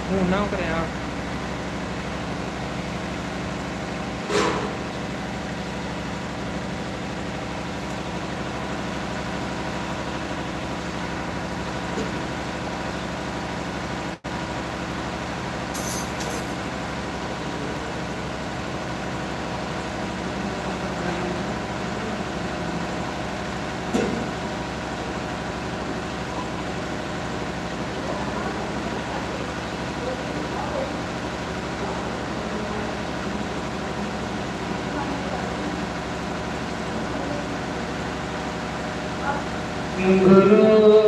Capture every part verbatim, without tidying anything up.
हून ना करेआं। गुरुर्ब्रह्मा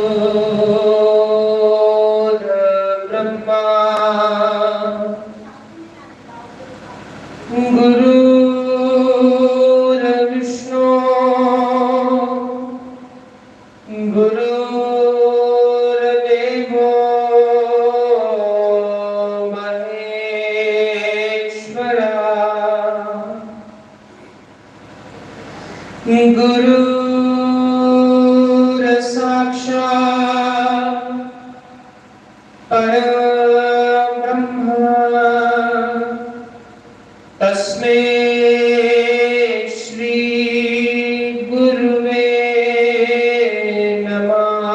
गुरुर्विष्णु गुरुर्देवो महेश्वरा। गुरुर्साक्षात् परं ब्रह्म तस्मै श्री गुरुवे नमः।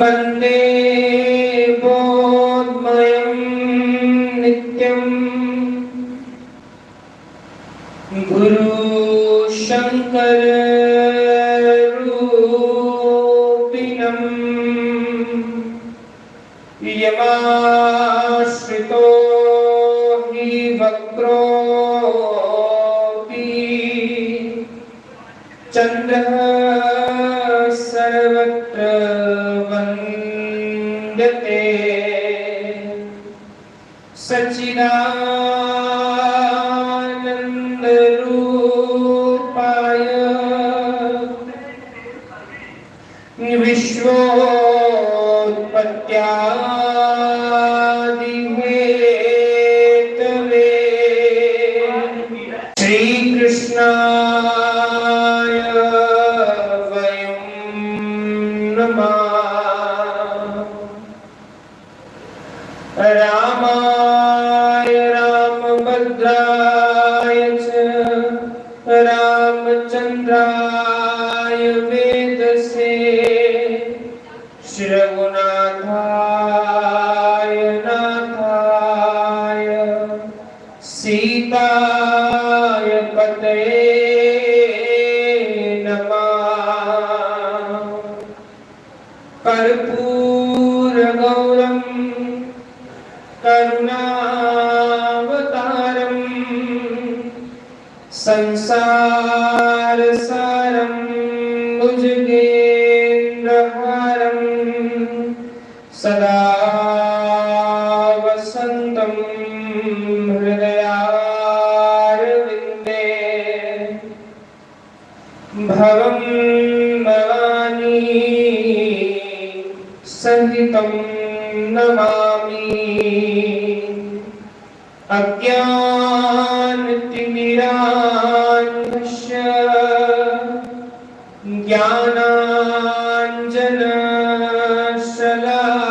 वन्दे बोधमयं नित्यं गुरु शंकर रूपिणम्। यमाश्रितो हि वक्रोऽपि चन्द्रः सर्वत्र वन्दते। सच्चिदानन्दरूपाय विश्वोत्पत्त्यादिहेतवे श्रीकृष्णाय वयं नमः। रामाय रामभद्राय च रामचन्द्राय वेधसे। श्री रघुनाथाय नाथाय सीताय पतये नमः। कर्पूरगौरं करुणावतारं संसारसारं भुजगेन्द्रहारं सदा वसन्तं हृदयारविन्दे भवं भवानी सहितं नमामि। अज्ञानतिमिरान्धस्य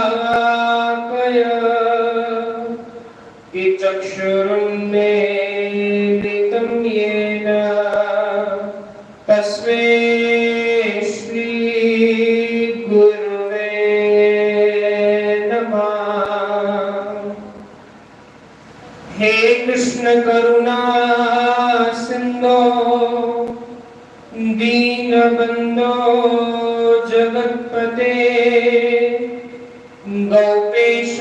ज्ञानाञ्जनशलाकया चक्षुरुन्मीलितं येन तस्मै श्री गुरुवे नमः। हे कृष्ण करुणा सिंधो दीनबंधो जगतपते गोपेश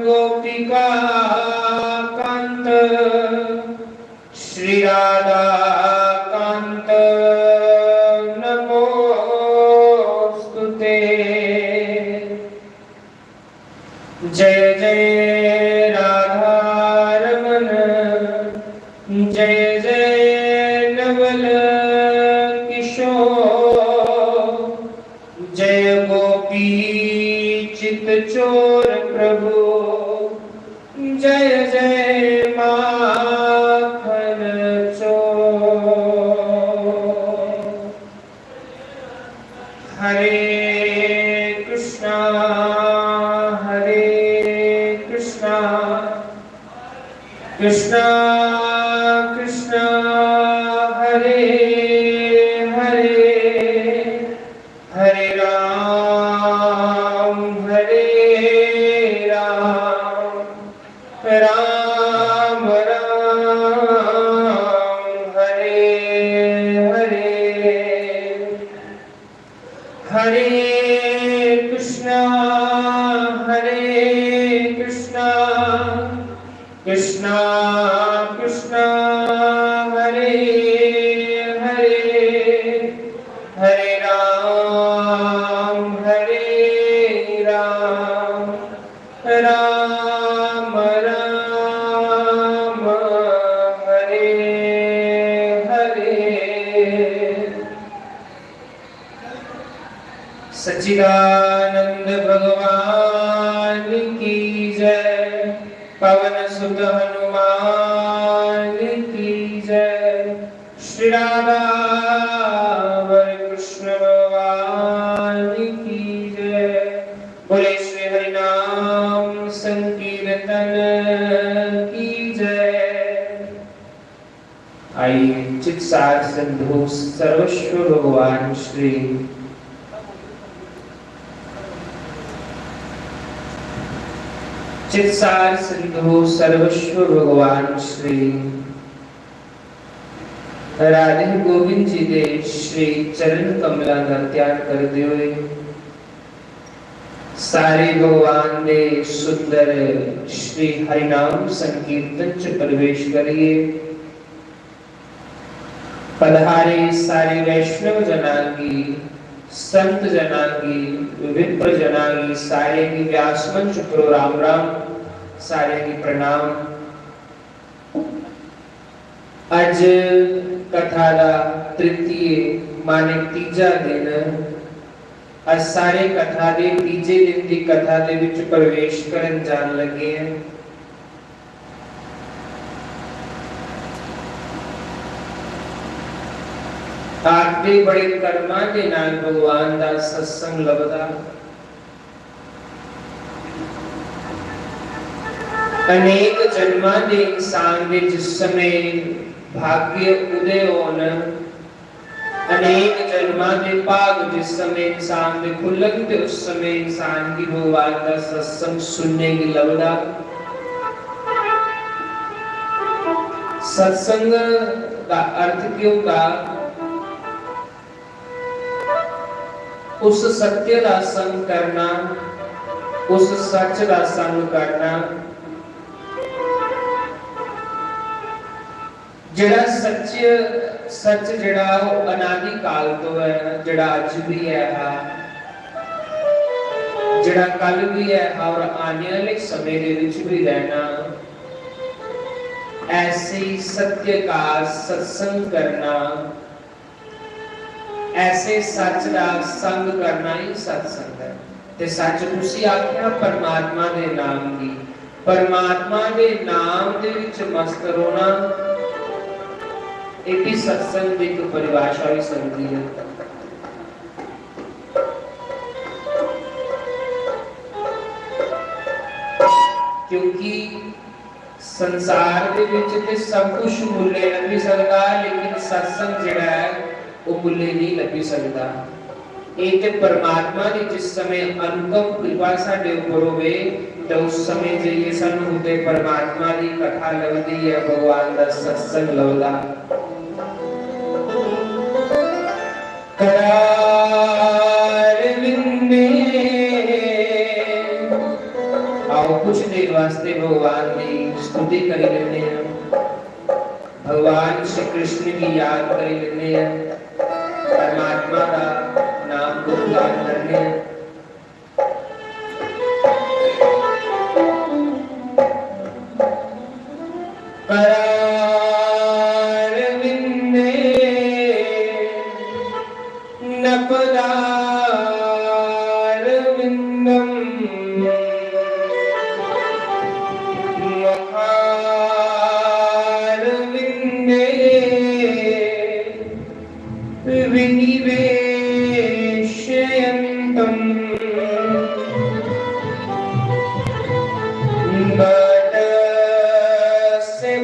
गोपिका कांत श्री राधा कांत नमोस्तुते। जय जय राधा रमन जय जय नवल किशोर जय गोपी चित चोर प्रभु जय जय माखन चोर। हरे कृष्ण कृष्णा कृष्णा हरे हरे, हरे राम हरे राम, राम राम हरे हरे। हरे कृष्णा हरे कृष्णा, कृष्णा कृष्णा हरे हरे, हरे राम हरे राम, राम राम हरे हरे। सच्चिदानंद भगवान की जय। पवन सुत हनुमान की जय। श्री राधा वर कृष्ण भगवान की जय। बोले श्री हरिनाम संकीर्तन की जय। आइए, चित्सार सिंधु सर्वस्व भगवान श्री, चित्सार सिंधु सर्वस्व भगवान श्री राधे गोविंद जी दे श्री चरण कमलां दा ध्यान करदे होए सारे भगवान दे सुंदर श्री हरिनाम संकीर्तन च प्रवेश करिए। पधारे सारे वैष्णव जनां गी, संत जनां गी, विप्र जनां गी, सारे गी व्यास मंच उप्परों राम राम, सारे गी प्रणाम। अज्ज कथा दा तृतीय माने तीजा दिन। अस सारे कथा दे तीजे दिन दी कथा दे विच प्रवेश करन जान लगे हैं। आखदे बड़े कर्मां दे नाल भगवान दा सत्संग लभदा। अनेक जन्मां दे इंसान दे जिस समय भाग्य उदय होन, अनेक जन्मां दे भाग जिस समय इंसान दे खुल्लन ते उस समय इंसान गी भगवान दा सत्संग सुनने गी लभदा। सत्संग दा अर्थ केह् होंदा? उस सत्य दा संग करना, उस सच दा संग करना, जेह्ड़ा सच, सच जेह्ड़ा ओह् अनादि काल तो ऐ, जेह्ड़ा अज्ज भी ऐ हा, जेह्ड़ा कल भी ऐ हा और आने आह्ले समें दे विच भी रहना। ऐसे सत्य का सत्संग करना, ऐसे सच दा संग करना ही सत्संग ऐ। ते सच कुसी आखेआ? परमात्मा दे नाम गी। परमात्मा दे नाम दे विच मस्त रौह्ना, एह् भी सत्संग दी इक परिभाशा होई सकदी ऐ। क्योंकि संसार दे विच ते सब कुछ मुल्ले लब्भी सकदा, लेकिन सत्संग जेह्ड़ा ऐ, ओह् मुल्ले नेईं लब्भी सकदा। एह् ते परमात्मा दी जिस समें अनुपम कृपा साढ़े उप्पर होवे, ते उस समें जाइयै सानूं उत्ते परमात्मा दी कथा लभदी ऐ, भगवान दा सत्संग लभदा। करारविंदे। आओ, कुछ देर वास्ते भगवान दी स्तुति करी लेने हैं, भगवान श्री कृष्ण की याद करी लेने हैं, परमात्मा का नाम गुणगान करने हैं। करारविंदे नपदारविंदम मुखारविंदे विनिवेशयन्तं वटस्य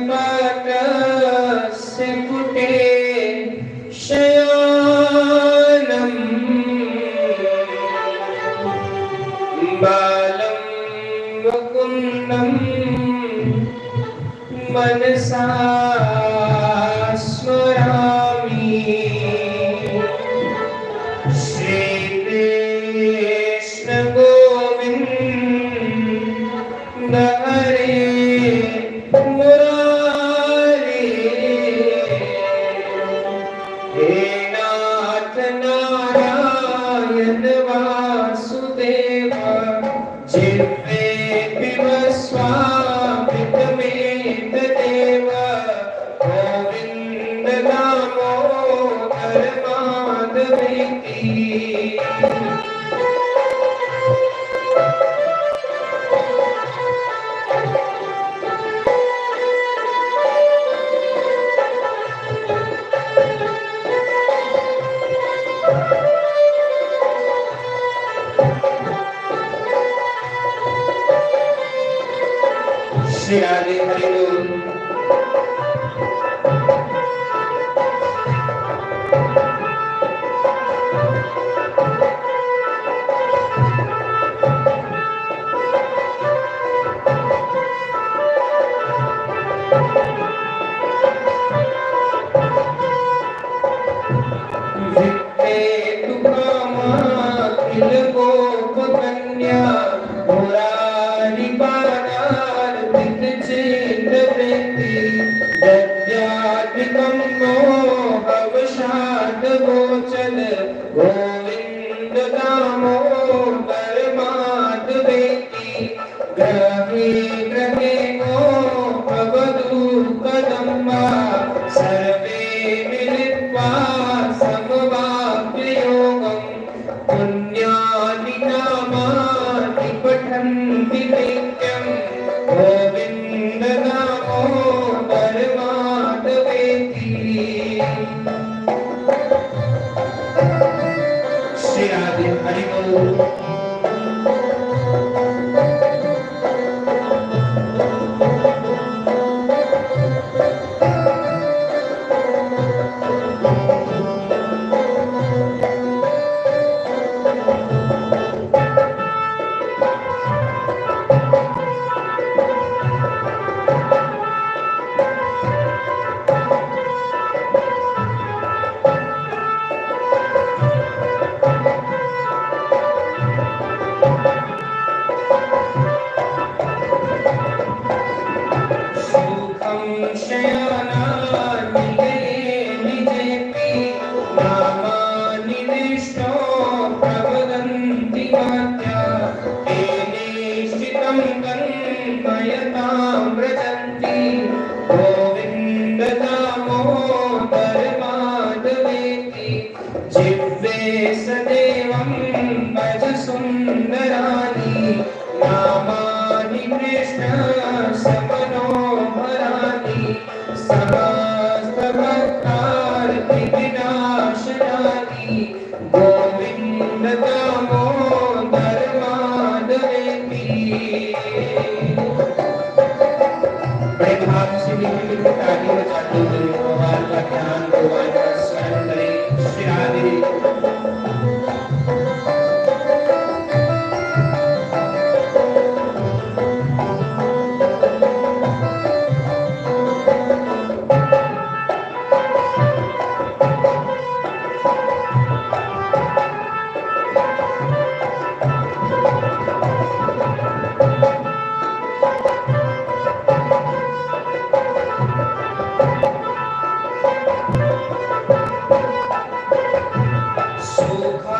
गोचर गोविंद दामोदर माधवेति। गृहे गृहे गो अवधूतदम्भा सर्वे मिलित्वा समवाप्य योगम्। पुण्यानि नामानि पठन्ति नित्यं गोविन्द दामोदर माधवेति। श्री राधे हरि बोल। सुखं शयानानि गृहे निजेऽपि नामानि विष्णो प्रवदन्ति मर्त्या। ते निश्चितं तन्मयतां व्रजन्ति गोविन्द दामोदर माधवेति। जिह्वे सदेवं भज सुन्दराणि नामानि कृष्णस्य मनोहराणि। समस्तभक्तार्तिविनाशनानि गोविन्द दामोदर माधवेति। बड़े भाव से मीठी मीठी ताली बजाते हुए भगवान का ध्यान, भगवान का स्मरण करें। श्री राधे।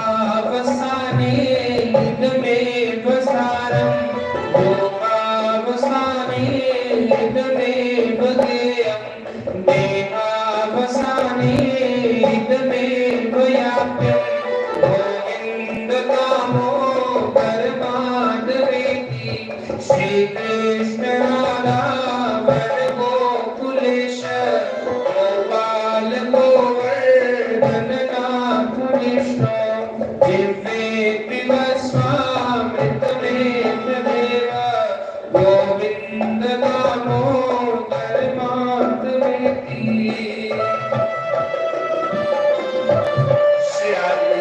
सुखावसाने इदमेव सारं, भोगावसाने इदमेव गेयं, देहावसाने इदमेव याप्यं, गोविन्द दामोदर माधवेति। श्रीकृष्ण राधा वृन्द गोकुलेश, गोपाल गोवर्धन नाथ विष्णो, जिह्वेऽपि वस्वामृतमेव देव, गोविन्द दामोदर माधवेति। श्री राधे।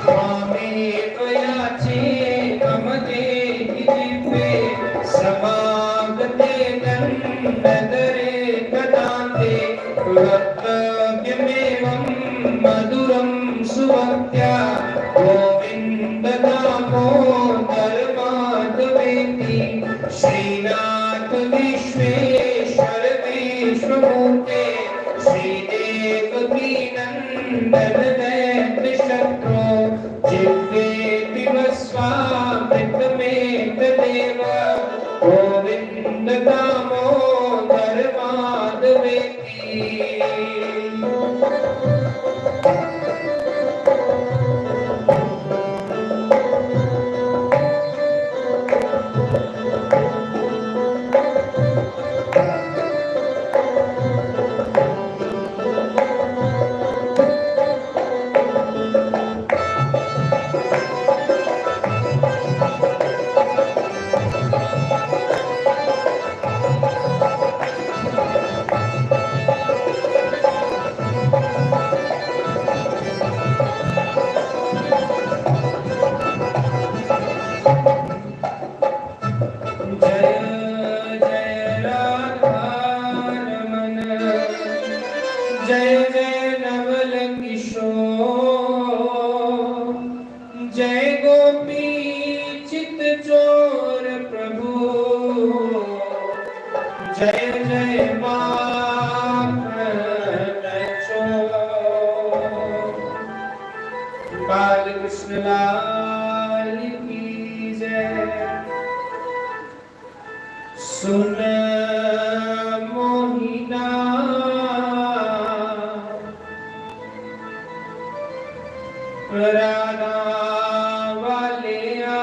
त्वामेव याचे मम देहि दिव्ये समागते दण्डधरे कदान्ते। वक्तव्यमेवं मधुरं सुभक्त्या गोविन्द दामोदर माधवेति। श्रीनाथ विश्वेश्वर विश्वमूर्ते श्रीदेवकी नन्दन दैत्य शत्रो जिह्वेऽपि वस्वामृतमेव देव गोविन्द दामोदर माधवेति। राधां वालेआ,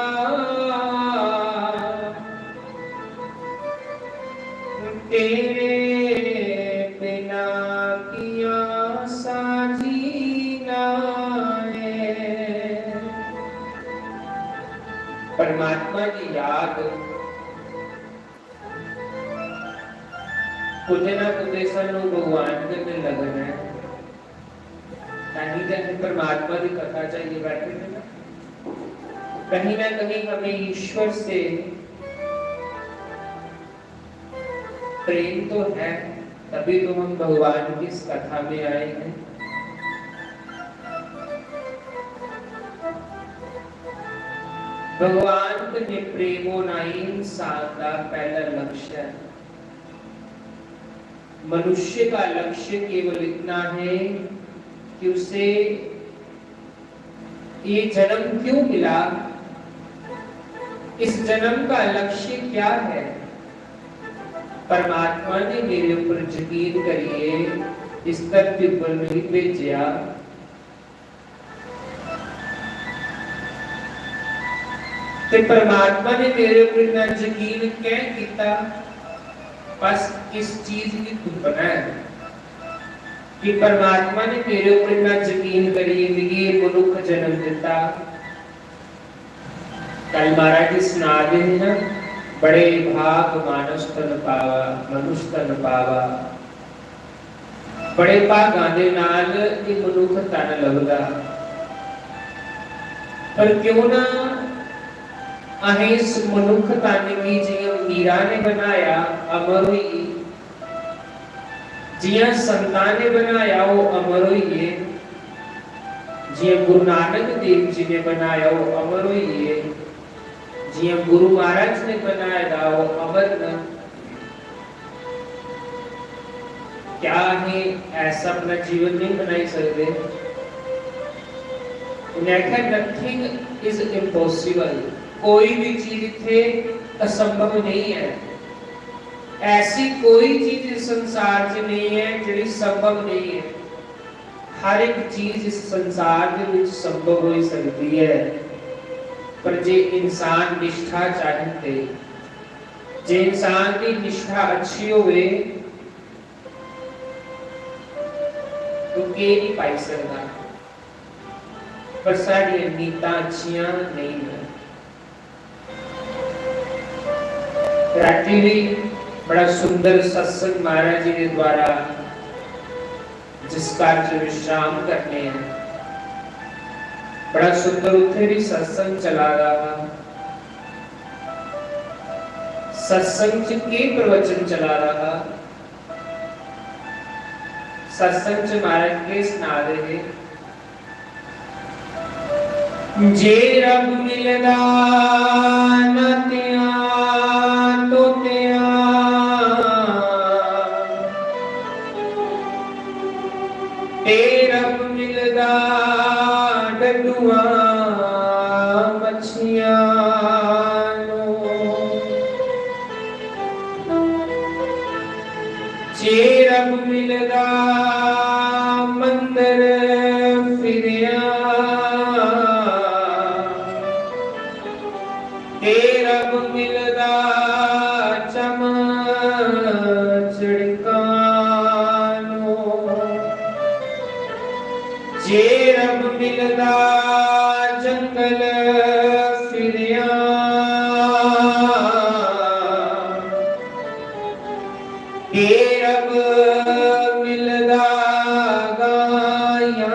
तेरे बिना कियां सां जीना ऐ। परमात्मा दी याद कुतै ना कुतै सानू भगवान कन्नै लगन ऐ। तां ही ते असीं परमात्मा दी कथा च आइयै बैठे हैं ना। कहीं ना कहीं हमें ईश्वर से प्रेम तो है, तभी तो हम भगवान की इस कथा में आए हैं। भगवान कन्नै प्रेम होना ही इंसान का पहला लक्ष्य है। मनुष्य का लक्ष्य केवल इतना है कि उसे ये जन्म क्यों मिला, इस जन्म का लक्ष्य क्या है। परमात्मा ने मेरे ऊपर यकीन करिए इस धरती पर नहीं भेजा, ते परमात्मा ने मेरे ऊपर इतना यकीन कैं किया? बस इस चीज की तुलना है कि परमात्मा ने मेरे ऊपर इतना यकीन करिए मिगी मनुख जन्म दिता। कल महाराज जी सुना दे हे ना, "बड़े भाग मानस तन पावा, मनुष्य तन पावा।" बड़े भागां दे नाल एह् मनुख तन लभदा। पर क्यों ना असें इस मनुख तन गी जियां मीरा ने बनाया, अमर होई गे, जियां संतां ने बनाया, ओह् अमर होई गे, जियां गुरु नानक देव जी ने बनाया, ओह् अमर होई गे, जियां गुरु महाराज ने बनाए दा, ओह् अमर न। क्या असें ऐसा अपना जीवन नहीं बनाई सकदे? उन्हें आखेआ, "Nothing is impossible।" कोई भी चीज इत्थे असंभव नहीं है। ऐसी कोई चीज इस संसार च नहीं है जेह्ड़ी संभव नहीं है। हर एक चीज इस संसार दे विच संभव होई सकदी ऐ, पर जे इंसान निष्ठा चाहे ते, जे इंसान दी निष्ठा अच्छी होवे, तो केह् नहीं पाई सकदा। पर साढ़ियां नीतां अच्छियां नहीं न। राती भी बड़ा सुंदर सत्संग महाराज जी के द्वारा, जिस घर च विश्राम करने हैं, बड़ा सुंदर उत्थे भी सत्संग चला रहा। सत्संग च के प्रवचन चला रहा? सत्संग च महाराज के सना दे हे? जे रब मिलदा नातियां तोतियां, ते रब मिलदा डडुआं मच्छियां नू। जे रब मिलदा मंदर फिरेआ, ते रब मिलदा चम चड़कां नू। जे रब मिलदा जंगल फिरेआ, ते रब मिलदा गायां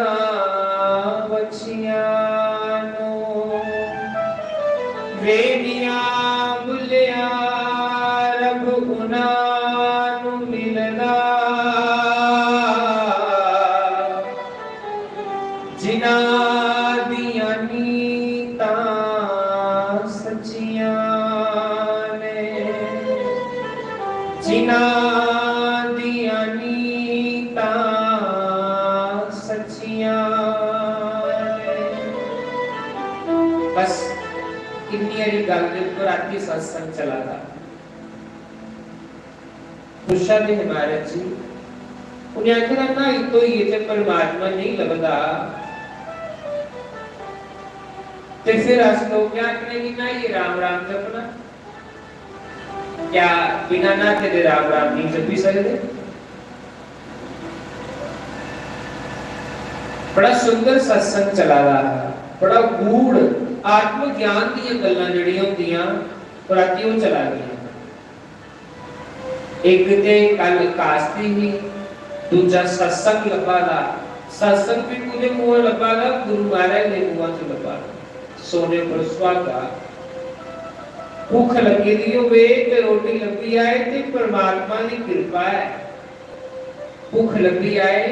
बच्छियां नू। रेह्ड़ियां बुल्लेआ रब उनां नू मिलदा, जिन्हां दियां नीतां सच्चियां ने, जिन्हां दियां नीतां सच्चियां ने। बस इन्नी हारी गल्ल दे उप्पर रातीं सत्संग चला दा। पुच्छा दे हे महाराज जी, उन्हें आखेआ, "न्हाई धोइयै ते परमात्मा नेईं लभदा, ते फिर अस लोग क्या आखने कि न्हाइयै राम राम जपना? क्या बिना न्हाते दे राम राम नहीं जपी सकदे? बड़ा सुंदर सत्संग चला दा हा, बड़ा गूढ़ आत्म ज्ञान दियां गल्लां जेह्ड़ियां होंदियां, ओह् रातीं ओह् चला दियां। इक ते कल कास्ती ही, दूजा सत्संग लब्भा दा। सत्संग भी कुदे मुंह लब्भा दा? गुरु महाराज दे मुंह च लब्भा दा। सोने पर सुहागा। भुख लगी दी होवे ते रोटी लब्भी आए ते परमात्मा दी कृपा है। भुख लब्भी आए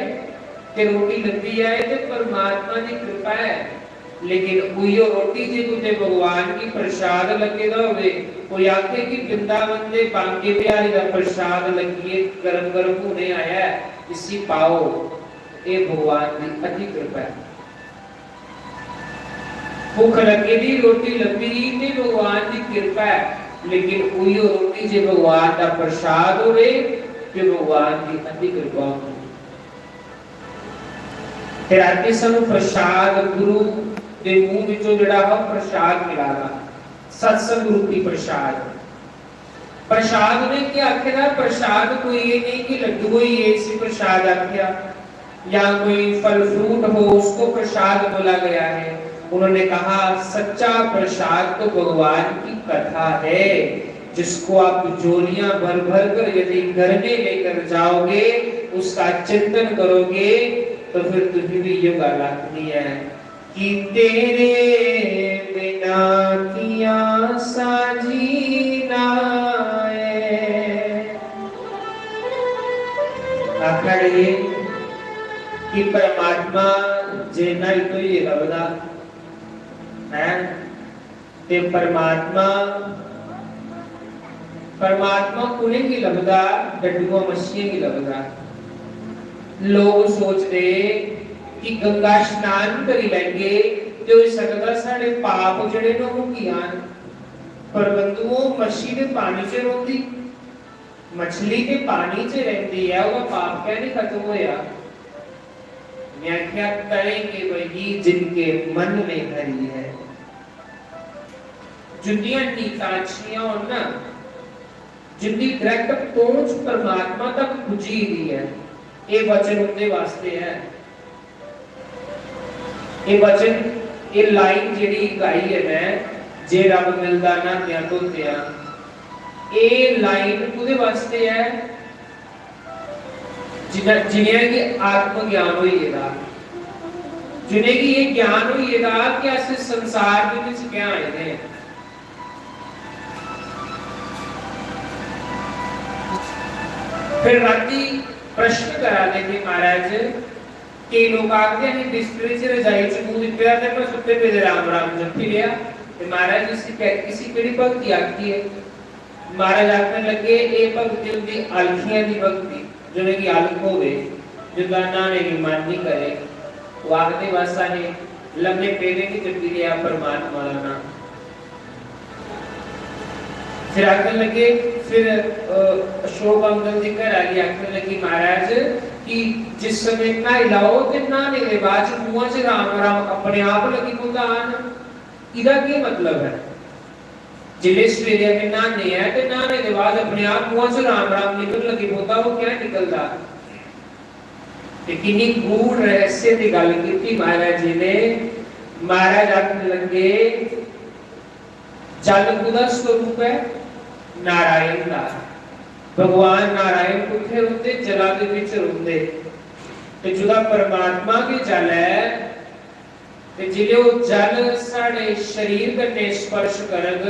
ते रोटी लब्भी आए ते परमात्मा दी कृपा है। लेकिन उयो रोटी जे कुते भगवान गी प्रसाद लग्गे दा होवे, कोई आखे कि वृंदावन दे बांके बिहारी दा प्रसाद लग्गिए गरम गरम होने आया है, इसी पाओ, ये भगवान दी अति कृपा है। भुख लग्गी दी, रोटी लब्भी दी ते भगवान दी कृपा है, लेकिन उयो रोटी जे भगवान दा प्रसाद होवे ते भगवान दी अति कृपा होंदी। ते रातीं सानू प्रसाद गुरु दे मुंह विचों जेह्ड़ा हा प्रसाद मिला दा, सत्संग रूपी प्रसाद। प्रसाद ने क्या आखे दा? प्रसाद कोई ये नहीं कि लड्डू होई गे, इसी प्रसाद आख्या, या कोई फल फ्रूट हो, उसको प्रसाद बोला गया है। उन्होंने कहा, सच्चा प्रसाद तो भगवान की कथा है, जिसको आप झोलियां भर भर कर यदि घर में लेकर जाओगे, उसका चिंतन करोगे, तो फिर तुम्हें भी ये गल आखनी है कि तेरे बिना किया साजीना है। आखा रहे कि परमात्मा जे न्हाई धोइयै लभदा है, ते परमात्मा, परमात्मा कु'नेंगी लभदा? डड्डुआं मच्छियें गी लभदा। लोक सोचदे कि गंगा स्नान करी लैगे ते होई सकदा साढ़े पाप जेह्ड़े न ओह् मुक्की जान। पर बंधुओ, मच्छी ते पानी च रौंह्दी, मछली ते पानी च रैंह्दी ऐ, ओह्दा पाप कैं निं खत्म होआ? मैं आखेआ, तरेंगे वही जिनके मन में हरि है। जिंदियां नीतां अच्छियां होन ना, जिंदी डायरेक्ट पहुंच परमात्मा तक पुज्जी दी ऐ, एह् वचन उंदे वास्ते ऐ। एह् वचन, एह् लाइन जेह्ड़ी गाई ऐ मैं, जे रब मिलदा न्हांदेआं धोंदेआं, एह् लाइन कु'दे वास्ते ऐ? जिन्हें, जिनेंगी आत्म ज्ञान होई गेदा, जिनेंगी एह् ज्ञान होई गेदा कि अस इस संसार दे विच कैं आए दे आं। फिर राती प्रश्न करा दे थे महाराज, केई लोक आखदे, "असें बिस्तरे च रजाई च मूंह दित्ते दा ते में सुत्ते पेदे राम राम जपी लेआ।" ते महाराज, इसी कै-, इसी केह्ड़ी भक्ति आखदी ऐ? महाराज आखन लगे, "एह् भक्ति होंदी अलखियां दी भक्ति, जिनेंगी अलख होवे, जिंदा न्हाने गी मन निं करे।" ओह् आखदे, "बस असें लम्मे पेदे गै जपी लेआ परमात्मा दा नांऽ।" फिर आखन लगे, फिर, अ, अशोक अमदल दी घर आह्ली आखन लगी, "महाराज, कि जिस समें न्हाई लैओ ते न्हाने दे बाद च मुंहा च राम राम अपने आप लगी पौंदा आन, एह्दा केह् मतलब ऐ? जिसलै सवेरे असें न्हाने ऐ ते न्हाने दे बाद अपने आप मुंहा च राम राम निकलन लगी पौंदा, ओह् क्या निकलदा?" ते किन्नी गूढ़ रहस्य दी गल्ल कीती महाराज जी ने। महाराज आखन लगे, जल कुदा स्वरूप ऐ? नारायण दा। भगवान नारायण कुत्थै रौंह्दे? जला दे बिच रौंह्दे। ते जुदा परमात्मा गै जल ऐ, ते जिसलै ओह् जल साढ़े शरीर कन्नै स्पर्श करग,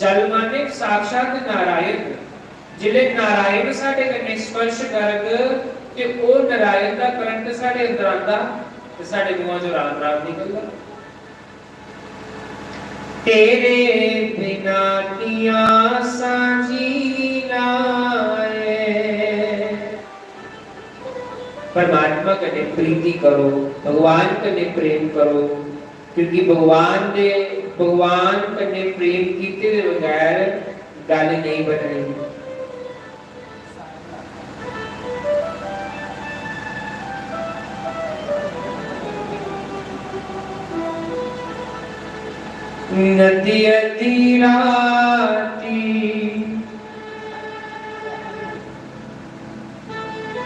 जल माने साक्षात नारायण, जिसलै नारायण साढ़े कन्नै स्पर्श करग, ते ओह् नारायण दा करंट साढ़े अंदर आंदा, ते साढ़े मुंहा चों राम राम निकलदा। तेरे बिना किया सांझी लाए। परमात्मा कन्नै प्रीति करो, भगवान कन्नै प्रेम करो, क्योंकि भगवान दे, भगवान कन्नै प्रेम कीते दे बगैर गल्ल नेईं बननी। अद्धी अद्धी राती,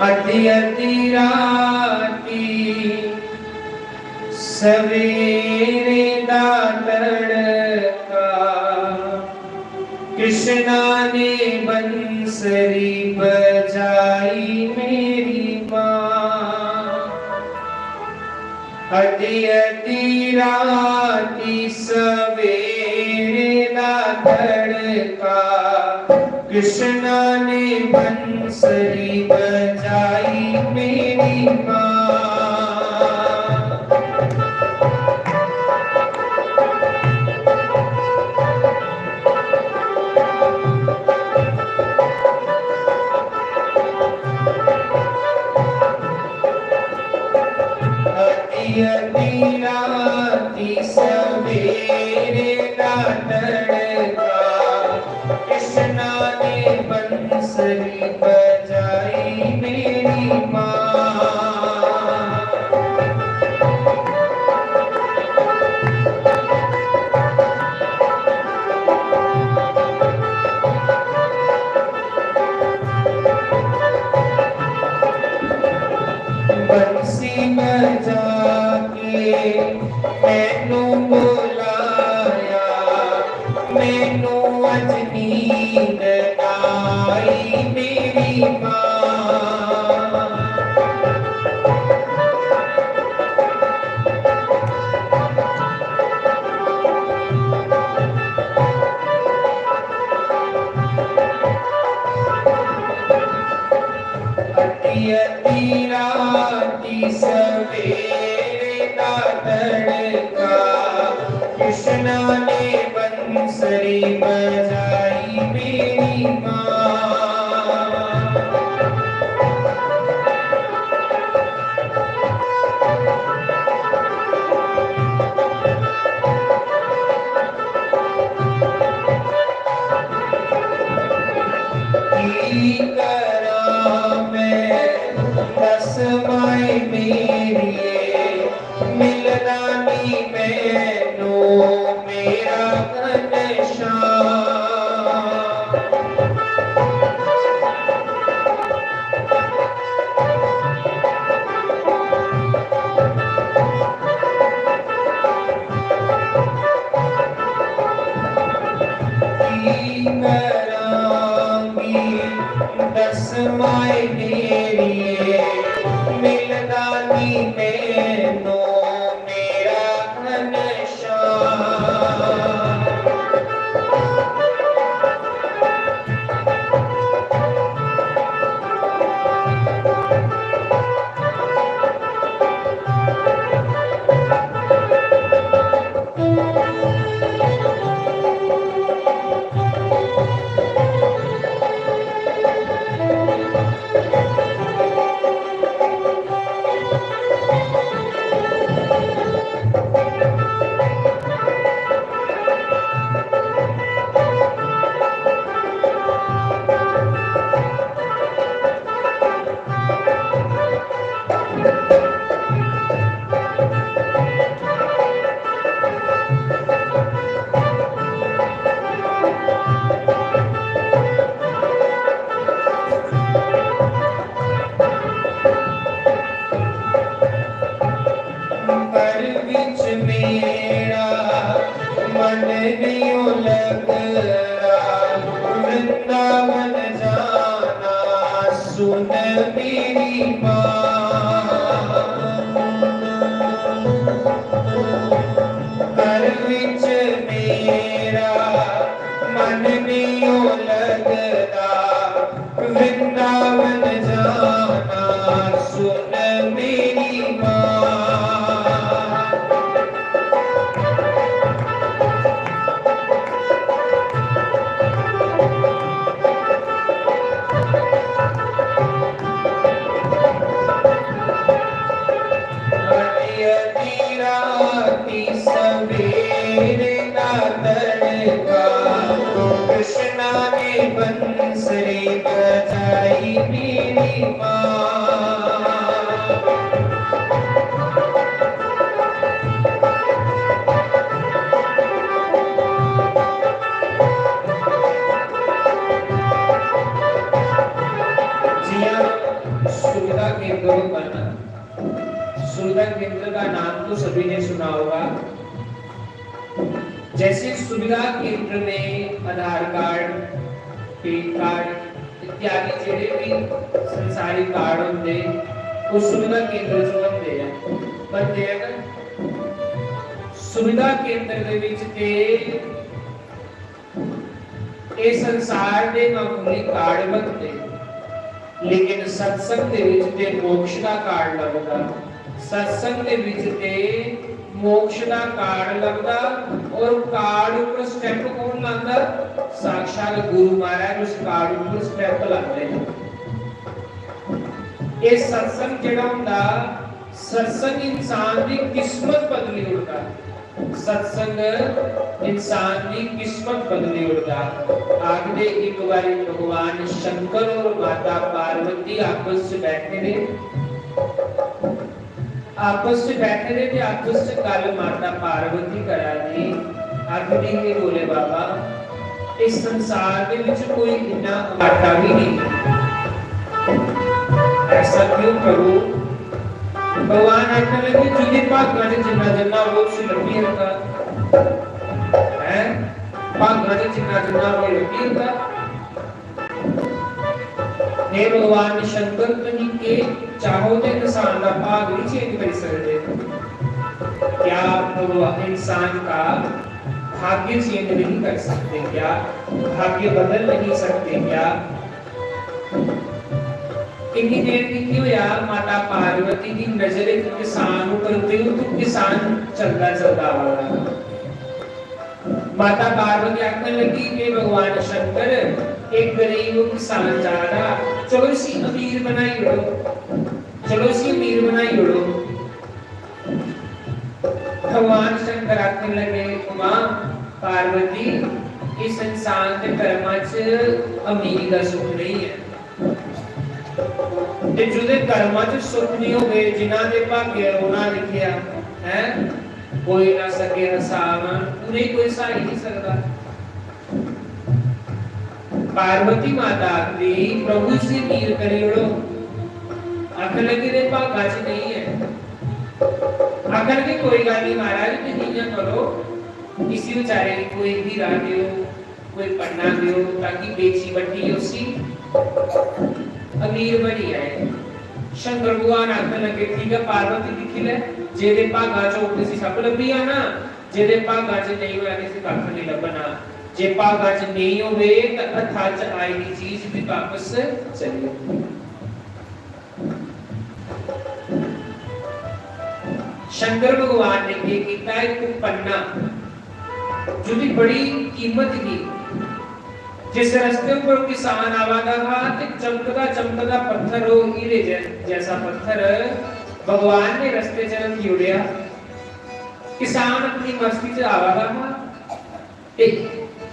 अद्धी अद्धी राती, सवेरे दा तड़का, कृष्णा ने बंसरी बजाई मेरी माँ। अद्धी अद्धी राती सवेरे दा तड़का, कृष्णा ने बंसरी बजाई मेरी माँ। अद्धी अद्धी राती सवेरे दा तड़का, कृष्णा ने बंसरी बजाई मेरी माँ। बंसी बजा के मैनू बुलाया, मैनू अज नींद ना आई मेरी माँ। अद्धी अद्धी राती सवेरे दा तड़का, कृष्णा ने बंसरी बजाई मेरी माँ। की करां मैं दस माए मेरिए, मिलदा नी मैनू मेरा घनश्याम। की करां गी दस माए मेरिए, मिलदा नी मैनू मेरा घनश्याम। घर विच मेरा मन नहीं लगदा, वृंदावन जाना सुन मेरी माँ। घर विच मेरा मन नहीं लगदा, वृंदावन जाना सुन मेरी माँ। अद्धी अद्धी राती सवेरे दा तड़का, कृष्णा ने बंसरी बजाई मेरी माँ। सुविधा केंद्र का नाम तो सभी ने सुना होगा। जैसे सुविधा केंद्र में आधार कार्ड, पैन कार्ड इत्यादि जेह्ड़े बी संसारी कार्ड होंदे, ओह् सुविधा केंद्र च बनदे ऐ, बनदे ऐ ना। सुविधा केंद्र दे विच ते एह् संसार दे मामूली कार्ड बनदे, लेकिन सत्संग दे विच ते मोक्ष दा कार्ड लभदा। सत्संग दे विच ते मोक्ष दा कार्ड लभदा, और कार्ड उप्पर स्टैंप कौन लांदा? साक्षात गुरु महाराज उस कार्ड उप्पर स्टैंप लांदे न। एह् सत्संग जेह्ड़ा होंदा, सत्संग इंसान दी किस्मत बदली ओड़दा। सत्संग इंसान दी किस्मत बदली ओड़दा। आखदे, एक बारी भगवान शंकर और माता पार्वती आपस च बैठे दे, आपस च बैठे दे ते आपस च गल्ल माता पार्वती करा दी, आखदी, "हे भोले बाबा, इस संसार दे विच कोई इन्ना घाटा भी नहीं, ऐसा क्यों करो?" भगवान आखन लगे, "जिंदे भागां च जिन्ना जिन्ना होग, उसी लब्भी जंदा।" हैं? भागां च जिन्ना जिन्ना होग, लब्भी जंदा। हे भगवान शंकर, तुम के चाहो तो इंसान का भाग नहीं चेंज कर सकते? क्या आप भगवान इंसान का भाग्य चेंज नहीं कर सकते? क्या भाग्य बदल नहीं सकते? क्या इन्नी देर की क्यों यार, माता पार्वती की नजर एक किसान ऊपर पई, तो किसान चलदा चलदा आवा दा। माता पार्वती आखन लगी कि भगवान शंकर, एक गरीब किसान जा रहा, चलो इसी अमीर बनाई ओड़ो, चलो इसी अमीर बनाई ओड़ो। भगवान शंकर आखन लगे, "उमा, पार्वती, इस इंसान दे कर्मा च अमीरी दा सुख नहीं है।" ते जुदे कर्मा च सुख नहीं होवे, जिन्हां दे भाग्य रोना लिखिया है, कोई ना सके हसावन, उन्हें कोई सहाई नहीं सकता। पार्वती माता आखदी, "प्रभु इसी मीर करी ओड़ो।" आखन लगे, "दे भागा च नहीं है।" आखन लगे, "कोई गल्ल नहीं महाराज, तुम इ'यां करो, इसी बेचारे गी कोई हीरा देओ, कोई पन्ना देओ, ताकि बेची बट्टी उसी अमीर बनी जाए।" शंकर भगवान आखन लगे, "ठीक है पार्वती, दिक्खी ले, जेह्दे भागा च होग उसी सब लब्भी जाना, जेह्दे भागा च नेईं होऐ ते इसी कक्ख नेईं लब्भना। जे भागा च नेईं होवे ते हत्था च आई दी चीज बी वापस चली जानी।" शंकर भगवान ने केह् कीता, इक पन्ना, जेह्दी बड़ी कीमत ही, जिस रस्ते पर किसान आवा दा हा ते चमकदा चमकदा पत्थर, ओह् हीरे जै-, जैसा पत्थर भगवान ने रस्ते च रक्खी ओड़ेआ। किसान अपनी मस्ती च आवा दा हा ते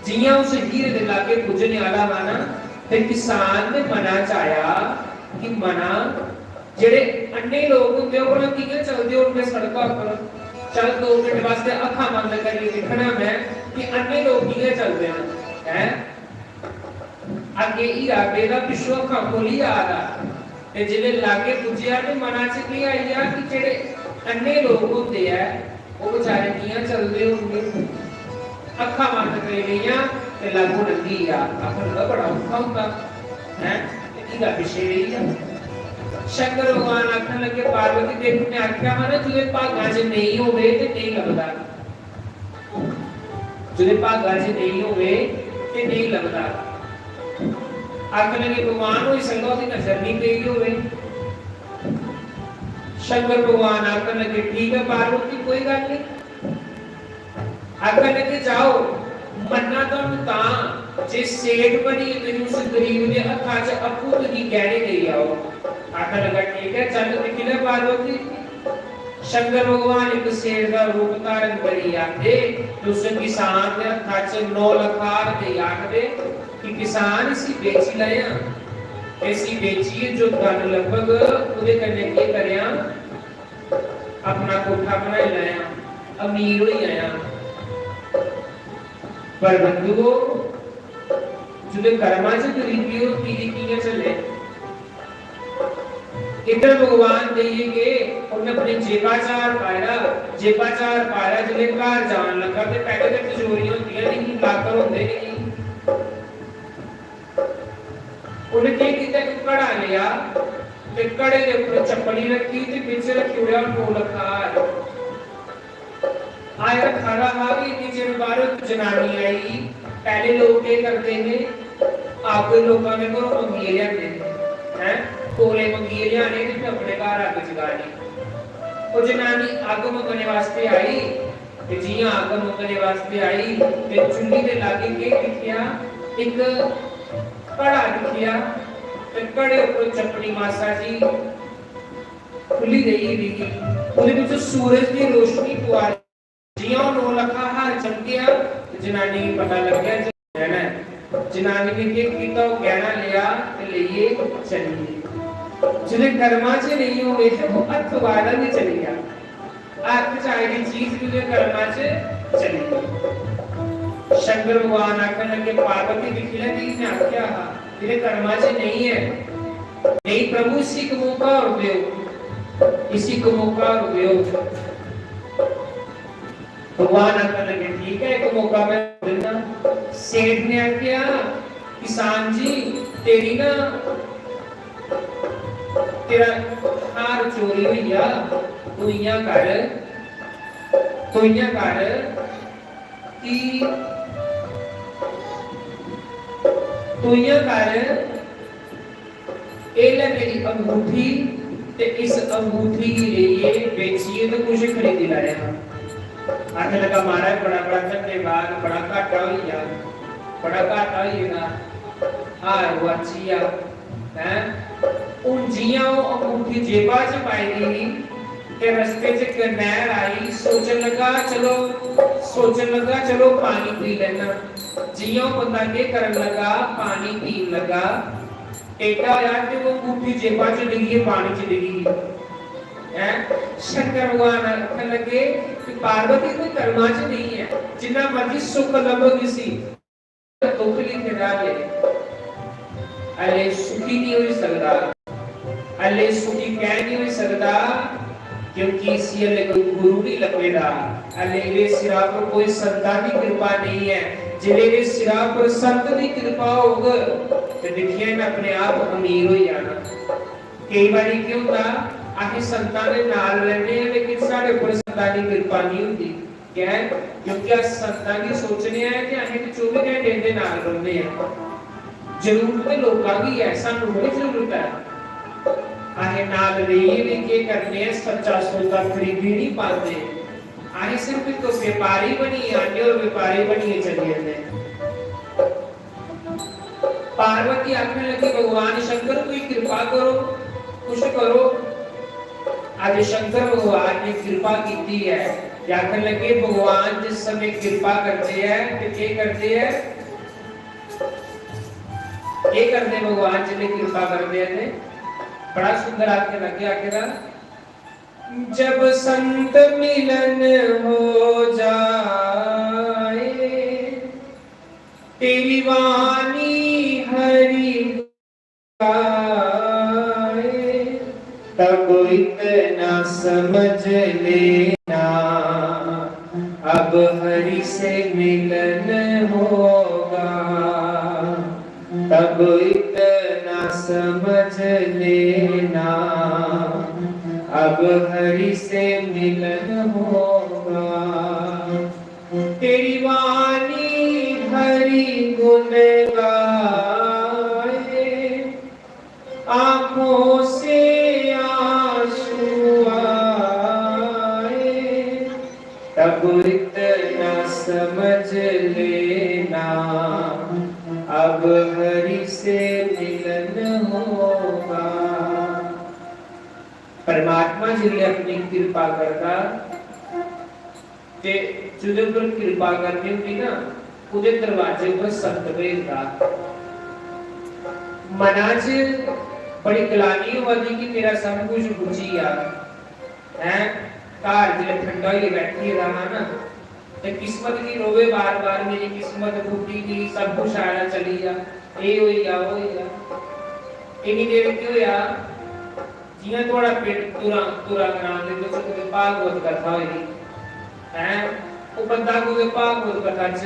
जियां उस हीरे दे लागे पुज्जने आह्ला हा ना, ते किसान दे मना च आया कि मना, जेह्ड़े अन्ने लोक होंदे, ओह् भला कि'यां चलदे होंदे सड़का उप्पर? चल, दो मिंट बास्तै अक्खां बंद करियै दिक्खना में कि अन्ने लोक कि'यां चलदे न, हैं? अग्गें हीरा पेदा, पिच्छों अक्खां खोह्लियै आ दा। ते जिसलै लागै पुज्जेआ ते मना च केह् आई गेआ कि जेह्ड़े अन्ने लोक होंदे ऐ, ओह् बेचारे कि'यां चलदे होंदे? अक्खां बंद करी लेइयां ते लागू लंघी गेआ। आखन लगा, "बड़ा औखा होंदा, हैं?" ते हीरा पिच्छे रेही गेआ। शंकर भगवान आखन लगे, "पार्वती, देख, में आखेआ हा ना, तुझे भागां च नेईं होवे ते नेईं लभदा।" जेह्दे भागा च नेईं होवे ते नेईं लभदा। आखन लगे, "भगवान, होई सकदा ओह्दी नजर निं पेई होवे।" शंकर भगवान आखन लगे, "ठीक ऐ पार्वती, कोई गल्ल निं।" आखन लगे, "जाओ, मन्ना तुहानू तां जे सेठ बनियै तुसीं उस गरीब दे हत्था च अप्पू तुसीं गैह्ने देई आओ।" आखन लगा, "ठीक ऐ, चल दिक्खी लै पार्वती।" शंकर भगवान इक सेठ दा रूप धारण करी आंदे ते उस किसान दे हत्था च नौ लखार देई आखदे कि किसान, इसी बेची लैयां, इसी बेचियै जो धन लब्भग ओह्दे कन्नै केह् करेआं, अपना कोठा बनाई लैयां, अमीर होई जायां। पर बंधुओ, जेह्दे कर्मा च गरीबी होंदी दी कि'यां चले? इद्धर भगवान देइयै गे, उन्नै अपनी जेबा चा हार पाया, जेबा चा हार पाया, जिसलै घर जान लगा ते पैह्लें ते तिजोरियां होंदियां नेईं ही, लाकर होंदे नेईं। उन्नै केह् कीता, इक घड़ा लेआ ते घड़े दे उप्पर चप्पली रक्खी ते बिच रक्खी ओड़ेआ नौ लक्खा हार। आया खरा हा कि इन्नी चिर बाहरों इक जनानी आई। पैह्ले लोक केह् करदे हे, अग्ग लोकां दे घरों मंगियै लेआंदे हे, हैं? कोले मंगियै लेआने ते फ्ही अपने घर अग्ग जगानी। ओह् जनानी अग्ग मंगने वास्तै आई ते जि'यां अग्ग मंगने वास्तै आई ते चुल्ली दे लागे केह् दिक्खेआ, इक घड़ा दिक्खेआ ते घड़े उप्पर चप्पली मासा जी खु'ल्ली रेही दी ही। ओह्दे बिच्चों सूरज दी रोशनी पवा दी। जि'यां ओह् नौ लक्खा हार चमकेआ ते जनानी गी पता लग्गेआ जे गैह्ना ऐ। जनानी ने केह् कीता, ओह् गैह्ना लेआ ते लेइयै चली गेई। जेह्दे कर्मा च नेईं होवे, ओह् हत्थ बाह्रा गै चली जा। हत्थ च आई दी चीज बी ओह्दे कर्मा च चली गेई। शंकर भगवान आखन लगे, "पार्वती दिक्खी लै, तुगी में आखेआ हा, तेरे कर्मा च नेईं ऐ। नेईं प्रभु, इसी इक मौका होर देओ, इसी इक मौका होर देओ।" भगवान आखन लगे, "ठीक है, इक मौका मैं दिन्ना।" सेठ ने आखेआ, "किसान जी, तेरी ना, तेरा हार चोरी होई गेआ, तू इ'यां कर, तू इ'यां कर कि तू इ'यां कर, एह् लै मेरी अंगूठी, ते इस अंगूठी गी लेइयै बेचियै ते कुछ खरीदी लैएआं।" आखन लगा, "महाराज, बड़ा बड़ा धन्यवाद, बड़ा घाटा होई गेआ, बड़ा घाटा होई गेदा, हार गुआची गेआ।" हैं? हून जि'यां ओह् अंगूठी जेबा च पाई दी ही ते रस्ते च इक नैह्र आई, सोचन लगा, "चलो," सोचन लगा, "चलो, पानी पी लैना।" जि'यां ओह् बंदा केह् करन लगा, पानी पीन लगा, टेढ़ा होया ते ओह् अंगूठी जेबा च डिग्गी, पानी च डिग्गी गेई। हैं? शंकर भगवान आखन लगे कि पार्वती दे कर्मा च नेईं ऐ, जिन्ना मर्जी सुख लब्भग इसी, दुख लिखे दा जे हले सुखी नहीं होई सकदा, हले सुखी कैं नहीं होई सकदा, क्योंकि इसी हले कोई गुरु नहीं लब्भे दा, हले एह्दे सिरा पर कोई संतां दी किरपा नहीं ऐ। जिसले एह्दे सिरा पर संत दी किरपा होग ते दिक्खेआ इ'नें अपने आप अमीर होई जाना। केई बारी केह् होंदा, अस संतां दे नाल रैह्ने आं, लेकिन साढ़े उप्पर संतां दी किरपा नहीं होंदी। कैं? क्योंकि अस संतां गी सोचने आं कि असें ते चौबी घैंटे इं'दे नाल रौह्ने आं। जरूरत ते लोकां गी ऐ, सानूं थोड़ी जरूरत ऐ। असें नाल रेहियै बी केह् करने आं, सच्चा सौदा खरीदी निं पांदे। असें सिर्फ इक बपारी बनियै आने और बपारी बनियै चली जन्ने। पार्वती आखन लगी, "भगवान शंकर, कोई किरपा करो, कुछ करो।" अज शंकर भगवान ने किरपा कीती ऐ। ते आखन लगे, भगवान जिस समय किरपा करदे ऐ ते केह् करदे ऐ, केह् करदे भगवान जिसले किरपा करदे ऐ ते बड़ा सुंदर आखन लगे, आखे दा, "जब संत मिलन हो जाए, तेरी वाणी हरि गाए, तब इतना समझ लेना, अब हरि से मिलन होगा, तब इतना समझ लेना, अब हरि से मिलन होगा।" तेरी वाणी हरि गुण गाए, आंखों से आंसू आए, तब इतना समझ लेना, अब हरि से मिलन होगा। परमात्मा जिसलै अपनी किरपा करदा ते जेह्दे उप्पर किरपा करनी होंदी ना, ओह्दे दरवाजे उप्पर संत भेजदा। मना च बड़ी गलानी होआ दी कि मेरा सब कुछ बुज्झी गेआ। हैं? घर जिसलै ठंडा होइयै बैठी गेदा हा ना, ते किस्मत गी रोवे बार-बार, "मेरी किस्मत फुट्टी दी, सब कुछ आया चली गेआ, एह् होई गेआ, ओह् होई गेआ।" इन्नी देर केह् होआ? जि'यां थुआढ़ा पिंड तुरा, तुरा ग्रां दे बिच कुतै भागवत कथा होई दी, हैं, ओह् बंदा कुतै भागवत कथा च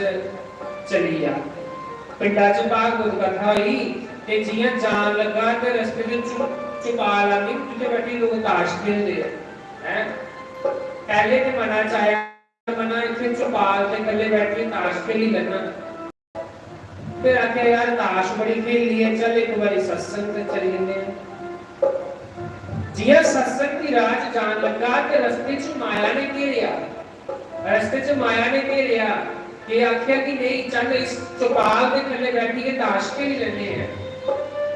चली गेआ, पिंडा च भागवत कथा होई, ते जि'यां जान लगा ते रस्ते च चु-, चुपाल आंदी, जित्थै बैठी लोक ताश खेलदे ऐ, हैं, पैह्ले ते मना च आया, मना इत्थै चुपाल ते कल्ले बैठियै ताश खेली लैना। फिर आखेआ, "यार, ताश बड़ी खेली ऐ, चल इक बारी सत्संग ते चली जन्ने आं।" जि'यां सत्संग दी राह च जान लगा ते रस्ते च माया ने घेरेआ, रस्ते च माया ने घेरेआ, ते आखेआ कि, "नेईं, चल इस चौपाल दे थल्ले बैठियै ताश खेली लैन्ने आं।"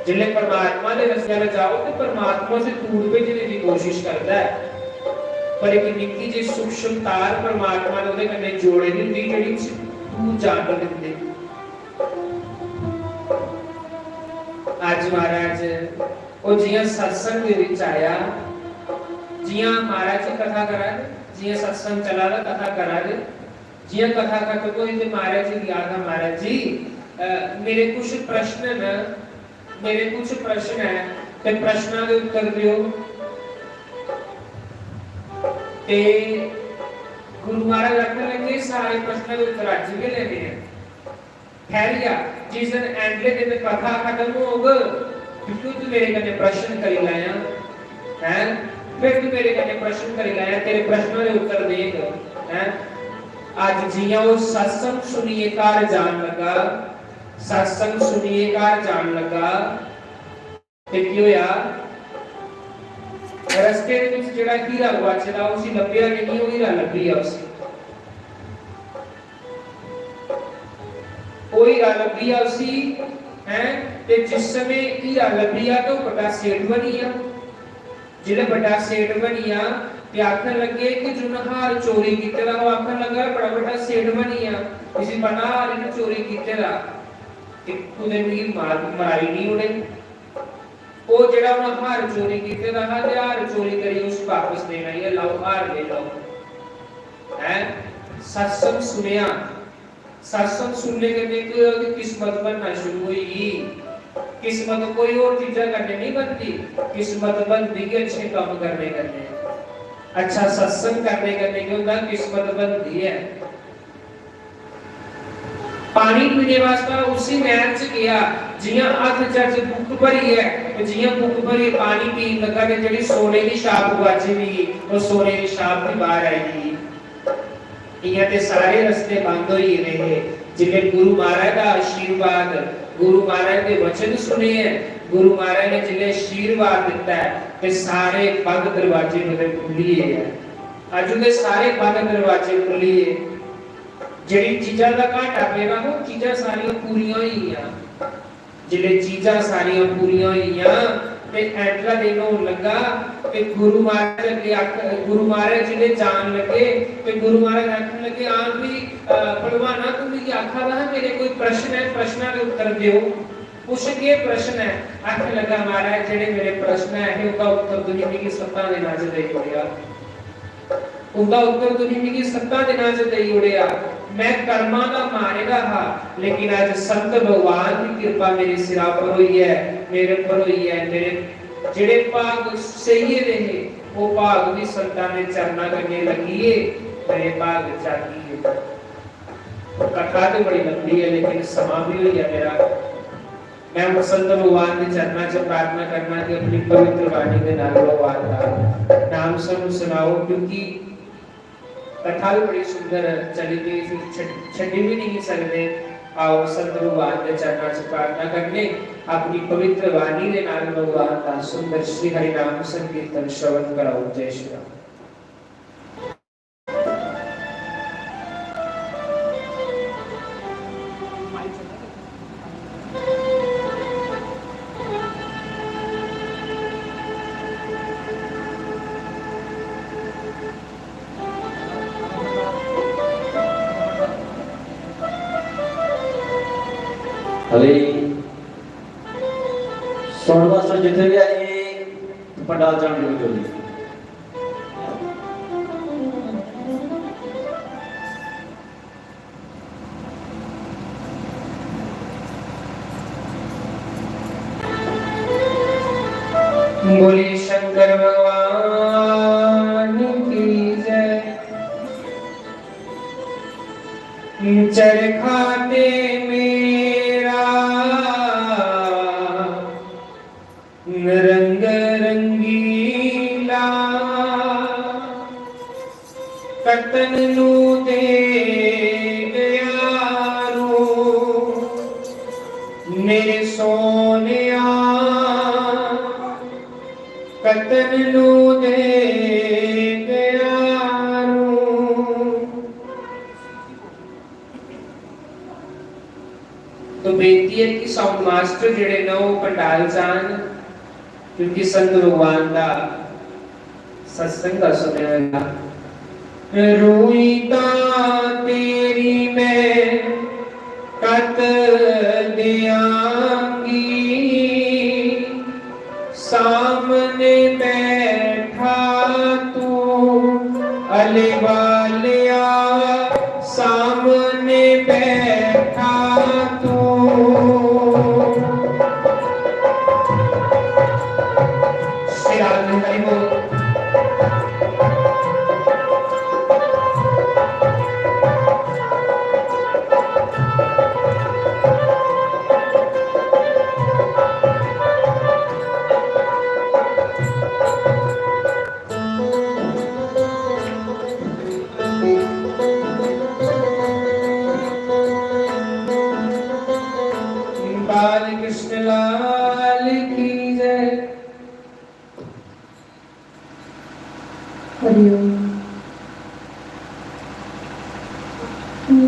जिसलै परमात्मा दे रस्ते आह्ला जाओ ते परमात्मा उसी दूर भेजने दी कोशिश करदा ऐ, पर इक निक्की जेही सूक्ष्म तार परमात्मा ने ओह्दे कन्नै जोड़ी दी होंदी, जेह्ड़ी उसी दूर जान निं दिंदी। अज्ज महाराज ओह् जि'यां सत्संग दे बिच आया, जि'यां महाराज जी कथा करा दे, जि'यां सत्संग चला दा, कथा करा दे, जि'यां कथा खत्म होई ते महाराज जी गी आखदा, "महाराज जी, अ, मेरे कुछ प्रश्न न, मेरे कुछ प्रश्न ऐ, ते प्रश्नां दे उत्तर देओ।" ते गुरु महाराज आखन लगे, "सारे प्रश्नां दे उत्तर अज्ज गै लैने ऐ।" ठैहरी जा, जिस दिन end दे दिन कथा खत्म होग, फिर तू मेरे कन्नै प्रश्न करी लैयां, हैं? फिर तू मेरे कन्नै प्रश्न करी लैयां, तेरे प्रश्नां दे उत्तर देग, हैं? अज्ज जि'यां ओह् सत्संग सुनियै घर जान लगा, सत्संग सुनियै घर जान लगा, ते केह् होआ? रस्ते दे बिच जेह्ड़ा हीरा गुआचे दा, उसी लब्भेआ नेईं, ओह् हीरा लब्भी गेआ उसी। ओह् हीरा लब्भी गेआ उसी, हैं? ते जिस समें हीरा लब्भी गेआ, ते ओह् बड्डा सेठ बनी गेआ। जिसलै बड्डा सेठ बनी गेआ, ते आखन लगे कि जिन्न हार चोरी कीते दा, ओह् आखन लगा, "बड़ा बड्डा सेठ बनी गेआ, इसी पता हार इन्न चोरी कीते दा।" ते कुतै मिगी मार, मराई निं ओड़े। ओह् जेह्ड़ा उन्न हार चोरी कीते दा हा, ते हार चोरी करियै उसी बापस देना, "एह् लैओ, हार लेई लैओ।" हैं? सत्संग सुनेआ, सत्संग सुनने कन्नै केह् होआ कि किस्मत बनना शुरू होई गेई। किस्मत कोई होर चीजां कन्नै निं बनदी, किस्मत बनदी गै अच्छे कम्म करने कन्नै। अच्छा सत्संग करने कन्नै केह् होंदा, किस्मत बनदी ऐ। पानी पीने वास्तै उसी नैह्र च गेआ, जि'यां हत्थ च अज्ज बुक्क भरी ऐ, ते जि'यां बुक्क भरियै पानी पीन लगा ते जेह्ड़ी सोने दी छाप गुआची दी ही, ओह् सोने दी छाप बी बाह्र आई गेई। इ'यां ते सारे रस्ते बंद होई गेदे हे। जिसलै गुरु महाराज दा आशीर्वाद, गुरु महाराज दे वचन सुने ऐ, गुरु महाराज ने जिसलै आशीर्वाद दित्ता ऐ, ते सारे बंद दरवाजे कुतै खु'ल्ली गे ऐ। अज्ज ते सारे बंद दरवाजे खु'ल्ली गे। जेह्ड़ी चीजां दा घाटा पेदा हा, ओह् चीजां सारियां पूरियां होई गेइयां। जिसलै चीजां सारियां पूरियां होई गेइयां ते end दा दिन होन लगा, ते गुरु महाराज अग्गें आख-, गुरु महाराज जिसलै जान लगे, ते गुरु महाराज आखन लगे, "हां भी, अ, पहलवाना, तू मिगी आखा दा हा, मेरे कोई प्रश्न ऐ, प्रश्ना दे उत्तर देओ।" "पुच्छ, केह् प्रश्न ऐ?" आखन लगा, "महाराज, जेह्ड़े मेरे प्रश्न ऐ हे, उं'दा उत्तर तुसें मिगी सत्तां दिनां च देई ओड़ेआ।" उं'दा उत्तर तुसें मिगी सत्तां दिनां च देई ओड़ेआ। में कर्मां दा मारे दा हा, लेकिन अज्ज संत भगवान दी किरपा मेरे सिरा पर होई ऐ, मेरे पर होई ऐ। मेरे जेह्ड़े भाग सेई गेदे हे, ओह् भाग बी संतां दे चरणां कन्नै लग्गी गे, मेरे भाग जागी गे। कथा ते बड़ी लंबी ऐ, लेकिन समां बी होई गेआ मेरा। मैं संत भगवान दे चरणां च प्रार्थना करना कि अपनी पवित्र वाणी दे नाल भगवान दा नाम सानू सुनाओ, क्योंकि कथा भी बड़ी सुंदर चली गई, फिर छड-, छड्डी भी नहीं सकदे। आओ, संत भगवान दे चरणां च प्रार्थना करने, अपनी पवित्र वाणी दे नाल भगवान दा सुंदर श्री हरि नाम संकीर्तन श्रवण कराओ। जय श्री राम। हरे, सुन बस जित्थै बी आई पंडाल जान लगी पेई। बोलिए शंकर चरखा ते मेरा रंग रंगीला, कतन नू दे गया रू, मेरे सोनिया, कतन नू दे गया रू। तो बेनती ऐ कि साउंड मास्टर जेह्ड़े न, ओह् पंडाल च आन, क्योंकि संत भगवान दा सत्संग दा समय होएगा। रोई तां तेरी मैं कत देआंगी, सामने बैठा तू, अले वालिया, सामने बैठा तू। श्री राम हरि बोल। बाल कृष्ण लाल की जय। हरि ओम।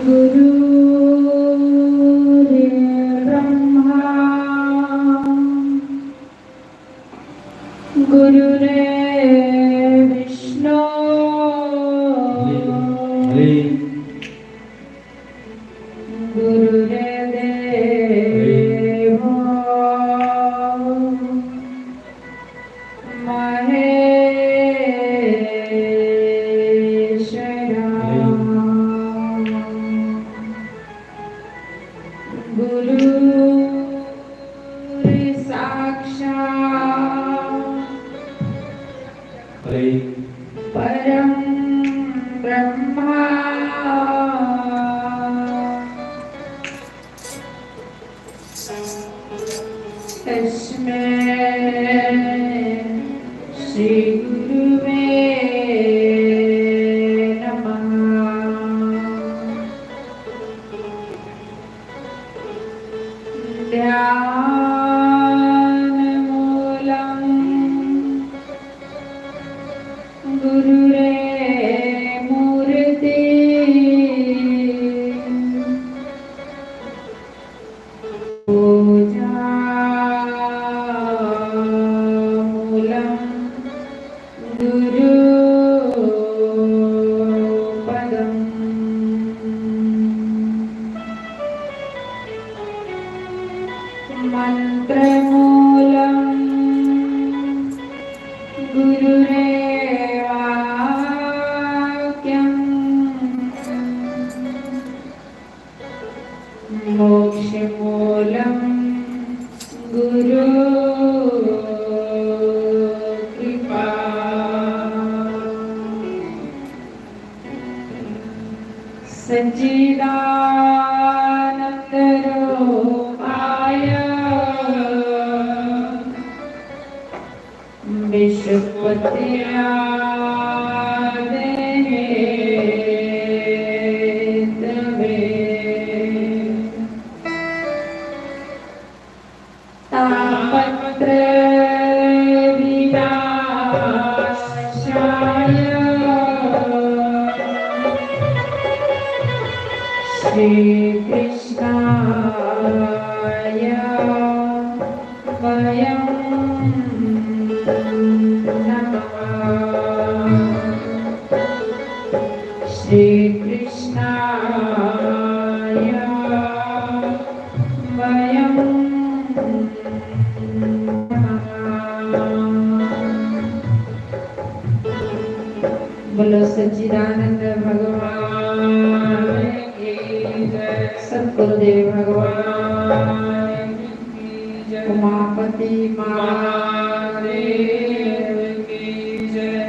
गुरु रे ब्रह्मा, गुरु रे विष्णु, हरि। गुरु रे देवो महेश्वरा। गुरु रे साक्षात् हरि। परं ब्रह्मा तस्मै श्री गुरुवे नमः। ध्यानमूलं गुरुरे मूर्ति पूजामूलं गुरु पदम। मंत्रमूलं गुरुरे वाक्यम। मोक्षमूलं गुरु कृपा। सच्चिदानंद रूपाय विश्वपत्यादे हेतवे। तापत्र विनाशाय श्री कृष्णाय वयं नमः। श्री कृष्णाय वयं नमः। बोलो सच्चिदानंद भगवान की जय, सतगुरुदेव भगवान की जय, उमापति महादेव की जय,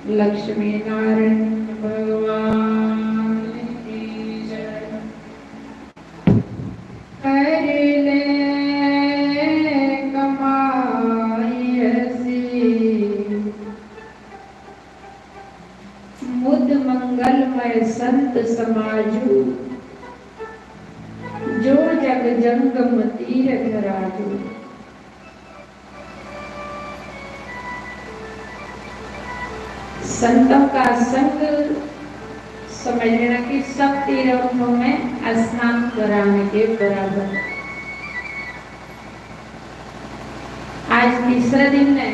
लक्ष्मी नारायण भगवान की जय। संत समाजू, जो जग जंगम तीरथ राजू। संतों का संग समझना कि सब तीर्थों में स्नान कराने के बराबर। आज तीसरा दिन है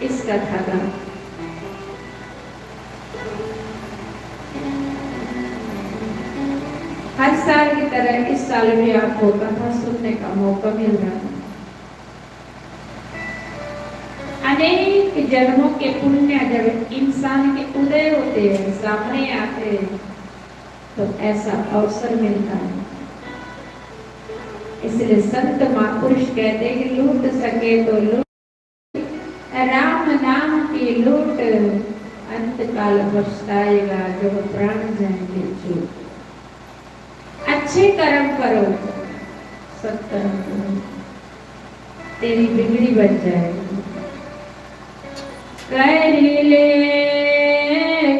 इस कथा का। हर साल की तरह इस साल भी आपको कथा सुनने का मौका मिल रहा है। अनेक जन्मों के पुण्य जब इंसान के उदय होते हैं, सामने आते हैं, तो ऐसा अवसर मिलता है। इसलिए संत महापुरुष कहते हैं कि लूट सके तो लूट, राम नाम की लूट, अंत काल पछताएगा जब प्राण जाएंगे छूट। अच्छे कर्म करो, सत्कर्म करो, तेरी बिगड़ी बन जाएगी। कर ले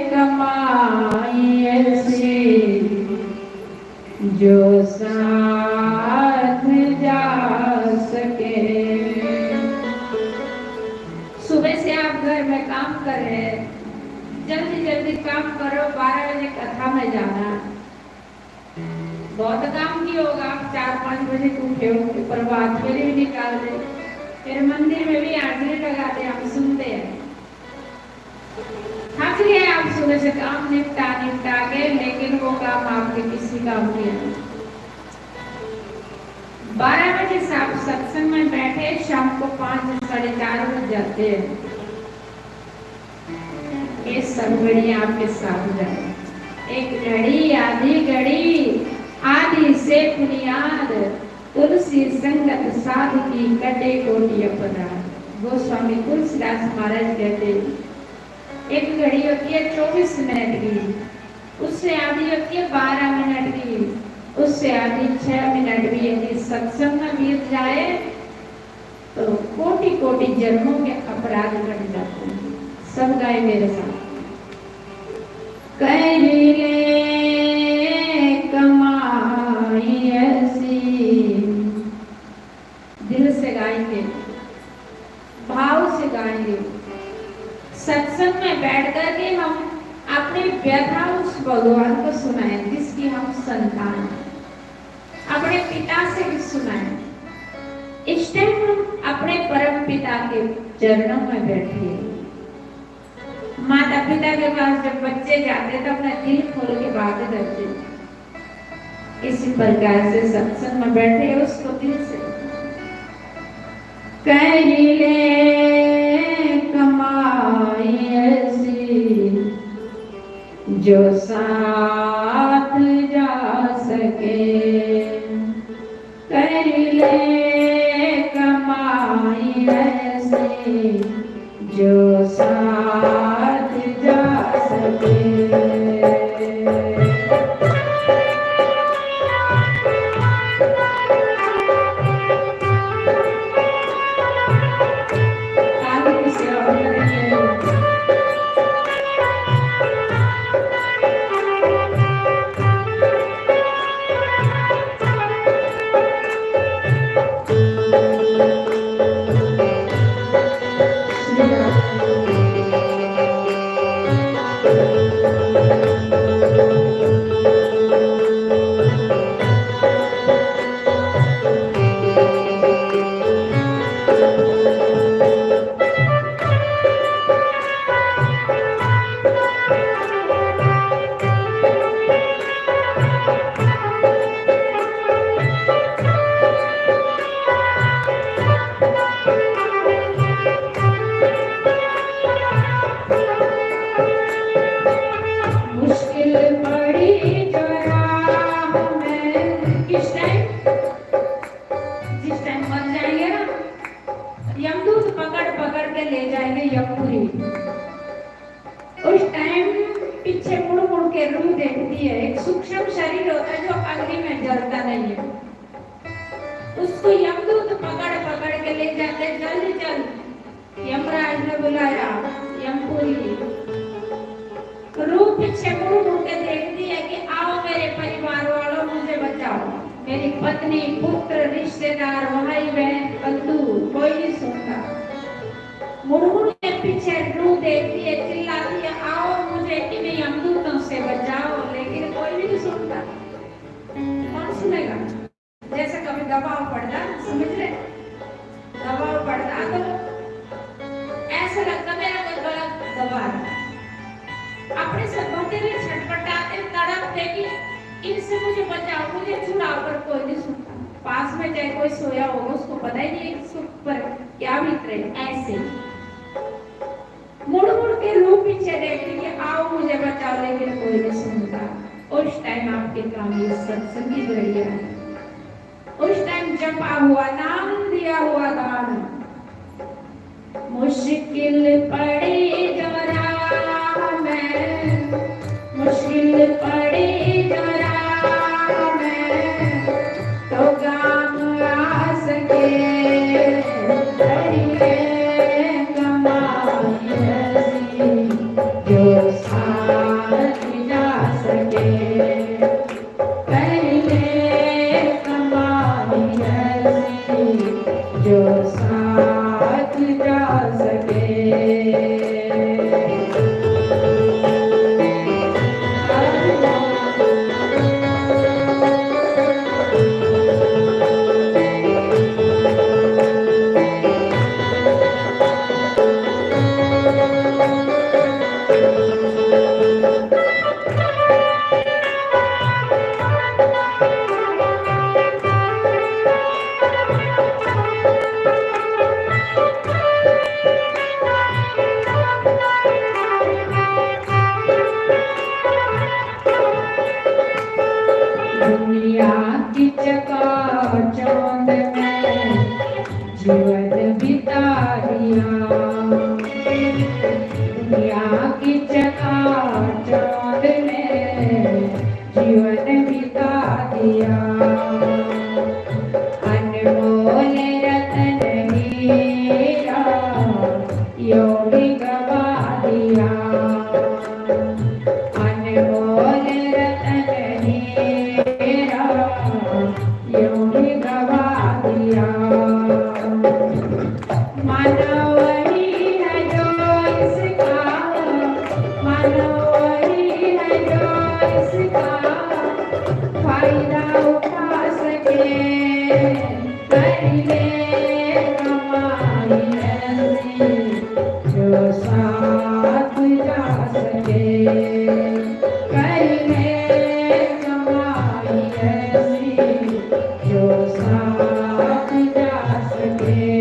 कमाई ऐसी जो साथ जा सके। सुबह से आप घर में काम कर रहे हैं, जल्दी जल्दी काम करो, बारह बजे कथा में जाना है। बहुत काम की होगा, आप चार पाँच बजे को उठे होंगे, प्रभात फेरी भी निकाल दे, फिर मंदिर में भी हाजिरी लगा दे, हम सुनते हैं। थक गए आप सुबह से काम निपटा निपटा के, लेकिन वो काम आपके किसी काम नहीं है। बारह बजे से आप सत्संग में बैठे, शाम को पाँच, साढ़े चार बज जाते हैं। ये सब घड़ी आपके साथ जाए। एक घड़ी आधी घड़ी, आधी से बुनियाद, तुलसी संगत साध की, कटे कोटि अपराध। गोस्वामी तुलसीदास महाराज कहते, एक घड़ी होती है चौबीस मिनट की, उससे आधी होती है बारह मिनट की, उससे आधी छह मिनट भी यदि सत्संग में बीत जाए, तो कोटि कोटि जन्मों के अपराध कट जाते हैं। सब गाए मेरे साथ। कर ले कमाई ऐसी, दिल से गाएंगे, भाव से गाएंगे। सत्संग में बैठ करके हम अपनी व्यथा उस भगवान को सुनाएं जिसकी हम संतान हैं। अपने पिता से भी सुनाएं। इस टाइम हम अपने परम पिता के चरणों में बैठे हैं। माता पिता के पास जब बच्चे जाते हैं तो अपना दिल खोल के बातें करते हैं। इसी प्रकार से सत्संग में बैठे उसको दिल से कर ले कमाई ऐसी जो साथ जा सके। कर ले कमाई ऐसी जो साथ जा सके। मुश्किल पड़ी जो राह में, किस टाइम? जिस टाइम मर जाएंगे ना, यमदूत पकड़ पकड़ के ले जाएंगे यमपुरी। उस टाइम पीछे मुड़ मुड़ के रूह देखती है। एक सूक्ष्म शरीर होता है जो अग्नि में जलता नहीं है, उसको यमदूत पकड़ पकड़ के ले जाते, जल्द जल्द। यमराज ने बुलाया, यमपुरी। रूह पीछे मुड़ मुड़ के पत्नी, पुत्र, रिश्तेदार, भाई, बहन, बंधु, कोई नहीं सुनता। मुड़ मुड़ के पीछे रूह देखती है, चिल्लाती है, "आओ, मुझे इन यमदूतों से बचाओ," लेकिन कोई नहीं सुनता। कौन सुनेगा? जैसे कभी दबाव पड़ता, समझ रहे, दबाव पड़ता तो ऐसा लगता मेरा कोई गला दबा रहा। अपने से बंदे भी छटपटाते, तड़पते कि इनसे मुझे बचाओ, मुझे छुड़ाओ, पर कोई नहीं सुनता। पास में चाहे कोई सोया होगा, उसको पता ही नहीं है कि उसके ऊपर क्या बीत रहे। ऐसे ही मुड़ मुड़ के रूह पीछे देखती कि "आओ, मुझे बचाओ," लेकिन कोई नहीं सुनता। उस टाइम आपके काम ये सत्संग की घड़ी है। उस टाइम जपा हुआ, नाम दिया हुआ दान। मुश्किल पड़ी जो राह में, मुश्किल पड़ी जो राह में, तो काम आ सके, करिए कमाई ऐसी, जो साथ जा सके। पहले कमाई ऐसी जो साथ जा सके। दुनिया की चकाचौंध में जीवन बिता दिया, दुनिया की चकाचौंध में जीवन बिता दिया। अनमोल रतन हीरा, यो भी गवा दिया। अनमोल रतन हीरा, यो भी गवा दिया। मानव वही है जो इसका, मानव वही है जो इसका फायदा उठा सके। कर ले कमाई ऐसी जो साथ जा सके। कर ले कमाई ऐसी जो साथ जा सके।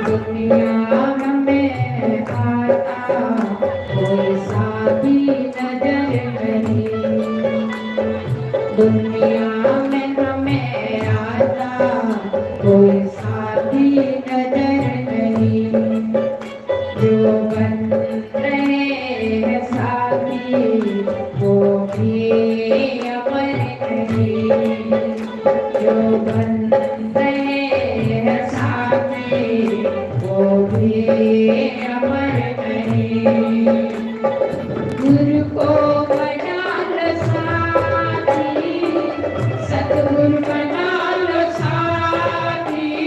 दुनिया में आता कोई साथी नजर नहीं, दुनिया में हमें आता कोई साथी नजर नहीं। जो बन रहे हैं साथी, वो भी अमर नहीं। जो बन रहे हैं साथी, वो भी अमर नहीं। गुरु को बना लो साथी, सतगुरु बना लो साथी।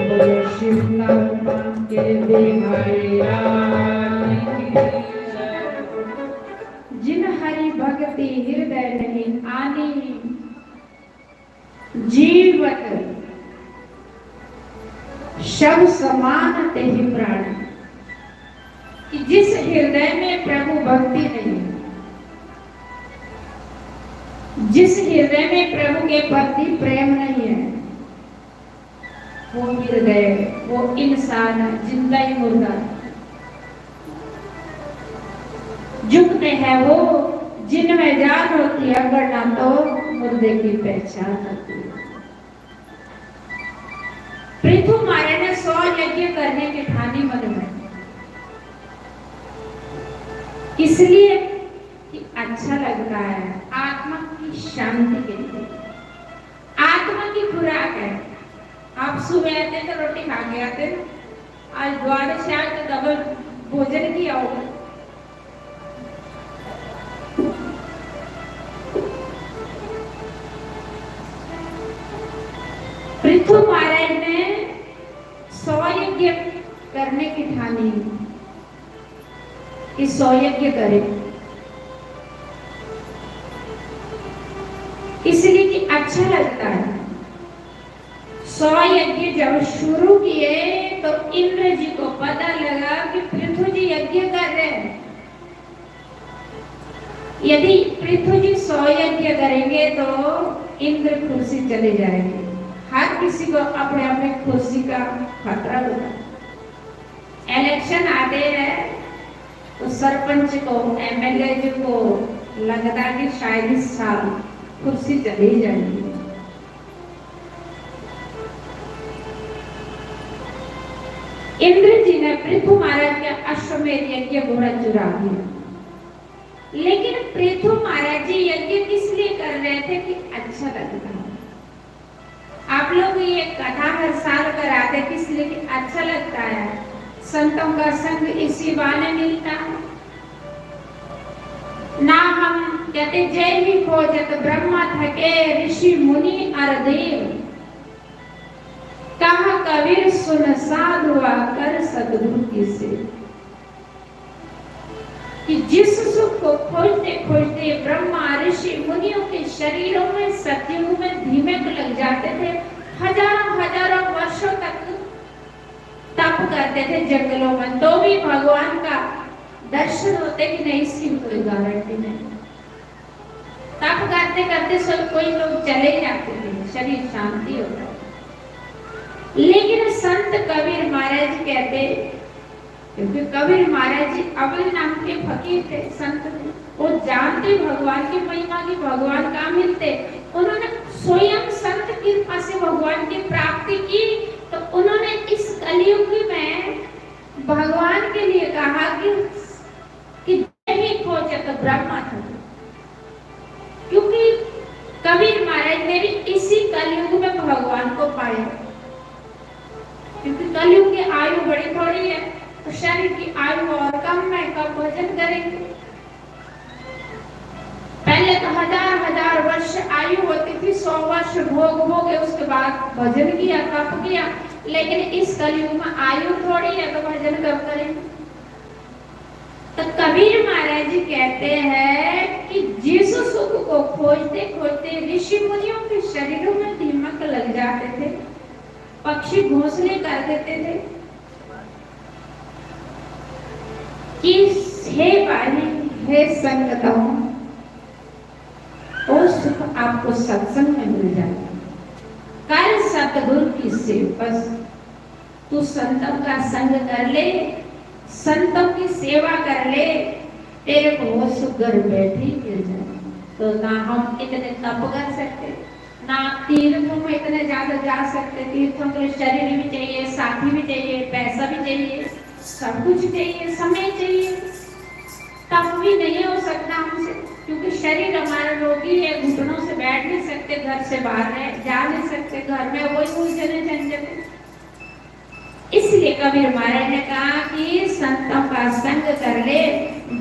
बोलो शिव नारायण के बिहारी राम की जय। जिन हरि भक्ति हृदय नहीं आनी, जीवत शव समान तेहि प्राणी। कि जिस हृदय में प्रभु भक्ति नहीं है, जिस हृदय में प्रभु के प्रति प्रेम नहीं है, वो हृदय, वो इंसान जिंदा ही मुर्दा है। जुग में है वो, जिनमें जान होती है, वरना तो मुर्दे की पहचान होती है। पृथु मारे ने सौ यज्ञ करने की ठानी मन में, इसलिए कि अच्छा लगता है, आत्मा की शांति के लिए। आत्मा की खुराक है। आप सुबह आते तो रोटी खा के आते, आज द्वादश आए तो डबल भोजन किया होगा। पृथु महाराज ने सौ यज्ञ करने की ठानी कि सौ यज्ञ करें, इसलिए कि अच्छा लगता है। सौ यज्ञ जब शुरू किए तो इंद्र जी को पता लगा कि पृथु जी यज्ञ कर रहे हैं। यदि पृथु जी सौ यज्ञ करेंगे तो इंद्र कुर्सी चले जाएंगे। हर किसी को अपने अपने कुर्सी का खतरा होता है। इलेक्शन आते हैं तो सरपंच को, एमएलए जी को लगता कि शायद इस साल कुर्सी चली जाएगी। इंद्र जी ने पृथु महाराज के अश्वमेध यज्ञ घोड़ा चुरा दिया, लेकिन पृथु महाराज जी यज्ञ किस लिए कर रहे थे? कि अच्छा लगता है। आप लोग ये कथा हर साल कराते, किस लिए? कि अच्छा लगता है। संतों का संग इसी बहाने मिलता है। ना हम कहते, जय ही खोजत ब्रह्मा थके ऋषि मुनि अर देव। कहा कबीर सुन साधुआ कर सतगुरु की सेवा। कि जिस सुख को खोजते खोजते ब्रह्मा ऋषि मुनियों के शरीरों में सतयुग में धीमक लग जाते थे, हजारों हजारों वर्षों तक तप करते थे जंगलों में, तो भी भगवान का दर्शन होते कि नहीं, इसकी कोई गारंटी नहीं। तप करते करते सब कोई लोग चले जाते थे, शरीर शांति होता था। लेकिन संत कबीर महाराज कहते, क्योंकि कबीर महाराज जी अवल नाम के फकीर थे, संत थे, वो जानते भगवान की महिमा की, भगवान कहाँ मिलते। उन्होंने स्वयं संत कृपा से भगवान की प्राप्ति की, तो उन्होंने इस कलयुग में भगवान के लिए कहा कि, कि जय ही खोजत ब्रह्मा थके। क्योंकि कबीर महाराज ने भी इसी कलयुग में भगवान को पाया, क्योंकि कलयुग की आयु बड़ी थोड़ी है, तो शरीर की आयु और कम है, कब भजन करेंगे? पहले तो हजार हजार वर्ष आयु होती थी, सौ वर्ष भोग भोगे, उसके बाद भजन किया, तप किया, लेकिन इस कलयुग में आयु थोड़ी है, तो भजन कब करेंगे? तो कबीर महाराज जी कहते हैं कि जिस सुख को खोजते खोजते ऋषि मुनियों के शरीरों में दीमक लग जाते थे, पक्षी घोंसले कर देते थे, कि हे भाई, हे संगतों, वो सुख आपको सत्संग में मिल जाता है। कर सतगुरु की सेवा, बस तू संतों का संग कर ले, संतों की सेवा कर ले, तेरे को वो सुख घर बैठे ही मिल जाए। तो ना हम इतने तप कर सकते, ना तीर्थों में इतने ज्यादा जा सकते। तीर्थों के लिए शरीर भी चाहिए, साथी भी चाहिए, पैसा भी चाहिए, सब कुछ चाहिए, समय चाहिए। तप भी नहीं हो सकता हमसे, क्योंकि शरीर हमारा रोगी है, घुटनों से बैठ नहीं सकते, घर से बाहर रह, जा नहीं सकते, घर में वही उलझने झंझट। इसलिए कबीर महाराज ने कहा कि संतों का संग कर ले,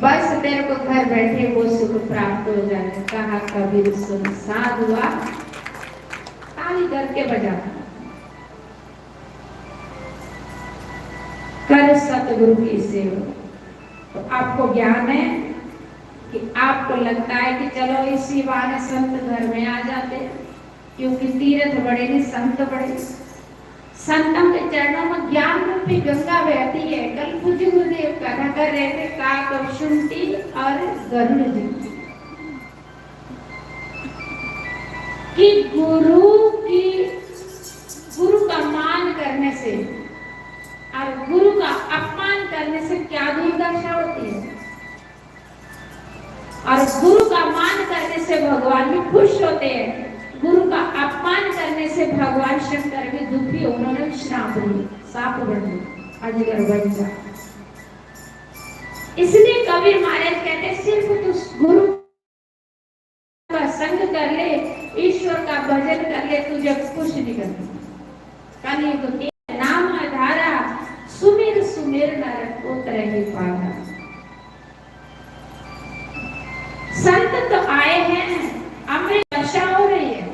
बस तेरे को घर बैठे वो सुख प्राप्त हो जाए। कहा कबीर सुन साधुआ, ताली करके बजा, कर सतगुरु की सेवा। तो आपको ज्ञान है कि आपको लगता है कि चलो इसी बहाने संत घर में आ जाते हैं, क्योंकि तीर्थ बड़े नहीं, संत बड़े। संतों के चरणों में ज्ञान रूपी गंगा बहती है। कल पूज्य गुरुदेव कथा कर रहे थे काक और शुंठी और गरुड़ जी की, कि गुरु की, गुरु का मान करने से और गुरु का अपमान करने से क्या दुर्दशा होती है। और गुरु का मान करने से भगवान भी खुश होते हैं, गुरु का अपमान करने से भगवान शंकर भी दुखी, उन्होंने भी श्राप दिए, साप बन गए, अजगर बन जा। इसलिए कबीर महाराज कहते, सिर्फ तू गुरु का संग कर ले, ईश्वर का भजन कर ले, तुझे कुछ नहीं करना। कलयुग के नाम आधारा, सुमिर सुमिर नर को तरहि पारा। संत तो आए हैं, अमृत वर्षा हो रही है,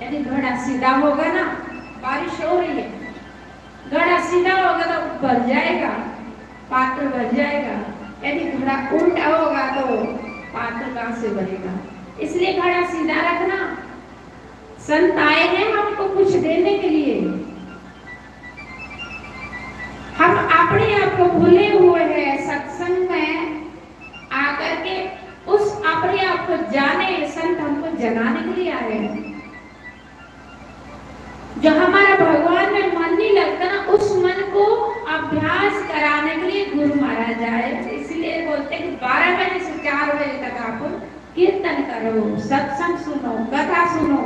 यानी घड़ा सीधा होगा ना, बारिश हो रही है, घड़ा सीधा होगा तो भर जाएगा, पात्र भर जाएगा, यदि घड़ा उल्टा होगा तो पात्र कहाँ से भरेगा? इसलिए घड़ा सीधा रखना। संत आए हैं हमको कुछ देने के लिए, हम अपने आप को भूले हुए हैं। सत्संग में आकर के उस अपने आप को जाने, संत हमको जगाने के लिए आए हैं। जो हमारा भगवान में मन नहीं लगता ना, उस मन को अभ्यास कराने के लिए गुरु महाराज आए। इसलिए बोलते हैं कि बारह बजे से चार बजे तक आप कीर्तन करो, सत्संग सुनो, कथा सुनो,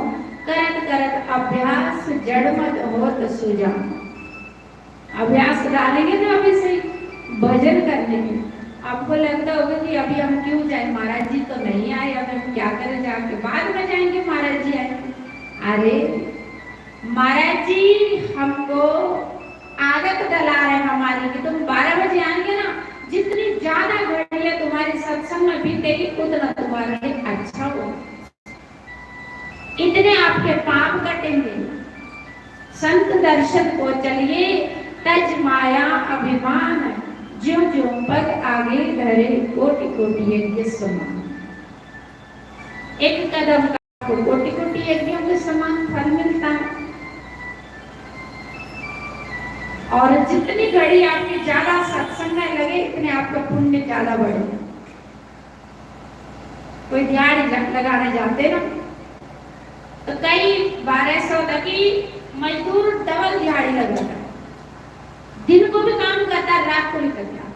करत करत अभ्यास जड़मत होत सुजान। अभ्यास डालेंगे ना अभी से भजन करने में। आपको लगता होगा कि अभी हम क्यों जाए, महाराज जी तो नहीं आए, अब हम क्या करें जाके, बाद में जाएंगे, महाराज जी आए। अरे महाराज जी हमको आदत डला रहे हमारी कि तुम बारह बजे आएंगे ना, जितनी ज्यादा घड़ियां तुम्हारी सत्संग में बीतेगी उतना तुम्हारे लिए अच्छा होगा, इतने आपके पाप कटेंगे। संत दर्शन को चलिए, तज माया अभिमान, ज्यों ज्यों पग आगे धरे, कोटि कोटि यज्ञ समान। एक कदम का आपको कोटि कोटि यज्ञों के समान फल मिलता है। और जितनी घड़ी आपकी ज्यादा सत्संग में लगे, इतने आपका पुण्य ज्यादा बढ़े। कोई दिहाड़ी ल-, लगाने जाते ना, तो कई बारह सौ तक ही मजदूर डबल दिहाड़ी लगाता है, दिन को भी काम करता है, रात को भी करता है,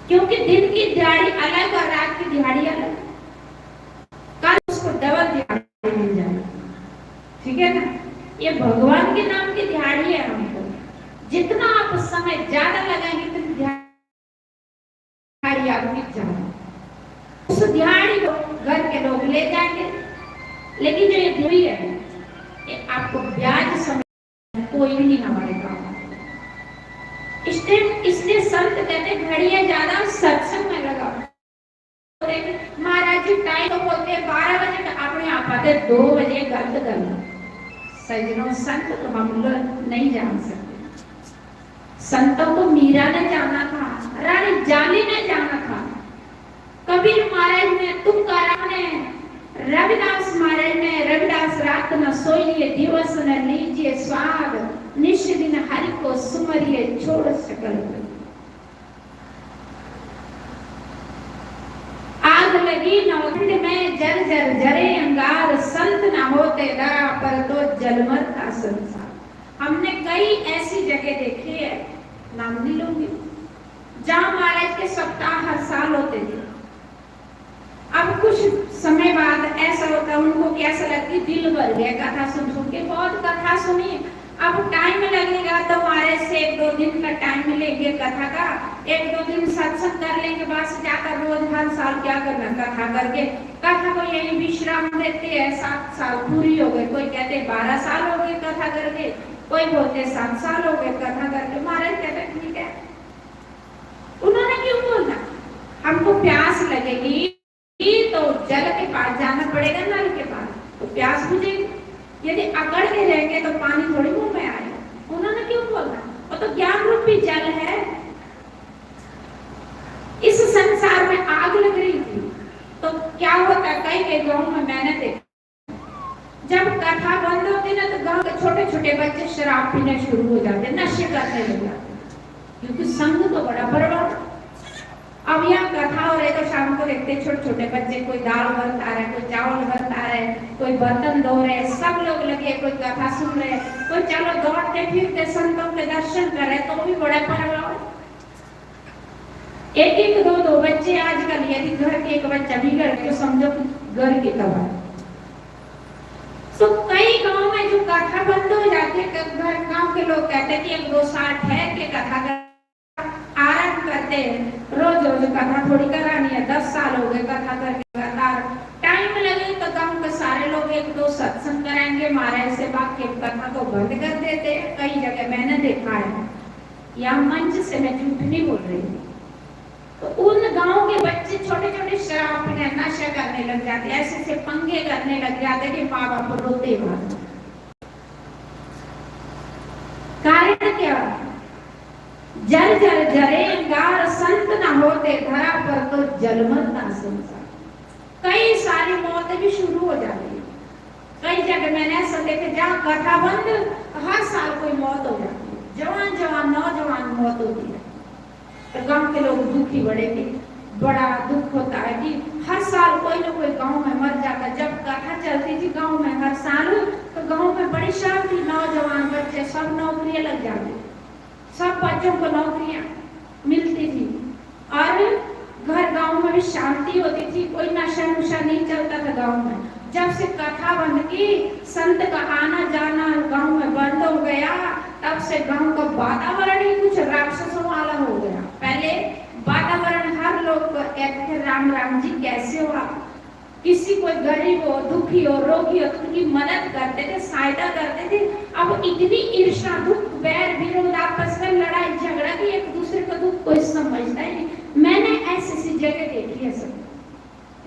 क्योंकि दिन की दिहाड़ी अलग और रात की दिहाड़ी अलग, कल उसको डबल दिहाड़ी मिल जाएगी। ठीक है ना? ये भगवान के नाम की दिहाड़ी है। हमको जितना आप समय ज्यादा लगाएंगे, इतनी दिहाड़ी आपकी ज्यादा। उस दिहाड़ी को घर के लोग ले जाएंगे, लेकिन जो ये दिहाड़ी है, ये आपको ब्याज समेत कोई भी नहीं हमारे काम। इसलिए, इसलिए संत कहते, घड़ियां ज्यादा सत्संग में लगाओ। महाराज जी टाइम तो बोलते हैं बारह बजे, तो अपने आप आते दो बजे गलत करना। सज्जनों, संत को हम लोग नहीं जान सकते। संतों को मीरा ने जाना था, रानी जाली ने जाना था, कबीर महाराज ने, तुकाराम ने, रविदास महाराज ने, रविदास रात न सोइए, दिवस न लीजिए स्वाद, निश दिन हरि को सुमरिए, छोड़ सकल। आग लगी नौखंड में, जर जर जरे अंगार, संत न होते दरा पर तो जलमर का संसार। हम हमने कई ऐसी जगह देखी है, नाम नहीं लूंगी, जहाँ महाराज के सप्ताह हर साल होते थे। अब कुछ समय बाद ऐसा होता, उनको कैसा लगती, दिल भर गया कथा सुन सुन के, बहुत कथा सुनी। अब टाइम लगेगा तो हमारे से एक दो दिन का टाइम लेंगे कथा का, एक दो दिन सत्संग कर लेंगे, बस जाकर रोज हर साल क्या करना कथा करके। कथा को यही विश्राम देते हैं, सात साल पूरी हो गए, कोई कहते बारह साल हो गए कथा करके, कोई बोलते सात साल हो गए कथा करके। महाराज कहते ठीक है। उन्होंने क्यों बोलना? हमको प्यास लगेगी तो जल के पास जाना पड़ेगा, नल के पास, तो प्यास बुझेगी। यदि अकड़ के रहेंगे तो पानी थोड़ी मुंह में आएगा। उन्होंने क्यों बोलना? वो तो ज्ञान रूपी जल है। इस संसार में आग लग रही थी, तो क्या होता है, कई कई गांव में मैंने देखा, जब कथा बंद होती ना, तो गांव के छोटे छोटे बच्चे शराब पीने शुरू हो जाते, नशे करने लग जाते, क्योंकि संग तो बड़ा प्रभाव। अब यहाँ कथा हो रही, तो शाम को देखते छोटे छोटे बच्चे, कोई दाल भरता रहे, कोई चावल भरता रहे, कोई बर्तन धो रहे, सब लोग लगे, कोई कथा सुन रहे, कोई चलो दौड़ते फिरते संतों के दर्शन कर रहे, तो भी बड़ा प्रभाव। एक एक दो दो बच्चे आजकल, यदि घर के एक बच्चा बिगड़ गया, तो समझो कि घर की तबाही। तो कई गांव में जो कथा बंद हो जाती है, तो घर, गांव के लोग कहते हैं कि एक दो साल ठहर के कथा कर, आराम करते हैं, रोज रोज कथा थोड़ी करानी है, दस साल हो गए कथा करके लगातार। टाइम लगे तो गांव के सारे लोग एक दो सत्संग कराएंगे महाराज से, बाकी कथा को बंद कर देते हैं। कई जगह मैंने देखा है, यहाँ मंच से मैं झूठ नहीं बोल रही। तो उन गांव के बच्चे छोटे छोटे शराब पीने, नशा करने लग जाते, ऐसे ऐसे पंगे करने लग जाते कि माँ बाप रोते हुए। कारण क्या? जर जर जरे अंगार, संत ना होते धरा पर तो जलमल ना संसार। कई सारी मौतें भी शुरू हो जाती है। कई जगह मैंने ऐसा देखे, जहाँ कथा बंद, हर साल कोई मौत हो जाती है, जवान जवान नौजवान मौत होती है। तो गांव के लोग दुखी बड़े थे, बड़ा दुख होता है कि हर साल कोई ना कोई गांव में मर जाता। जब कथा चलती थी गांव में हर साल, तो गांव में बड़ी शांति, नौजवान बच्चे सब नौकरियां लग जाते, सब बच्चों को नौकरियां मिलती थी और घर गांव में भी शांति होती थी, कोई नशा नुशा नहीं चलता था गांव में। जब से कथा बंद की, संत का आना जाना गांव में बंद हो गया, तब से गांव का वातावरण ही कुछ राक्षसों वाला हो गया। पहले वातावरण हर लोग को कहते थे, "राम राम जी, कैसे हो आप?" किसी कोई गरीब हो, दुखी हो, रोगी हो, तो उनकी मदद करते थे, सहायता करते थे। अब इतनी ईर्ष्या, दुख, बैर, विरोध, आपस में लड़ाई झगड़ा कि एक दूसरे का दुख कोई समझता ही नहीं। मैंने ऐसी ऐसी जगह देखी है सब।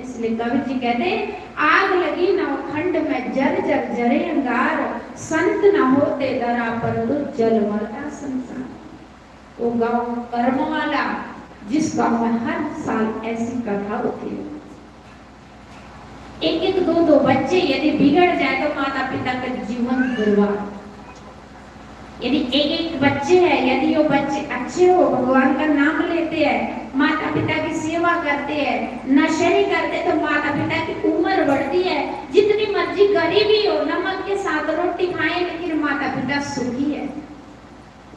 इसलिए कबीर जी कहते, "आग लगी नवखंड में, जर जर जरे अंगार, संत न होते दरा पर तो जल मरता संसार।" वो गांव कर्म वाला, जिस गांव में हर साल ऐसी कथा होती है, एक एक दो दो बच्चे यदि बिगड़ जाए तो माता पिता का जीवन बर्बाद। यदि एक एक बच्चे हैं, यदि वो बच्चे अच्छे हो, भगवान का नाम लेते हैं, माता पिता की सेवा करते हैं, नशे नहीं करते, तो माता पिता की उम्र बढ़ती है। जितनी मर्जी गरीबी हो, नमक के साथ रोटी खाएं, लेकिन माता पिता सुखी है।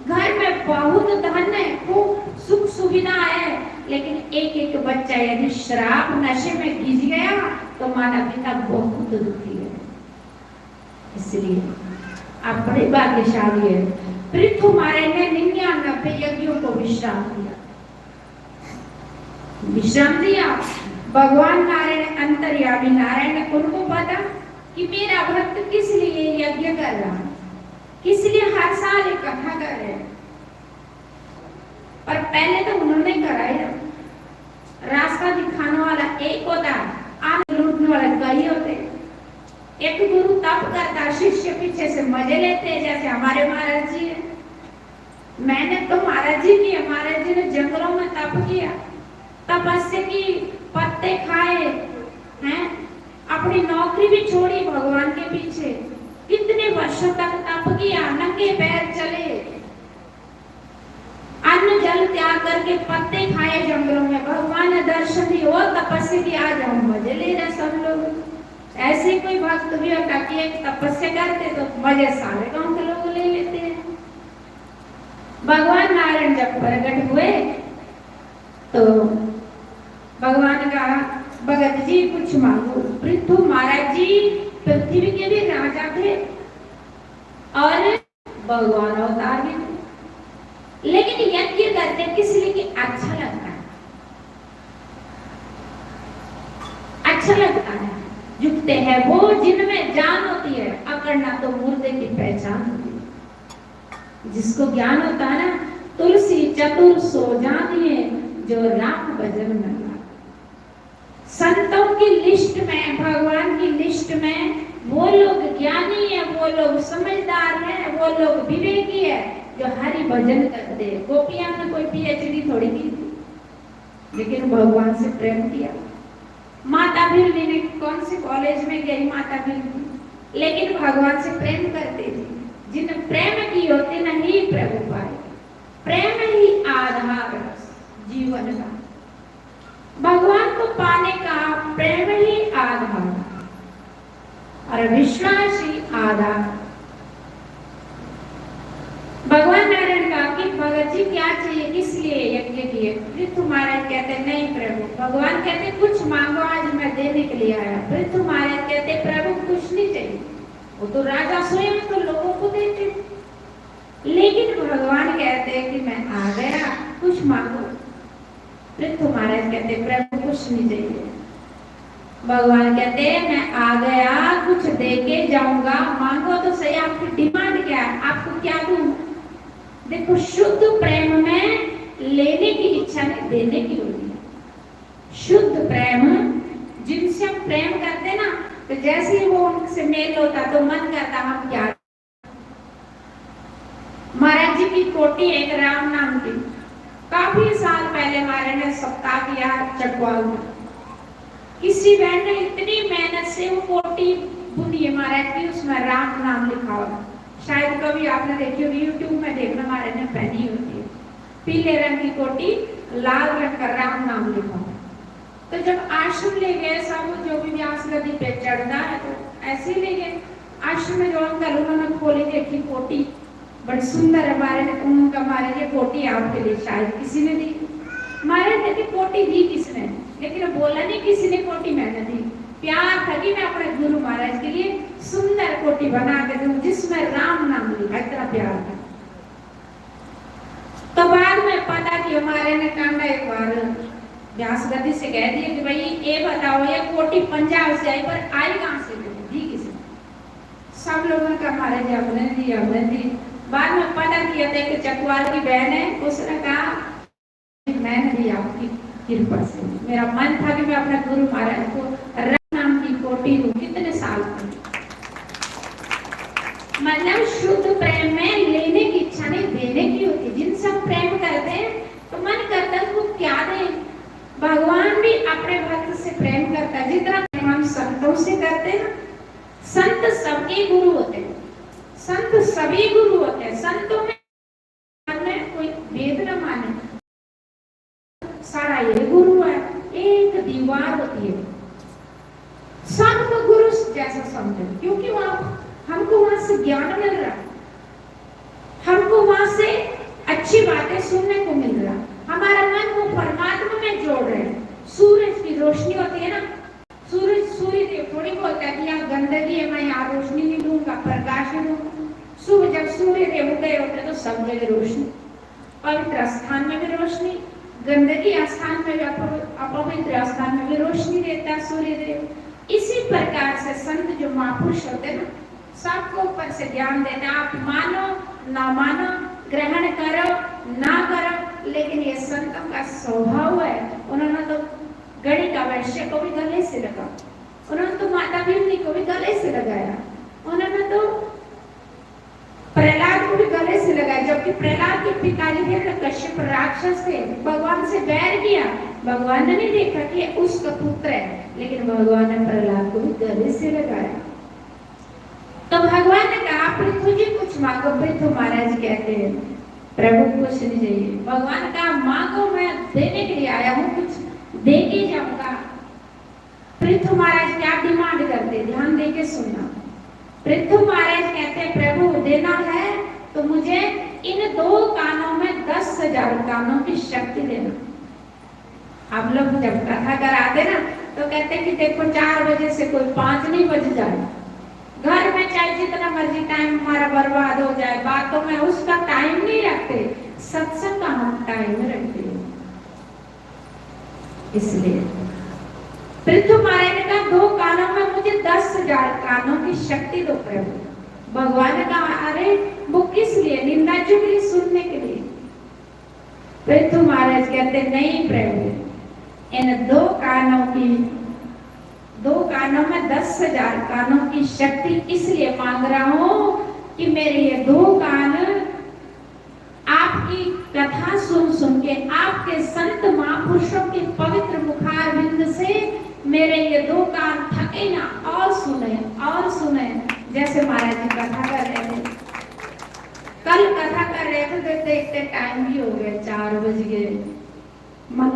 घर में बहुत धन है, खूब सुख सुविधा है, लेकिन एक एक बच्चा यदि शराब नशे में गिज गया तो माता पिता बहुत दुखी है। इसलिए आप बड़े भाग्यशाली है। पृथु मारे ने निन्यानबे यज्ञों को विश्राम दिया, विश्राम दिया। भगवान नारायण, अंतर्यामी नारायण ने उनको पता कि मेरा भक्त किस लिए यज्ञ कर रहा है, किस लिए हर साल एक कथा कर रहे हैं। पर पहले तो उन्होंने कराया, रास्ता दिखाने वाला एक होता है, आनंद लूटने वाले कई होते हैं। एक गुरु तप करता, शिष्य पीछे से मजे लेते हैं, जैसे हमारे महाराज जी हैं। मेहनत तो महाराज जी की है, महाराज जी ने जंगलों में तप किया, तपस्या की, पत्ते खाए हैं, अपनी नौकरी भी छोड़ी भगवान के पीछे। कितने वर्षों तक तप किया, नंगे पैर चले, अन्न जल त्याग करके पत्ते खाए जंगलों में, भगवान ने दर्शन दिए और तपस्या की। आज हम मजे ले रहे सब लोग। ऐसे कोई भक्त भी होता कि एक तपस्या करते तो मजे सारे गांव के लोग ले लेते हैं। भगवान नारायण जब प्रकट हुए तो भगवान कहा, भगत जी कुछ मांगो। पृथु महाराज जी पृथ्वी के भी राजा थे और भगवान अवतार भी थे, लेकिन यज्ञ करते किस लिए? कि अच्छा लगता है, अच्छा लगता है। झुकते हैं वो जिनमें जान होती है, अकड़ना तो मुर्दे की पहचान होती है। जिसको ज्ञान होता है ना, तुलसी चतुर सो जानिए, जो राम भजन में लागे। संतों की लिस्ट में, भगवान की लिस्ट में वो लोग ज्ञानी है, वो लोग समझदार हैं, वो लोग विवेकी है जो हरि भजन करते हैं। गोपियां ने कोई पीएचडी थोड़ी की थी, लेकिन भगवान से प्रेम किया। माता भीलनी ने कौन से कॉलेज में गई माता भीलनी, लेकिन भगवान से प्रेम करती थी। जिन प्रेम की होती नहीं प्रभु पाए। प्रेम ही आधार जीवन का। भगवान को पाने का प्रेम ही आधार और विश्वास ही आधार। भगवान नारायण कहा कि भगत जी क्या चाहिए, किस लिए यज्ञ किए? पृथु महाराज कहते, नहीं प्रभु। भगवान कहते, कुछ मांगो, आज मैं देने के लिए आया। पृथु महाराज कहते, प्रभु कुछ नहीं चाहिए, वो तो राजा स्वयं तो लोगों को देते हैं। लेकिन भगवान कहते हैं कि मैं आ गया, कुछ मांगो। पृथु महाराज कहते, प्रभु कुछ नहीं चाहिए। भगवान कहते हैं, मैं आ गया, कुछ दे के जाऊंगा, मांगो तो सही, आपकी डिमांड क्या है, आपको क्या दूं? देखो, शुद्ध प्रेम में लेने की इच्छा नहीं, देने की होती है। शुद्ध प्रेम, जिनसे हम प्रेम करते ना, तो जैसे ही वो उनसे मेल होता तो मन करता हम क्या। महाराज जी की कोटी एक राम नाम की, काफी साल पहले महाराज ने सप्ताह किया चकवाल में। किसी बहन ने इतनी मेहनत से वो कोटी बुनी है महाराज की, उसमें राम नाम लिखा हुआ। शायद कभी आपने देखी होगी, YouTube में देखना, महाराज ने पहनी होती है पीले रंग की कोटी, लाल रंग का राम नाम लिखा हुआ। तो जब आश्रम ले गए सब, जो भी व्यास गद्दी पे चढ़ता है तो ऐसे ही ले गए। आश्रम में जो अंकल, उन्होंने खोली देखी कोटी, बड़ी सुंदर है, हमारे उनका, हमारे ये कोटी आपके लिए शायद किसी ने दी। महाराज ने दी कोटी दी किसने, लेकिन बोला नहीं किसी ने कोटी मैंने दी। प्यार था कि मैं अपने गुरु महाराज के लिए सुंदर कोटी बना के दूं जिसमें राम नाम लिखा, इतना प्यार था। तो बाद में पता कि हमारे ने कांडा एक बार व्यास गद्दी से कह दिया कि भाई ये बताओ, ये कोटी पंजाब से आई पर आई कहाँ से? दी किसी ने? सब लोगों का हमारे जी हमने दी, हमने दी। बाद में पता किया तो एक चकवाल की बहन है, उसने कहा, मैंने दी आपकी कृपा से। मेरा मन था कि मैं अपने गुरु महाराज को राम नाम की कोटी दूं। कितने साल तक, मतलब, शुद्ध प्रेम में लेने की इच्छा नहीं, देने की होती। जिनसे हम प्रेम करते हैं तो मन करता है उनको क्या दें। भगवान भी अपने भक्त से प्रेम करता है जितना प्रेम हम संतों से करते हैं। संत सबके गुरु होते हैं, संत सभी गुरु होते हैं। संतों में में कोई भेद न माने। सारा ये गुरु है, एक दीवार होती है। सबको गुरु जैसा समझे, क्योंकि वहां हमको वहां से ज्ञान मिल रहा है, हमको वहां से अच्छी बातें सुनने को मिल रहा है, हमारा मन को परमात्मा में जोड़ रहे हैं। सूरज की रोशनी होती है ना, सूरज, सूर्य देव थोड़ी बोलता है कि यहाँ गंदगी है, मैं यहाँ रोशनी नहीं दूंगा, प्रकाश नहीं दूंगा। सुबह जब सूर्य देव उदय होते हैं तो सब जगह रोशनी, पवित्र स्थान में भी रोशनी, गंदगी स्थान में भी, अपव-, अपवित्र स्थान में भी रोशनी देता है सूर्य देव। इसी प्रकार से संत जो महापुरुष होते हैं ना, सबको ऊपर से ज्ञान देते हैं। आप मानो ना मानो, ग्रहण करो ना करो, लेकिन ये संतों का स्वभाव है। उन्होंने तो गणिकावैश्य को भी गले से लगा, उन्होंने तो माता भीमनी को भी गले से लगाया, उन्होंने तो प्रहलाद को भी गले से लगाया, जबकि प्रहलाद के पिताजी हिरण्यकश्यप राक्षस थे, भगवान से बैर किया। भगवान ने नहीं देखा कि ये उसका पुत्र है, लेकिन भगवान ने प्रहलाद को भी गले से लगाया। तो भगवान ने कहा, "पृथु जी कुछ मांगो।" पृथु महाराज कहते हैं, "प्रभु कुछ नहीं चाहिए।" भगवान कहा, "मांगो, मैं देने के लिए आया हूँ, कुछ दे के जाऊंगा।" पृथु महाराज क्या डिमांड करते, ध्यान दे के सुनना। पृथु महाराज कहते हैं, "प्रभु देना है तो मुझे इन दो कानों में दस हजार कानों की शक्ति देना। हम लोग जब कथा कराते ना, तो कहते कि देखो, चार बजे से कोई पाँच नहीं बज जाए, घर में चाहे जितना मर्जी टाइम हमारा बर्बाद हो जाए, बातों में उसका टाइम नहीं रखते, सत्संग का हम टाइम रखते हैं। इसलिए पृथु महाराज ने कहा, दो कानों में मुझे दस हजार कानों की शक्ति दो प्रभु। भगवान ने कहा, अरे, वो किस लिए? निंदा चुगली सुनने के लिए? पृथु महाराज कहते, नहीं प्रभु, इन दो कानों की, दो कानों में दस हजार कानों की शक्ति इसलिए मांग रहा हूं कि मेरे ये दो कान आपकी कथा सुन सुन के, आपके संत महापुरुषों के पवित्र मुखारविंद से मेरे ये दो कान थके ना, और सुने, और सुने। जैसे महाराज जी कथा कर रहे थे, कल कथा कर रहे थे, देखते देखते टाइम भी हो गया, चार बज गए। मन,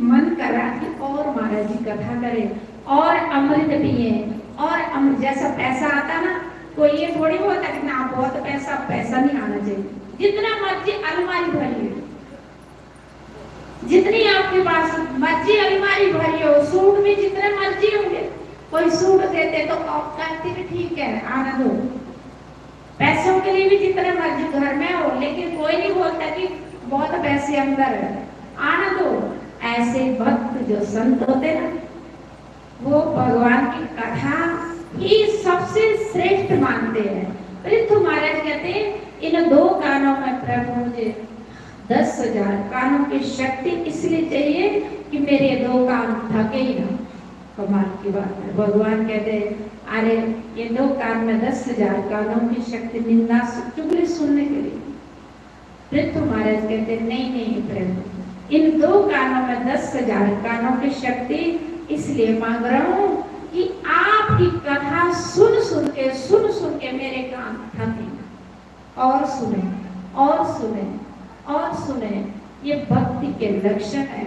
मन करा कि और महाराज जी कथा करें और अमृत पिए, और अमृत जैसा पैसा आता ना, कोई ये थोड़ी बोलता कि ना, बहुत पैसा, पैसा नहीं आना चाहिए। जितना मर्जी अलमारी भरिए, जितनी आपके पास मर्जी अलमारी भरी हो, सूट भी जितने मर्जी होंगे, कोई सूट देते तो आप कहते कि ठीक है, आने दो। पैसों के लिए भी जितने मर्जी घर में हो, लेकिन कोई नहीं बोलता कि बहुत पैसे अंदर है, आने दो। ऐसे भक्त जो संत होते ना, वो भगवान की कथा ही सबसे श्रेष्ठ मानते हैं। पृथु महाराज कहते हैं, इन दो कानों में प्रभु मुझे दस हजार कानों की शक्ति इसलिए चाहिए कि मेरे दो कान थके ही ना। कमाल की बात है। भगवान कहते हैं, अरे, ये दो कान में दस हजार कानों की शक्ति निंदा सु-, चुगली सुनने के लिए। पृथु महाराज कहते हैं, नहीं, नहीं प्रभु, इन दो कानों में दस हजार कानों की शक्ति इसलिए मांग रहा हूं कि आपकी कथा सुन सुन के, सुन सुन के मेरे कान थके। और सुने, और सुने, और सुने। ये भक्ति के लक्षण है।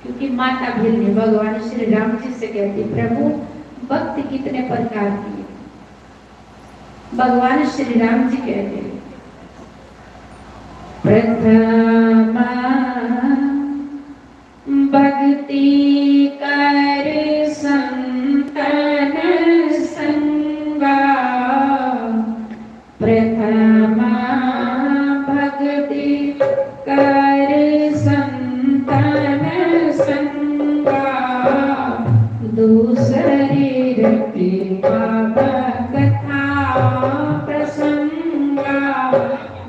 क्योंकि माता भिलनी भगवान श्री राम जी से कहती, प्रभु, भक्ति कितने प्रकार की है? भगवान श्री राम जी कहते हैं, प्रथमा भक्ति कर संतन संगा। प्रथमा भक्ति कर संतन संगा, दूसरी रखी बाबा कथा प्रसंगा।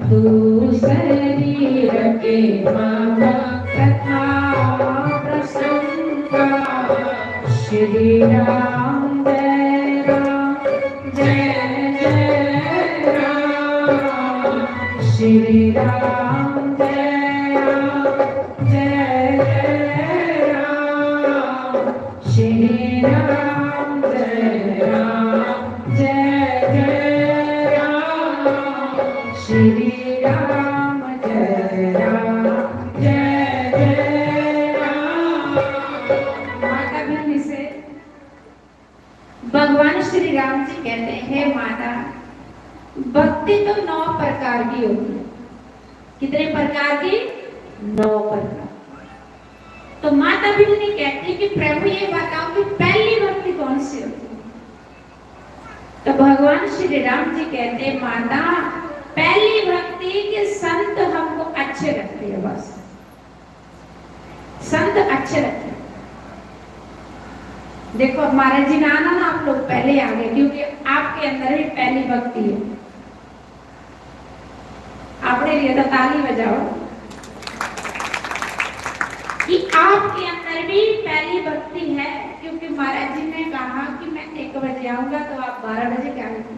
दूसरी रखी बाबा कथा प्रसंगा। श्री राम जय राम, जय जय राम। श्री राम जय राम, जय जय राम। श्री राम जय राम, जय जय राम। श्री राम जय राम, जय जय राम। माता भिलनी से भगवान श्री राम जी कहते हैं, हे माता, भक्ति तो नौ प्रकार की होती है। कितने प्रकार की? नौ प्रकार। तो माता भिलनी कहती कि प्रभु, ये बताओ कि पहली भक्ति कौन सी होती है? तो भगवान श्री राम जी कहते, माता, पहली भक्ति के संत हमको अच्छे लगते हैं, बस संत अच्छे लगते हैं। देखो, अब महाराज जी ना आना ना, आप लोग पहले आ गए, क्योंकि आपके अंदर भी पहली भक्ति है। अपने लिए तो ताली बजाओ कि आपके अंदर भी पहली भक्ति है, क्योंकि महाराज जी ने कहा कि मैं एक बजे आऊंगा, तो आप बारह बजे के आएंगे।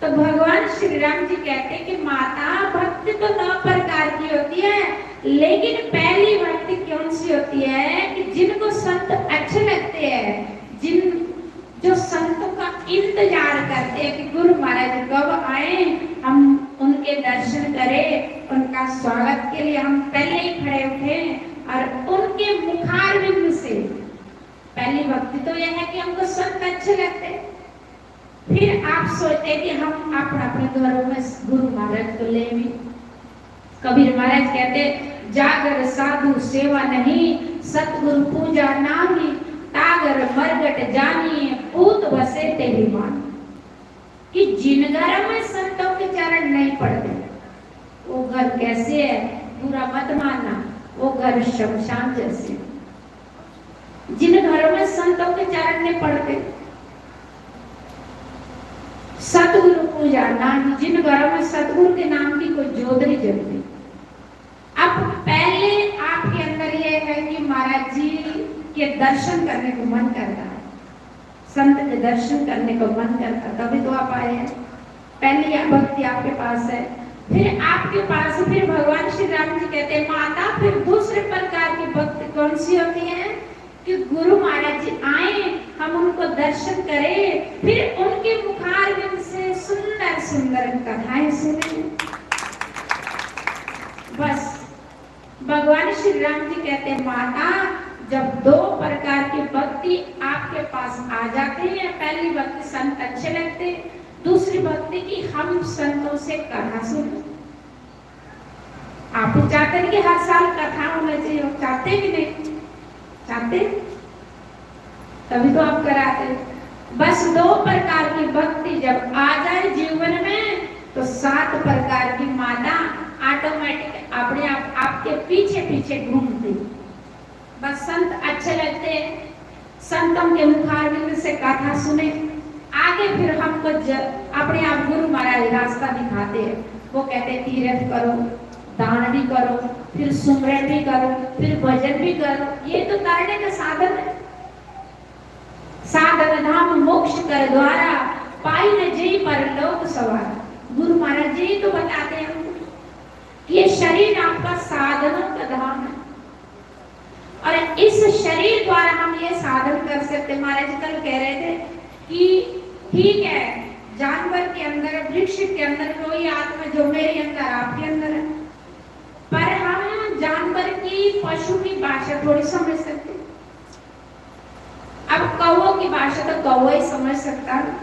तो भगवान श्री राम जी कहते कि माता, भक्ति तो नौ प्रकार की होती है, लेकिन पहली भक्ति कौन सी होती है कि जिनको संत अच्छे लगते हैं, जिन, जो संतों का इंतजार करते हैं कि गुरु महाराज कब आए, हम उनके दर्शन करें, उनका स्वागत के लिए हम पहले ही खड़े उठें और उनके मुखारविंद से। पहली भक्ति तो यह है कि हमको संत अच्छे लगते हैं। फिर आप सोचते कि हम अपने अपने घरों में गुरु महाराज को ले भी। कबीर महाराज कहते, जागर साधु सेवा नहीं, सतगुरु पूजा नामी, तागर मरगट जानी, पूत बसे तेरी मान। कि जिन घरों में संतों के चरण नहीं पड़ते, वो घर कैसे है, बुरा मत मानना, वो घर शमशान जैसे है। जिन घरों में संतों के चरण नहीं पड़ते, सतगुरु पूजा नाम, जिन घरों में सतगुरु के नाम की कोई जोत नहीं जलती। अब पहले आपके अंदर ये है कि महाराज जी के दर्शन करने को मन करता है, संत के दर्शन करने को मन करता, तभी तो आप आए हैं। पहले यह भक्ति आपके पास है, फिर आपके पास, फिर भगवान श्री राम जी कहते हैं, माता, फिर दूसरे प्रकार की भक्ति कौन सी होती है? कि गुरु महाराज जी आए, हम उनको दर्शन करें, फिर उनके मुखारविंद से सुंदर सुंदर कथाएं सुने। बस, भगवान श्री राम जी कहते हैं, माता, जब दो प्रकार की भक्ति आपके पास आ जाती है, पहली भक्ति संत अच्छे लगते, दूसरी भक्ति की हम संतों से कथा सुनो। आप भी चाहते हैं कि हर साल कथा होना चाहिए, चाहते कि नहीं? चाहते? तभी तो आप कराते। बस दो प्रकार की भक्ति जब आ जाए जीवन में, तो सात प्रकार की माता ऑटोमेटिक अपने आप आपके पीछे पीछे घूमती। बस संत अच्छे लगते हैं, संतों के मुखारविंद से कथा सुने, आगे फिर हमको ज-, अपने आप गुरु महाराज रास्ता दिखाते हैं। वो कहते, तीर्थ करो, दान भी करो, फिर सुमरन भी करो, फिर भजन भी करो। ये तो तरने का साधन है। साधन धाम मोक्ष कर द्वारा, पाई न जेई परलोक सवार। गुरु महाराज जी तो बताते हैं हमको कि ये शरीर आपका साधनों का धाम है। और इस शरीर द्वारा हम ये साधन कर सकते। महाराज जी कल कह रहे थे कि ठीक है, जानवर के अंदर, वृक्ष के अंदर कोई आत्मा जो मेरे अंदर, आपके अंदर है, पर हम जानवर की, पशु की भाषा थोड़ी समझ सकते। अब कौवों की भाषा तो कौवा ही समझ सकता है,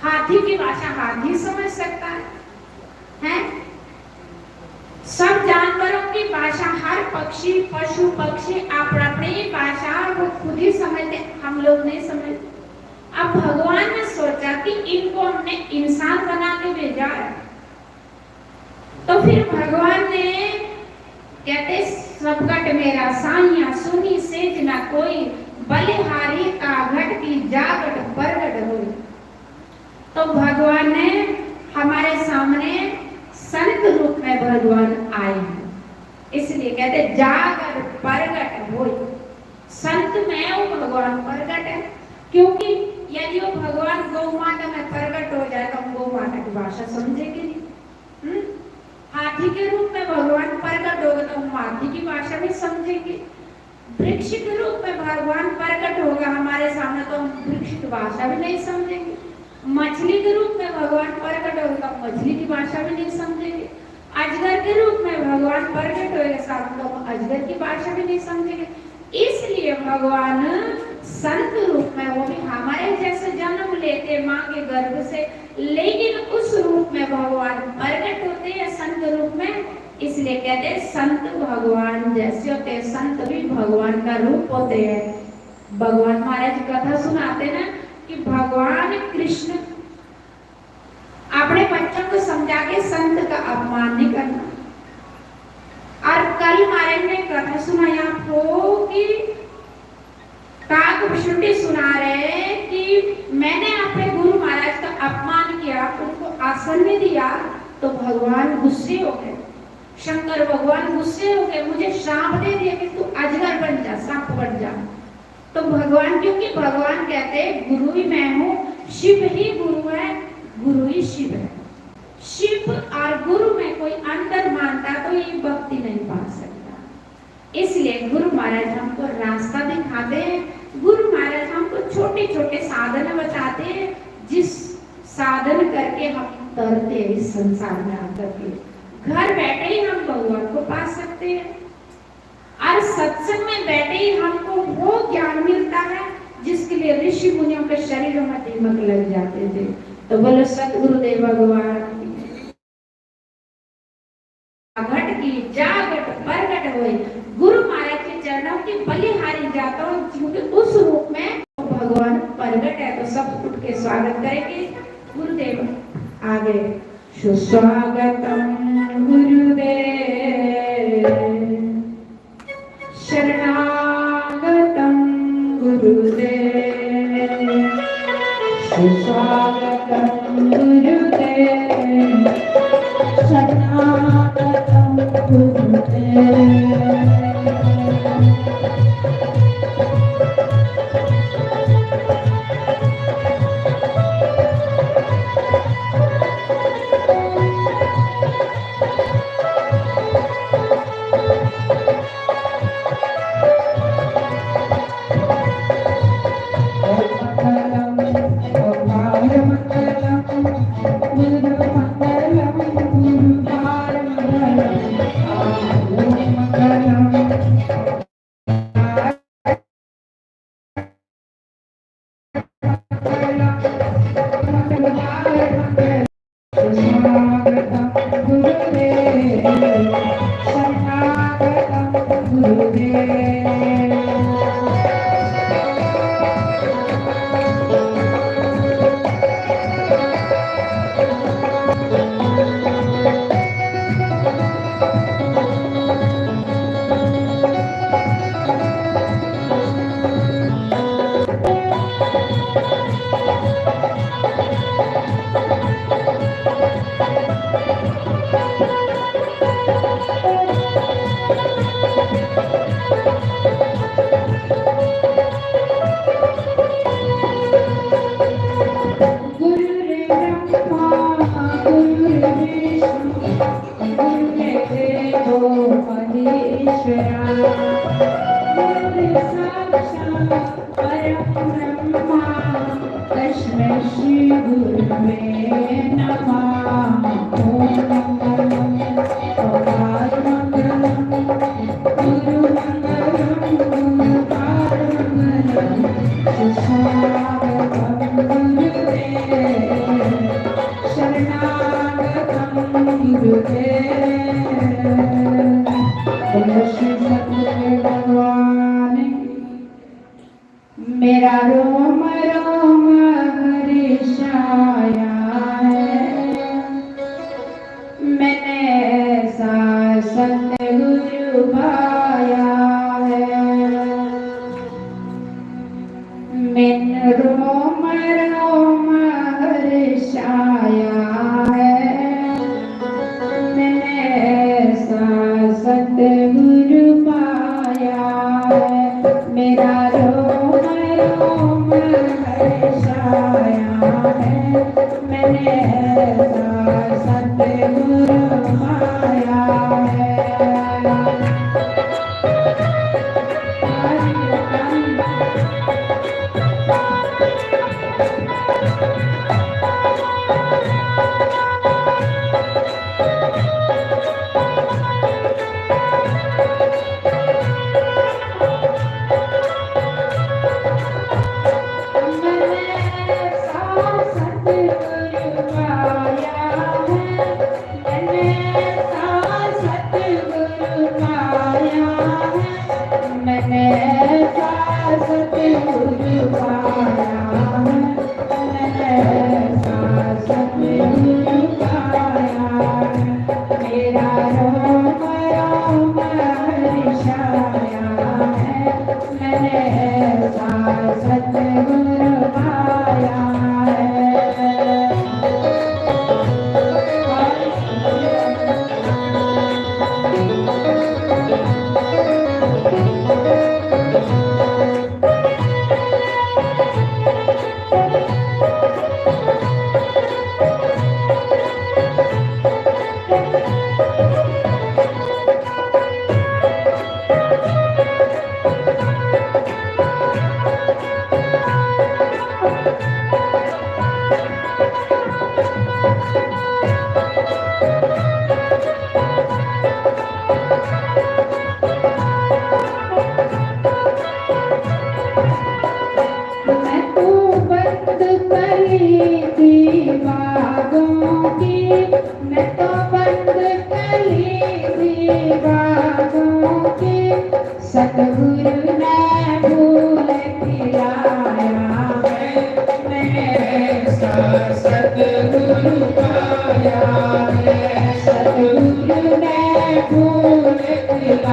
हाथी की भाषा हाथी समझ सकता है, हैं? सब जानवरों की भाषा, हर पक्षी, पशु पक्षी अपनी अपनी भाषा वो खुद ही समझते, हम लोग नहीं समझते। अब भगवान ने सोचा कि इनको हमने इंसान बना के भेजा है, तो फिर भगवान ने कहते, सबगट मेरा साइया सुनी सेज ना कोई, बलिहारी का घट की जागट प्रगट हुई। तो भगवान ने हमारे सामने संत रूप में भगवान आए हैं, इसलिए कहते जागट प्रगट हुई। संत में वो भगवान प्रगट है, क्योंकि यदि वो भगवान गौ माता में प्रगट हो जाए तो हम गौ माता की भाषा समझेंगे नहीं। हम्म? हाथी के रूप में भगवान प्रकट होगा तो हम हाथी की भाषा भी समझेंगे। वृक्ष के रूप में भगवान प्रकट होगा हमारे सामने तो हम वृक्ष की भाषा भी नहीं समझेंगे। मछली के रूप में भगवान प्रकट होगा तो हम मछली की भाषा भी नहीं समझेंगे। अजगर के रूप में भगवान प्रकट होगा सामने तो हम अजगर की भाषा भी नहीं समझेंगे। इसलिए भगवान संत रूप में, वो भी हमारे जैसे जन्म लेते माँ के गर्भ से, लेकिन उस रूप में भगवान प्रकट होते हैं संत रूप में। इसलिए कहते हैं संत भगवान जैसे होते हैं, संत भी भगवान का रूप होते हैं। भगवान महाराज कथा सुनाते ना कि भगवान कृष्ण अपने बच्चों को समझा के संत का अपमान नहीं करना। और कल महाराज ने कथा सुनाई आपको कि काक बसुंडी सुना रहे कि मैंने अपने गुरु महाराज का अपमान किया, उनको आसन नहीं दिया, तो भगवान गुस्से हो गए। शंकर भगवान गुस्से हो गए, मुझे श्राप दे दिया कि तू अजगर बन जा, सांप बन जा। तो भगवान, क्योंकि भगवान कहते हैं, गुरु ही मैं हूँ, शिव ही गुरु है, गुरु ही शिव है। शिव और गुरु में कोई अंतर मानता तो ये भक्ति नहीं पा सकता। इसलिए गुरु महाराज हमको रास्ता दिखाते हैं, गुरु महाराज हमको छोटे छोटे साधन बताते हैं, जिस साधन करके हम तरते हैं इस संसार में आकर के। घर बैठे ही हम भगवान को पा सकते हैं। और सत्संग में बैठे ही हमको वो ज्ञान मिलता है जिसके लिए ऋषि मुनियों के शरीरों में दीमक लग जाते थे। तो बोलो सतगुरुदेव भगवान की। घट की जागट प्रगट होई, गुरु महाराज के चरणों की बलिहारी जाता हूँ, क्योंकि उस रूप में भगवान प्रगट है। तो सब उठ के स्वागत करेंगे। गुरुदेव आगे। सुस्वागतम गुरुदेव, शरणागतम गुरुदेव, सुस्वागतम गुरुदेव, शरणागतम गुरुदेव। गुरुर्ब्रह्मा गुरुर्विष्णु गुरुर्देवो महेश्वरा। गुरु साक्षात् परं ब्रह्मा तस्मै श्री गुरुवे नमः। ओम मंगलम अपार मंगलम गुरु मंगलम गुरुपाद मंगलम। सुस्वागतम गुरुदेव, शरणागतम गुरुदेव। बोलो श्री सतगुरु भगवान की। मेरा रोम रोम हर्षाया है, मैंने ऐसा सतगुरु पाया है। मैंने रोम रोम हर्षाया है, मैंने ऐसा सतगुरु पाया है। मेरा रोम रोम हर्षाया है, मैंने ऐसा सतगुरु पाया है।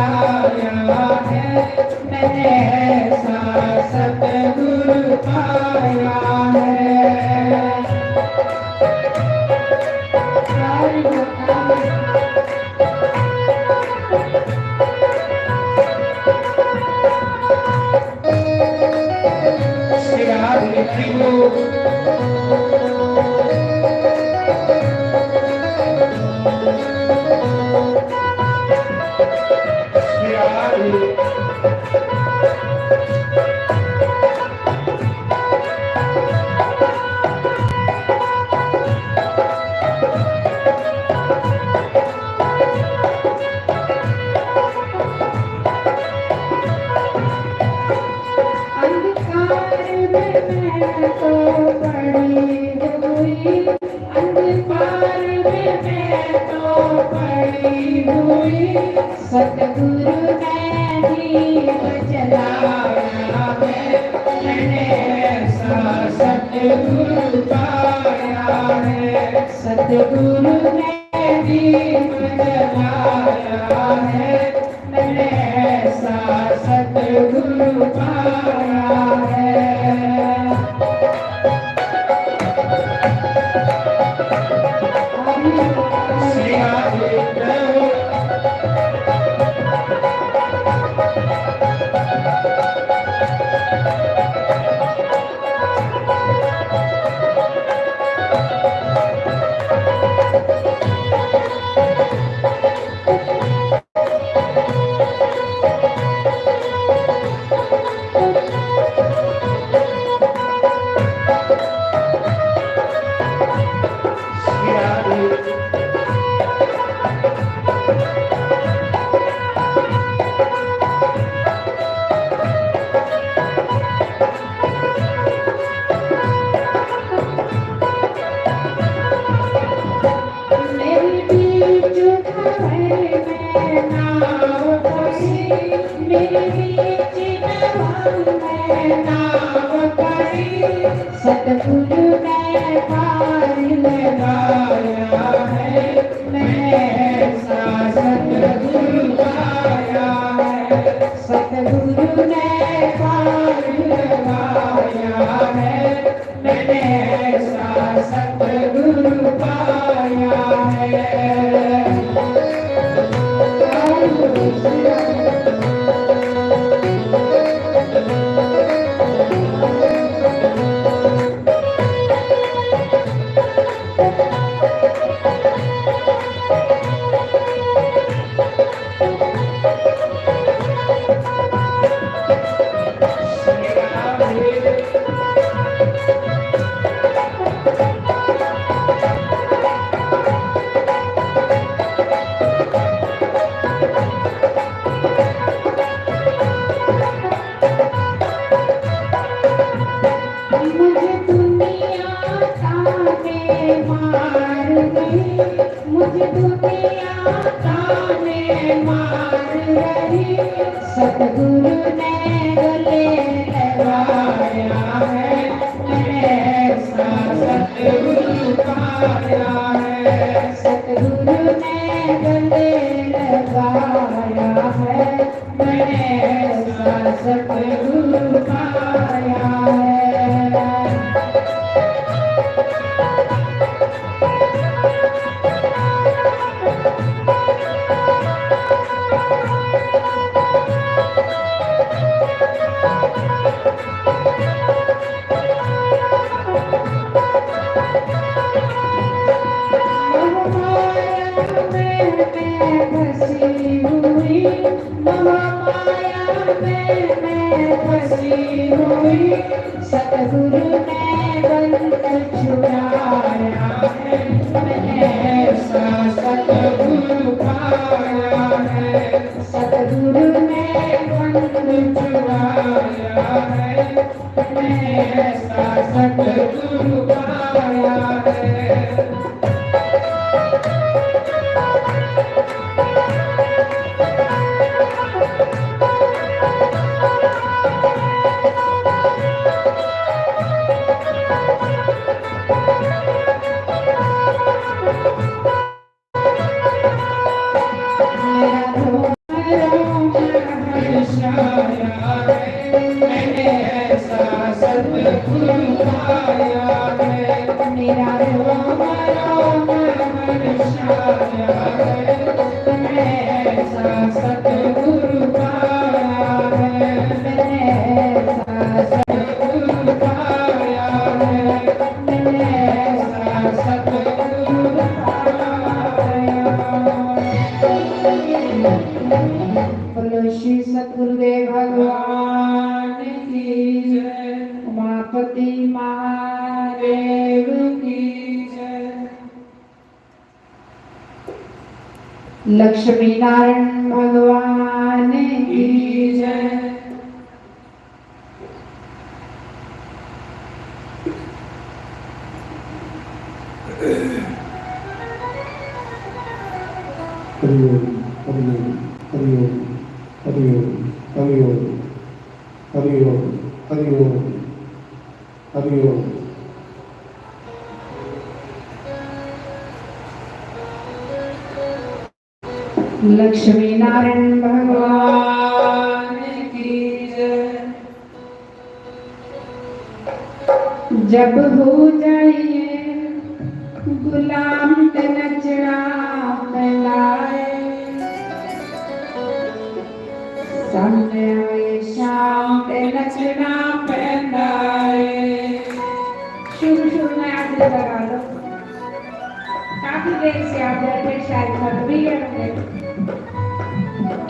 आया है, मैंने ऐसा सतगुरु पाया है। श्री राधे प्रभु। श्री राधे। अंधकार में मैं तो पड़ी हुई, अंधकार में मैं तो पड़ी हुई, सतगुरु ने दीप जलाया है, मैंने ऐसा सतगुरु पाया है, सतगुरु ने दीप जलाया है, मैंने ऐसा सतगुरु पाया है। श्री राधे। मेरी बीच भंवर में नाव पड़ी, मेरी बीच भंवर में नाव पड़ी, सतगुरु ने पार लगाया है, मैंने ऐसा सतगुरु पाया है, सतगुरु ने पार लगाया है। मैंने ऐसा सतगुरु पाया है। मुझे दुनिया ताने मार रही, मुझे दुनिया ताने मार रही, सतगुरु ने गले लगाया है, मैंने ऐसा सतगुरु पाया है, सतगुरु ने गले लगाया है, मैंने ऐसा सतगुरु पाया है। मोह माया में मैं फंसी हुई, मोह माया में मैं फंसी हुई, सतगुरु ने बंधन छुड़ाया है, मैंने ऐसा सतगुरु पाया है, सतगुरु ने बंधन छुड़ाया है, मैंने ऐसा सतगुरु पाया है। श्री सतगुरुदेव भगवान की जय। उमापति महादेव की जय। लक्ष्मी नारायण भगवान की जय। हरि ओम, हरि ओम, हरि ओम, हरि ओम, हरि ओम, हरि ओम, हरि ओम, हरि ओम। लक्ष्मी नारायण भगवान की जय। जब हो जाइए गुलाम ते नचना पैंदा है। सामने होए शाम ते नचना पैंदा है। शुरू शुरू में हाजिरी लगा लो। काफी देर से आप घर पे शायद थक भी गए होंगे।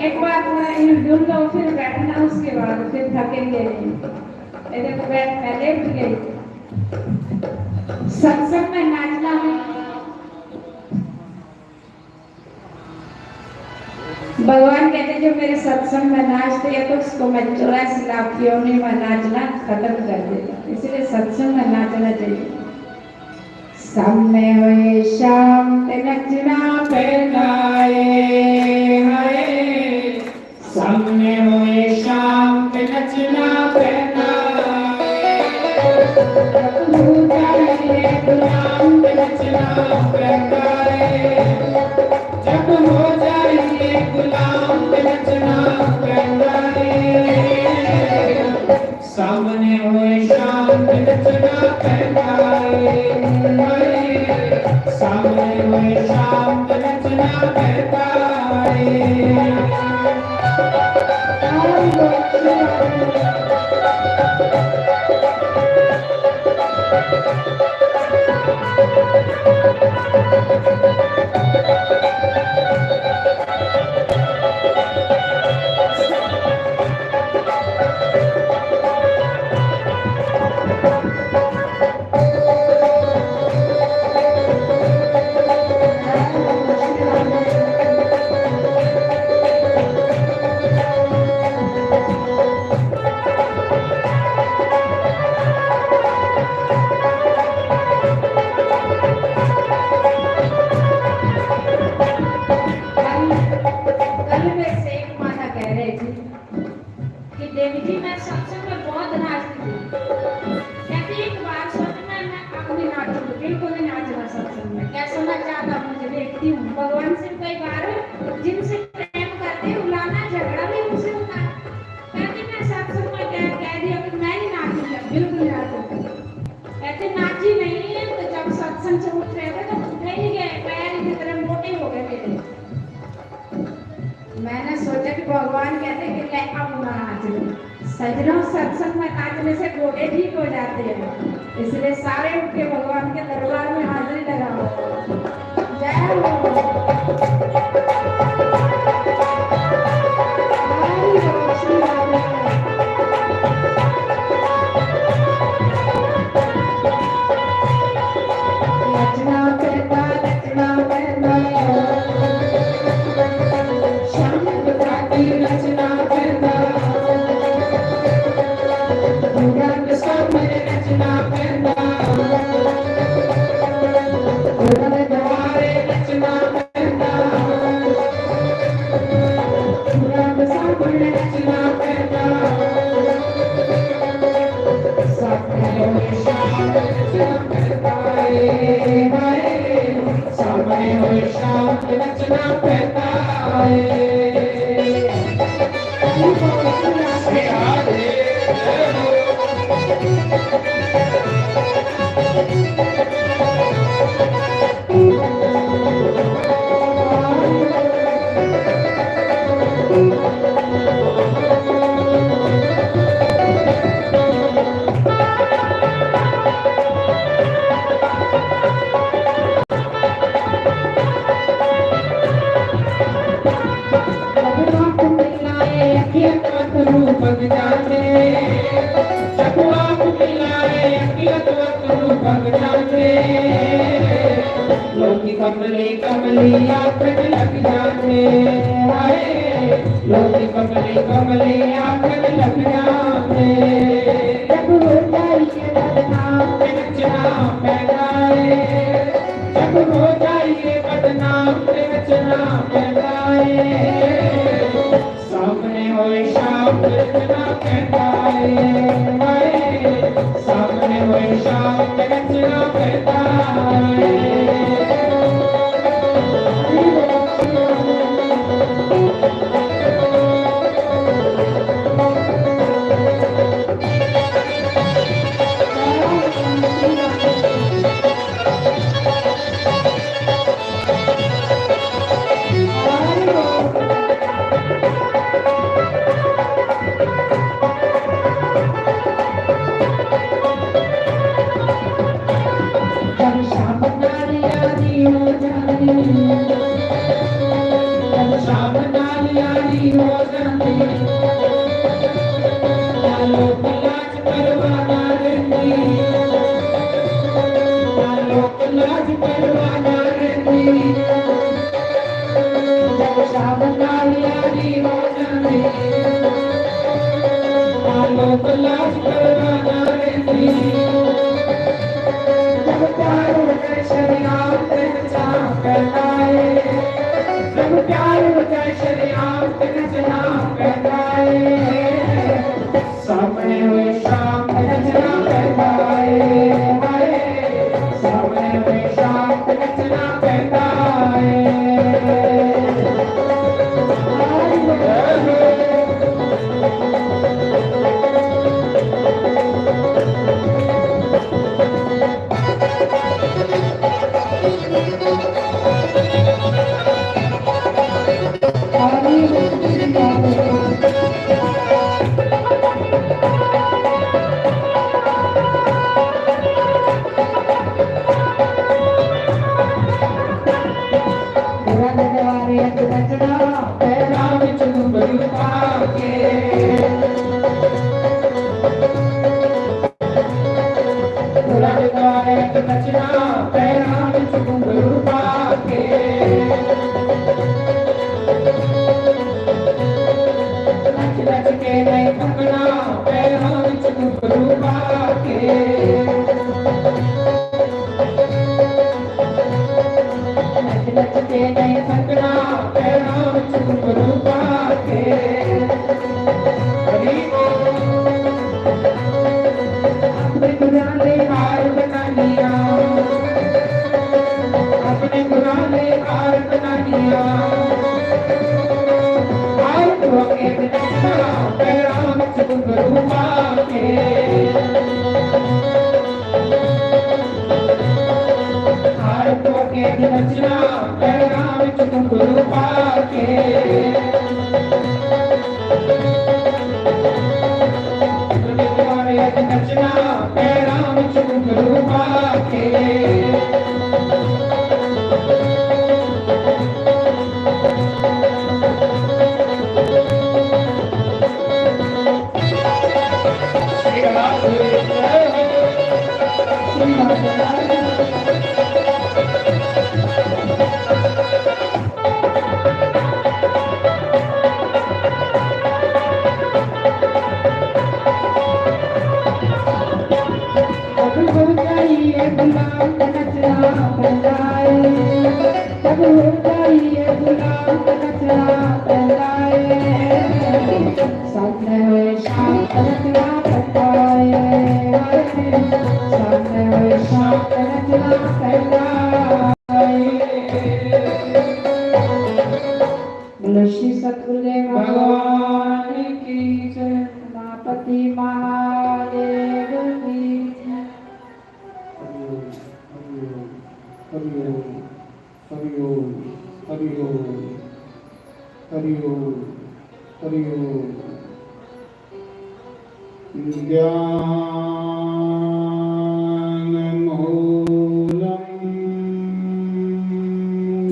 एक बार थोड़ा हिल डुल लो, फिर बैठना, उसके बाद फिर थकेंगे नहीं। ये देखो, बैठ, पहले उठ गई। सत्संग में नाचना है। भगवान कहते, जो मेरे सत्संग में नाचते हैं तो उसको मैं चौरासी लाख योनि में नाचना खत्म कर देता। इसलिए सत्संग में नाचना चाहिए। सामने होए शाम ते नचना पैंदा ए, हाय। सामने होए शाम ते नचना पैंदा ए। जब हो जाइए गुलाम ते नचना पैंदा ए। जब हो जाइए गुलाम ते नचना पैंदा ए। सामने होए शाम ते नचना पैंदा ए। सामने होए शाम ते नचना पैंदा ए। कल, कल मेरे से एक माता कह रहे थे कि देवी जी, मैं सत्संग में बहुत नाचती थी। कहती, एक बार सोच, मैं, मैं अब नहीं नाचूंगी, बिल्कुल नहीं नाचना सत्संग में। कैसा ना चाहता हूँ, मुझे देखती हूँ। भगवान से कई बार जिनसे प्रेम करते हैं, बुलाना, झगड़ा भी उनसे होता है। कहती, मैं सत्संग में कह, कह दिया कि मैं नहीं नाचूंगी, बिल्कुल नहीं नाचूंगी। कहते, नाची नहीं है, तो जब सत्संग से उठ रहे थे, तो उठे ही नहीं गए, पैर ही की तरह मोटे हो गए मेरे। मैंने सोचा कि भगवान कहते कि ले, अब नाच लो। सजनों, सत्संग में नाचने से गोडे ठीक हो जाते हैं, इसलिए सारे उठ के भगवान के दरबार में हाजिरी लगाओ। जय हो। हरि बोल, श्री राधे। नचना पैंदा, नचना पैंदा। शाम राती नचना पैंदा। पूरा सामने नचना पैंदा। पूरा द्वारे नचना पैंदा। पूरा सामने नचना पैंदा। सामने होए शाम नचना पैंदा ए, हाय। सामने होए शाम नचना पैंदा ए। जाने, जब आँख मिलाए, अखियाँ तो अखनू पग जाने। लोकी कमली, कमली आखन लग जाने। हाय, लोकी कमली, कमली आखन लग जाने। जब हो जाइए बदनाम, ते नचना पैंदा है। जब हो जाइए बदनाम, ते नचना पैंदा है। सामने होए शाम रचना कहता है, हाय। सामने होए शाम रचना कहता है। जब शाम नाल यारी हो जानी, जब शाम नाल यारी हो जानी, ना लोक लाज परवाह ना रहिंदी, ना लोक लाज परवाह ना रहिंदी। जब शाम नाल यारी हो जानी, ना लोक लाज परवाह ना रहिंदी। जब प्यार होवे शरेआम ते नचना पैंदा है, जब प्यार होवे शरेआम ते नचना पैंदा है। सामने होए शाम ते नचना पैंदा है, हाय। सामने होए शाम ते नचना पैंदा है। बोलो श्री सतगुरुदेव भगवान की जय, उमापति महादेव की जय। हरि ओम, हरि ओम, हरि ओम, हरि ओम, हरि ओम, हरि ओम, हरि ओम। ज्ञानमूलं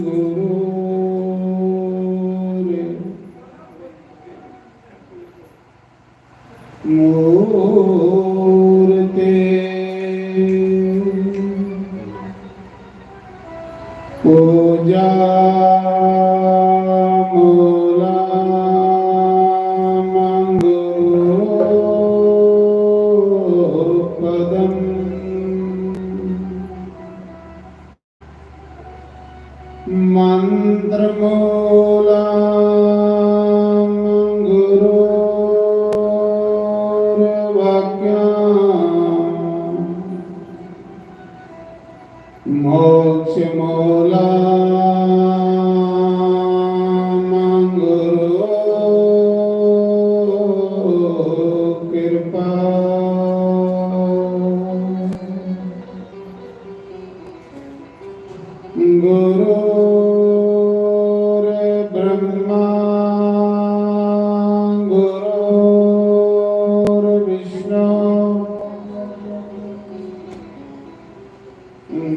गुरोरे मूर्ते पूजा मूलमंगोपदम्। मंत्रमूलं गुरोर्वाक्यम्, मोक्षमूलं गुरोः कृपा। गुरोर्ब्रह्मा गुरोर्विष्णु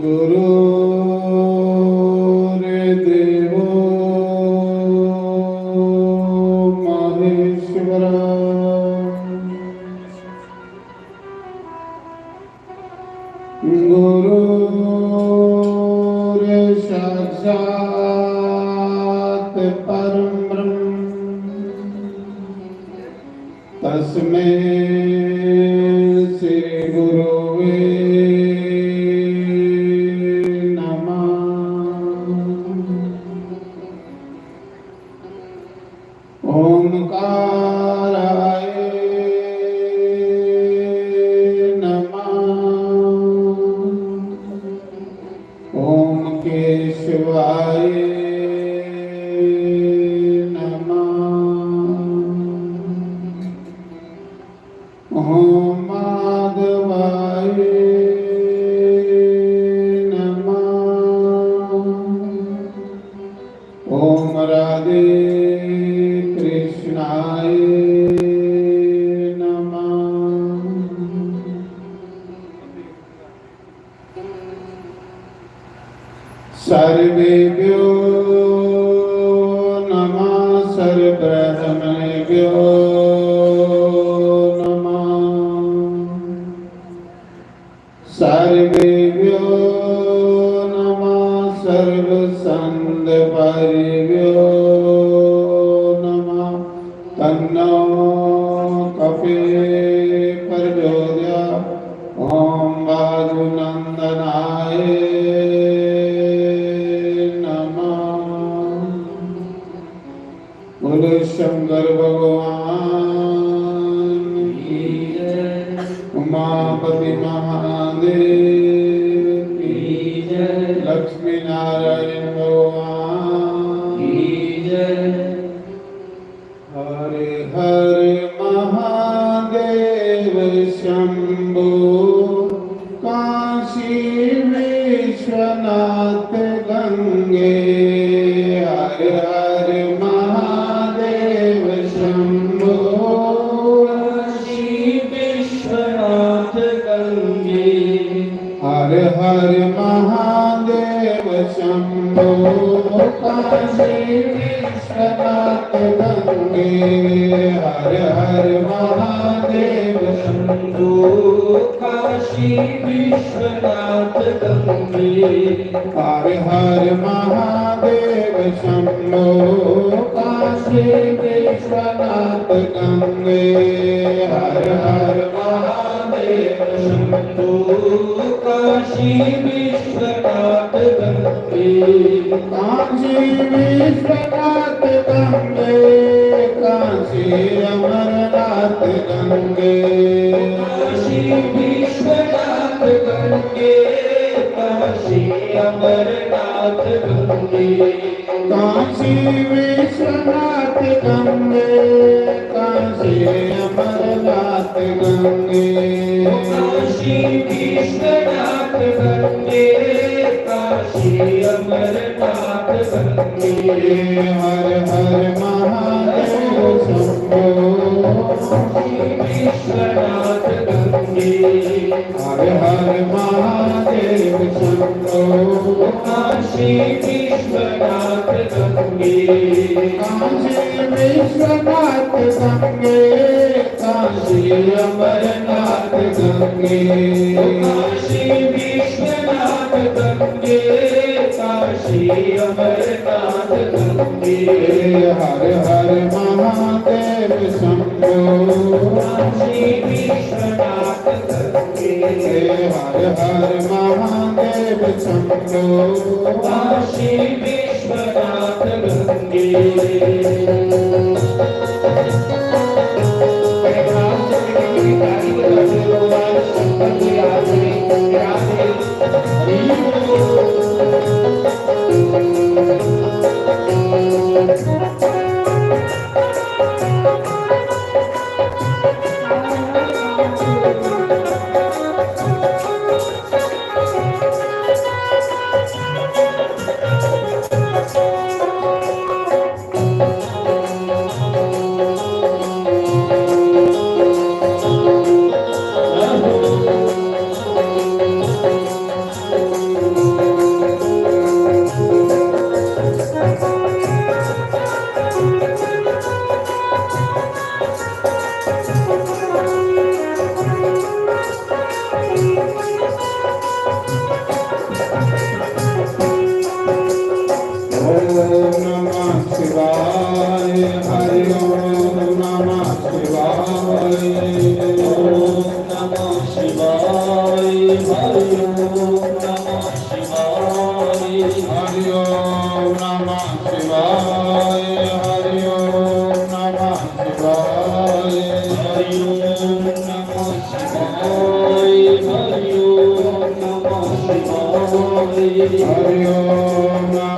गुरोर्देवो महेश्वर। गुरोर्साक्षात् परं ब्रह्म तस्मै श्री गुरवे नमः। ओंकाराय नमः। ओम केशवाय नमः। ओम माधवाय नमः। ओम राधे कृष्णाय नमः। सर्वेभ्यो नमः, सर्वब्राह्मणेभ्यो नमः। सर्वेभ्यो नमः, सर्वसंतपारिभ्यो नमः। तन्नो कपे प्रचोदयात्। ओम वायुनंदनाय नमः। बोलो शंकर भगवान की जय, उमापति महादेव की जय, लक्ष्मी नारायण भगवान की जय। हर हर महादेव शंभो, काशी विश्वनाथ गंगे। हर हर महादेव शंभो, काशी विश्वनाथ गंगे। हर हर महादेव शंभो, काशी विश्वनाथ गंगे। हर हर महादेव शंभो, काशी विश्वनाथ गंगे। हर हर महादेव शंभो, काशी विश्वनाथ गंगे। हर हर महादेव शंभो, काशी विश्वनाथ गंगे। काशी विश्वनाथ गंगे, काशी अमरनाथ गंगे। काशी विश्वनाथ गंगे, काशी अमरनाथ गंगे। काशी विश्वनाथ गंगे, काशी अमरनाथ गंगे। काशी विश्वनाथ गंगे, काशी अमरनाथ गंगे। हर हर महादेव शंभो, काशी विश्वनाथ गंगे। हर हर महादेव शंभो, काशी विश्वनाथ गंगे। काशी विश्वनाथ गंगे, काशी अमरनाथ गंगे, काशी विश्वनाथ गंगे, काशी अमरनाथ गंगे। हर हर महादेव शंभो, काशी विश्वनाथ गंगे। हर हर महादेव शंभो, काशी विश्वनाथ गंगे। ओम नमः शिवाय, हरि ओम नमः शिवाय। ओम नमः शिवाय, हरि ओम नमः शिवाय। हरि ओम नमः शिवाय, हरि ओम नमः शिवाय। हरि ओम नमः शिवाय, हरि ओम नमः शिवाय।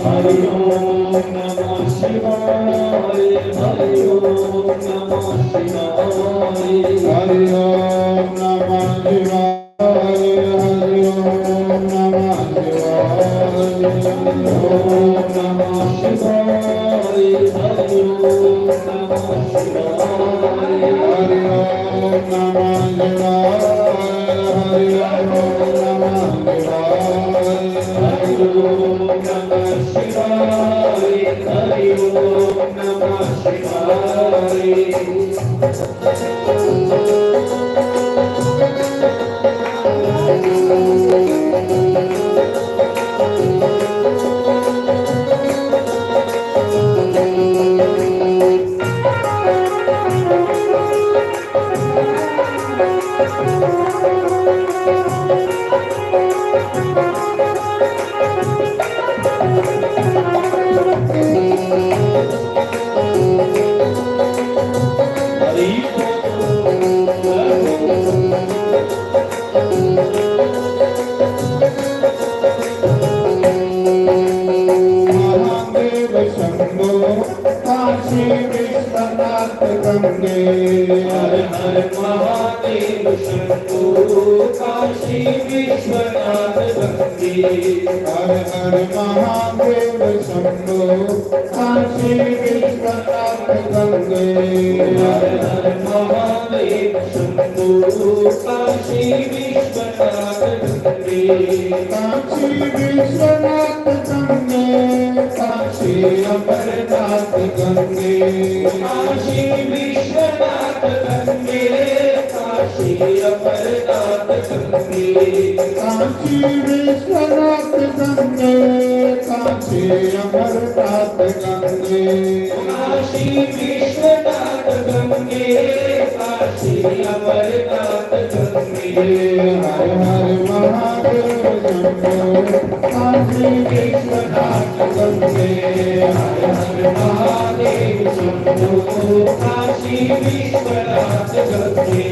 हरि ओम नमः शिवाय, हरि ओम नमः शिवाय। हरि ओम नमः शिवाय, हरि ओम नमः शिवाय। हरि ओम नमः शिवाय। हरि ओम नमः शिवाय। ओम नमः शिवाय। हरि ओम नमः शिवाय। हरि ओम नमः शिवाय। हरि ओम नमः शिवाय। हरि ओम नमः शिवाय। हरि ओम नमः शिवाय। महादेव शंभो काशी विश्वनाथ गंगे। हर हर महादेव शंभो काशी विश्वनाथ गंगे। हर हर महादेव शंभो काशी विश्वनाथ गंगे। हर हर महादेव शंभो काशी विश्वनाथ गंगे। काशी विश्वनाथ गंगे, काशी अमरनाथ गंगे। काशी विश्वनाथ गंगे, काशी अमरनाथ गंगे। काशी विश्वनाथ गंगे, काशी अमरनाथ गंगे। काशी विश्वनाथ गंगे, काशी अमरनाथ गंगे। हर हर महादेव शंभो, काशी विश्वनाथ गंगे। हर हर महादेव शंभो, काशी विश्वनाथ गंगे।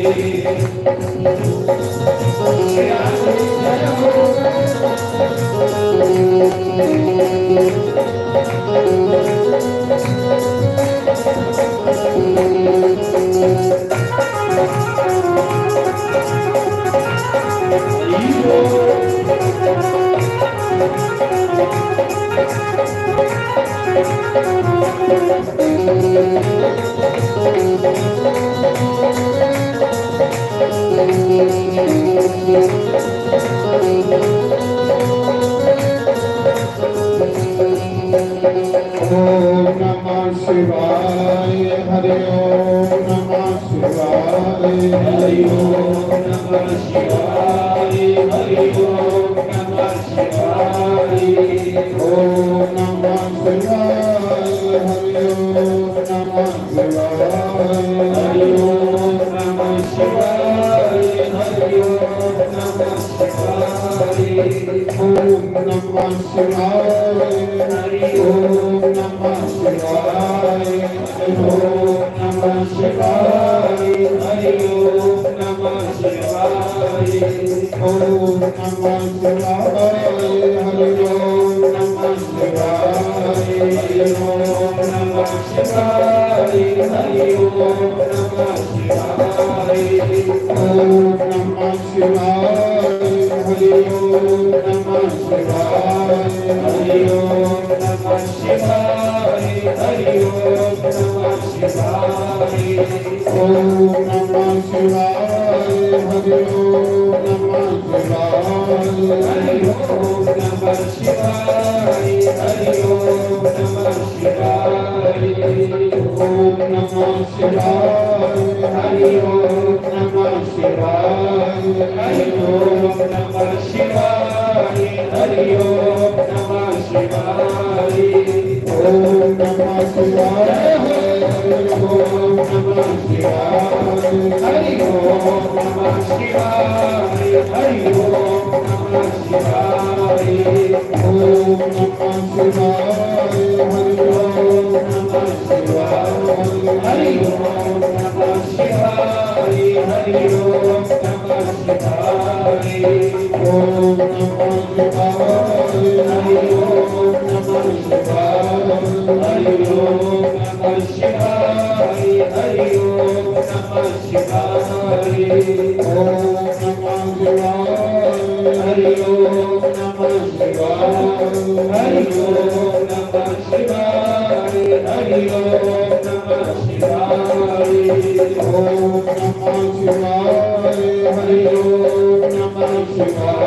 ओम शिवाय, हरि ओम नमः शिवाय, हरि ओम नमः शिवाय, हरि ओम नमः शिवाय। ओम नमः शिवाय, हरि ओम नमः शिवाय, हरि ओम नमः शिवाय, हरि ओम नमः शिवाय। ओम नमः शिवाय, हरि ओम नमः शिवाय, हरि ओम नमः शिवाय, हरि ओम नमः शिवाय। ओम नमः शिवाय, हरि ओम नमः शिवाय, हरि ओम नमः शिवाय, हरि ओम नमः शिवाय। ओम नमः शिवाय, हरि ओम नमः शिवाय, हरि ओम नमः शिवाय, हरि ओम नमः शिवाय। ओम नमः शिवाय, हरि ओम नमः शिवाय, हरि ओम नमः शिवाय, हरि ओम नमः शिवाय। ओम नमः शिवाय, हरि ओम नमः शिवाय, हरि ओम नमः शिवाय, हरि ओम नमः शिवाय। ओम नमः शिवाय, हरि ओम नमः शिवाय, हरि ओम नमः शिवाय, हरि ओम नमः शिवाय। ओम नमः शिवाय, हरि ओम नमः शिवाय, हरि ओम नमः शिवाय, हरि ओम नमः शिवाय। ओम नमः शिवाय, हरि ओम नमः शिवाय, हरि ओम नमः शिवाय, हरि ओम नमः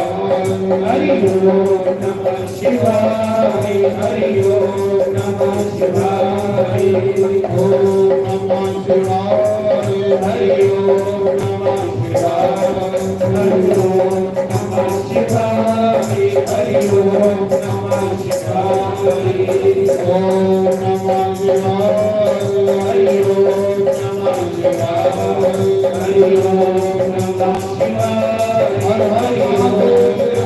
शिवाय। ओम नमः शिवाय, हरि ओम नमः शिवाय, हरि ओम नमः शिवाय, हरि ओम नमः शिवाय। ओम नमः शिवाय, हरि ओम नमः शिवाय, हरि ओम नमः शिवाय, हरि ओम नमः शिवाय। ओम नमः शिवाय, हरि ओम नमः शिवाय,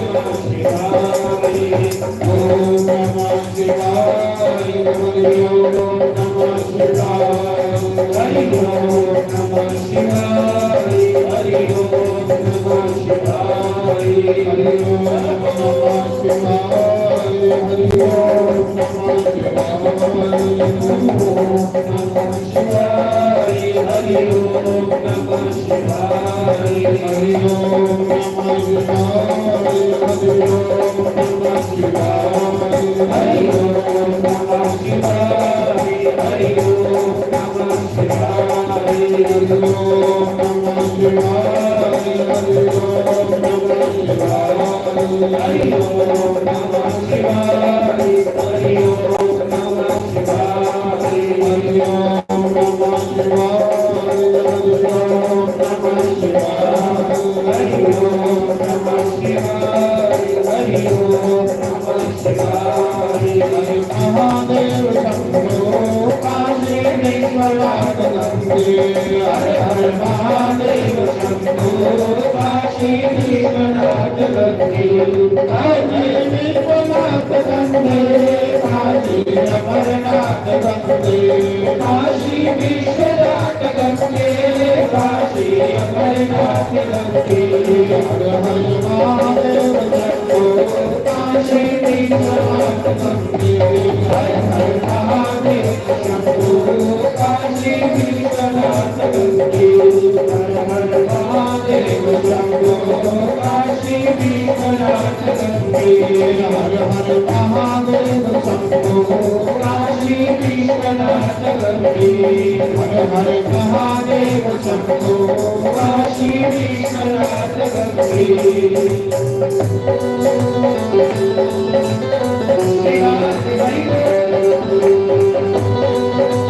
हरि ओम नमः शिवाय, हरि ओम नमः शिवाय। ओम नमः शिवाय, हरि ओम नमः शिवाय, हरि ओम नमः शिवाय, हरि हरि ओम नमः शिवाय। ओम नमः शिवाय, हरि ओम नमः शिवाय, हरि ओम नमः शिवाय, हरि ओम नमः शिवाय, हरि ओम नमः शिवाय, हरि ओम नमः शिवाय। ओम नमः शिवाय, हरि ओम नमः शिवाय, हरि ओम नमः शिवाय, हरि ओम नमः शिवाय, हरि ओम नमः शिवाय, हरि ओम नमः शिवाय, हरि ओम नमः शिवाय, हरि ओम नमः शिवाय, हरि ओम नमः शिवाय, हरि ओम नमः शिवाय।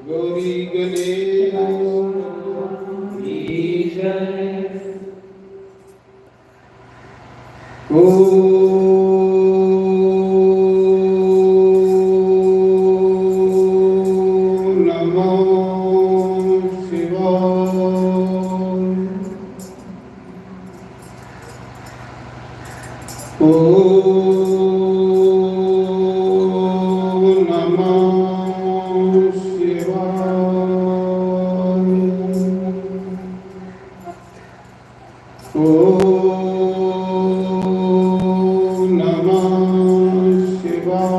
गौरी गणेश की जय। ॐ नमः शिवाय। ॐ नमः शिवाय। ॐ नमः शिवाय।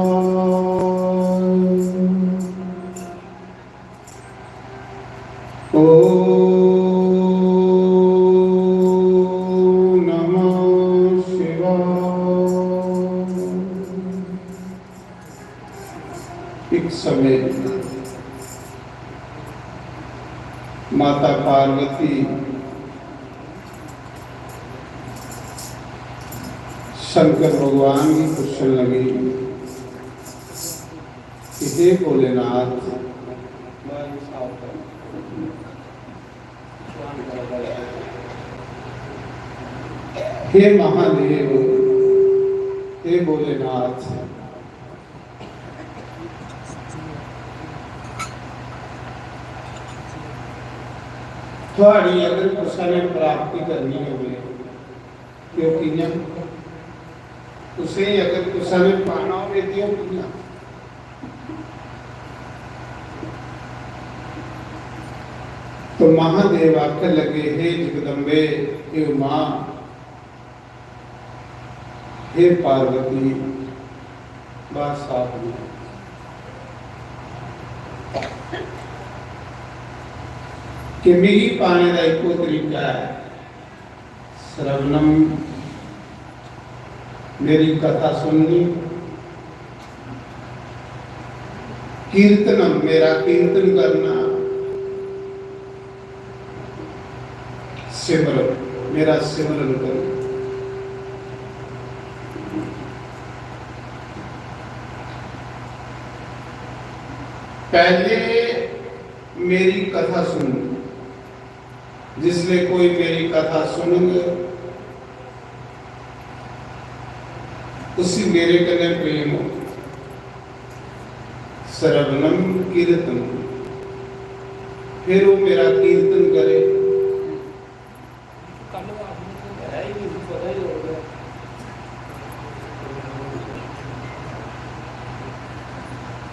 ॐ नमः शिवाय। एक समय माता पार्वती शंकर भगवान गी पुच्छन लगी कि हे भोलेनाथ, हे महादेव, हे भोलेनाथ, थुआड़ी अगर कुसै ने प्राप्ति करनी होवे ते ओह् कि'यां? कुसै गी अगर कुसै ने पाना होवे ते ओह् कि'यां? तो महादेव आखन लगे, हे जगदम्बे, हे उमा, हे पार्वती, बस आप कि मिगी पाने दा इक्को तरीका ऐ, श्रवणम, मेरी कथा सुननी, कीर्तनम, मेरा कीर्तन करना, सिमरन, मेरा सिमरन करना। पहले मेरी कथा सुनो। जिसले कोई मेरी कथा सुनग, उसी मेरे कन्नै प्रेम हो। श्रवणम कीर्तन, फिर वो मेरा कीर्तन करे।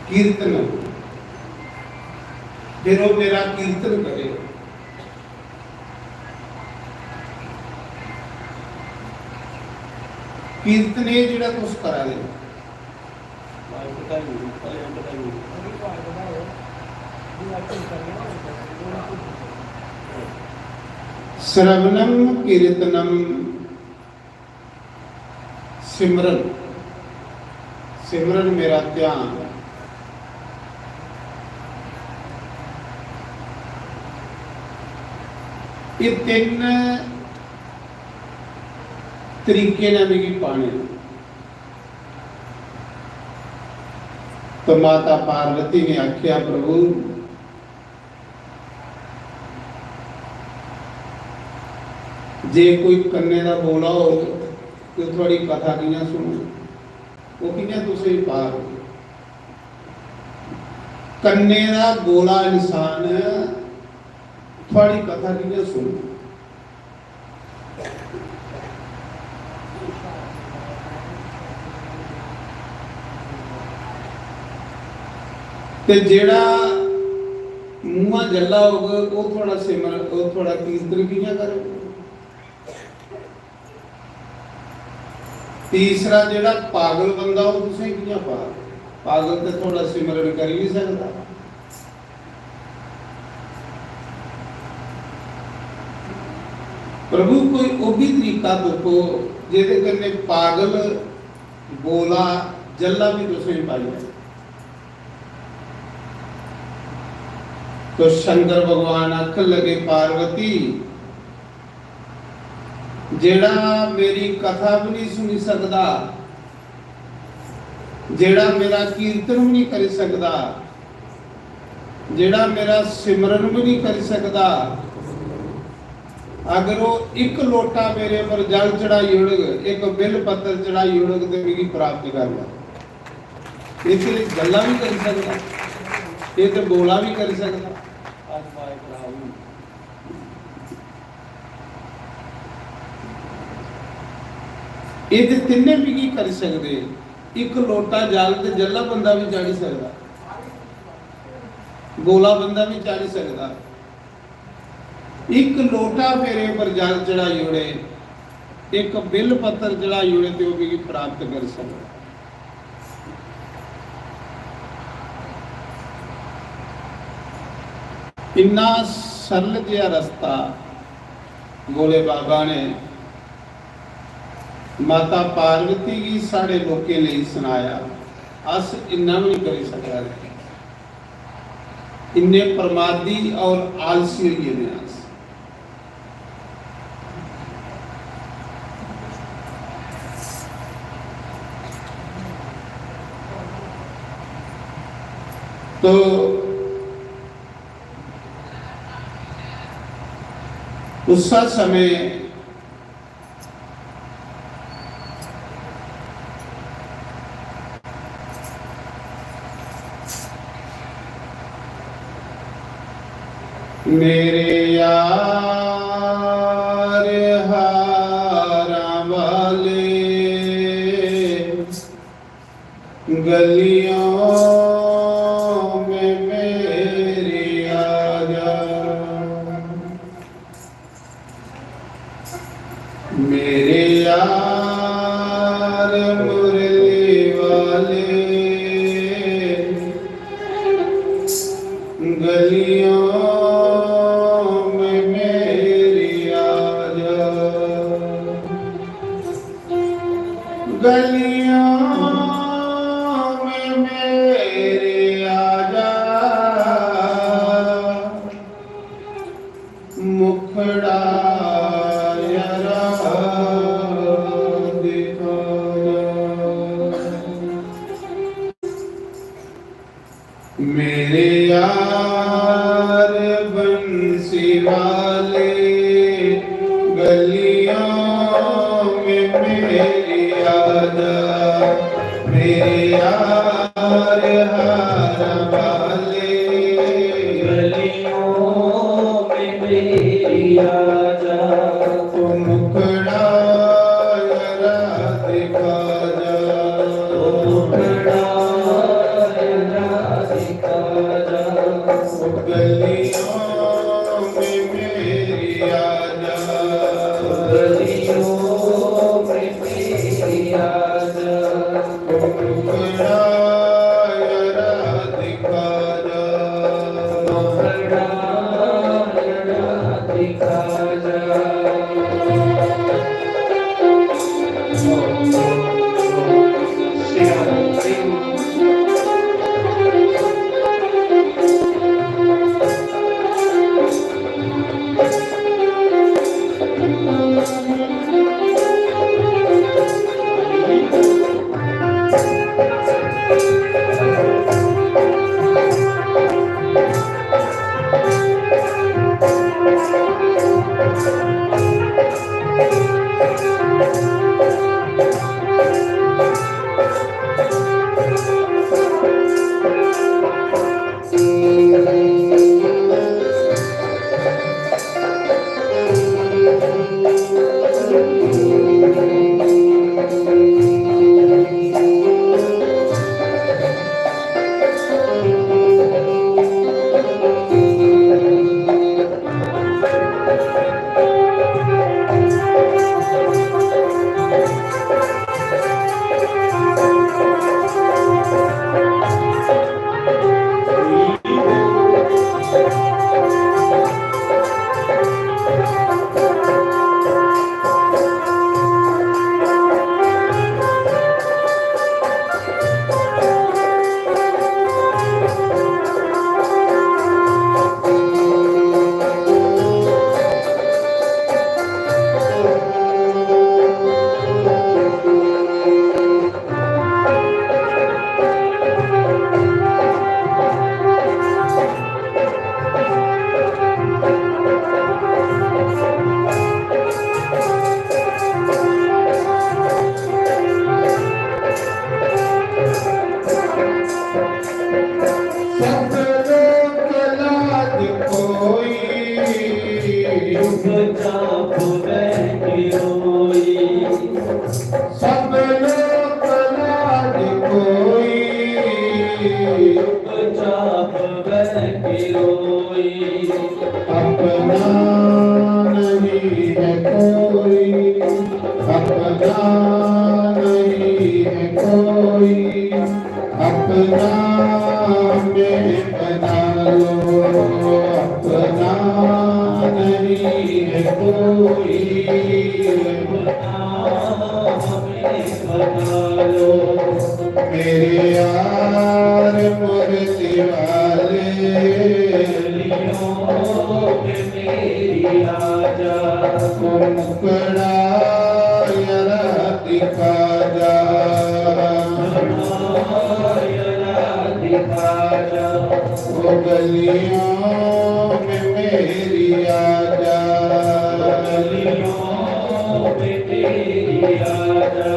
कीर्तन, फिर वो मेरा कीर्तन करे। कीर्तन एह् जेह्ड़ा तुस करा दे ओ, श्रवणम कीर्तनम, सिमरन, सिमरन मेरा ध्यान। एह् तिन्न तरीके न मिगी पाने दे। तो माता पार्वती ने आखेआ, प्रभु, जे कोई कन्ने दा बोला होग ते थुआड़ी कथा कि'यां सुनग? ओह् कि'यां तुसेंगी पाग? कन्ने दा बोला इंसान थुआड़ी कथा कि'यां सुनग? ते जेह्ड़ा मुंहा जल्ला होग, ओह् थुआड़ा सिमर, ओह् थुआड़ा कीर्तन कि'यां करग? तीसरा जेह्ड़ा पागल बंदा, ओह् तुसें कि'यां पाग? पागल ते थुआड़ा सिमरन करी निं सकदा। प्रभु, कोई ओह् बी तरीका तुप्पो जेह्दे कन्नै पागल, बोला, जल्ला बी तुसें पाई लैना। तो शंकर भगवान आखन लगे, पार्वती, जेड़ा मेरी कथा भी नहीं सुनी सकदा, जेड़ा मेरा कीर्तन भी नहीं करी सकदा, जेड़ा मेरा सिमरन भी नहीं करी सकदा, अगर वो इक लोटा मेरे पर जल चढ़ाई ओड़ग, एक बिल पत्तर चढ़ाई ओड़ग, ते मिगी प्राप्त कर लै। इस लेई गल्लां भी करी सकदा, ये ते बोला भी करी सकदा। ये ते तिन्ने मिगी करी सकदे। इक लोटा जल ते जल्ला बंदा भी चाढ़ी सकदा, बोला बंदा भी चाढ़ी सकदा। इक लोटा मेरे पर जल चढ़ाई ओड़े, इक बिल पत्तर चढ़ाई ओड़े, ते ओह् मिगी प्राप्त करी सकदा। इन्ना सरल जेहा रस्ता भोले बाबा ने माता पार्वती गी साढ़े लोकें लेई सनाया, अस इन्ना भी नहीं करी सकदे। इन्ने प्रमादी और आलसी होई गेदे आं अस। तो उस समय मेरे यार हारां वाले, गलियों में मेरी आ जा। मेरे यार मुरली वाले, गलियों में मेरी आ जा। गलियों में मेरे आ जा, मुखड़ा जरा दिखा जा। मेरे यार बंसी वाले, गलियों में मेरी आ जा। मेरे यार हार वाले, गलियों में मेरी आ जा। तू मुखड़ा जरा दिखा जा। तू मुखड़ा जरा दिखा जा। गलियों में मेरी आ जा। गलियों में मेरी आ जा। मुखड़ा जरा दिखा जा। मुखड़ा जरा दिखा जा। कोई, अपना नहीं है कोई, अपना हमें बना लो, अपना नहीं है कोई, अपना हमें बना लो। मेरे यार मुरली वाले, गलियों में मेरी आजा। ओ मुखड़ा यारा दिखा जा, मुखड़ा यारा दिखा जा। ओ गलियों में मेरी आजा, गलियों में मेरी आजा।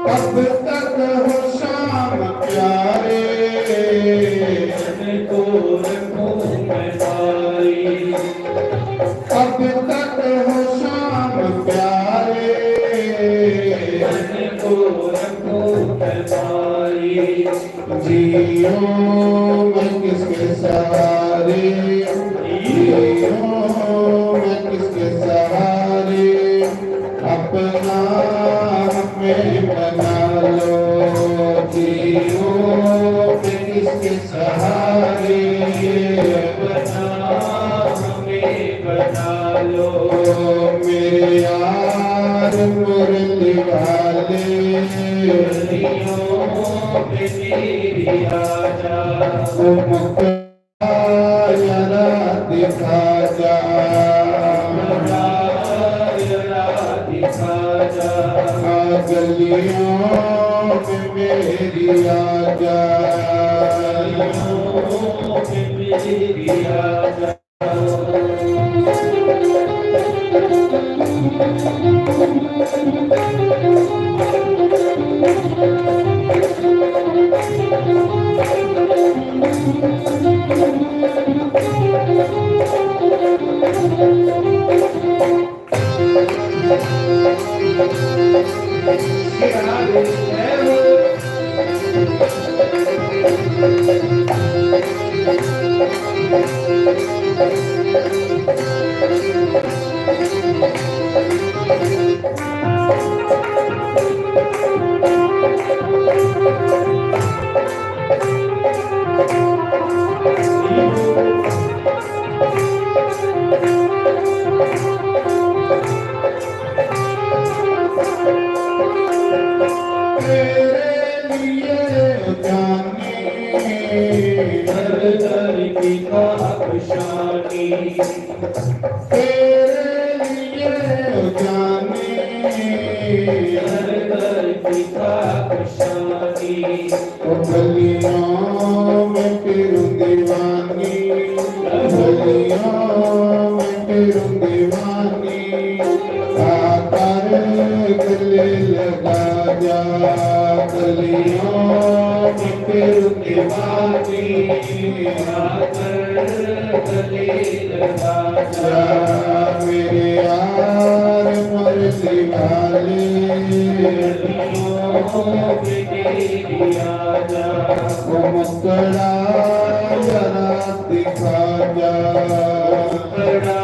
अब तक हो शाम प्यारे, तन को रखूं मैं सारी। अब तक हो शाम प्यारे, तन को रखूं मैं सारी। जियो मैं किसके सहारे, जियो मैं किसके सहारे, अपना हमें बना लो। जियो मैं किसके सहारे, अपना हमें बना लो। मेरे यार मुरली वाले, गलियों में मेरी आजा। ओ मुखड़ा यारा दिखा जा, मुखड़ा यारा दिखा जा। आ गलियों में मेरी आजा, गलियों में मेरी आजा। तेरे लिए जाने, हर दर की खाक शानी। तेरे लिए जाने, हर दर की खाक शानी। ओ गलियों में फिरूं दीवानी, गलियों में फिरूं दीवानी। आकर गले लगा जा, गलियों में फिरूं दीवानी। आकर गले लगा जा, मेरे यार मुरली वाले, गलियों में मेरी आजा। ओ मुखड़ा यारा दिखा जा, मुखड़ा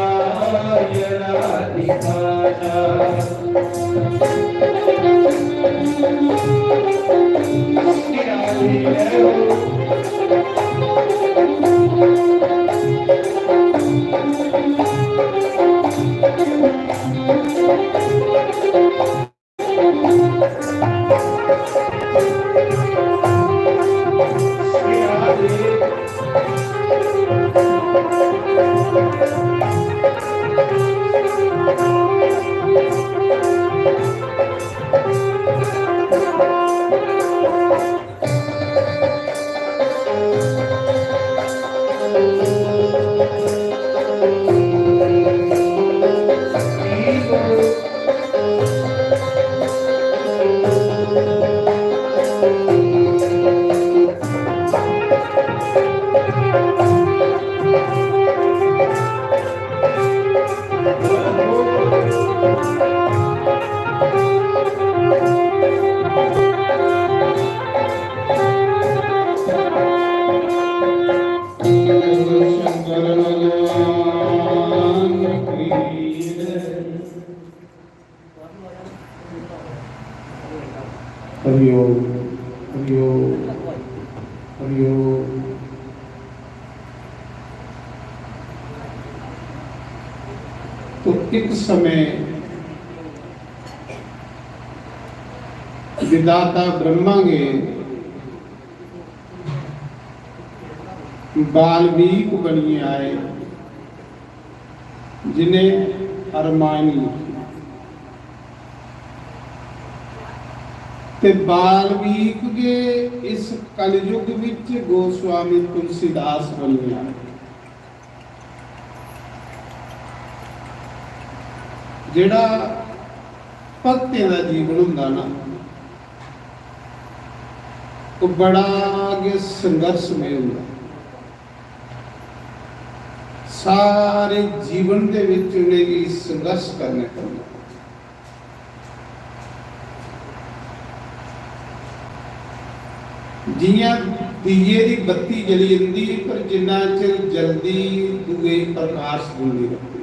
शंकर भगवान की जय। हरि ओम, हरि ओम, हरि ओम। तो एक समय विधाता ब्रह्मा गे बाल्मीक बनियै आए, जिन्हें रामायण लिखी। ते बाल्मीक गे इस कलयुग विच गोस्वामी तुलसीदास बनियै आए। जेह्ड़ा भक्तें दा जीवन होंदा ना, ओह् बड़ा गै संघर्षमय होंदा। सारे जीवन दे विच उ'नेंगी संघर्ष करने पौंदा। जियां दीये दी बत्ती जली जंदी, पर जिन्ना चिर जलदी, दूए गी प्रकाश दिंदी रौंह्दी।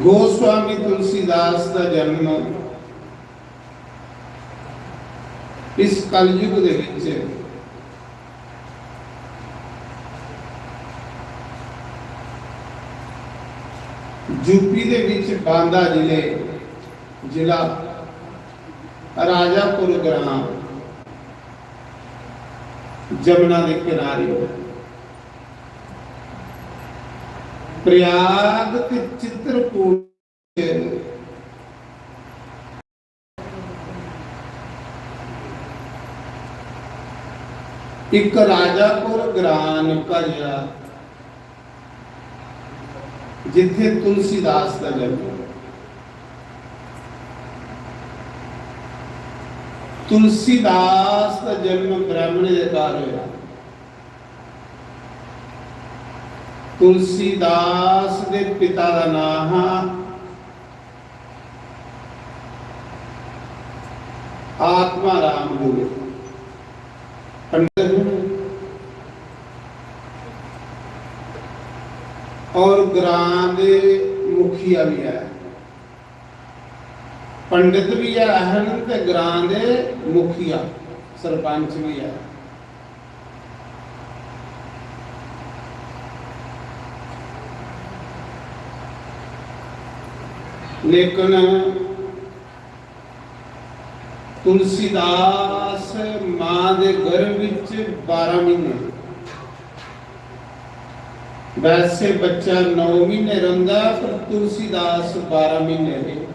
गोस्वामी तुलसीदास दा जन्म इस कलयुग दे विच यूपी दे विच बांदा जिले, जिला राजापुर ग्राम, जमुना दे किनारे, प्रयाग ते चित्रकूट इक राजापुर ग्रां निक्का जेहा, जित्थे तुलसीदास दा जन्म होया। तुलसीदास दा जन्म ब्राह्मणे दे घर होया। तुलसीदास दे पिता दा नां हा आत्मा राम दुबे, पंडित हूँ और ग्रां दे मुखिया भी है। पंडित भी है हन ते ग्रां दे मुखिया, सरपंच भी है। लेकिन तुलसीदास मां दे गर्भ विच बारां महीने, वैसे बच्चा नौ महीने रौंह्दा, पर तुलसीदास बारां महीने रेह्।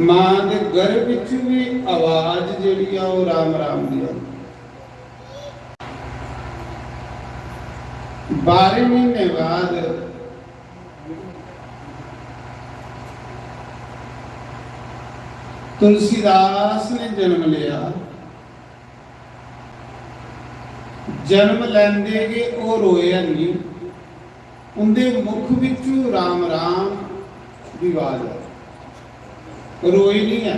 मां दे गर्भ विच भी आवाज जेह्ड़ी आ, ओह् राम राम दी आंदी। बारें महीने बाद तुलसीदास ने जन्म लेआ। जन्म लैंदे गै ओह् रोए हैनी। उंदे मुख विचू राम राम दी आवाज ऐ, रोए निं ऐ।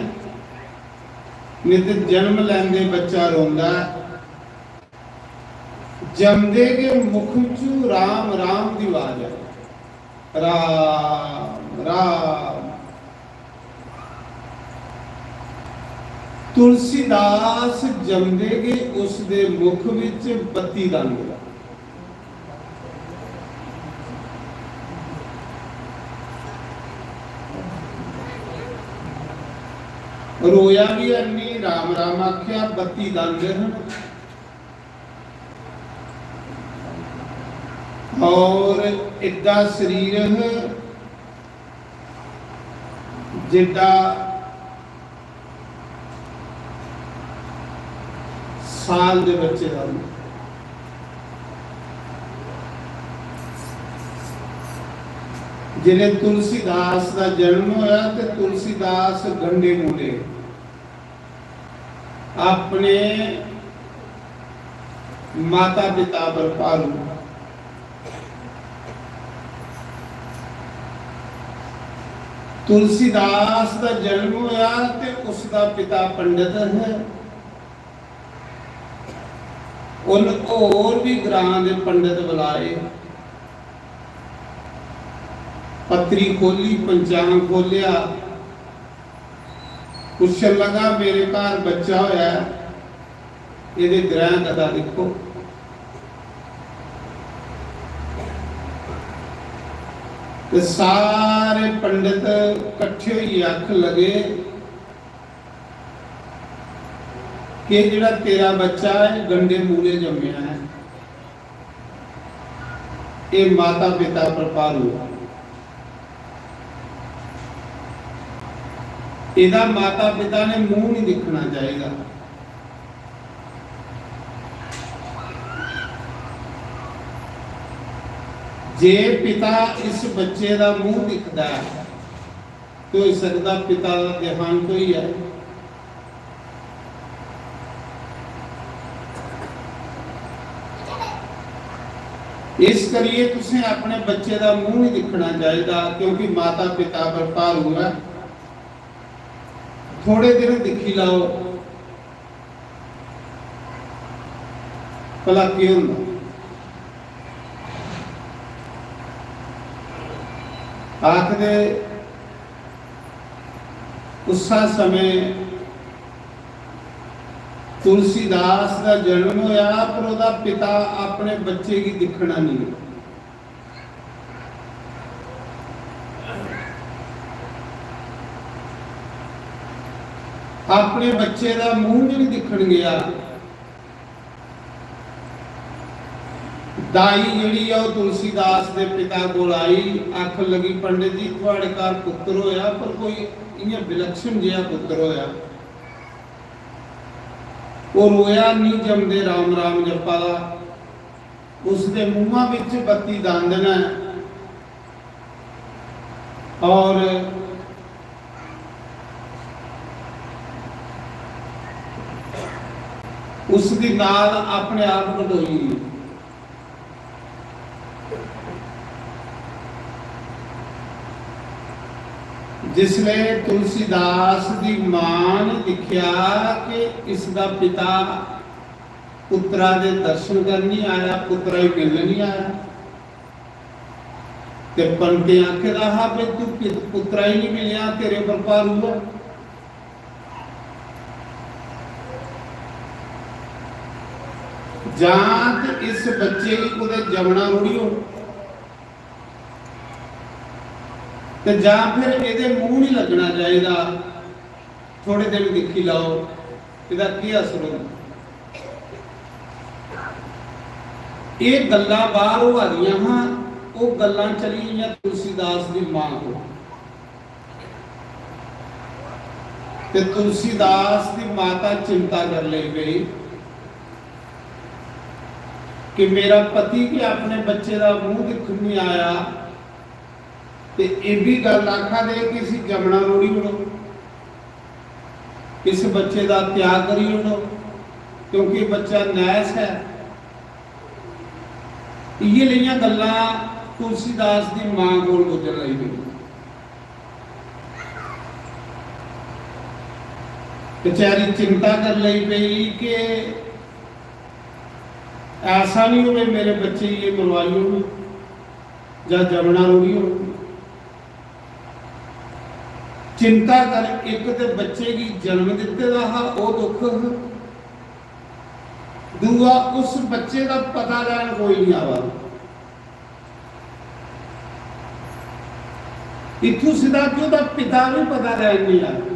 नेईं ते जन्म लैंदे बच्चा रोंदा ऐ, जमदे गै मुख चू राम राम दी आवाज ऐ। राम राम। तुलसीदास जमदे गै उसदे मुख विच बत्ती दंद ऐ। रोया भी अन्नी, राम राम आख्या, बत्ती दंद हन। और एड्डा शरीर ह, जिड्डा साल दे बच्चे दा होंदा। जिसलै तुलसीदास दा जन्म होया ते तुलसीदास गंडे मूंडे अपने माता पिता पर भारू। तुलसीदास दा जन्म होया ते उसदा पिता पंडित है। उन होर भी ग्रां दे पंडित बुलाए, पत्री खोली, पंचांग खोलिया, पुच्छन लगा, "मेरे घर बच्चा होया है, एदे ग्रह गदा दिक्खो।" ते सारे पंडित कट्ठे होइयै आखन लगे कि जेह्ड़ा तेरा बच्चा है, गंडे मूले जम्मेआ है, एह् माता पिता पर भारू है। एह्दा माता पिता ने मूंह नहीं दिक्खना चाहिदा। जे पिता इस बच्चे दा मूंह दिखदा है, ते होई सकदा पिता दा देहांत होई जाए। इस करियै तुसें अपने बच्चे दा मूंह नहीं दिक्खना चाहिदा, क्योंकि माता पिता पर भारू ऐ। थोड़े दिन दिक्खी लैओ, भला केह् होंदा। आखदे उस्सै समें तुलसीदास दा जन्म होया, पर ओह्दा पिता अपने बच्चे गी दिक्खना नहीं। अपने बच्चे दा मूंह भी नहीं दिक्खन गया। दाई जेह्ड़ी ऐ, ओह् तुलसीदास दे पिता कोल आई, आखन लगी, "पंडित जी, थुआड़े घर पुत्तर होया, पर कोई इ'यां विलक्षण जेहा पुत्तर होया।" ओह् रोया निं जमदे राम राम जप्पा दा। उसदे मुंहा बिच बत्ती दंद न और उसदी नाल अपने आप कटोई गेई। जिसले तुलसीदास दी मां ने दिक्खेआ कि इसदा पिता पुत्तरा दे दर्शन करन नहीं आया, पुत्तरा गी मिलन नहीं आया, ते पंडितें आखे दा हा, "भी तू पित-, पुत्तरा ही नहीं मिलेआ, तेरे पर भारू ऐ।" जां ते इस बच्चे गी कुतै जमना रुढ़ी हो, ते जां फिर एह्दे मूंह नहीं लगना चाहिदा। थोड़े दिन दिक्खी लैओ, एह्दा केह् असर होंदा। एह् गल्लां बाहर होआ दियां हां, ओह् गल्लां चली गेइयां तुलसीदास दी मां को। ते तुलसीदास दी माता चिंता कर लेई पेई कि मेरा पति गै अपने बच्चे दा मूंह दिक्खन नहीं आया, ते एह् भी गल्ल आखा दे कि इसी जमना रोड़ी ओड़ो, इस बच्चे दा त्याग करी ओड़ो, क्योंकि बच्चा नैस ऐ। इ'यै लेइयां गल्लां तुलसीदास दी मां कोल गुजर लगी पेई। बेचारी चिंता कर लगी पेई कि ऐसा नहीं होवे मेरे बच्चे ये मरवाई होन या जमना रोड़ी होन। चिंता कर, एक ते बच्चे की जन्म दिते दा हा, ओ दुख हा। दूआ, उस बच्चे का पता लैन कोई नहीं आवा। इत्थों सीधा क्यों दा पिता भी पता लैन नहीं आया।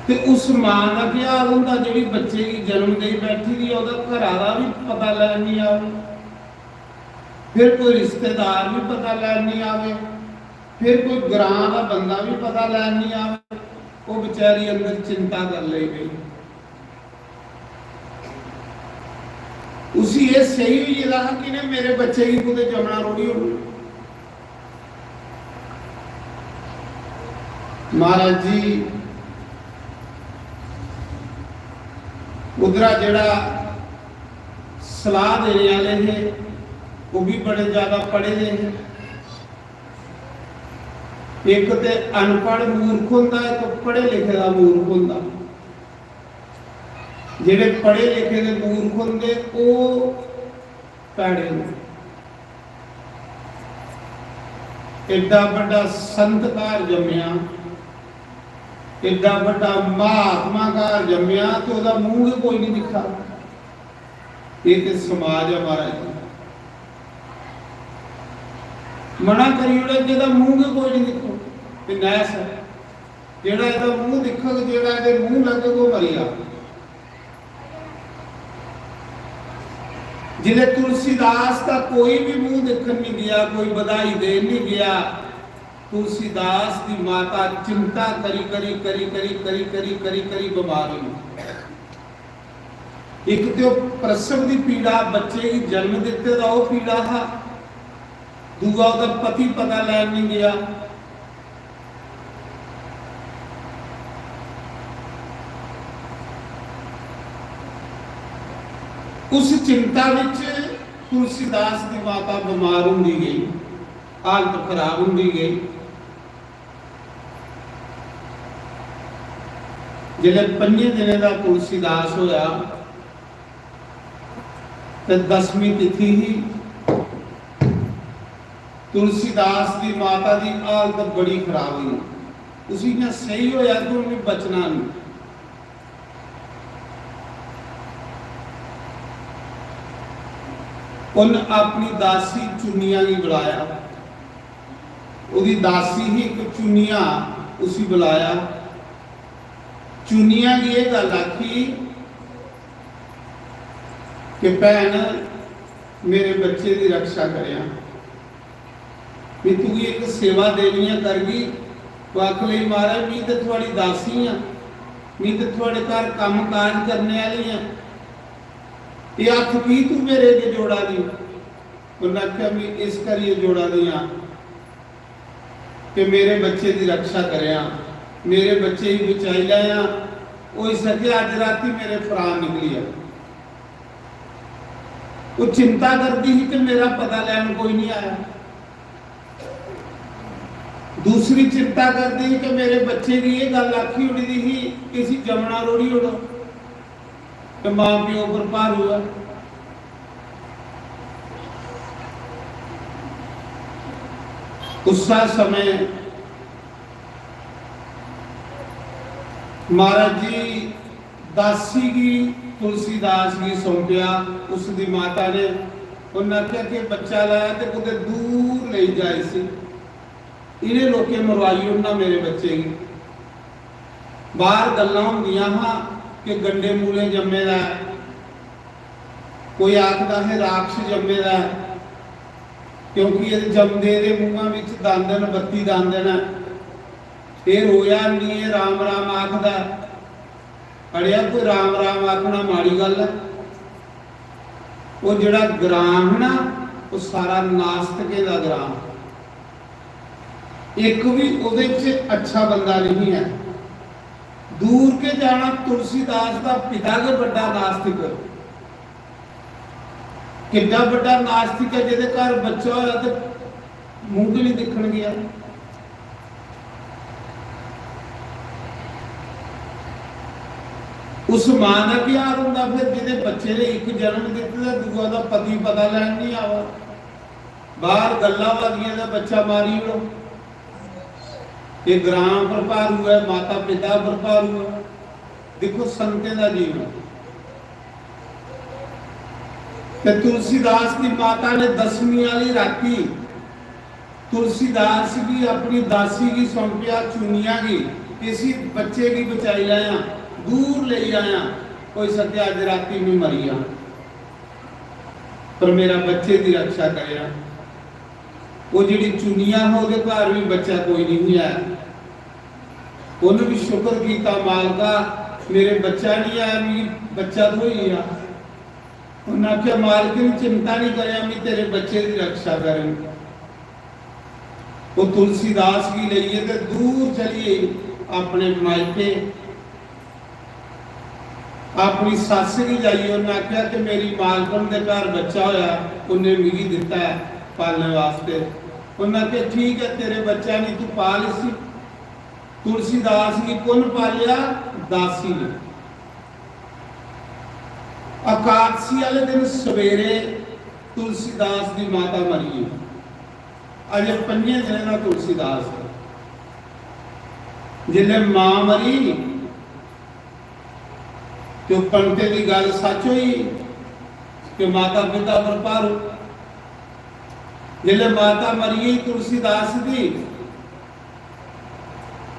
ते उस मां दा केह् हाल होंदा जेह्ड़ी बच्चे गी जन्म देई बैठी दी ऐ, ओह्दा घरा दा बी पता लैन निं आवे, फिर कोई रिश्तेदार बी पता लैन निं आवे, फिर कोई ग्रां दा बंदा बी पता लैन निं आवे। ओह् बेचारी अंदर चिंता कर लेई पेई। उसी एह् सेही होई गेदा हा कि इ'नें मेरे बच्चे गी कुतै जमना रोड़ी ओड़ना। महाराज जी, उद्धरा जेह्ड़ा सलाह देने आह्ले हे, ओह् बी बड़े ज्यादा पढ़े दे हे। इक ते अनपढ़ मूर्ख होंदा, इक पढ़े लिखे दा मूर्ख होंदा। जेह्ड़े पढ़े लिखे दे मूर्ख होंदे, ओह् भैड़े होंदे। एड्डा बड्डा संत घर जम्मेआ, एड्डा बड्डा महात्मा घर जम्मेआ, ते ओह्दा मूंह गै कोई निं दिक्खा। एह् ते समाज ऐ, महाराज जी। मना करी ओड़ेआ, जेह्दा मूंह गै कोई निं दिक्खो, ते नैस ऐ। जेह्ड़ा एह्दा मूंह दिक्खग, जेह्ड़ा एह्दे मूंह लग्गग, ओह् मरी जाग। जिसलै तुलसीदास दा कोई बी मूंह दिक्खन निं गेआ, कोई बधाई देन निं गेआ, तुलसीदास दी माता चिंता करी, करी, करी, करी, करी, करी, करी, करी बमार होई। इक ते ओह् प्रसव दी पीड़ा, बच्चे गी जन्म दित्ते दा ओह् पीड़ा हा, दूआ ओह्दा पति पता लैन निं गेआ। उस चिंता विच तुलसीदास दी माता बमार होंदी गेई, हालत खराब होंदी गेई। जिसलै पंजे दिनें दा तुलसीदास होया ते दसमीं तिथि ही, तुलसीदास दी माता दी हालत बड़ी खराब होई। उसी इ'यां सेही होया कि हून में बचना नहीं। उन्न अपनी दासी चुन्निया गी बुलाया। ओह्दी दासी ही इक चुन्निया, उसी बुलाया। चुन्निया गी एह् गल्ल आखी कि भैन, मेरे बच्चे दी रक्षा करेआं। में तुगी इक सेवा देनी ऐ, करगी? तूं आख लगी, महाराज, में ते थुआड़ी दासी आं, में ते थुआड़े घर कम्म काज करने आह्ली आं, एह् हत्थ की तूं मेरे अग्गें जोड़ा दी? उन्नै आखेआ, में इस करियै जोड़ा दी आं कि मेरे बच्चे दी रक्षा करेआं, मेरे बच्चे गी बचाई लैआं। होई सकेआ अज्ज रातीं मेरे प्राण निकली जान। ओह् चिंता करदी ही कि मेरा पता लैन कोई निं आया। दूसरी चिंता करदी ही कि मेरे बच्चे गी एह् गल्ल आखी ओड़ी दी ही कि इसी जमना रोड़ी ओड़ो, ते मां प्यो पर भारू ऐ। उस्सै समें महाराज जी दासी गी तुलसीदास गी सौंपेआ। उसदी माता ने, उन्नै आखेआ कि बच्चा लैआ ते कुतै दूर लेई जा इसी, इ'नें लोकें मरवाई ओड़ना मेरे बच्चे गी। बाहर गल्लां होंदियां हां कि गंडे मूले जम्मे दा ऐ, कोई आखदा है राक्षस जम्मे दा ऐ, क्योंकि एह् जमदे दे मूहां बिच दंद न, बत्ती दंद न। एह् रोया निं, एह् राम राम आखदा ऐ। अड़ेआ, कोई राम राम आखना माड़ी गल्ल ऐ? ओह् जेह्ड़ा ग्रां हा ना, ओह् सारा नास्तिकें दा ग्रां। इक बी ओह्दे च अच्छा बंदा नहीं ऐ। दूर के जाना, तुलसीदास दा पिता गै बड्डा नास्तिक। किड्डा बड्डा नास्तिक ऐ, जेह्दे घर बच्चा होया ते मूंह गै नहीं दिक्खन गेआ। उस मां दा केह् हाल होंदा फिर, जेह्दे बच्चे ने इक जन्म दित्ते दा, दूआ दा पति पता लैन नहीं आवा, बाहर गल्लां होआ दियां ते बच्चा मारी ओड़ो, ये ग्रां पर भारू है, माता पिता पर भारू है। दिक्खो संतें दा जीवन। ते तुलसीदास दी माता ने दसमी आह्ली राती तुलसीदास गी अपनी दासी गी सौंपेआ, चुनिया गी, इसी बच्चे गी बचाई लैयां, दूर लेई आयां, होई सकेआ अज्ज राती में मरी जां, पर मेरा बच्चे दी रक्षा करेआ। वो जेह्ड़ी चुनिया हा, ओह्दे घर भी बच्चा कोई नहीं आया। उन्हें भी शुक्र किया, मालका, मेरे बच्चा नहीं आया, मिगी बच्चा थ्होई गया। उन्हें आख्या, मालकिन, चिंता नहीं करे, मैं तेरे बच्चे की रक्षा करूं। वो तुलसीदास गी लेइयै ते दूर चली गई अपने मायके। अपनी सस्स गी जाइयै उन्हें आख्या कि मेरी मालकन दे घर बच्चा होया, उन्हें मिगी दिता है पालने वास्ते। उन्हें आख्या, ठीक है, तेरे बच्चा नहीं, तू पाल इसी। तुलसीदास गी कुन पालेआ? दासी ने। एकादशी वाले दिन सवेरे तुलसीदास दी माता मरी गई। अजे पंजे दिनें दा तुलसीदास है। जिसलै मां मरी ते पंडितें दी गल्ल सच होई कि माता पिता पर भारू। जिसलै माता मरी गई तुलसीदास दी,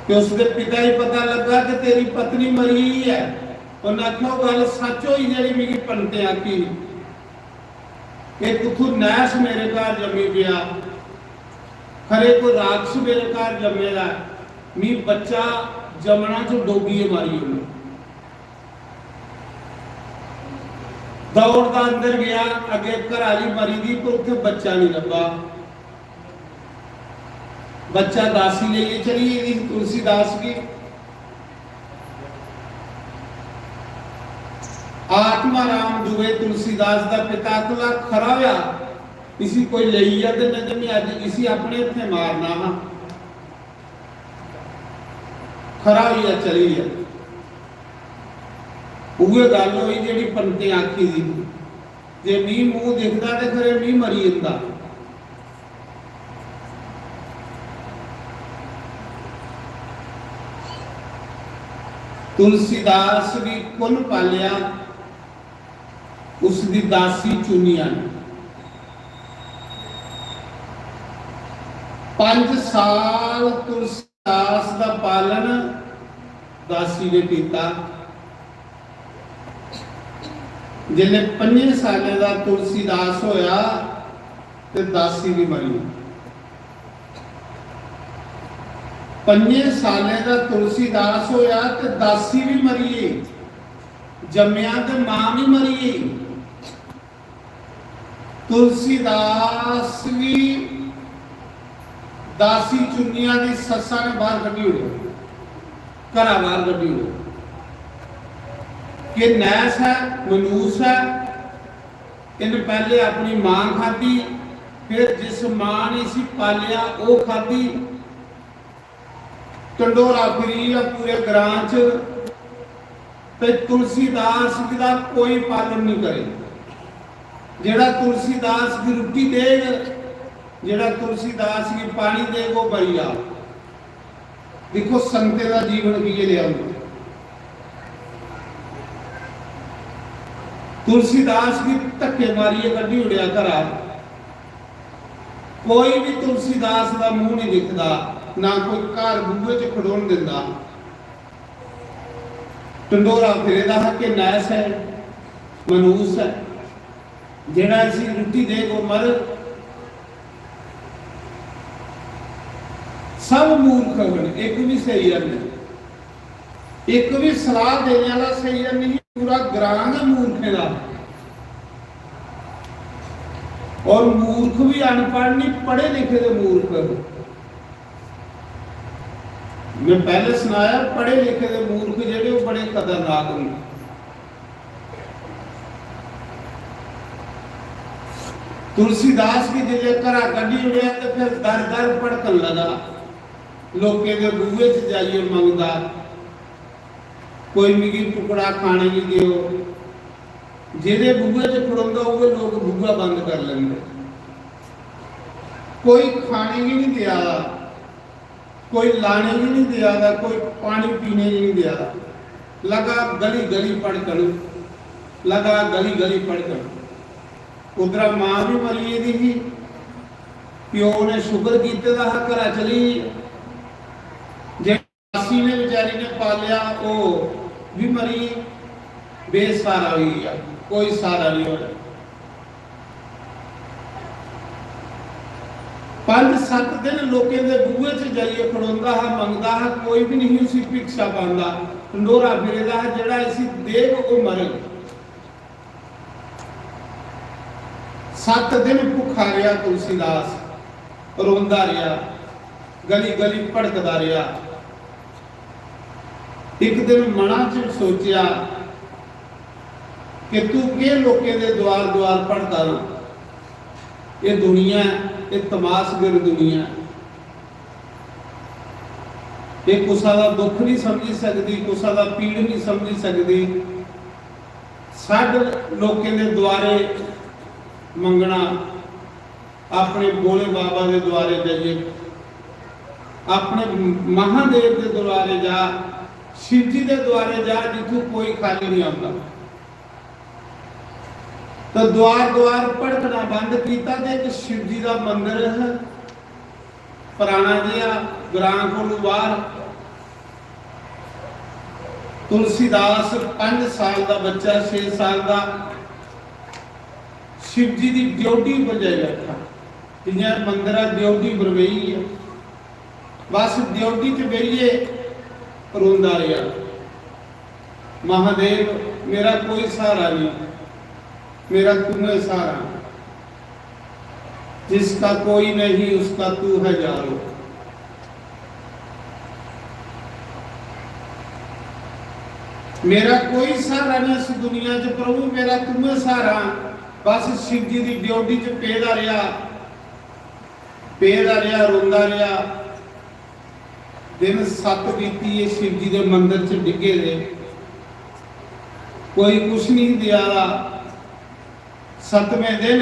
ते उसदे पिता गी पता लग्गा कि तेरी पत्नी मरी गई है। उन्हें आखेआ, "ओह् गल्ल सच होई जेह्ड़ी मिगी पंडितें आखी। एह् कुत्थू नैश मेरे घर जम्मी पेआ, खरे कोई राक्षस मेरे घर जम्मे दा ऐ, मी बच्चा जमना च डोबियै मारी ओड़ना।" दौड़दा अंदर गया, अग्गे घर आह्ली मरी दी, पर उत्थे बच्चा नहीं लब्भा। बच्चा दासी लेइयै चली गेदी ही तुलसीदास गी। आत्मा राम दुबे तुलसीदास दा पिता आखदा, "खरा होया इसी कोई लेई गेआ, ते नेईं ते मैं अज्ज इसी अपने हत्थें मारना हा। खरा होई गेआ, चली गेआ।" उ'ऐ गल्ल होई जेह्ड़ी पंडितें आखी दी ही, जे मी मूंह दिखदा ते खरे मी मरी जंदा। तुलसीदास गी कुन पालेआ? उसदी दासी चुनिया ने। पंज साल तुलसीदास दा पालन दासी ने कीता। जिसले पंजे सालें दा तुलसीदास होया ते दासी भी मरी। पंजे सालें दा तुलसीदास होया ते दासी भी मरी गेई। जम्मेआ ते मां भी मरी गेई। तुलसीदास गी दासी चुनिया दी सस्सा ने बाहर कड्ढी ओड़ेआ, घरा बाहर कड्ढी ओड़ेआ। कि नैस है, मनूस है, इन्हें पहले अपनी मां खादी, फिर जिस मां ने इसी पालेआ, ओह खादी। ढंडोरा फिरी गेआ पूरे ग्रां च, ते तुलसीदास जी दा कोई पालन नहीं करे। जेड़ा तुलसीदास गी रुट्टी देग, जेड़ा तुलसीदास गी पानी देग, ओह मरी जाग। दिक्खो, संतें दा जीवन कि'यै नेहा होंदा। तुलसीदास गी धक्के मारियै कड्ढी ओड़ेआ घरा। कोई भी तुलसीदास दा मूंह नहीं दिखदा, ना कोई घर बूहे च खड़ोन दिंदा। ढंडोरा फिरे दा हा कि नैस है, मनूस है, जेड़ा इसी रुट्टी देग ओह मरग। सब मूर्ख हन, इक भी सही हन नहीं, इक भी सलाह देने वाला सही हन नहीं। पूरा ग्रां गै मूर्खें दा। और मूर्ख भी अनपढ़ नहीं, पढ़े लिखे दे मूर्ख। मैं पहले सुनाया, पढ़े लिखे दे मूर्ख जेड़े, ओह बड़े खतरनाक होंदे। तुलसीदास गी जिसले घरा कड्ढी ओड़ेआ ते फिर दर दर भड़कन लगा, लोकें दे बूहे च जाइयै मंगदा। कोई मिगी टुकड़ा खाने गी देओ। जेह्दे बूहे च खड़ोंदा, उ'ऐ लोक बूहा बंद कर लैंदे। कोई खाने गी नहीं देआ दा, कोई लाने गी नहीं देआ दा, कोई पानी पीने गी नहीं देआ दा। लगा गली गली भड़कन, लगा गली गली भड़कन। उद्धरा मां भी मरी गेदी ही, प्यो ने शुक्र कीते दा हा, घरा चली गेई। जे मासी ने बेचारी ने पालेआ, ओह् भी मरी, बेसहारा होई गेआ, कोई सहारा नहीं होया। पंज सत्त दिन लोकें दे बूहे च जाइयै खड़ोंदा हा, मंगदा हा, कोई भी नहीं उसी भिक्षा पांदा। ढंडोरा फिरे दा हा, जेह्ड़ा इसी देग, ओह् मरग। सत्त दिन भुक्खा रेहा तुलसीदास, रोंदा रेहा, गली गली भड़कदा रेहा। इक दिन मना च सोचेआ कि तू केह् लोकें दे द्वार द्वार भड़का ना? एह् दुनिया ऐ, एह् तमाशगिर दुनिया ऐ। एह् कुसा दा दुख नहीं समझी सकदी, कुसा दा पीड़ नहीं समझी सकदी। साढ़े लोकें दे द्वारे मंगना, अपने भोले बाबा दे द्वारे जाइए, अपने महादेव दे द्वारे जा, शिव जी दे द्वारे जा, जित्थू कोई खाली नहीं आता। तो द्वार द्वार भड़कना बंद कीता ते एक शिव जी दा मंदिर है, पुराना जिहा, ग्रां कोलू बाहर। तुलसीदास पंज साल दा बच्चा, छे साल दा, शिव जी दी ड्योढ़ी पर जाई बैठा। जियां मंदर ऐ, ड्योढ़ी पर बेही गेआ। बस ड्योढ़ी च बेहियै रोंदा रेहा, "महादेव, मेरा कोई सहारा नहीं, मेरा तुम्हें सहारा।" जिसका कोई नहीं, उसका तू है यारो। मेरा कोई सहारा नहीं इस दुनिया च प्रभु, मेरा तुम्हें सहारा। बस शिव जी दी ड्योढ़ी च पेदा रेहा, पेदा रेहा, रोंदा रेहा। दिन सत्त बीतियै शिव जी दे मंदर च डिग्गे दे, कोई कुछ नहीं देआ दा। सतमें दिन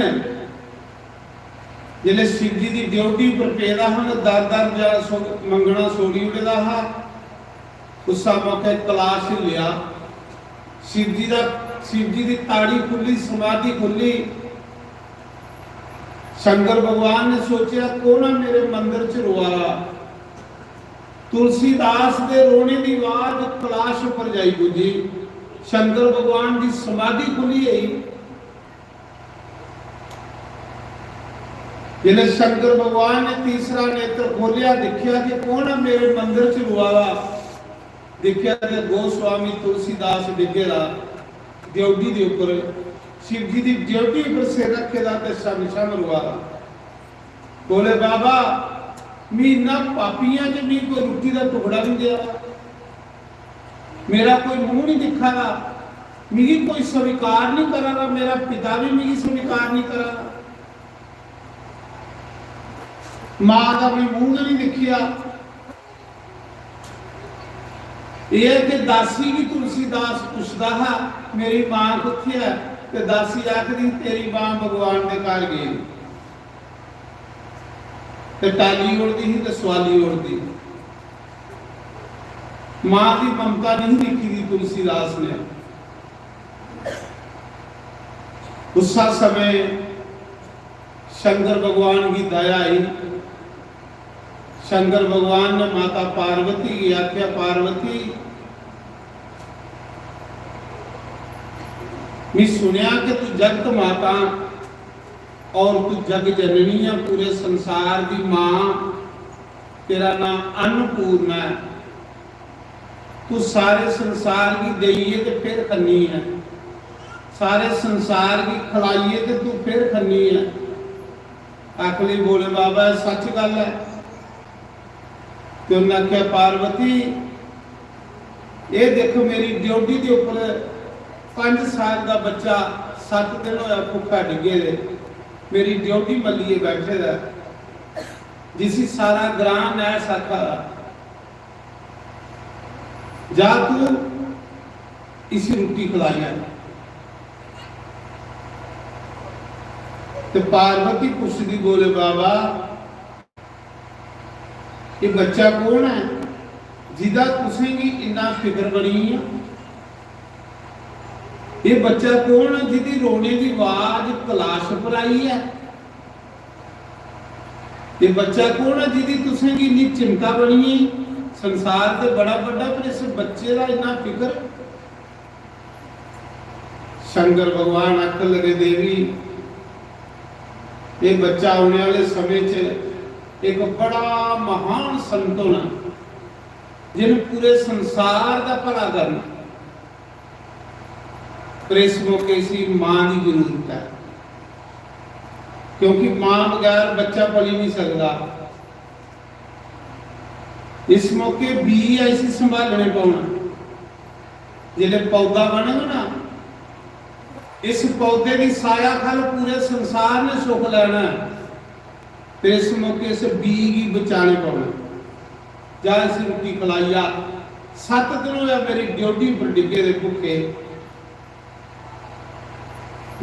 जिसलै शिव जी दी ड्योढ़ी पर पेदा हा, दर दर जा सो-, मंगना छोड़ी ओड़े दा हा। उस मौके कलाश हिल्लेआ, शिव जी दा, शिव जी दी ताड़ी खुल्ली, समाधि खुल्ली। शंकर भगवान ने सोचेआ, "कौन आ मेरे मंदर च रोआ दा?" तुलसीदास दे रोने दी आवाज कलाश उपर जाई पुज्जी। शंकर भगवान दी समाधि खुल्ली गई। जिसलै शंकर भगवान ने तीसरा नेत्र खोलिया, दिक्खेआ कि कौन है मेरे मंदर च रोआ दा। दिक्खेआ ते गोस्वामी तुलसीदास डिग्गे दा ड्योढ़ी दे उपर, शिव जी दी ड्योढ़ी उपर सिर रखे दा ते छम छम रोआ दा। बोले, "बाबा, मी इन्ना पापियां च मी कोई रुट्टी दा टुकड़ा नहीं देआ दा, मेरा कोई मुंह नहीं दिक्खा दा, मिगी कोई स्वीकार नहीं करा दा, मेरा पिता भी मिगी स्वीकार नहीं करा दा, मां दा भी मुंह नहीं दिक्खिया।" एह् ऐ कि दासी गी तुलसीदास पुछदा हा, "मेरी मां कुत्थै ऐ?" ते दासी आखदी, "तेरी मां भगवान दे घर गेई।" ते टाली ओड़दी ही ते सोआली ओड़दी। मां दी ममता नहीं दिक्खी दी तुलसीदास ने। उस्सा समय शंकर भगवान गी दया आई। शंकर भगवान ने माता पार्वती गी आख्या, "पार्वती, मैं सुनया कि तू जगत माता और तू जग जननी है, पूरे संसार दी मां, तेरा नाम अन्नपूर्णा है।" तू सारे संसार गी देइयै ते फिर खन्नी ऐ, सारे संसार गी खलाइयै ते तू फिर खन्नी ऐ। आखली, "बोले बाबा, सच गल्ल ऐ।" ते उन्नै आखेआ, "पार्वती, एह् दिक्ख, मेरी ड्योढ़ी दे उप्पर पंज साल दा बच्चा सत्त दिन होया भुक्खा डिग्गे दे, मेरी ड्योढ़ी मल्लियै बैठे दा ऐ, जिसी सारा ग्रां नैस आखा दा।" जा तू इसी रुट्टी खलाई ऐ। ते पार्वती पुछदी, "भोले बाबा, ये बच्चा कौन ऐ जिदा तुसेंगी इन्ना फिकर बनी ऐ? ये बच्चा कौन ऐ जिदी रोने दी आवाज कलाश पर आई ऐ? ये बच्चा कौन ऐ जिदी तुसेंगी इन्नी चिंता बनी ऐ? संसार ते बड़ा बड्डा, पर इस बच्चे दा इन्ना फिकर।" शंकर भगवान आखन लगे, "देवी, ये बच्चा औने आह्ले समें च इक बड़ा महान संत होना, जिन पूरे संसार दा भला करना, पर इस मौके इसी मां दी जरूरत ऐ, क्योंकि मां बगैर बच्चा पली नहीं सकदा।" इस मौके बीऽ ऐ, इसी संभालने पौना। जिसलै पौधा बनग ना, इस पौधे दी साया खल पूरे संसार ने सुख लैना ऐ। ते इस मौके इस बीऽ गी बचाने पौना। जा इसी रुट्टी खलाई आ। सत्त दिन होया मेरी ड्योढ़ी पर डिग्गे दे भुक्खे।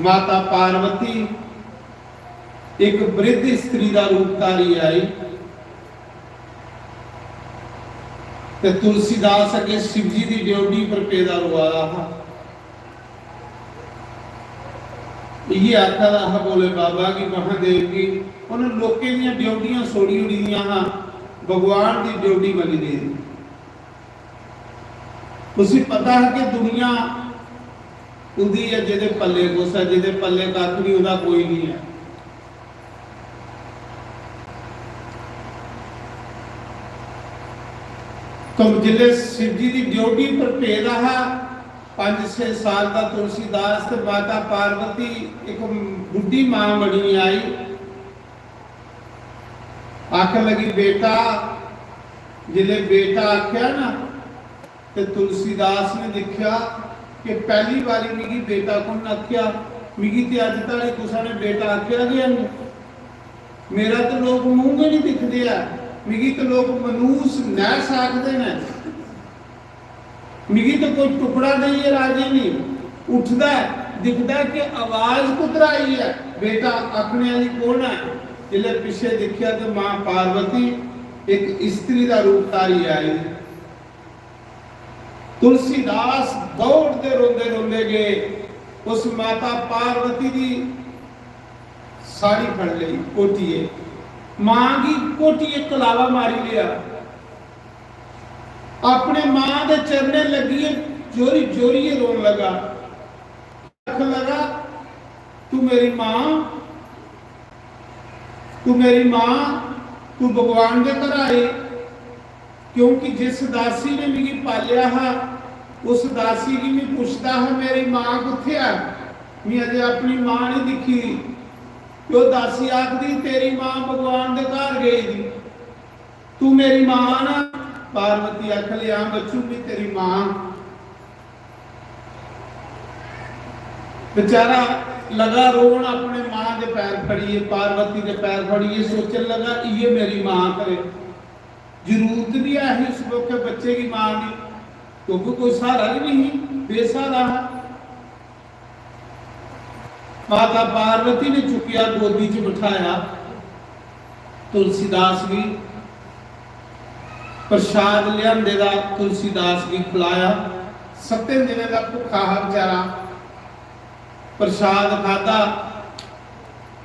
माता पार्वती इक वृद्ध स्त्री दा रूप धारी आई ते तुलसीदास अग्गे शिव जी दी ड्योढ़ी पर पेदा रोआ दा हा। इयै आखा दा हा भोले बाबा गी, महादेव गी, उन लोकें दियां ड्योढ़ियां सोड़ी ओड़ी दियां हा, भगवान दी ड्योढ़ी बनी गेदी। उसी पता है कि दुनिया उदी ऐ, जेदे पल्ले कुछ ऐ, जेदे पल्ले कक्ख नहीं, ओदा कोई नहीं है। तो जिसले शिव जी दी ड्योढ़ी पर पेदा हा, पंज छे साल दा तुलसीदास, ते माता पार्वती एक बुढ़ी मां बनी आई। आखन लगी, "बेटा," जिसले बेटा आख्या ना, ते तुलसीदास ने दिखेआ कि पहली बारी मिगी बेटा कुण आखेआ, मिगी ते अज्ज धोड़ी कुसै ने बेटा आखेआ गै हैनी। मेरा ते लोक मूंह गै नहीं दिखदे ऐ, मिगी ते लोक मनूस नैस आखदे न। मिगी ते कोई टुकड़ा देइयै राजी नहीं। उठदा ऐ, दिखदा ऐ कि आवाज कुद्धरा आई ऐ, बेटा आखने आह्ली कौन ऐ? जिसलै पिच्छे दिक्खेआ ते मां पार्वती इक स्त्री दा रूप धारी आई। तुलसीदास दौड़दे रोंदे रोंदे गए, उस माता पार्वती दी साड़ी फड़ लेई, घोटियै, मां गी घोटियै कलावा मारी लेआ। अपने मां दे चरणें लग्गियै जोरी जोरियै रोन लगा। आखन लगा, "तू मेरी मां, तू मेरी मां, तू भगवान दे घर आई।" क्योंकि जिस दासी ने मिगी पालेआ हा, उस दासी गी मैं पुछदा हा, "मेरी मां कुत्थे ऐ?" मैं अजे अपनी मां नहीं दिक्खी दी। ते ओह दासी आखदी, "तेरी मां भगवान दे घर गई दी, तू मेरी मां ना।" पार्वती आखन लगी, "हां बच्चू, मैं तेरी मां।" बेचारा लगा रोन अपने मां दे पैर फड़िए, पार्वती दे पैर फड़िए, सोचन लगा, "इये मेरी मां करे।" जरूरत भी ऐ ही उस मौके बच्चे की मां की, क्योंकि कोई सहारा भी नहीं, बेसहारा हा। माता पार्वती ने चुक्किया, गोदी च बिठाया तुलसीदास गी, प्रसाद लियांदे दा तुलसीदास गी खिलाया। सत्तें दिनें दा भुक्खा हा बेचारा, प्रसाद खादा।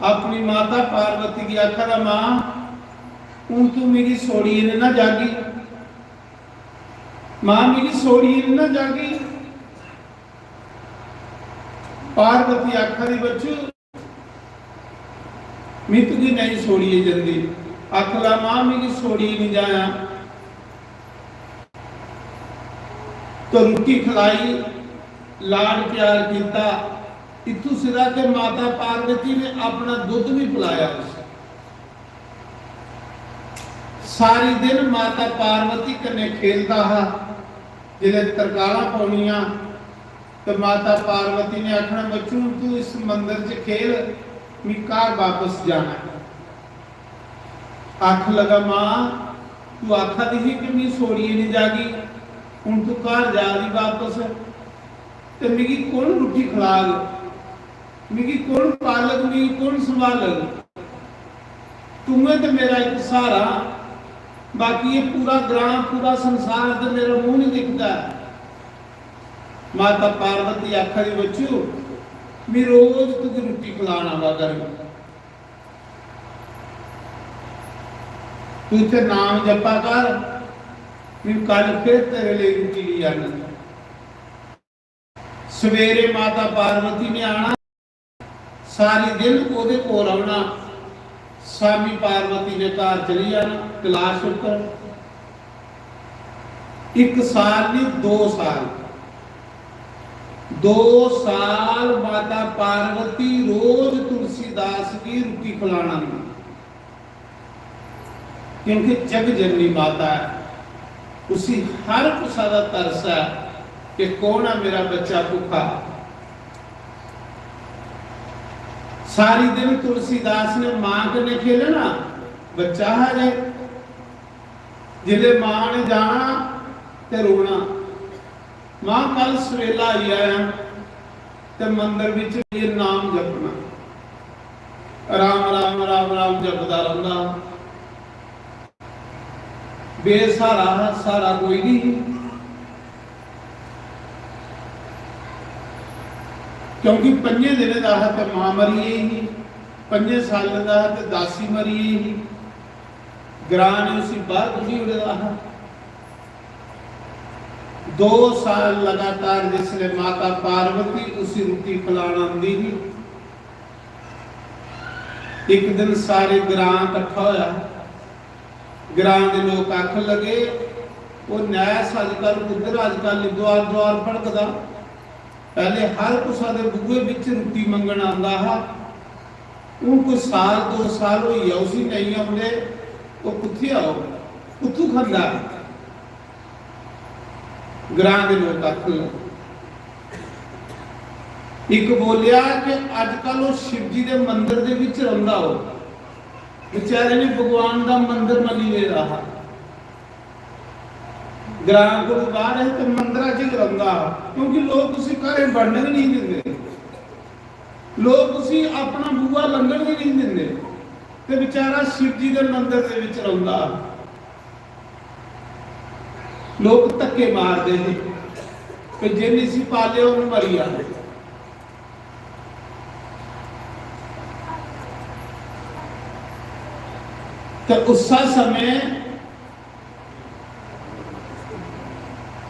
अपनी माता पार्वती गी आखा दा, "मां, हूं तू मिगी छोड़ियै निं ना जागी, मां, मिगी छोड़ियै निं ना जागी।" पार्वती आखा दी, "बच्चू, में तुगी नहीं छोड़ियै जंदी।" आखन लगा, "मां, मिगी छोड़ियै निं जायां।" तो रुट्टी खलाई, लाड प्यार किया। इत्थू सिरा के माता पार्वती ने अपना दुध भी पिलाया उसे। सारी दिन माता पार्वती कन्ने खेलदा हा। जिसलै तरकालां पौनियां ते माता पार्वती ने आखना, "बच्चू, तू इस मंदर च खेल, मी घर वापस जाना है।" आख लगा, "मां, तू आखा दी ही कि मी छोड़ियै नहीं जागी, हुन तू घर जा दी वापस।" ते मिगी कु'न रुट्टी खलाग? मिगी कु'न पालग? मिगी कु'न संभालग? तूं गै ते मेरा इक स्हारा, बाकी एह् पूरा ग्रां, पूरा संसार ते मेरा मूंह निं दिखदा ऐ।" माता पार्वती आखा दी, "बच्चू, मी रोज तुगी रुट्टी खलान आवा करङ। तू इत्थै नाम जपा कर, मी कल फिर तेरे लेई रुट्टी लेई आना।" सवेरे माता पार्वती ने आना, सारी दिन ओह्दे कोल रौह्ना। शामी पार्वती ने घर चली जाना कैलाश उप्पर। इक साल नहीं, दो साल, दो साल माता पार्वती रोज तुलसीदास गी रुट्टी खलाना नहीं। क्योंकि जग जननी माता ऐ, उसी हर कुसा दा तरस ऐ कि कौन ऐ मेरा बच्चा भुक्खा। सारी दिन तुलसीदास ने मां कन्नै खेलना, बच्चा हा जे, जिसलै मां ने जाना ते रोना। मां, कल सवेला आई आया ते मंदर विच ये नाम जपना। राम, राम, राम, राम जपदा रौंदा। बेसहारा हा, सहारा कोई नहीं। क्योंकि पंजे दिनें दा हा ते मां मरी गेई ही, पंजे सालें दा हा ते दासी मरी गेई ही। ग्रां ने उसी बाहर कड्ढी ओड़े दा हा। दो साल लगातार जिसले माता पार्वती उसी रुट्टी खलान आंदी ही, इक दिन सारे ग्रां कट्ठा होया। ग्रां दे लोक आखन लगे, "ओह नैस अजकल कुद्धर, अजकल द्वार द्वार भड़कदा। पैहले हर कुसा दे बूहे बिच रुट्टी मंगन आंदा हा, हून कोई साल दो साल होई गेआ उसी नेईं औंदे, ओह कुत्थै औग, कुत्थू खंदा?" ग्रां दे लोक आखन लगे। इक बोलेआ कि अजकल ओह शिव जी दे मंदर दे विच रौंदा, ओह बेचारे ने भगवान दा मंदर मन्नी लेदा हा। ग्रां कोल बाहर है ते मंदरा च गै रौंदा हा, क्योंकि लोक उसी घरें बड़न गै नहीं दिंदे। लोक उसी अपना बूहा लंघन गै नहीं दिंदे। ते बेचारा शिव जी दे मंदर दे विच रौंदा। लोक धक्के मारदे हे कि जिन इसी पाले, ओह मरी जाए। ते उस्सा समें,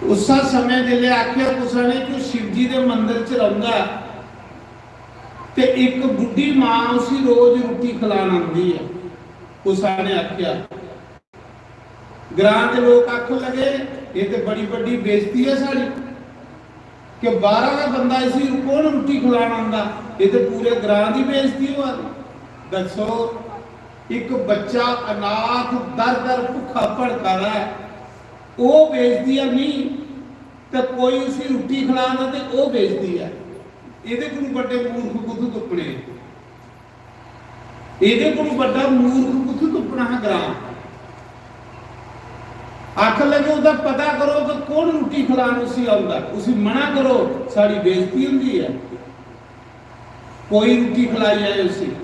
उस्सा समें जिसलै आखेआ कुसै ने कि शिव जी दे मंदर च रौंदा ऐ, ते इक बुड्ढी मां उसी रोज रुट्टी खलान आंदी ऐ, कुसै ने आखेआ। ग्रां दे लोक आखन लगे, "एह ते बड़ी बड्डी बेइज्जती ऐ साढ़ी कि बाहरा दा बंदा, इसी कौन रुट्टी खलान आंदा? एह ते पूरे ग्रां दी बेइज्जती होआ दी।" दस्सो, इक बच्चा अनाथ दर दर भुक्खा भड़का दा ऐ, ओह बेइज्जती ऐ नहीं, ते कोई उसी रुट्टी खलांदा ते ओह बेइज्जती ऐ। एहदे कोलू बड्डे मूर्ख कुत्थू तुप्पने? एहदे कोलू बड्डा मूर्ख कुत्थू तुप्पना हा ग्रां? आखन लगे, "ओहदा पता करो कि कौन रुट्टी खलान उसी औंदा, उसी मना करो, साढ़ी बेइज्जती होंदी ऐ।" कोई रुट्टी खलाई आए उसी।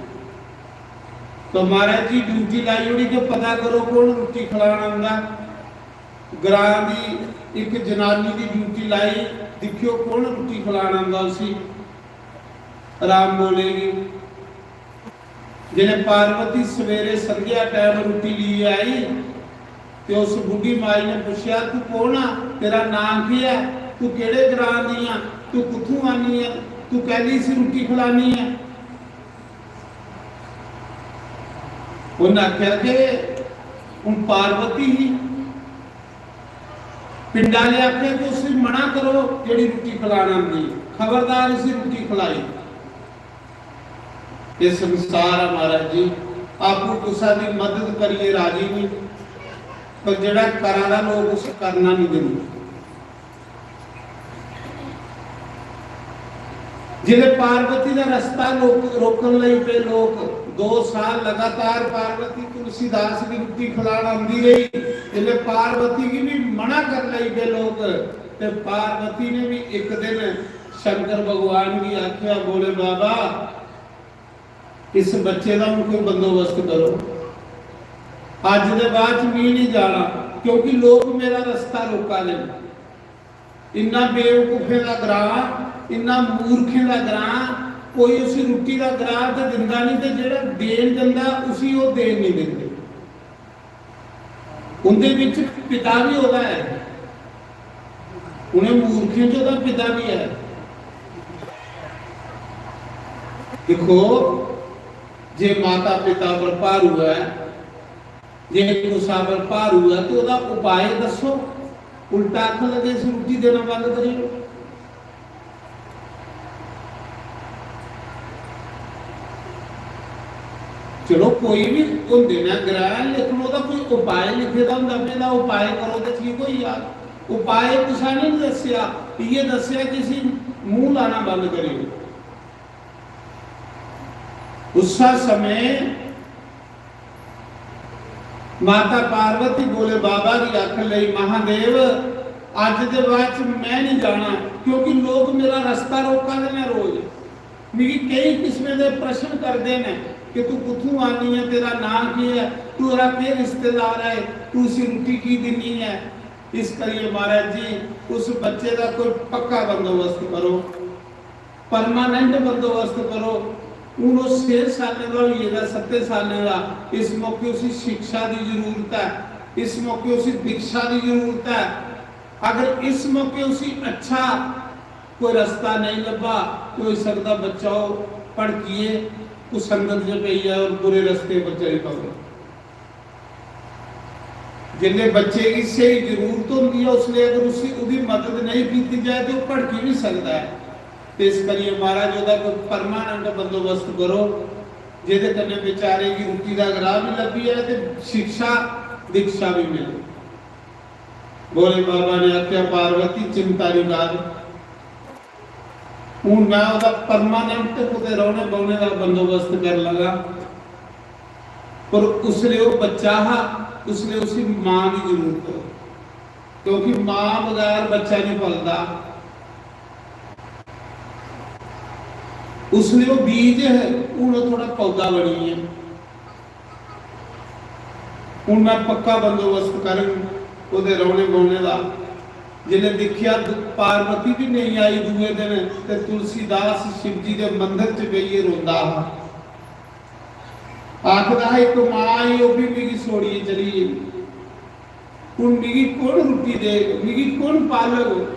तो महाराज जी ड्यूटी लाई ओड़ी कि पता करो कौन रुट्टी खलान आंदा। ग्रां दी इक जनानी दी ड्यूटी लाई, दिक्खियो कौन रुट्टी खलान आंदा उसी। राम बोलेगी। जिसलै पार्वती सवेरे संध्या टाइम रुट्टी लेइयै आई, ते उस बुड्ढी माई ने पुच्छेआ, "तू कौन आ? तेरा नांऽ केह् ऐ? तू केह्ड़े ग्रां दी आ? तू कुत्थूं आनी ऐ? तू कैल्ली इसी रुट्टी खलानी ऐ?" उन्नै आखेआ कि हून पार्वती ही, पिंड आह्ले आखेआ कि उसी मना करो, जेह्ड़ी रुट्टी खलाना नेईं, खबरदार इसी रुट्टी खलाई। एह् संसार ऐ महाराज जी, आपूं कुसै दी मदद करियै राजी निं, पर जेह्ड़ा करा दा लोक उसी करना निं दिंदे। जिसलै पार्वती दा रस्ता लोक रोकन लगी पे लोक, दो साल लगातार पार्वती तुलसीदास गी रुट्टी खलान आंदी रेही। जिसलै पार्वती गी भी मना कर लगी पे लोक, ते पार्वती ने भी इक दिन शंकर भगवान गी आखेआ, "भोले बाबा, इस बच्चे दा हून कोई बंदोबस्त करो, अज्ज दे बाद च मी नहीं जाना, क्योंकि लोग मेरा रस्ता रोका दे न।" इन्ना बेवकूफें दा ग्रां, इन्ना मूर्खें दा ग्रां, कोई उसी रुट्टी दा ग्रां ते दिंदा नहीं, ते जेह्ड़ा देन जंदा उसी ओह् देन नहीं दिंदे। उंदे विच पिता भी ओह्दा ऐ, उ'नें मूर्खें च ओह्दा पिता भी ऐ। दिक्खो, जे माता पिता पर भारू ऐ, जे कुसा पर भारू ऐ, ते ओह्दा उपाय दस्सो। उल्टा आखन लगे, "इसी रुट्टी देना बंद करी ओड़ो।" चलो, कोई भी होंदे न ग्रह, लेकिन ओह्दा कोई उपाय लिखे दा होंदा, "एह्दा उपाय करो ते ठीक होई जाग।" उपाय कुसै ने नहीं दस्सेआ, इ'यै दस्सेआ कि इसी मूंह लाना बंद करी ओड़ो। उस्सै समें माता पार्वती भोले बाबा गी आखन लगी, "महादेव, अज्ज दे बाद च मैं नहीं जाना, क्योंकि लोग मेरा रस्ता रोका दे न रोज। मिगी केई किस्में दे प्रश्न करदे न कि तू कुत्थूं आनी है, तेरा नां केह् ऐ, तू ओह्दा केह् रिश्तेदार ऐ, तू उसी रुट्टी की दिन्नी ऐ। इस करियै महाराज जी, उस बच्चे दा कोई पक्का बंदोबस्त करो।" परमानेंट बंदोबस्त करो। हून ओह् छे सालें दा होई गेदा, सत्तें सालें दा, इस मौके उसी शिक्षा दी जरूरत ऐ, इस मौके उसी दीक्षा दी जरूरत ऐ। अगर इस मौके उसी अच्छा कोई रस्ता नहीं लब्भा, ते होई सकदा बच्चा ओह् भड़कियै कुसंगत च पेई जाए और बुरे रस्ते पर चली पवे। जिसले बच्चे गी स्हेई जरूरत होंदी ऐ, उसले अगर उसी, ओह्दी मदद नेईं कीती जाए, ते ओह् भड़की बी सकदा ऐ। ते इस करियै महाराज, ओह्दा कोई परमानेंट बंदोबस्त करो, जेह्दे कन्नै बेचारे गी रुट्टी दा ग्राह बी लब्भी जाए ते शिक्षा दीक्षा बी मिले। भोले बाबा ने आखेआ, "पार्वती, चिंता निं कर, हून मैं ओह्दा परमानेंट कुतै रौह्ने बौह्ने दा बंदोबस्त करी लगा।" पर उसले ओह् बच्चा हा, उसले उसी मां दी जरूरत ही, क्योंकि मां बगैर बच्चा नहीं पलदा। उसले ओह् बीज है, हून ओह् थोड़ा पौधा बनी है। हून मैं पक्का बंदोबस्त करंग ओह्दे रौह्ने बौह्ने दा। जिसलै दिक्खेआ, दु-, पार्वती भी नेईं आई दूए दिन, ते तुलसीदास शिव जी दे मंदर च बेहियै रोंदा हा। आखदा हा, "इक मां आई, ओह् भी मिगी छोड़ियै चली गेई। हून मिगी कु'न रुट्टी देग, मिगी कु'न पालग?"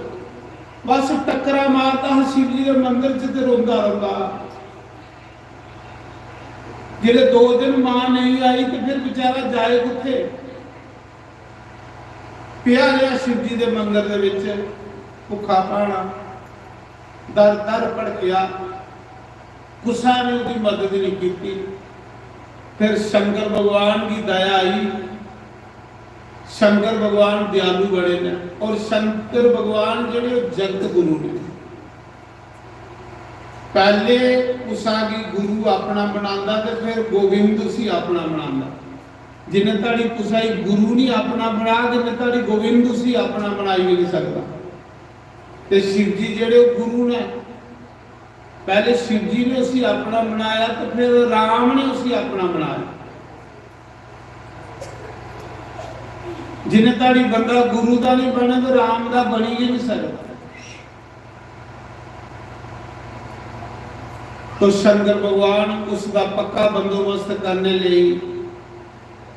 बस टक्करा मारदा हा शिव जी दे मंदर च ते रोंदा रौंदा हा। जिसलै दो दिन मां नेईं आई ते फिर बेचारा जाए कुत्थे? पेआ रेहा शिव जी दे मंदर दे विच भुक्खा भाना, दर दर भड़केआ, कुसै ने ओह्दी मदद नहीं कीती। फिर शंकर भगवान दी दया आई। शंकर भगवान दयालु बड़े ने, और शंकर भगवान जेह्ड़े ओह् जगत गुरु ने। पैह्ले कुसा गी गुरु अपना बनांदा ते फिर गोविंद उसी अपना बनांदा। जिन्ने धड़ी कुसा गी गुरु नहीं अपना बनाग, इन्ने धड़ी गोविंद उसी अपना बनाई भी नहीं सकदा। ते शिव जी जेह्ड़े ओह् गुरु ने, पैह्ले शिव जी ने उसी अपना बनाया ते फिर राम ने उसी अपना बनाया। जिन्ने धड़ी बंदा गुरु दा नहीं बने, ते राम दा बनी गै नहीं सकदा। तो शंकर भगवान उसका पक्का बंदोबस्त करने लेई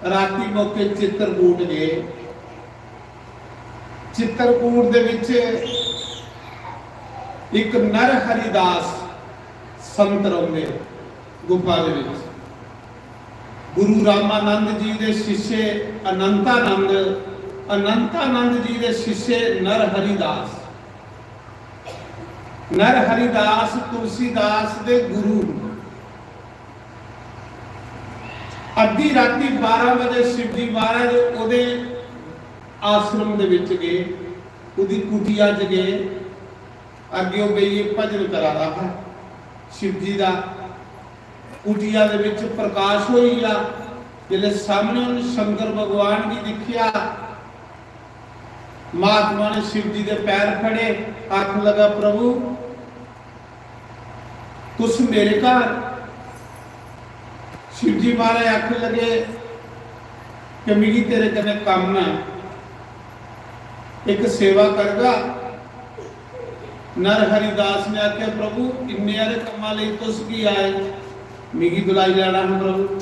राती मौके चित्रकूट गए। चित्रकूट दे विच इक नरहरिदास संत रौंदे गुफा दे विच। गुरु रामानंद जी दे शिष्य अनंतानंद, अनंतानंद जी दे शिष्य नरहरिदास। नरहरिदास तुलसीदास दे गुरु। अद्धी राती बारां बजे शिवजी महाराज ओह्दे आश्रम दे विच गए, ओह्दी कुटिया च गए। अग्गें ओह् बेहियै भजन करा दा हा शिवजी दा। कुटिया दे विच प्रकाश होई गेआ। जिसलै सामने उन्हें शंकर भगवान गी दिक्खेआ, महात्मा ने शिवजी दे पैर फड़े, आखन लगा, "प्रभु, तुस मेरे घर। शिव जी महाराज आखन लगे कि मिगी तेरे कन्नै कम्म ऐ, इक सेवा करगा। नर हरिदास ने आखेआ, "प्रभु, इन्ने हारे कम्मा लेई तुस की आए? मिगी बुलाई लैना हा प्रभु,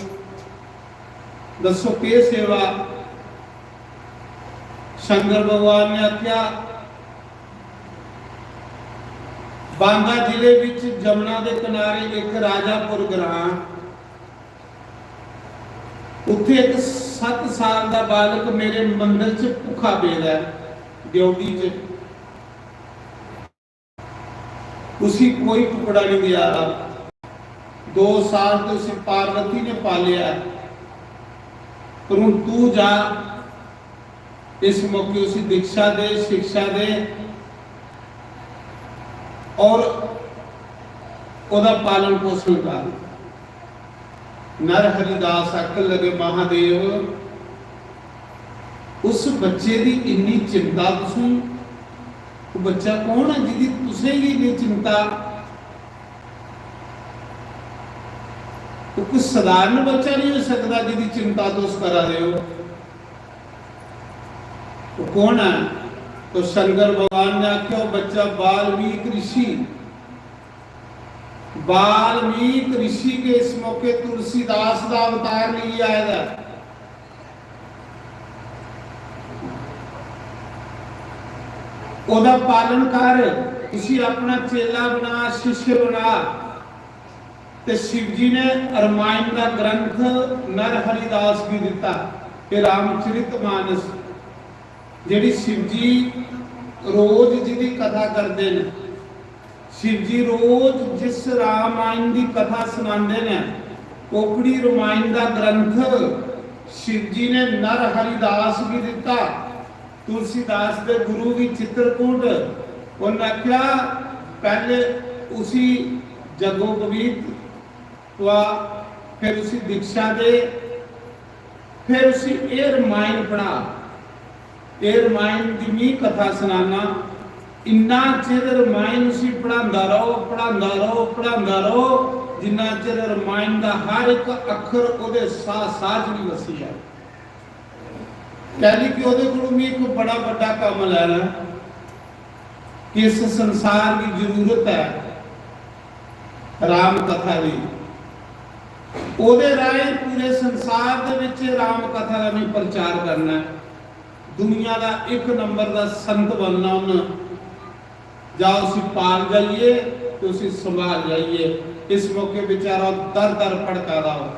दस्सो केह् सेवा?" शंकर भगवान ने आखेआ, बांदा जिले विच जमुना दे किनारे इक राजापुर ग्रां, उत्थे इक सत्त साल दा बालक मेरे मंदर च भुक्खा पेदा ऐ, ड्योढ़ी च। उसी कोई टुकड़ा नहीं देआ रहा। दो साल तो उसी पार्वती ने पालेआ ऐ। पर हुन तू जा, इस मौके उसी दीक्षा दे, शिक्षा दे और ओदा पालन पोषण कर। नर हरिदास आखन लगे, "महादेव, उस बच्चे दी इन्नी चिंता तुसें, वो बच्चा कौन है जिदी तुसें गी इन्नी चिंता? वो कोई साधारण बच्चा नहीं हो सकता जिदी चिंता तुस करा रहे हो। वो कौन है?" तो शंकर भगवान ने आख्या, "वो बच्चा वाल्मीकि ऋषि।" वाल्मीकि ऋषि के इस मौके तुलसीदास दा अवतार लेइयै आए दा ऐ। ओदा पालन कर, उसी अपना चेला बना, शिष्य बना। ते शिव जी ने रामायण दा ग्रंथ नर हरिदास गी दिता, ते रामचरित मानस, जेड़ी शिव जी रोज जिदी कथा करदे न, शिव जी रोज जिस रामायण दी कथा सुनांदे न, ओकड़ी रामायण दा ग्रंथ शिव जी ने नर हरिदास गी दिता। तुलसीदास दे गुरु गी चित्रकूट, उन्हें आख्या, "पहले उसी जगोपवीत पवा, फिर उसी दीक्षा दे, फिर उसी एह रामायण पढ़ा, एह रामायण दी मी कथा सुनाना।" इन्ना चिर रामायण उसी पढ़ांदा रहो, पढ़ांदा रहो, पढ़ांदा रहो, जिन्ना चिर रामायण दा हर एक अक्खर ओहदे साह साह च नहीं वसी जाए। कैली कि ओहदे कोलों मी इक बड़ा बड्डा कम्म लैना कि इस संसार दी जरूरत है राम कथा दी। ओहदे राहें पूरे संसार दे विच राम कथा दा मी प्रचार करना है। दुनिया दा इक नंबर दा संत बनना उन्न। जा उसी पाल जाइए ते उसी संभाल जाइए। इस मौके बेचारा दर दर भटका दा हो,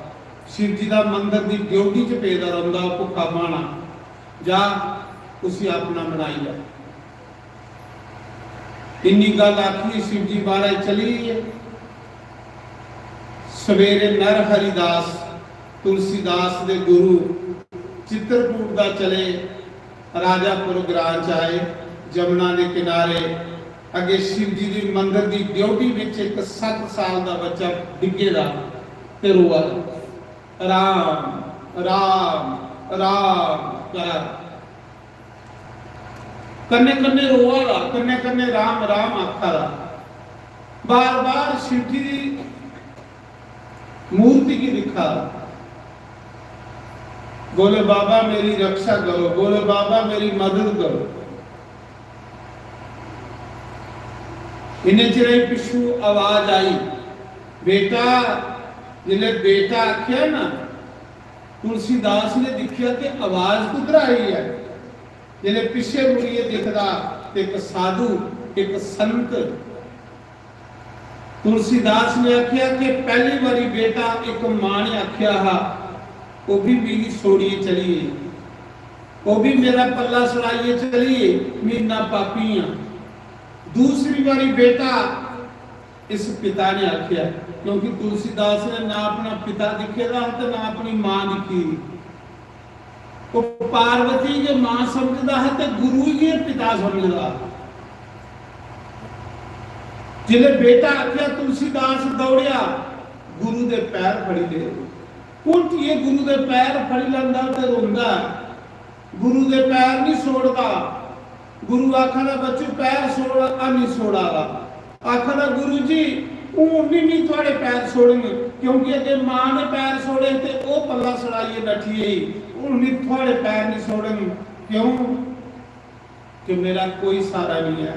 शिव जी दा मंदर दी ड्योढ़ी च पेदा रौंदा हो, भुक्खा भाना। जा उसी अपना बनाई लै। इन्नी गल्ल आखियै शिव जी महाराज चली गे। सवेरे नर हरिदास, तुलसीदास दे गुरु, चित्रकूट दा चले, राजापुर ग्रां च आए, जमुना दे किनारे। अगे शिव जी दी मंदर दी ड्योढ़ी विच इक सत्त साल दा बच्चा डिग्गे दा ते रोआ दा, "राम, राम, राम" करा दा। कन्ने कन्ने रोआ दा, कन्ने कन्ने "राम, राम" आखा दा। बार बार शिव जी दी मूर्ति गी दिक्खा दा, "भोले बाबा, मेरी रक्षा करो, भोले बाबा, मेरी मदद करो।" इन्ने चिर पिछू आवाज आई, "बेटा।" जिसले बेटा आख्या ना, तुलसीदास ने दिखिया कि आवाज कुद्धर आई है। जिसले पिछे मुड़ियै दिखदा ते इक साधु, इक संत। तुलसीदास ने आख्या कि पहली बारी बेटा इक मां ने आख्या हा, "ओह भी मिगी छोड़ियै चली गई, ओह भी मेरा पल्ला सड़ाइयै चली गई, मैं इन्ना पापी हां।" दूसरी बारी बेटा इस पिता ने आख्या, क्योंकि तुलसीदास ने ना अपना पिता दिखे दा हा ते ना अपनी मां दिखी दी। ओह पार्वती गी मां समझदा हा ते गुरु गी पिता समझदा हा। जिसले बेटा आख्या, तुलसीदास दौड़िया, गुरु दे पैर फड़ी ले। कुंठिये गुरु दे पैर फड़ी लैंदा ते रोंदा। गुरु दे पैर नहीं छोड़दा। गुरु आखा दा, "बच्चू, पैर छोड़।" आ नहीं छोड़ा दा। आखा दा, "गुरु जी, हून निं, निं थुआड़े पैर छोड़ङ, क्योंकि अग्गें मां ने पैर छोड़े ते ओह् पल्ला सड़ाइयै नट्ठी गेई। हून निं थुआड़े पैर निं छोड़ङ, क्यों कि मेरा कोई स्हारा निं ऐ।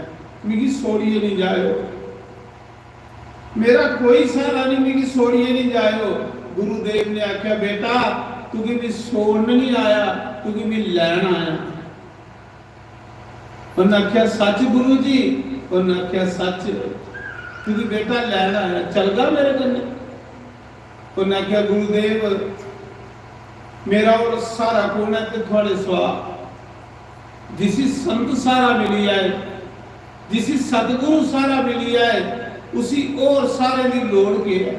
मिगी छोड़ियै निं जाएओ, मेरा कोई स्हारा निं, मिगी छोड़ियै निं जाएओ। गुरुदेव ने आखेआ, बेटा, तुगी में छोड़न निं आया, तुगी में लैन आया। उन्नै आखेआ, "सच्च गुरु जी?" उन्नै आखेआ, "सच्च।" "तुगी बेटा लैन आया, चलगा मेरे कन्नै?" उन्नै आखेआ, "गुरुदेव, मेरा होर स्हारा कौन ऐ ते थुआड़े सिवा? जिसी संत स्हारा मिली जाए, जिसी सतगुरु स्हारा मिली जाए, उसी होर स्हारे दी लोड़ केह् ऐ?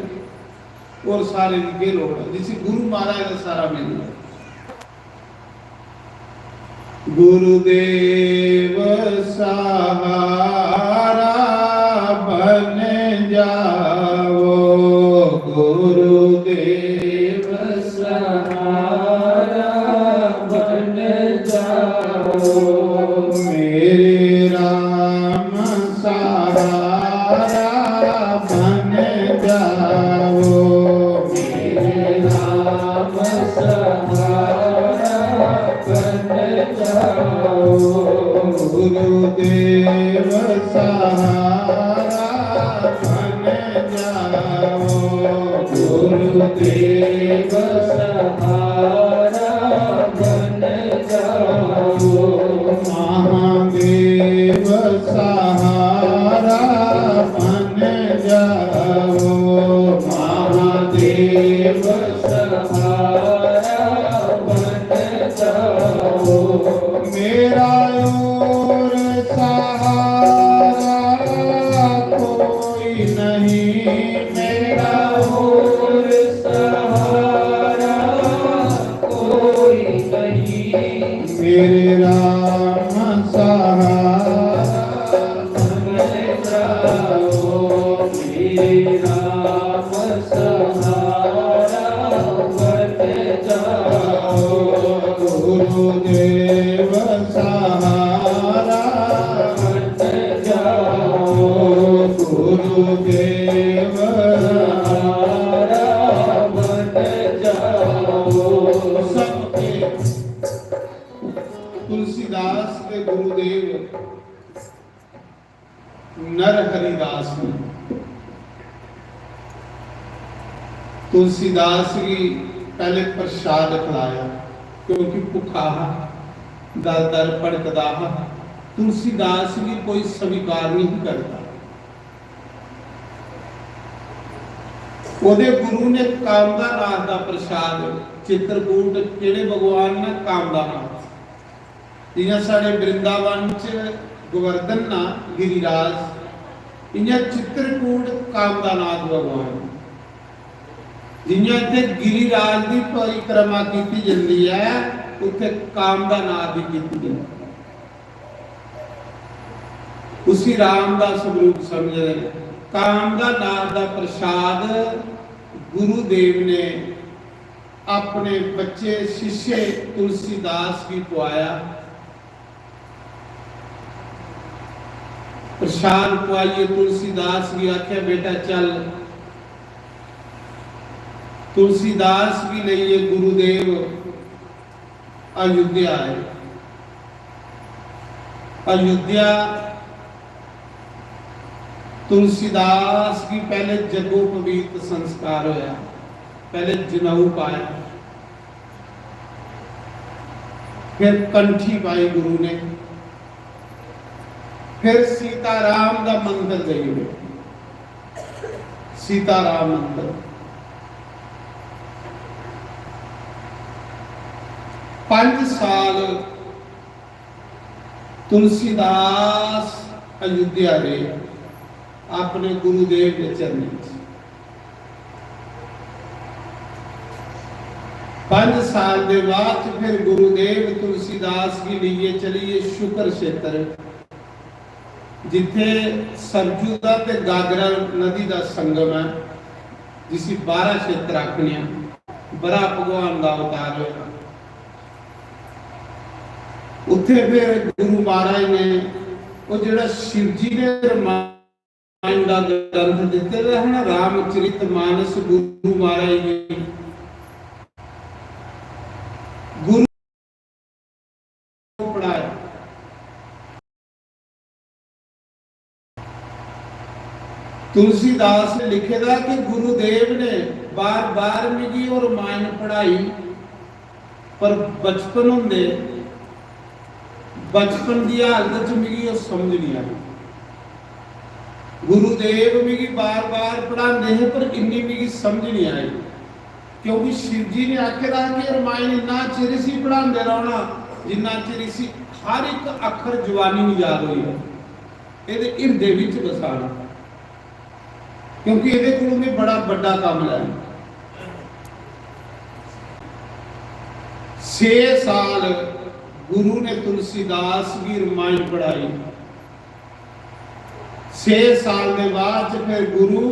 होर स्हारे दी केह् लोड़ ऐ, जिसी गुरु महाराज दा स्हारा मिली जाए?" गुरुदेव सहारा बन जाओ, गुरुदेव सहारा बन जाओ, मेरे राम सहारा बन जाओ, मेरे राम सहारा बन जाओ, गुरुदेव सहारा बन जाओ, गुरुदेव सहारा बन जाओ, महादेव सहारा बन जाओ, महादेव सहारा बन जाओ। मेरा और सहारा कोई नहीं, मेरा और सहारा कोई नहीं, मेरे राम सहारा बन जाओ, मेरे राम सहारा बन जाओ, गुरुदेव सहारा बन जाओ, गुरुदेव सहारा बन जाओ। सबके तुलसीदास के गुरुदेव नरहरिदास ने तुलसीदास गी पैह्ले प्रसाद खलाया, क्योंकि भुक्खा हा, दर दर भटकदा हा। तुलसीदास गी कोई स्वीकार नहीं करदा। ओह्दे गुरु ने कामदानाथ दा प्रसाद, चित्रकूट केह्ड़े भगवान ने? कामदानाथ। जि'यां साढ़े वृंदावन च गोवर्धन ना गिरिराज, इ'यां चित्रकूट कामदानाथ भगवान। जि'यां इत्थै गिरिराज दी परिक्रमा कीती जंदी ऐ, उत्थै कामदानाथ दी कीती जंदी ऐ। उसी राम दा स्वरूप समझदे न। कामदानाथ दा प्रसाद गुरुदेव ने अपने बच्चे शिष्य तुलसीदास गी पुआया। प्रसाद पुआइयै तुलसीदास गी आखेआ, "बेटा चल।" तुलसीदास गी लेइयै गुरुदेव अयोध्या आए। अयोध्या तुलसीदास गी पैह्ले जग्गोपवीत संस्कार होया, पैह्ले जनेऊ पाया, फिर कंठी पाई गुरु ने, फिर सीताराम दा मंत्र देई ओड़ेआ। सीताराम मंत्र। पंज साल तुलसीदास अयोध्या रेह् अपने गुरुदेव दे चरणें च। पंज साल दे बाद च फिर गुरुदेव तुलसीदास गी लेइयै चली गे शुकर क्षेत्र, जित्थे सरजू दा ते गागरा नदी दा संगम ऐ, जिसी बारा क्षेत्र आखने आं। बराह भगवान दा अवतार होया। उत्थे फिर गुरु महाराज ने ओह जेहड़ा शिवजी ने रमान रामायण दा ग्रंथ दित्ते दा है ना, रामचरित मानस गुरु महाराज जी। गुरु पढ़ाया। तुलसीदास ने लिखे दा कि गुरुदेव ने बार बार मिगी ओह् रामायण पढ़ाई, पर बचपन होंदे, बचपन दी हालत च मिगी ओह् समझ नहीं आई। गुरुदेव मिगी बार बार पढ़ाते हैं, पर इन्नी मिगी समझ नहीं आई, क्योंकि शिव जी ने आखे दा कि रामायण इन्ना चिर इसी पढ़ाते रहना, जिन्ना चिर इसी हर एक अक्खर जवानी में याद होई जाए, एह्दे हिरदे विच बसाना, क्योंकि एह्दे कोलों में बड़ा बड्डा काम लैना। छे साल गुरु ने तुलसीदास गी रामायण पढ़ाई। छे साल के बाद च फिर गुरु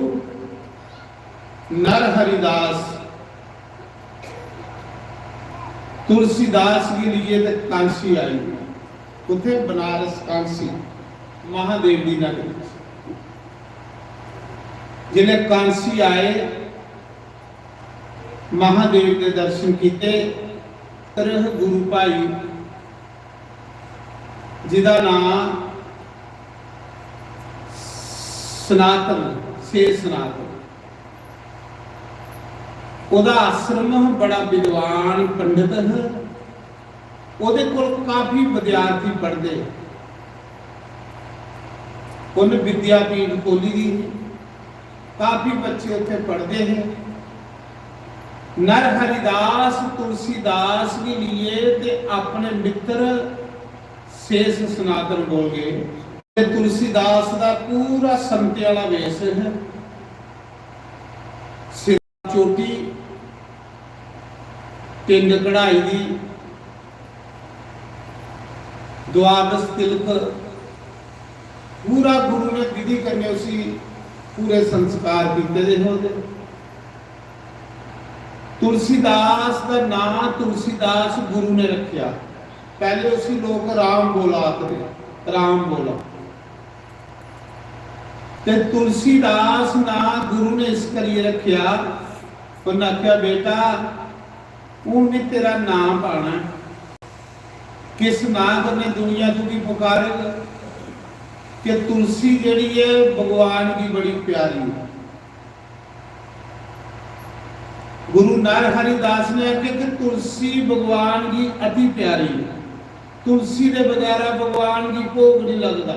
नरहरिदास तुलसीदास के लिए ते कांसी आई। कुत्थे? बनारस कांसी, महादेव दी नगरी। जिसले कांसी आए, महादेव के दर्शन किते, तरह गुरु भाई जिदा नां सनातन, से सनातन, ओदा आश्रम बड़ा विद्वान पंडित है। ओदे कोल काफी विद्यार्थी पढ़दे। उन्न विद्यापीठ खोली दी ही, काफी बच्चे उत्थे पढ़दे हे। नरहरिदास तुलसीदास के लिए ते अपने मित्र शेष सनातन बोल गए। ते तुलसीदास दा पूरा संते वाला वेश है, सिर चोटी, टिंड कढ़ाई दी, द्वादश तिलक, पूरा गुरु ने विधि कन्नै उसी पूरे संस्कार कीते दे हे ओह्दे। तुलसीदास दा नां तुलसीदास गुरु ने रखेआ। पैह्ले उसी लोक राम बोला आखदे, राम बोला। ते तुलसीदास नां गुरु ने इस करियै रखेआ, उन्नै आखेआ, "बेटा, हून में तेरा नां पाना ऐ। किस नां कन्नै दुनिया तुगी पुकारग?" कि तुलसी जेह्ड़ी ऐ, भगवान गी बड़ी प्यारी ऐ। गुरु नरहरिदास ने आखेआ कि तुलसी भगवान गी अति प्यारी ऐ। तुलसी दे बगैरा भगवान गी भोग नहीं लगदा।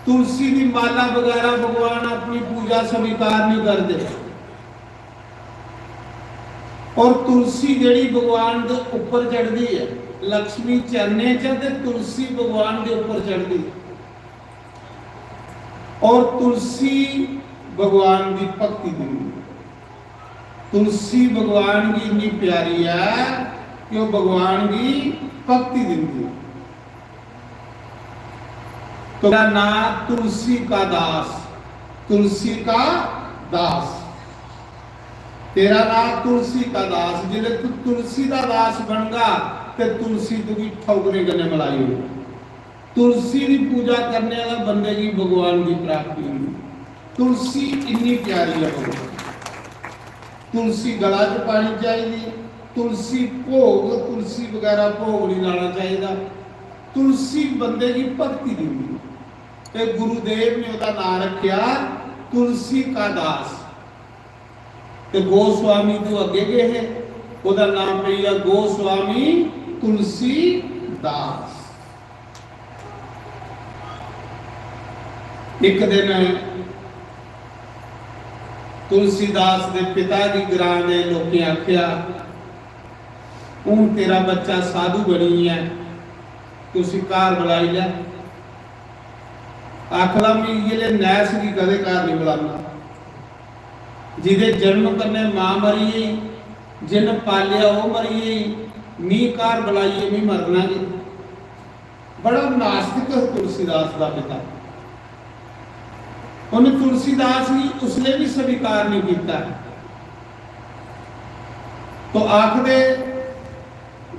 तुलसी दी माला बगैरा भगवान अपनी पूजा स्वीकार नहीं करदे। और तुलसी जेह्ड़ी भगवान दे ऊपर चढ़दी ऐ, लक्ष्मी चरणें च ते तुलसी भगवान दे ऊपर चढ़दी ऐ। और तुलसी भगवान दी भक्ति दिंदी। तुलसी भगवान गी इन्नी प्यारी ऐ कि ओह् भगवान गी भक्ति दिंदी। तो मेरा नाम तुलसी का दास, तुलसी का दास, तेरा नाम तुलसी का दास। जिसले तू तुलसी का दास बनगा ते तुलसी तुगी ठौकरे कन्नै मलाई होगी। तुलसी दी पूजा करने वाला बंदे गी भगवान दी प्राप्ति होंदी। तुलसी इन्नी प्यारी है भगवान। तुलसी गला च पानी चाहिए, तुलसी भोग, तुलसी बगैरा भोग नहीं लाना चाहिए। तुलसी बंदे की भक्ति दिंदी है। ते गुरुदेव ने ओहदा नाम रखिया तुलसी का दास। ते गोस्वामी तो अगे गए हैं, ओहदा नाम पई गेआ गोस्वामी तुलसी दास। एक दिन तुलसीदास दे पिता गी ग्रां दे लोकें आख्या, "हून तेरा बच्चा साधु बनी है, तुसी घर बुलाई लै।" आखदा, "मैं इ'यै ले नैस गी कदें घर नहीं बुलाना, जिदे जन्म कन्नै मां मरी गेई, जिन पालेआ ओह मरी गेई, मी घर बुलाइयै मी मरना गै।" बड़ा नास्तिक है तुलसीदास का पिता। उन्हें तुलसीदास ने उसने भी स्वीकार नहीं किया। तो आखदे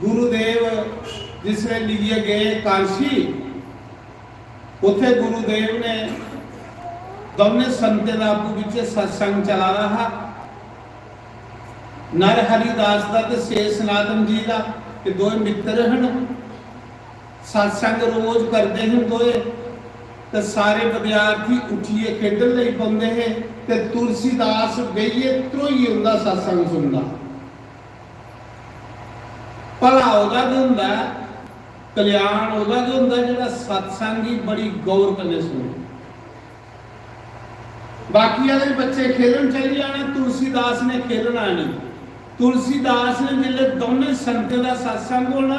गुरुदेव जिसले लिए गए कांशी, उथे गुरुदेव ने दौनें संतें दा आपूं बिच्चें सत्संग चला दा हा। नर हरिदास दा ते सेठ सनातन जी दा, एह् दोए मित्तर हन। सत्संग रोज करदे हन दोए, ते सारे विद्यार्थी उट्ठियै खेढन लगी पौंदे हे, ते तुलसीदास बेहियै ध्रोइयै उं'दा सत्संग सुनदा। भला ओह्दा गै होंदा ऐ, कल्याण ओह्दा गै होंदा ऐ जेह्ड़ा सत्संग गी बड़ी गौर कन्नै सुने। बाकी आह्ले बच्चे खेलन चली जाना, तुलसीदास ने खेलना नहीं। तुलसीदास ने जिसलै दौनें संतें दा सत्संग होना,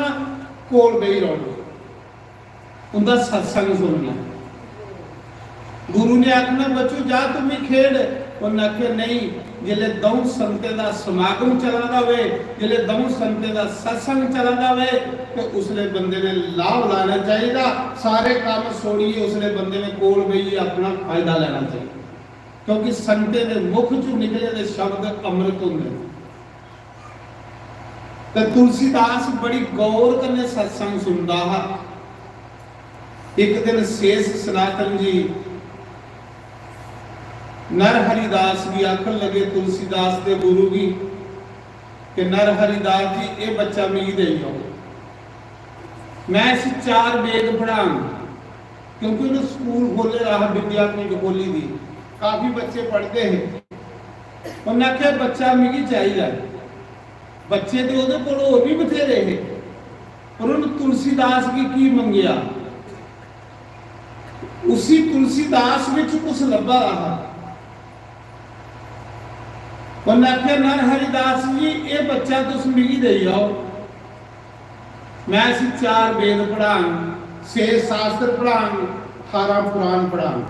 कोल बेही रौह्ना, उं'दा सत्संग सुनना। गुरु ने आखना, "बच्चू, जा, तू भी खेड।" उन्नै आखेआ, "नहीं, जिसलै दौं संतें दा समागम चला दा होवे, जिसलै दौं संतें दा सत्संग चला दा होवे, ते उसलै बंदे ने लाभ लाना चाहिदा। सारे कम्म छोड़ियै उसलै बंदे ने कोल बेहियै अपना फायदा लेना चाहिदा, क्योंकि संतें दे मुख चों निकले दे शब्द अमृत होंदे न।" ते तुलसीदास बड़ी गौर कन्नै सत्संग सुनदा हा। एक दिन सेठ सनातन जी नर हरिदास गी आखन लगे, तुलसीदास दे गुरु गी, कि नर हरिदास जी, एह् बच्चा मिगी देई जाओ, मैं इसी चार वेद पढ़ांग। क्योंकि उन्हें स्कूल खोले दा हा, विद्यापीठ खोली दी, काफी बच्चे पढ़दे हे। उन्नै आखेआ, "बच्चा मिगी चाहिदा ऐ।" बच्चे ते ओह्दे कोल होर बी बथेरे हे, पर उन्न तुलसीदास गी की मंगेआ? उसी तुलसीदास बिच कुछ लब्भा दा हा। उन्नै आखेआ, "नर हरिदास जी, एह् बच्चा तुस मिगी देई जाओ, मैं इसी चार वेद पढ़ांग, छे शास्त्र पढ़ांग, ठारां पुराण पढ़ांग।"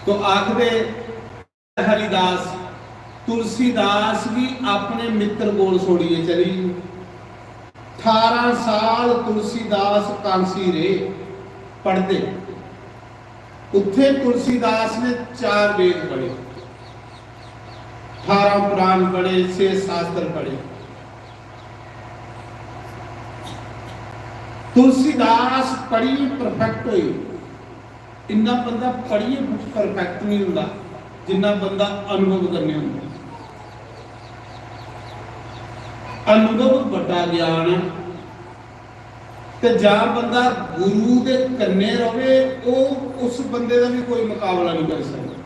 तो आखदे हरिदास तुलसीदास गी अपने मित्र कोल छोड़ियै चली गे। ठारां साल तुलसीदास कांसी रेह् पढ़दे। उत्थे तुलसीदास ने चार वेद पढ़े, ठारां पुराण पढ़े, छे शास्त्र पढ़े। तुलसीदास पढ़ी परफेक्ट होई। इन्ना बंदा पढ़ियै परफेक्ट नहीं होंदा जिन्ना बंदा अनुभव कन्नै होंदा। अनुभव बड्डा ज्ञान ऐ। ते जां बंदा गुरु दे कन्नै रवे, ओह् उस बंदे दा भी कोई मकाबला नहीं करी सकदा।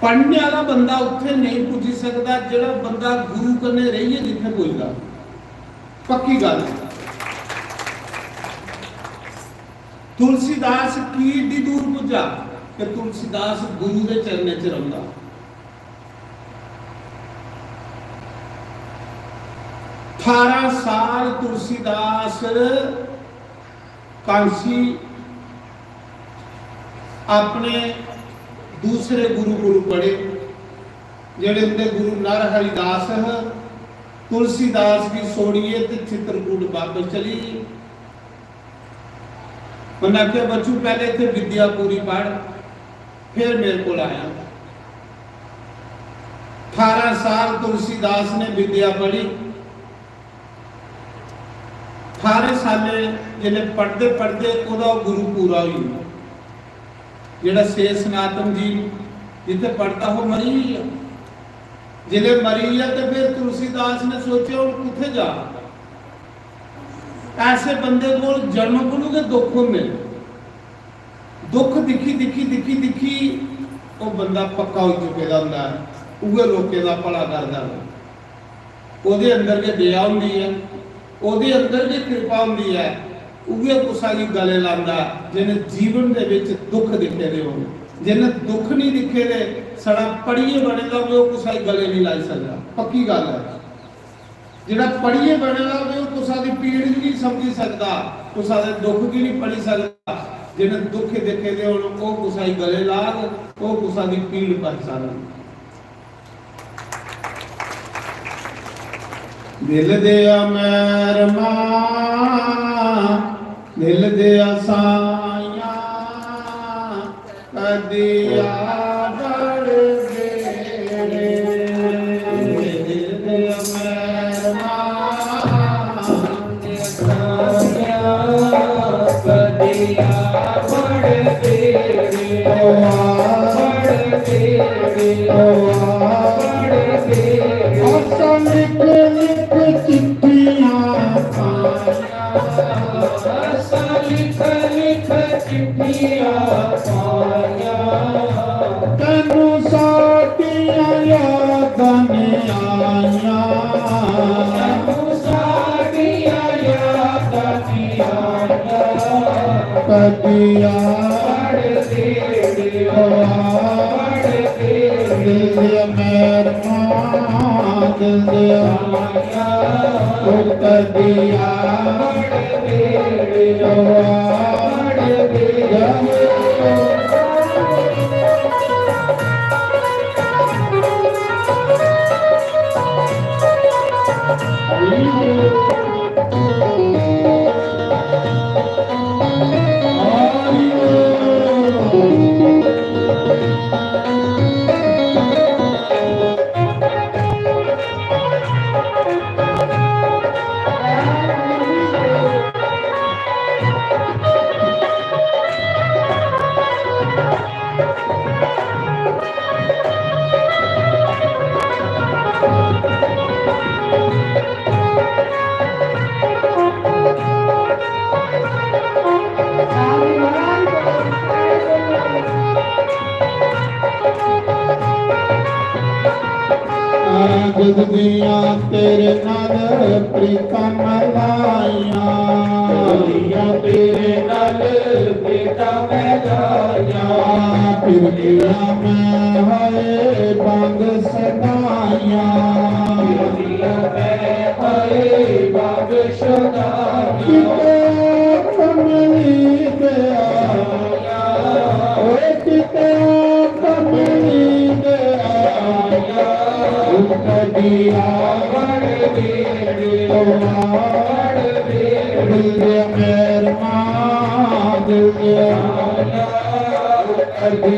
पढ़ने आह्ला बंदा उत्थे नहीं पुज्जी सकदा जेह्ड़ा बंदा गुरु कन्नै रेहियै जित्थे पुजदा। पक्की गल्ल ऐ। तुलसीदास की इड्डी दूर पुज्जा कि तुलसीदास गुरु दे चरणें च रौंह्दा। ठारां साल तुलसीदास कांसी अपने दूसरे गुरु कोल पढ़े, जेह्ड़े उंदे गुरु नर हरिदास ह। तुलसीदास गी छोड़ियै ते चित्रकूट बापस चली गे। उन्नै आखेआ, "बच्चू, पैह्ले इत्थै विद्या पूरी पढ़, फिर मेरे कोल आया।" ठारां साल तुलसीदास ने विद्या पढ़ी। ठारें सालें जिसलै पढ़दे पढ़दे ओह्दा गुरु पूरा होई गेआ। जेह्ड़ा शेर सनातन जी जित्थै पढ़दा हा, ओह् मरी गेआ। जिसलै मरी गेआ ते फिर तुलसीदास ने सोचेआ, "हून कुत्थै जा?" ऐसे बंदे कोल जन्म कोलू गै दुख होंदे न। दुख दिक्खी, दिक्खी, दिक्खी, दिक्खी ओह् बंदा पक्का होई चुके दा होंदा ऐ, उ'ऐ लोकें दा भला करदा ऐ। ओह्दे अंदर गै दया होंदी ऐ, ओह्दे अंदर गै किरपा होंदी ऐ। उ'ऐ कुसा गी गले लांदा जिन्ने जीवन दे विच दुख दिक्खे दे होन। जिन्ने दुख नहीं दिक्खे दे, छड़ा पढ़ियै बने दा होवे, ओह् कुसा गी गले नहीं लाई सकदा। पक्की गल्ल ऐ। जेह्ड़ा पढ़ियै बने दा होवे, ओह् कुसा दी पीड़ गी नहीं समझी सकदा, कुसा दे दुख गी नहीं पढ़ी सकदा। जिन्ने दुख दिक्खे दे होन, ओह् कुसा गी गले लाग, ओह् कुसा दी पीड़ पहचानग। दिल दे मैरमा, दिल दे साइयां, कदी आ बड़ बेड़े। दिल दे मैरमा, कदी आ बड़ असां लिख लिख चिट्ठियां पाइयां, असां लिख लिख चिट्ठियां पाइयां, तैनू साडियां यादां नी आइयां, तैनू साडियां यादां नी आइयां। कदी याद तेरे, दिल दे मेहरबान, दिल दे आया, ओ कदी याद तेरे, ओ याद तेरे। जुदगियां तेरे नाल प्रीतां मैं लाइयां, जुदगियां तेरे नाल प्रीतां मैं लाइयां, फिर किया मैं हाय बंग सदाइयां, फिर किया मैं हाय बंग सदाइयां। किते कमली दे आया, ओ किते कमली दे आया, ओ कदी आवण दे, ओ आवण दे, दिल दे मेहरबान, दिल दे आया, ओ कदी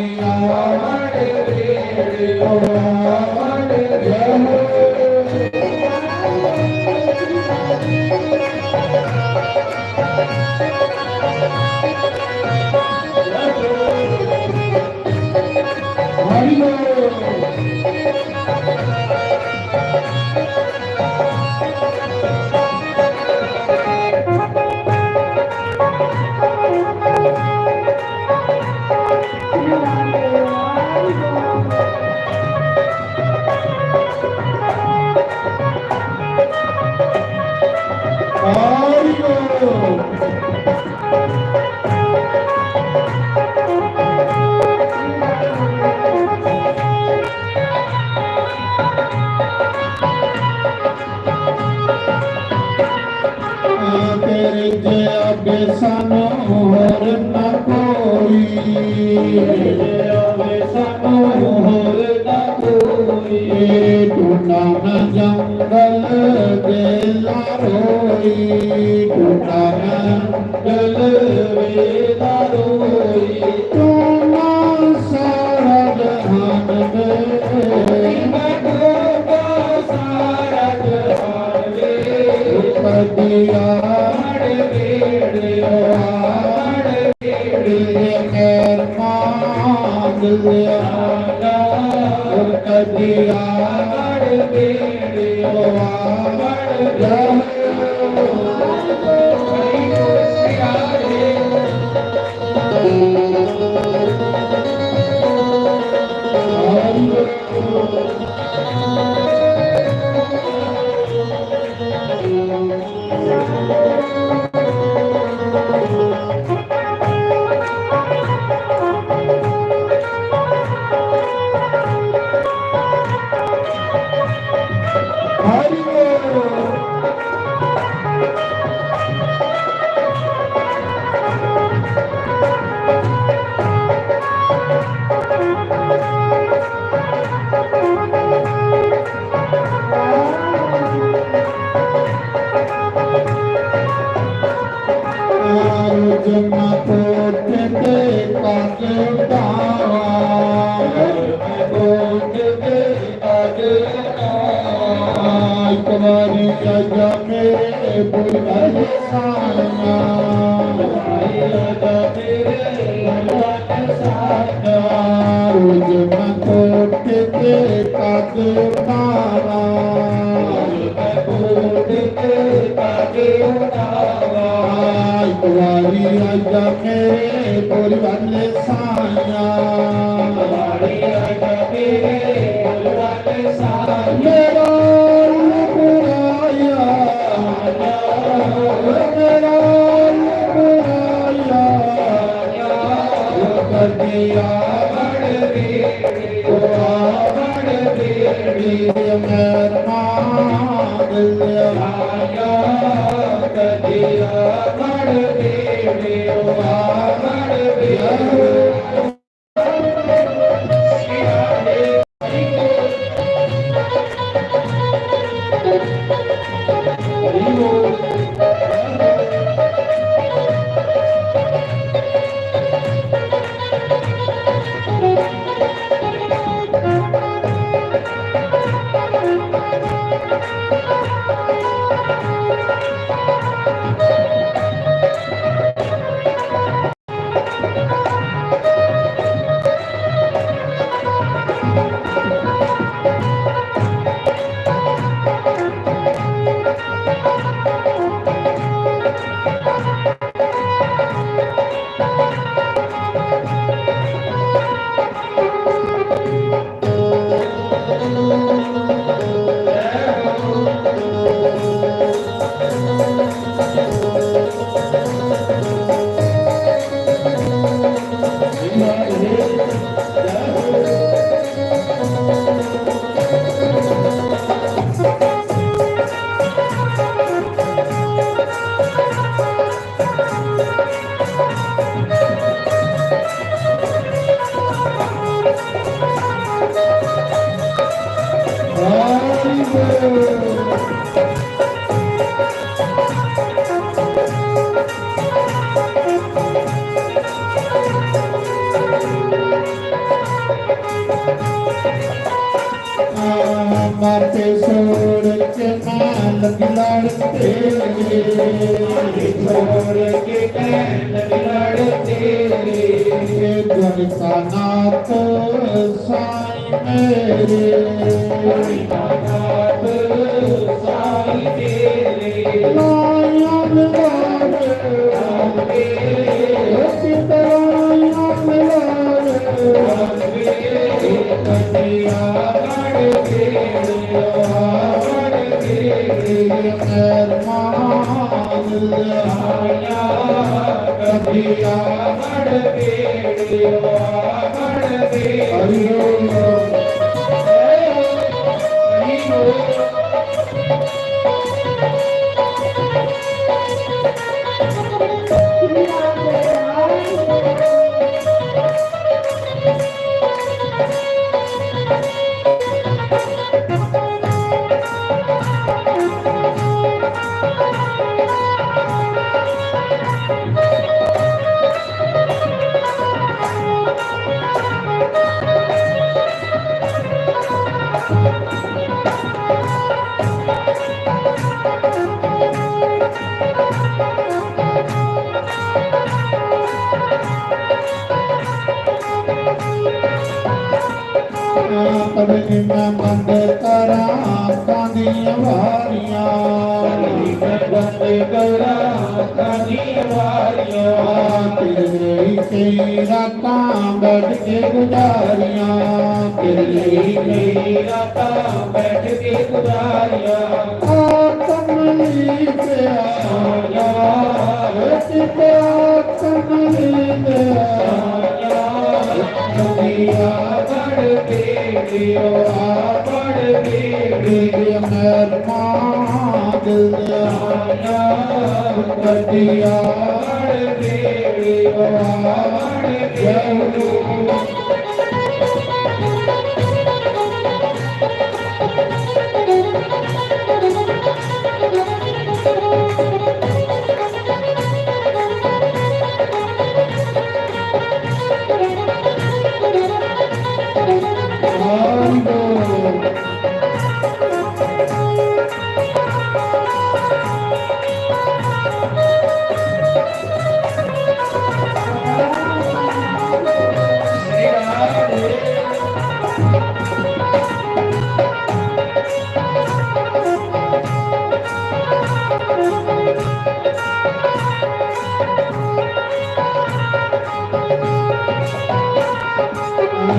तेरे जैसा न होर न कोई, तेरे जैसा न होर न कोई। टूटा मैं जंगल दे लारोई, टूटा मैं जंगल दे लारोई। तू ना सारा जहान में, मैं टूटा सारा जहान में। कदिया एक बारी आजा मेरे बुलबुल साया, आजा मेरे बुलबुल साया। पावा। एक बारी आजा मेरे बोल वाले साया। मेरा बुराया, मेरा बुराया। माते छोड़ के मैं लग लड़ तेरे, छोड़ के मैं लग लड़ तेरे। ये द्वारिका नाथ साईं मेरे, द्वारिका नाथ साईं मेरे। लाया मिलावे, ओ सीता लाया मिलावे। पगड़ी मैं बंद करा अखां दियां वारियां, पगड़ी मैं बंद करा अखां दियां वारियां। तेरे लेई कई रातां बैठ के गुजारियां, तेरे लेई कई रातां बैठ के गुजारियां। आ कमली ते आया, चित्ते आ कमली ते आया। कदिया बड़ बेड़ियो, आ बड़ बेड़ियो, मेहरबान दिल आया। कदिया बड़ बेड़ियो, आ बड़ बेड़ियो।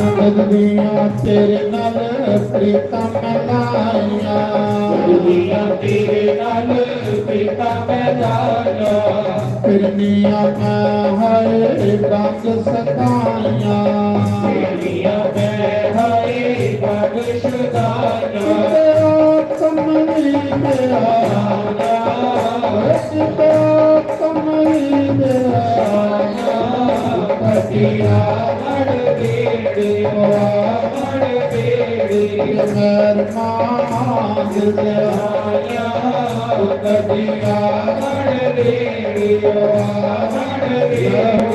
दुनिया तेरे नाल प्रीतां मैं लाइयां। दुनिया तेरे नाल प्रीतां मैं लाइयां। फिरनिया मैं हाय रंग सताइयां। फिरनिया मैं हाय रंग सताइयां। तेरा कमली मेरा, तेरा कमली मेरा। कटिया बड़ बेड़िया, बड़ बेड़िया। मेहरबान दिल आया, कटिया बड़ बेड़िया, बड़ बेड़िया।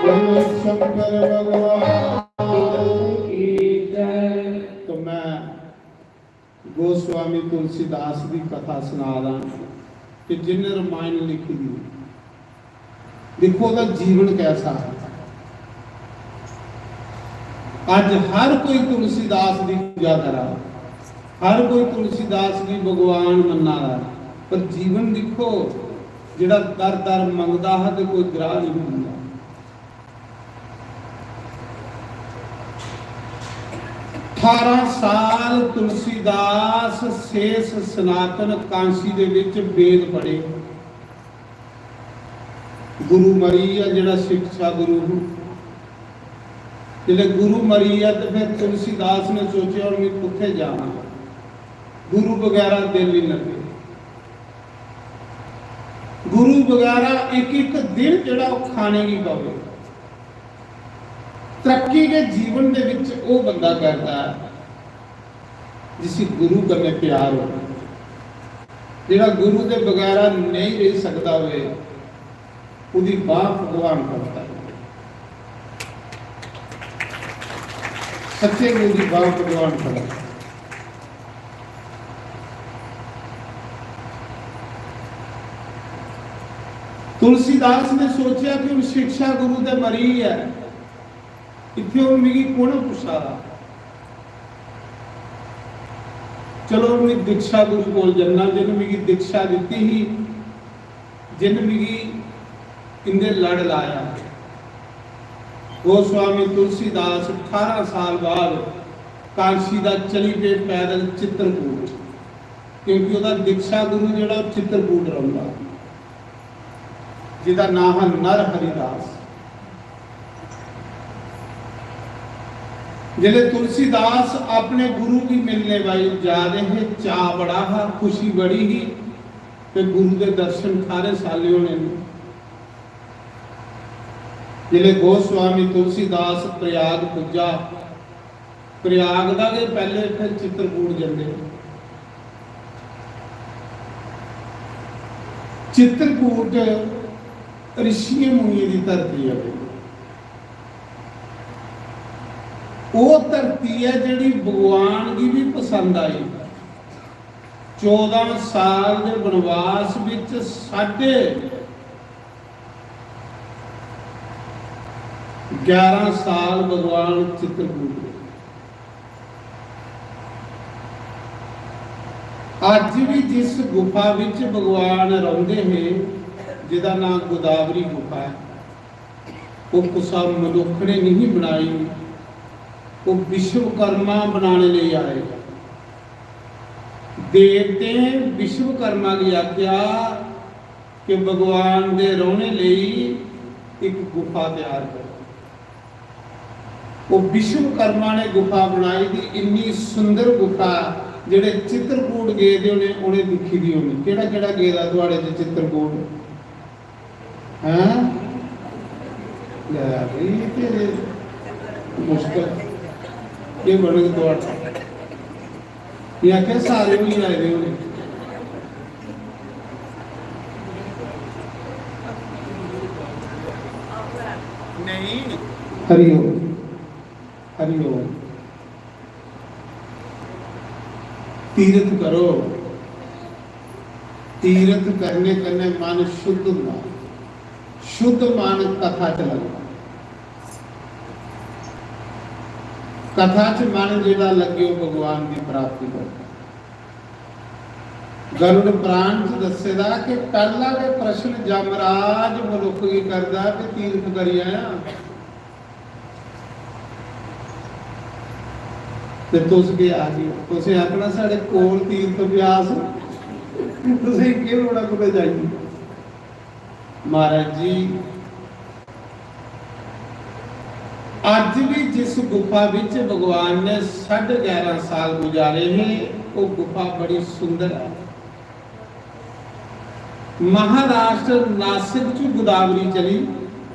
बोलो शंकर भगवान की जय। तो मैं गोस्वामी तुलसीदास दी कथा सना दा कि जिन्ने रामायण लिखी दी। दिक्खो ओह्दा जीवन कैसा है। अज्ज हर कोई तुलसीदास दी पूजा करा, हर कोई तुलसीदास गी भगवान मन्ना दा, पर जीवन दिक्खो, जेह्ड़ा दर दर मंगदा हा ते कोई ग्राह नहीं मिलदा। अठारह साल तुलसीदास शेष सनातन कांसी दे विच वेद पढ़े। गुरु मरी गेआ, जेह्ड़ा शिक्षा गुरु हा, जिसलै गुरु मरी गेआ ते फिर तुलसीदास ने सोचेआ, "हुन मैं कुत्थै जाना?" गुरु बगैरा दिल नहीं लगे। गुरु बगैरा इक इक दिन जेह्ड़ा ओह् खाने गी पवे। तरक्की गै जीवन दे विच ओह् बंदा करदा ऐ जिसी गुरु कन्नै प्यार हो, जेह्ड़ा गुरु दे बगैरा नेईं रेही सकदा होए, ओह्दी बांह भगवान फड़दा ऐ। सच्चे गुरु दी बांह भगवान फड़दा ऐ। तुलसीदास ने सोचेआ कि हुन शिक्षा गुरु ते मरी ऐ, इत्थै हुन मिगी कु'न पुच्छा दा? चलो, मैं दीक्षा गुरु कोल जन्ना, जिन्न मिगी दीक्षा दित्ती ही, जिन्न मिगी इंदे लड़ लाया। गोस्वामी तुलसीदास अठारह साल बाद काशी दा चली पे पैदल चित्रकूट, क्योंकि ओह्दा दीक्षा गुरु जेह्ड़ा ओह् चित्रकूट रौंह्दा, जेह्दा नांऽ हा नर हरिदास। जिसलै तुलसीदास अपने गुरु गी मिलने बाई जा दे हे, चाऽ बड़ा हा, खुशी बड़ी ही, ते गुरु दे दर्शन ठारें सालें होने न। जिसलै गोस्वामी तुलसीदास प्रयाग पुज्जा, प्रयाग दा गै पैह्ले फिर चित्रकूट जंदे। चित्रकूट ऋषियें मुनियें दी धरती ऐ भाई। ओह् धरती ऐ जेह्ड़ी भगवान गी बी पसंद आई। चौदां साल दे वनवास विच साढ़े ग्यारह साल भगवान चित्रकूट दे। अज्ज भी जिस गुफा विच भगवान रौंह्दे हे, जेह्दा नांऽ गोदावरी गुफा ऐ, ओह् कुसा मनुक्ख ने नहीं बनाई, ओह् विश्वकर्मा बनाने लेई आए। देवतें विश्वकर्मा गी आखेआ कि भगवान दे रौह्ने लेई इक गुफा त्यार करो। ओह् विश्वकर्मा ने गुफा बनाई दी, इन्नी सुंदर गुफा, जेह्ड़े चित्रकूट गेदे होने, उ'नें दिक्खी दी होनी। केह्ड़ा केह्ड़ा गेदा थुआढ़े च चित्रकूट? हैं? लै भाई, एह् ते अजें मुश्कल। केह् बनग थुआढ़ा? में आखेआ, "सारे होई आए दे होने।" नहीं। हरि ओम, हरि ओम। तीरथ करो। तीरथ करने कन्नै मन शुद्ध होंदा। शुद्ध मन कथा च लगदा। कथा च मन जेह्ड़ा लग्गे, ओह् भगवान दी प्राप्ति करदा। गरुड़ पुराण च दस्से दा कि पैह्ला गै प्रश्न जमराज मनुक्ख गी करदा कि तीरथ करी आया? ते तुस केह् आखगे? तुसें आखना, "साढ़े कोल तीर्थ ब्यास, तुसें केह् लोड़ा कुतै जाइयै?" महाराज जी, अज्ज भी जिस गुफा बिच भगवान ने साढ़े ग्यारह साल गुजारे हे, वो गुफा बड़ी सुंदर है। महाराष्ट्र नासिक च गोदावरी चली,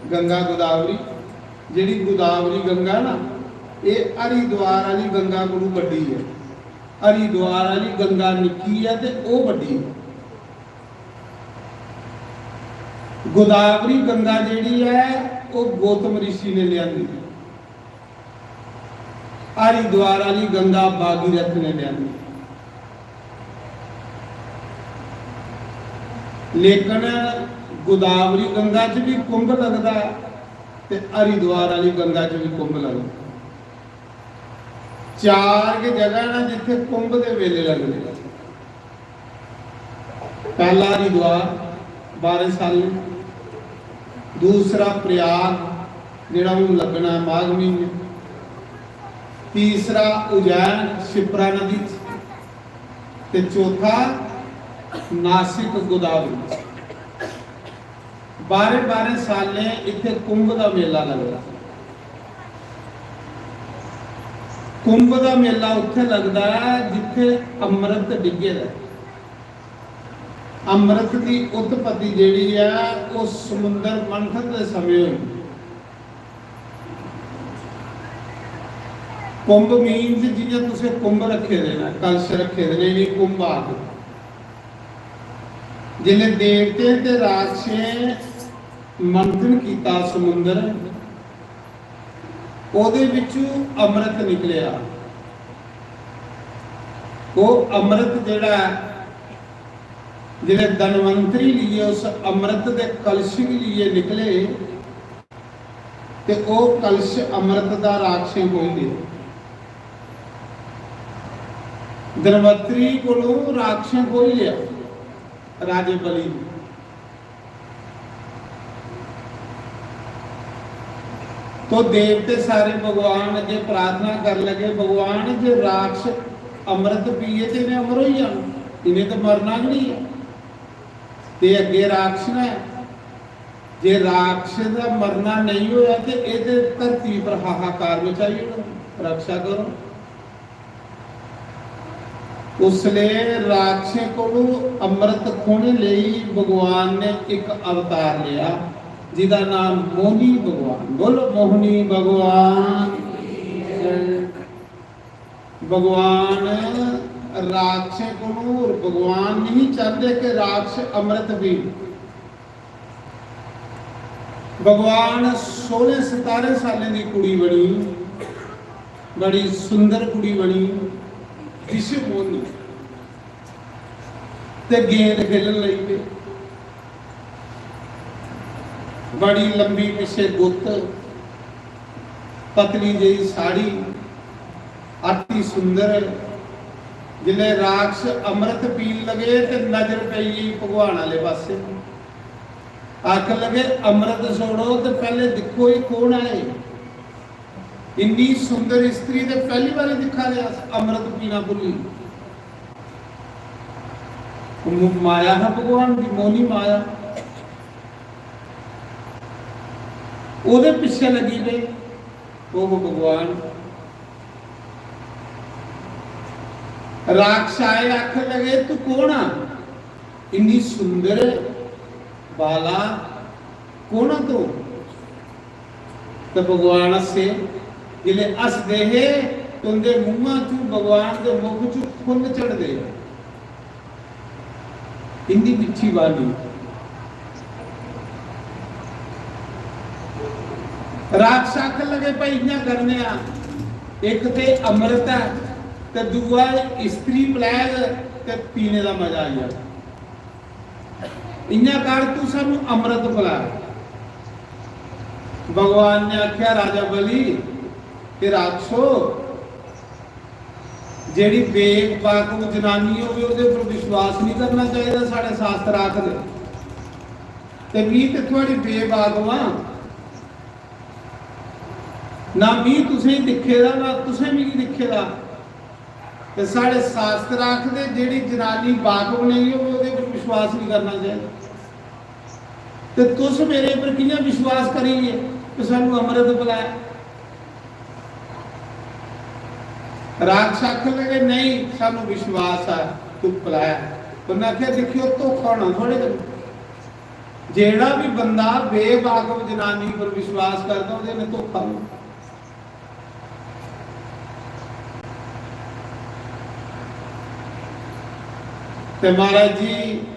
गंगा गोदावरी, जेह्ड़ी गोदावरी गंगा ना, एह् हरिद्वार आह्ली गंगा कोलू बड्डी ऐ। हरिद्वार आह्ली गंगा निक्की ऐ ते ओह् बड्डी ऐ। गोदावरी गंगा जेह्ड़ी ऐ, ओह् गौतम ऋषि ने लेआंदी। हरिद्वार आह्ली गंगा भागीरथ ने लेआंदी। लेकिन गोदावरी गंगा च भी कुंभ लगदा ऐ ते हरिद्वार आह्ली गंगा च भी कुंभ लगदा। चार गै जगह न जित्थै कुंभ दे मेले लगदे। पैह्ला हरिद्वार बारें सालें, दूसरा प्रयाग जेह्ड़ा हून लग्गना ऐ माघ म्हीने, तीसरा उज्जैन शिप्रा नदी च, ते चौथा नासिक गोदावरी च। बारें बारें सालें इत्थै कुंभ दा मेला लगदा। कुंभ दा मेला उत्थै लगदा ऐ जित्थै अमृत डिग्गे दा ऐ। अमृत दी उत्पत्ति जेह्ड़ी ऐ, ओह् समुंदर मंथन दे समें होई। कुंभ means जि'यां तुसें कुंभ रक्खे दे न, कलश रक्खे दे न, इ'नेंगी कुंभ आखदे। जिसलै देवतें ते राक्षसें मंथन कीता समुंदर, ओह्दे बिच्चू अमृत निकलेआ। ओह् अमृत जेह्ड़ा ऐ, जिसलै धनवंतरी लेइयै उस अमृत दे कलश गी लेइयै निकले, ते ओह् कलश अमृत दा राक्षसें खोही लेआ। धनवंतरी कोलों राक्षसें खोही लेआ, राजे बलि ने। तो देवते सारे भगवान अग्गे प्रार्थना कर लगे, "भगवान, जे राक्षस अमृत पिए ते इ'नें अमर होई जाना, इ'नें ते मरना गै नहीं ऐ। ते अग्गे राक्षस ऐ, जे राक्षस दा मरना नहीं होया ते एह् ते धरती पर हाहाकार मचाई ओड़ो, रक्षा करो।" उसले राक्षसें कोलू अमृत खोने लेई भगवान ने इक अवतार लिया, जिदा नाम मोहनी भगवान। बोलो, मोहनी भगवान। भगवान राक्षसें कोलू, और भगवान नहीं चाहते कि राक्षस अमृत पीन। भगवान सोलह सतारह सालें दी कुड़ी बनी, बड़ी सुंदर कुड़ी बनी, दिशमोहनी, ते गेंद खेलन लगी पे। बड़ी लंबी पिच्छे गुत्त, पतली जेही साड़ी, अति सुंदर। जिसलै राक्षस अमृत पीन लगे ते नजर पेई गेई भगवान आह्ले पासे। आखन लगे, "अमृत छोड़ो ते पैह्ले दिक्खो, एह् कौन ऐ? इन्नी सुंदर स्त्री ते पैह्ली बारी दिक्खा दे अस, अमृत पीना भुल्ली।" ओह् माया हा भगवान दी, मोहनी माया। ओह्दे पिच्छे लगी पे, "ओह भगवान।" राक्षस आए, आखन लगे, "तू कौन आ? इन्नी सुंदर बाला, कौन आ तू?" ते भगवान हस्से। जिसले हसदे हे, तुंदे मुंहा चू, भगवान दे मुख चू फुल्ल झड़दे। इन्नी मिट्ठी बाणी। राक्षस आखन लगे, "भाई, इ'यां करने आं, इक ते अमृत ऐ ते दूआ इस्त्री पलैग ते पीने दा मजा आई जाग। इ'यां कर, तू सानू अमृत पलै।" भगवान ने आख्या, "राजा बलि, हे राक्षसो, जेह्ड़ी बेबाकफ जनानी होवे, ओह्दे पर विश्वास नहीं करना चाहिदा, साढ़े शास्त्र आखदे। ते मी ते थुआड़ी बेबाकफ आं, ना मी तुसें दिक्खे दा, ना तुसें मिगी दिक्खे दा। ते साढ़े शास्त्र आखदे, जेह्ड़ी जनानी बाकफ नहीं होवे, ओह्दे पर विश्वास नहीं करना चाहिदा। ते तुस मेरे पर कि'यां विश्वास करियै ते सानू अमृत पलाया?" राक्षस आखन लगे, "नहीं, सानू विश्वास है, तू पलाया।" उन्हें आखेआ, "दिक्खियो, धोखा होना थुआड़े कन्नै। जेड़ा भी बंदा बेबाकफ जनानी पर विश्वास करदा, ओह्दे ने धोखा होना।" ते महाराज जी,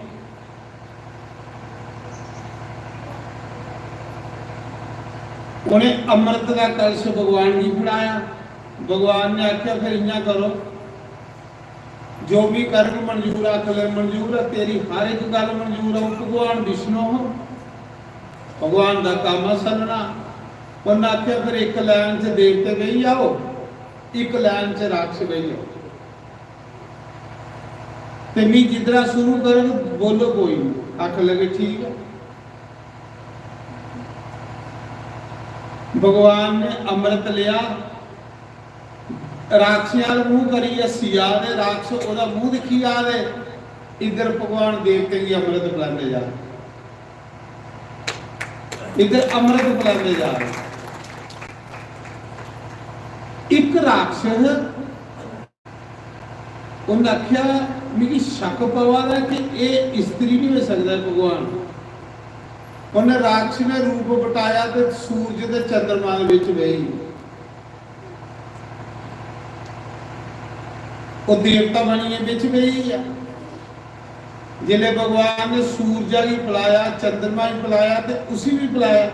उन्हें अमृत का कलश भगवान गी फड़ाया। भगवान ने आख्या, "फिर इ'यां करो, जो भी करग मंजूर, आख ले मंजूर है, तेरी हर एक गल मंजूर है।" वो भगवान विष्णु हो, भगवान का काम है सलना। उन्हें आख्या, "फिर एक लाइन च देवते बेही जाओ, एक लाइन च राक्षस बेही जाओ।" ते मी जिद्धरा शुरू करग, बोलो कोई नहीं। आखन लगे, "ठीक है।" भगवान ने अमृत लिया, राक्षियां दा मुंह करी हस्सी जा दे, राक्षस ओह्दा मुंह दिक्खी जा दे, इद्धर भगवान देवतें गी अमृत पलांदे जा दे, इद्धर अमृत पलांदे जा दे। इक राक्षस उन्नै आखेआ, "मिगी शक पवा दा कि एह् इस्त्री निं होई सकदा ऐ भगवान।" उन्नै राक्षस ने रूप बटाया ते सूरज ते चंद्रमा दे बिच बेही। ओह् देवता बनियै बिच बेही गेआ। जिसलै भगवान ने सूरजा गी पलाया, चंद्रमा गी पलाया ते उसी बी पलाया।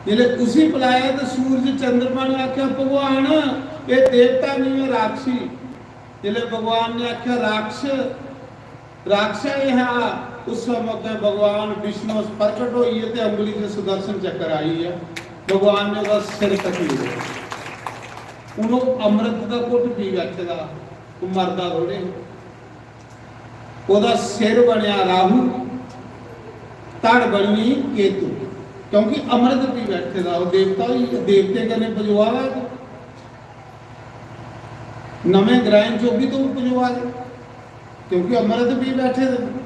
जिसलै उसी पलाया ते सूरज चंद्रमा ने आखेआ, "भगवान, एह् देवता नहीं है, राक्षसी।" जिसलै भगवान ने आखेआ, "राक्षस, राक्षस एह् हा," उस मौके भगवान विष्णु प्रकट होइयै ते उंगली च सुदर्शन चक्र आई गेआ। भगवान ने ओह्दा सिर कट्टी ओड़ेआ। हून ओह् अमृत दा घुट्ट पी बैठे दा, ओह् मरदा थोड़े। ओह्दा सिर बनेआ राहु, धड़ बनी केतु, क्योंकि अमृत पी बैठे दा ओह् देवता होई, देवतें कन्नै पजोआ दा। नमें ग्रैह्न च ओह् बी तो पजोआ दे, क्योंकि अमृत पी बैठे दे।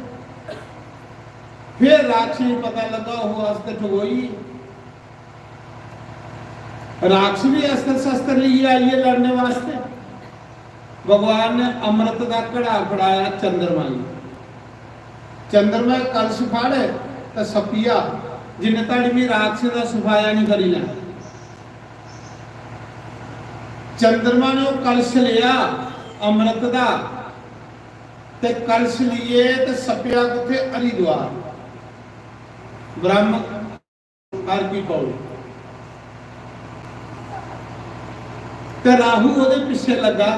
फिर राक्षसें गी पता लगा, ओह् अस ते ठगोई। राक्षस भी अस्त्र शस्त्र लेइयै आई गे लड़ने वास्ते। भगवान ने अमृत दा घड़ा फड़ाया चंद्रमा गी। चंद्रमा कलश फड़ ते सप्पिया, जिन्ने धड़ी मी राक्षस दा सफाया नहीं करी लैं। चंद्रमा ने ओह् कलश लेआ अमृत दा, ते कलश लेइयै ते सप्पेआ कुत्थै? हरिद्वार। ब्रह्म अरबी पौड़ी। ते राहु ओह्दे पिच्छे लग्गा,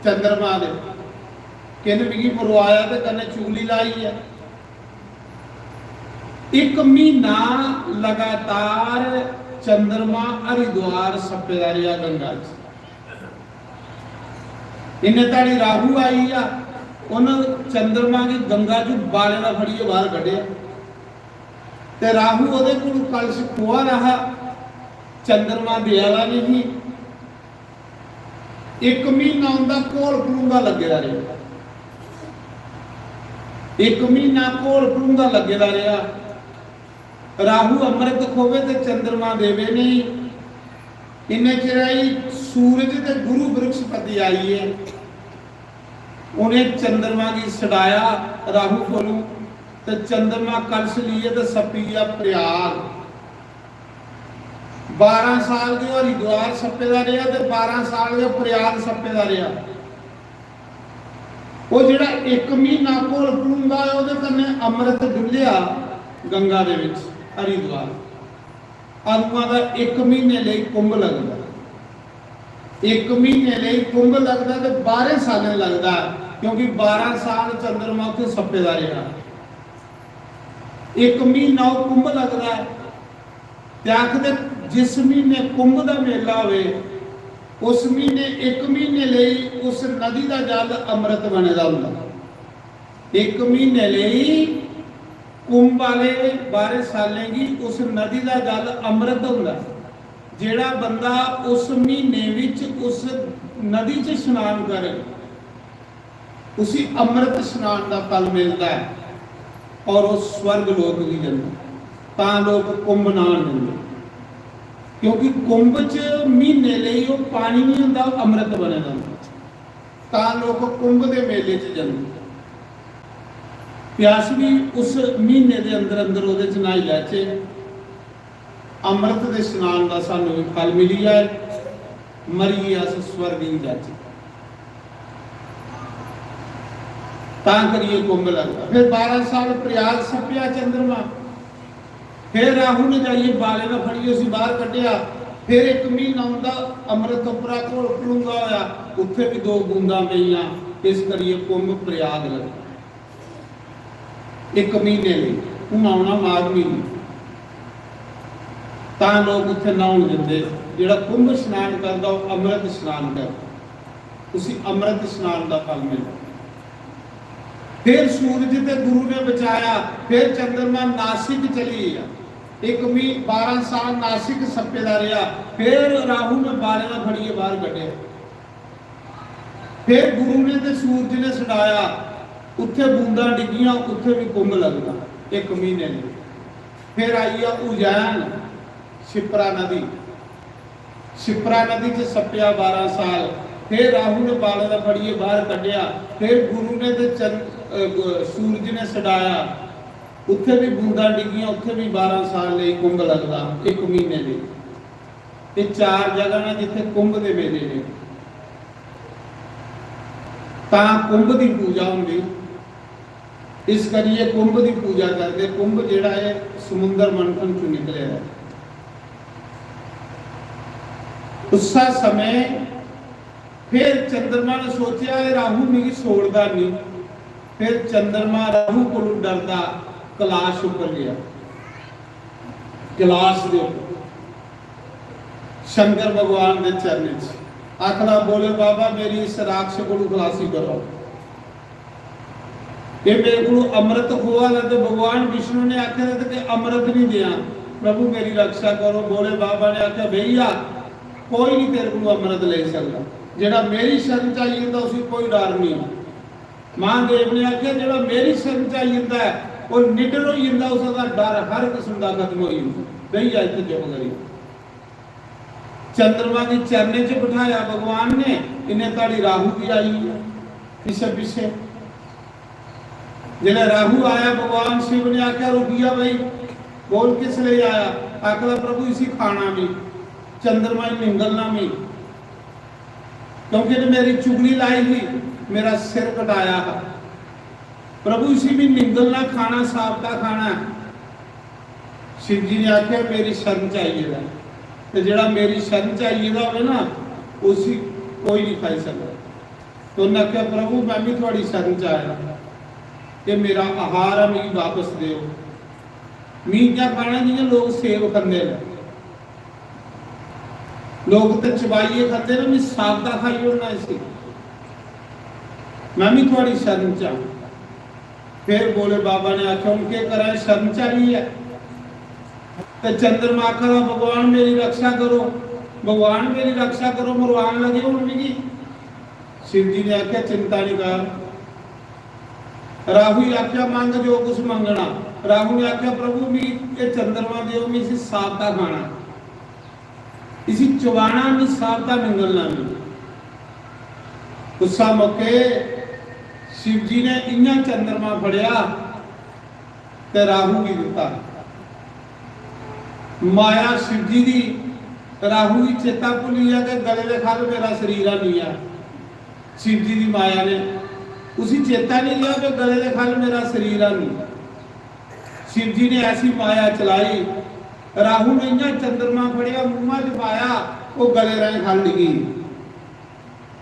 चंद्रमा दे, किन मिगी मरवाया ते कन्नै चुगली लाई ऐ। इक म्हीना लगातार चंद्रमा हरिद्वार सप्पे दा रेहा गंगा च। इन्ने धड़ी राहु आई गेआ, उन्न चंद्रमा गी गंगा च बाले दा फड़ियै बाहर कड्ढेआ। ते राहु ओह्दे कोल कलश खोआ दा हा, चंद्रमा देआ दा नहीं ही। इक म्हीना उं'दा घोल भरूंगा लग्गे दा रेहा। इक म्हीना घोल भरूंगा लग्गे दा रेहा। राहु अमृत खोवे ते चंद्रमा देवे नहीं। इन्ने चिर आई सूरज ते गुरु बृहस्पति आई गे। उ'नें चंद्रमा गी छडाया राहु कोलू, ते चंद्रमा कलश लेइयै ते सप्पी गेआ प्रयाग। बारां साल गै हरिद्वार सप्पे दा रेहा ते बारां साल गै प्रयाग सप्पे दा रेहा। ओह् जेह्ड़ा इक म्हीना घोल पलूंदा ऐ, ओह्दे कन्नै अमृत डुल्लेआ गंगा दे बिच हरिद्वार। अदुआं दा इक म्हीने लेई कुंभ लगदा। इक म्हीने लेई कुंभ लगदा ते बारां सालें लगदा, क्योंकि बारां साल चंद्रमा उत्थै सप्पे दा रेहा। इक म्हीना ओह् कुंभ लगदा ऐ। ते आखदे, जिस म्हीने कुंभ दा मेला होवे, उस म्हीने, इक म्हीने लेई उस नदी दा जल अमृत बने दा होंदा। इक म्हीने लेई कुंभ आह्ले बारें सालें गी उस नदी दा जल अमृत होंदा। जेह्ड़ा बंदा उस म्हीने विच उस नदी च स्नान करे, उसी अमृत स्नान दा फल मिलदा ऐ और ओह् स्वर्ग लोक गी जंदा। तां लोक कुंभ न्हान जंदे, क्योंकि कुंभ च म्हीने लेई ओह् पानी निं होंदा, ओह् अमृत बने दा होंदा। तां लोक कुंभ दे मेले च जंदे। ते अस बी उस म्हीने दे अंदर अंदर ओह्दे च न्हाई लैचे, अमृत दे स्नान दा सानू भी फल मिली जाए, मरियै अस स्वर्ग गी जाचे। तां करियै कुंभ लगदा। फिर बारां साल प्रयाग सप्पेआ चंद्रमा, फिर राहु ने जाइयै बाले दा फड़ियै उसी बाहर कड्ढेआ। फिर इक म्हीना उंदा अमृत उप्परा घोल पलूंदा होया, उत्थे भी दो बूंदां पेइयां। इस करियै कुंभ प्रयाग लगदा। इक म्हीने लेई, हून औना माघ म्हीने, तां लोक उत्थै न्हौन जंदे। जेह्ड़ा कुंभ स्नान करदा, ओह् अमृत स्नान करदा, उसी अमृत स्नान दा फल मिलदा। फिर सूरज ते गुरु ने बचाया, फिर चंद्रमा नासिक चली गेआ। इक मी-, बारां साल नासिक सप्पे दा रेहा, फिर राहु ने बाले दा फड़ियै बाहर कड्ढेआ। फिर गुरु ने ते सूरज ने छड़ाया, उत्थे बूंदां डिग्गियां, उत्थे भी कुंभ लगदा इक महीने लेई। फिर आई गेआ उज्जैन, शिप्रा नदी, शिप्रा नदी च सप्पेआ बारां साल। फिर राहु ने बाले दा फड़ियै बाहर कड्ढेआ। फिर गुरु ने ते चंद-, अ, ग-, सूरज ने छड़ाया, उत्थे भी बूंदां डिग्गियां, उत्थे भी बारां साल लेई कुंभ लगदा, इक महीने लेई। एह् चार जगह न जित्थे कुंभ दे मेले ने। तां कुंभ दी पूजा होंदी। इस करियै कुंभ दी पूजा करदे। कुंभ जेह्ड़ा ऐ, समुंदर मंथन चों निकले दा ऐ। उस्सै समें फिर चंद्रमा ने सोचेआ, "एह् राहु मिगी छोड़दा नहीं।" फिर चंद्रमा राहु कोलू डरदा कैलाश उप्पर गया। कैलाश दे उप्पर शंकर भगवान दे चरणें च आखदा, "भोले बाबा, मेरी इस राक्षस कोलू खलासी करो। ये मेरे कोलू अमृत खोआ दा।" ते भगवान विष्णु ने आखे दा कि अमृत नहीं दिया, "प्रभु, मेरी रक्षा करो।" भोले बाबा ने आखे, "भैया, कोई नहीं तेरे कोलू अमृत ले सकदा। जेड़ा मेरी शरण च आई जंदा, उसी कोई डर नहीं।" महादेव ने आखेआ, "जेह्ड़ा मेरी शरण च आई जंदा ऐ, ओह् निडर होई जंदा, उसदा डर हर किस्म दा खत्म होई जंदा।" बेही जा इत्थै चुप करी। चंद्रमा गी चरणें च बठाया भगवान ने, इन्ने धोड़ी राहु भी आई गेआ पिच्छे पिच्छे। जेल्लै राहु आया, भगवान शिव ने आखेआ, "रुकी जा भाई, बोल किस लेई आया?" आखदा, "प्रभु, इसी खाना मी, चंद्रमा गी निंगलना मी।" क्योंकि इन्हें मेरी चुगली लाई ही, मेरा सिर कटाया हा। प्रभु, इसी भी निंगलना, खाना, साबता खाना है। शिव जी ने आख्या, "मेरी शरण च आई गेदा है, ते जेड़ा मेरी शरण च आई गेदा होवे ना, उसी कोई नहीं खाई सकदा।" तो उन्हें आख्या, "प्रभु, मैं भी थोड़ी शरण च आया, ये मेरा आहार है, मिगी वापस देओ। मी इ'यां खाना जि'यां लोग सेब खंदे न।" लोग ते चबाइयै खंदे न, मैं सादा खाई ओड़ना इसी। मैं भी थुआड़ी शरण च आं। फिर भोले बाबा ने आखेआ, "हुन केह् करां, शरण च आई ऐ।" ते चंद्रमा आखदा, "भगवान मेरी रक्षा करो, भगवान मेरी रक्षा करो, मरवान लगे हुन मिगी।" शिव जी ने आखेआ, "चिंता निं कर।" राहु गी आखेआ, "मंग जो कुछ मंगना।" राहु ने आखेआ, "प्रभु, मिगी एह् चंद्रमा देओ, मैं इसी सादा खाना।" इसी चबाना नहीं, साबता निंगलना नहीं। उस्सा मौके शिव जी ने इ'यां चंद्रमा फड़ेआ ते राहु गी दित्ता। माया शिव जी दी राहु गी चेता भुल्ली गेआ कि गले दे ख'ल्ल मेरा शरीर हानी ऐ। शिव जी दी माया ने उसी चेता नहीं रेहा कि गले दे ख'ल्ल मेरा शरीर हानी। शिव जी ने ऐसी माया चलाई, राहु ने इ'यां चंद्रमा फड़ेआ, मुंहा च पाया, ओह् गले राहें ख'ल्ल डिग्गी।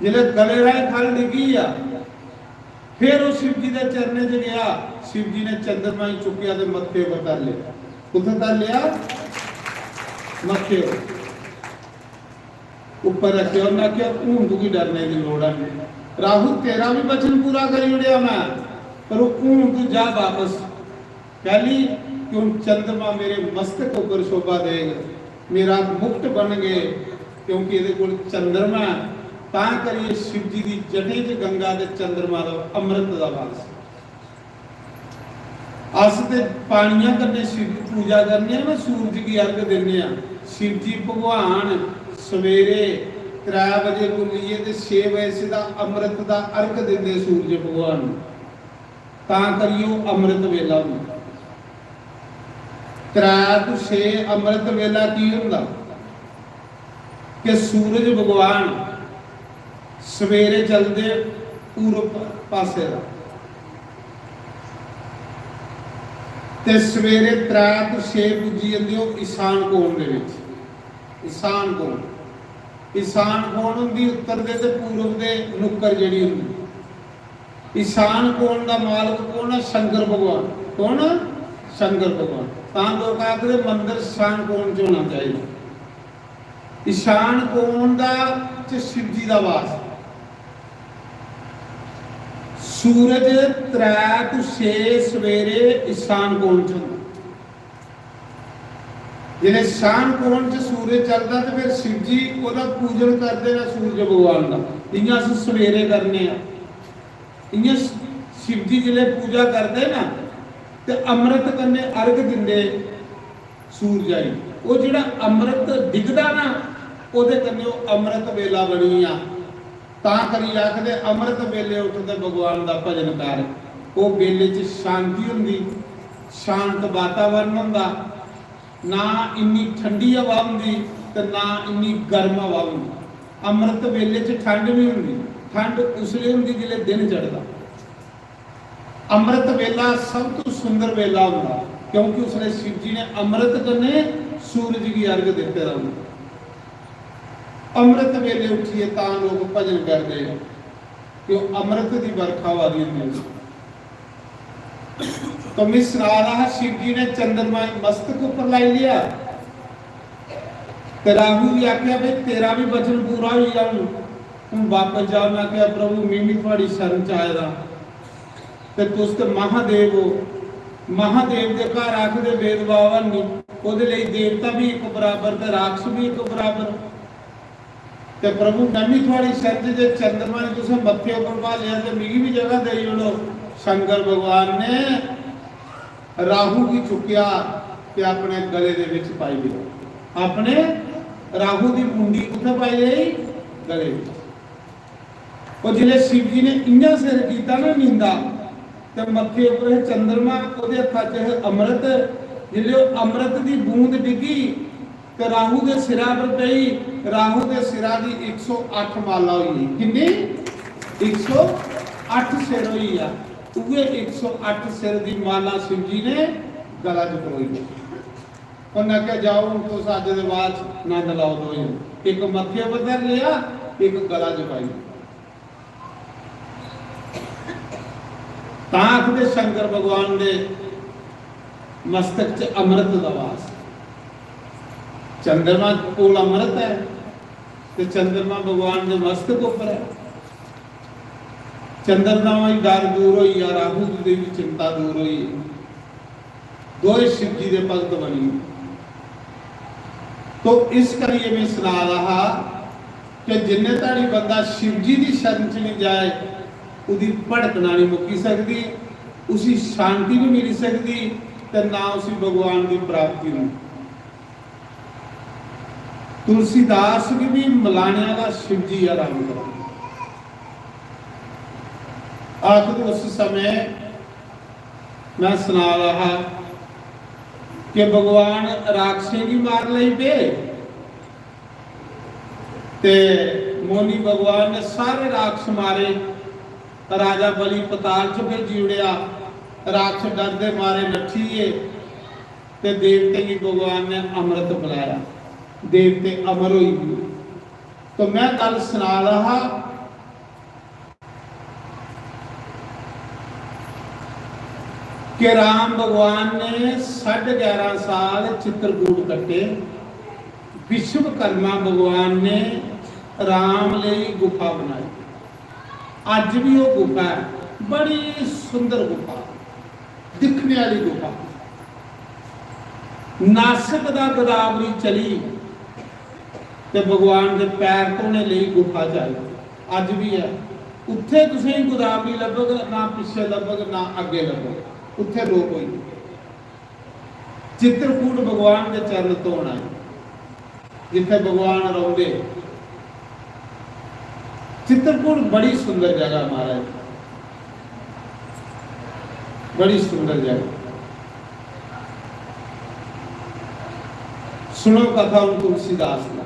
जिसलै गले राहें ख'ल्ल डिग्गी आ, फिर ओह् शिव जी दे चरणें च गेआ। शिव जी ने चंद्रमा गी चुक्केआ ते मत्थे उप्पर धर लेआ। कुत्थै धर लेआ? मत्थे उप्पर। उप्पर रक्खेआ। उन्नै आखेआ, "हून तुगी डरने दी लोड़ है नहीं। राहु, तेरा भी वचन पूरा करी ओड़ेआ मैं, पर हून तू जा बापस।" कैली? कि हून चंद्रमा मेरे मस्तक उप्पर शोभा देग, मेरा मुकुट बनगे, क्योंकि एह्दे कोल चंद्रमा ऐ। तां करियै शिव जी दी जटें च गंगा ते चंद्रमा दा अमृत दा वास। अस ते पानियां कन्नै शिव दी पूजा करने आं ना, सूरज गी अर्घ दिन्ने आं। शिव जी भगवान सवेरे त्रै बजे कोला लेइयै ते छे बजे सिद्धा अमृत दा अर्घ दिंदे सूरज भगवान नूं। तां करियै ओह् अमृत वेला होंदा। त्रै तू छे अमृत वेला की होंदा? कि सूरज भगवान सवेरे चलदे पूरब पासे दा, ते सवेरे त्रै तू छे पुज्जी जंदे ओह् ईशान कोण दे बिच। ईशान कोण, ईशान कोण होंदी उत्तर दे ते पूरब दे नुक्कर जेह्ड़ी होंदी। ईशान कोण दा मालक कौन है? शंकर भगवान। कौन? शंकर भगवान। तां लोक आखदे मंदर ईशान कोण च होना चाहिए। ईशान कोण दा च शिव जी दा वास। सूरज त्रै तू छे सवेरे ईशान कोण च होंदा। जिसलै ईशान कोण च सूरज चलदा ते फिर शिव जी ओह्दा पूजन करदे न सूरज भगवान दा, जि'यां अस सवेरे करने आं। इ'यां शिव जी जिसलै पूजा करदे ना ते अमृत कन्नै अर्घ दिंदे सूरजा गी। ओह् जेह्ड़ा अमृत डिगदा ना, ओह्दे कन्नै ओह् अमृत वेला बनी गेआ। तां करी आखदे अमृत वेले उठ ते भगवान दा भजन कर। ओह् वेले च शांति होंदी, शांत वातावरण होंदा, ना इन्नी ठंडी हवा होंदी ते ना इन्नी गर्म हवा होंदी। अमृत वेले च ठंड नहीं होंदी, ठंड उसले होंदी जिसले दिन चढ़दा। अमृत वेला सब तो सुंदर वेला होंदा, क्योंकि उसने शिव जी ने अमृत कन्नै सूरज गी अर्घ दित्ते दा होंदा। अमृत वेले उठियै तां लोक भजन करदे कि ओह् अमृत दी बरखा होआ दी होंदी। तो मैं सना रहा हा, शिव जी ने चंद्रमा गी मस्तक उप्पर लाई लिया, ते राहु गी आखेआ, "भाई, तेरा भी वचन पूरा होई गेआ, हून, हून बापस जाओ।" उन्नै आखेआ, "प्रभु, में भी थुआड़ी शरण च आए दा, ते तुस ते महादेव हो, महादेव दे घर आखदे भेदभाव है नहीं, ओह्दे लेई देवता भी इक बराबर ते राक्षस भी इक बराबर।" ते प्रभु, में भी थुआड़ी शरण च, जे चंद्रमा ने तुसें मत्थे उप्पर ब्हालेआ ते मिगी भी जगह देई ओड़ो। शंकर भगवान ने राहु गी चुक्केआ ते अपने गले दे बिच पाई लेआ। अपने राहु दी मुंडी कुत्थै पाई लेई? गले बिच। ओह् जिसलै शिव जी ने इ'यां सिर कीता ना नींदा, ते मत्थे उप्पर हे चंद्रमा, ओह्दे हत्था च हे अमृत। जिसलै ओह् अमृत दी बूंद डिग्गी, ते राहु दे सिरा पर पेई। राहु दे सिरा दी इक सौ अट्ठ माला होई गेई। किन्नी? इक सौ अट्ठ सिर होई गेआ। उ'ऐ इक सौ अट्ठ सिर दी माला शिव जी ने गला च परोई। उन्नै आखेआ, "जाओ, हून तुस अज्ज दे बाद च नंद लैओ दो जने।" इक मत्थे पर धर लेआ, इक गला च पाई। तां आखदे शंकर भगवान दे मस्तक च अमृत दा वास। चंद्रमा कोल अमृत ऐ ते चंद्रमा भगवान दे मस्तक उप्पर ऐ। चंद्रमा दा डर दूर होई गेआ, राहु दी भी चिंता दूर होई गेई। दोए शिव जी दे भगत बनी। तो इस करियै मैं सना रहा हा कि जिन्ने धड़ी बंदा शिव जी दी शरण च नहीं जाए, उदी भड़कना नहीं मुक्की सकदी, उसी शांति नहीं मिली सकदी, ते ना उसी भगवान दी प्राप्ति होंदी। तुलसीदास गी भी मलाने वाला शिव जी ऐ, राम करो। आखिर उस समय मैं सना रहा हा कि भगवान राक्षसें गी मार लगी पे, ते मोहनी भगवान ने सारे राक्षस मारे। राजा बलि पताल च भेजी ओड़ेआ। राक्षस डरदे मारे नट्ठी गे ते देवतें गी भगवान ने अमृत पिलाया। देवते अमर होई गे। तो मैं गल्ल सना दा हा कि राम भगवान ने साढ़े ग्यारह साल चित्रकूट कट्टे। विश्वकर्मा भगवान ने राम लेई गुफा बनाई। अज्ज भी वो गुफा है, बड़ी सुंदर गुफा, दिखने वाली गुफा। नासक दा गोदावरी चली ते भगवान दे पैर धोने लेई गुफा च आई। अज्ज भी है। उत्थे तुसेंगी गोदावरी लब्भग, ना पिच्छे लब्भग, ना अग्गे लब्भग। उत्थे रोक होई। चित्रकूट भगवान दे चरण धोन आए, जिथे भगवान रौंदे। चित्रकूट बड़ी सुंदर जगह महाराज, बड़ी सुंदर जगह। सुनो कथा हूँ तुलसीदास का।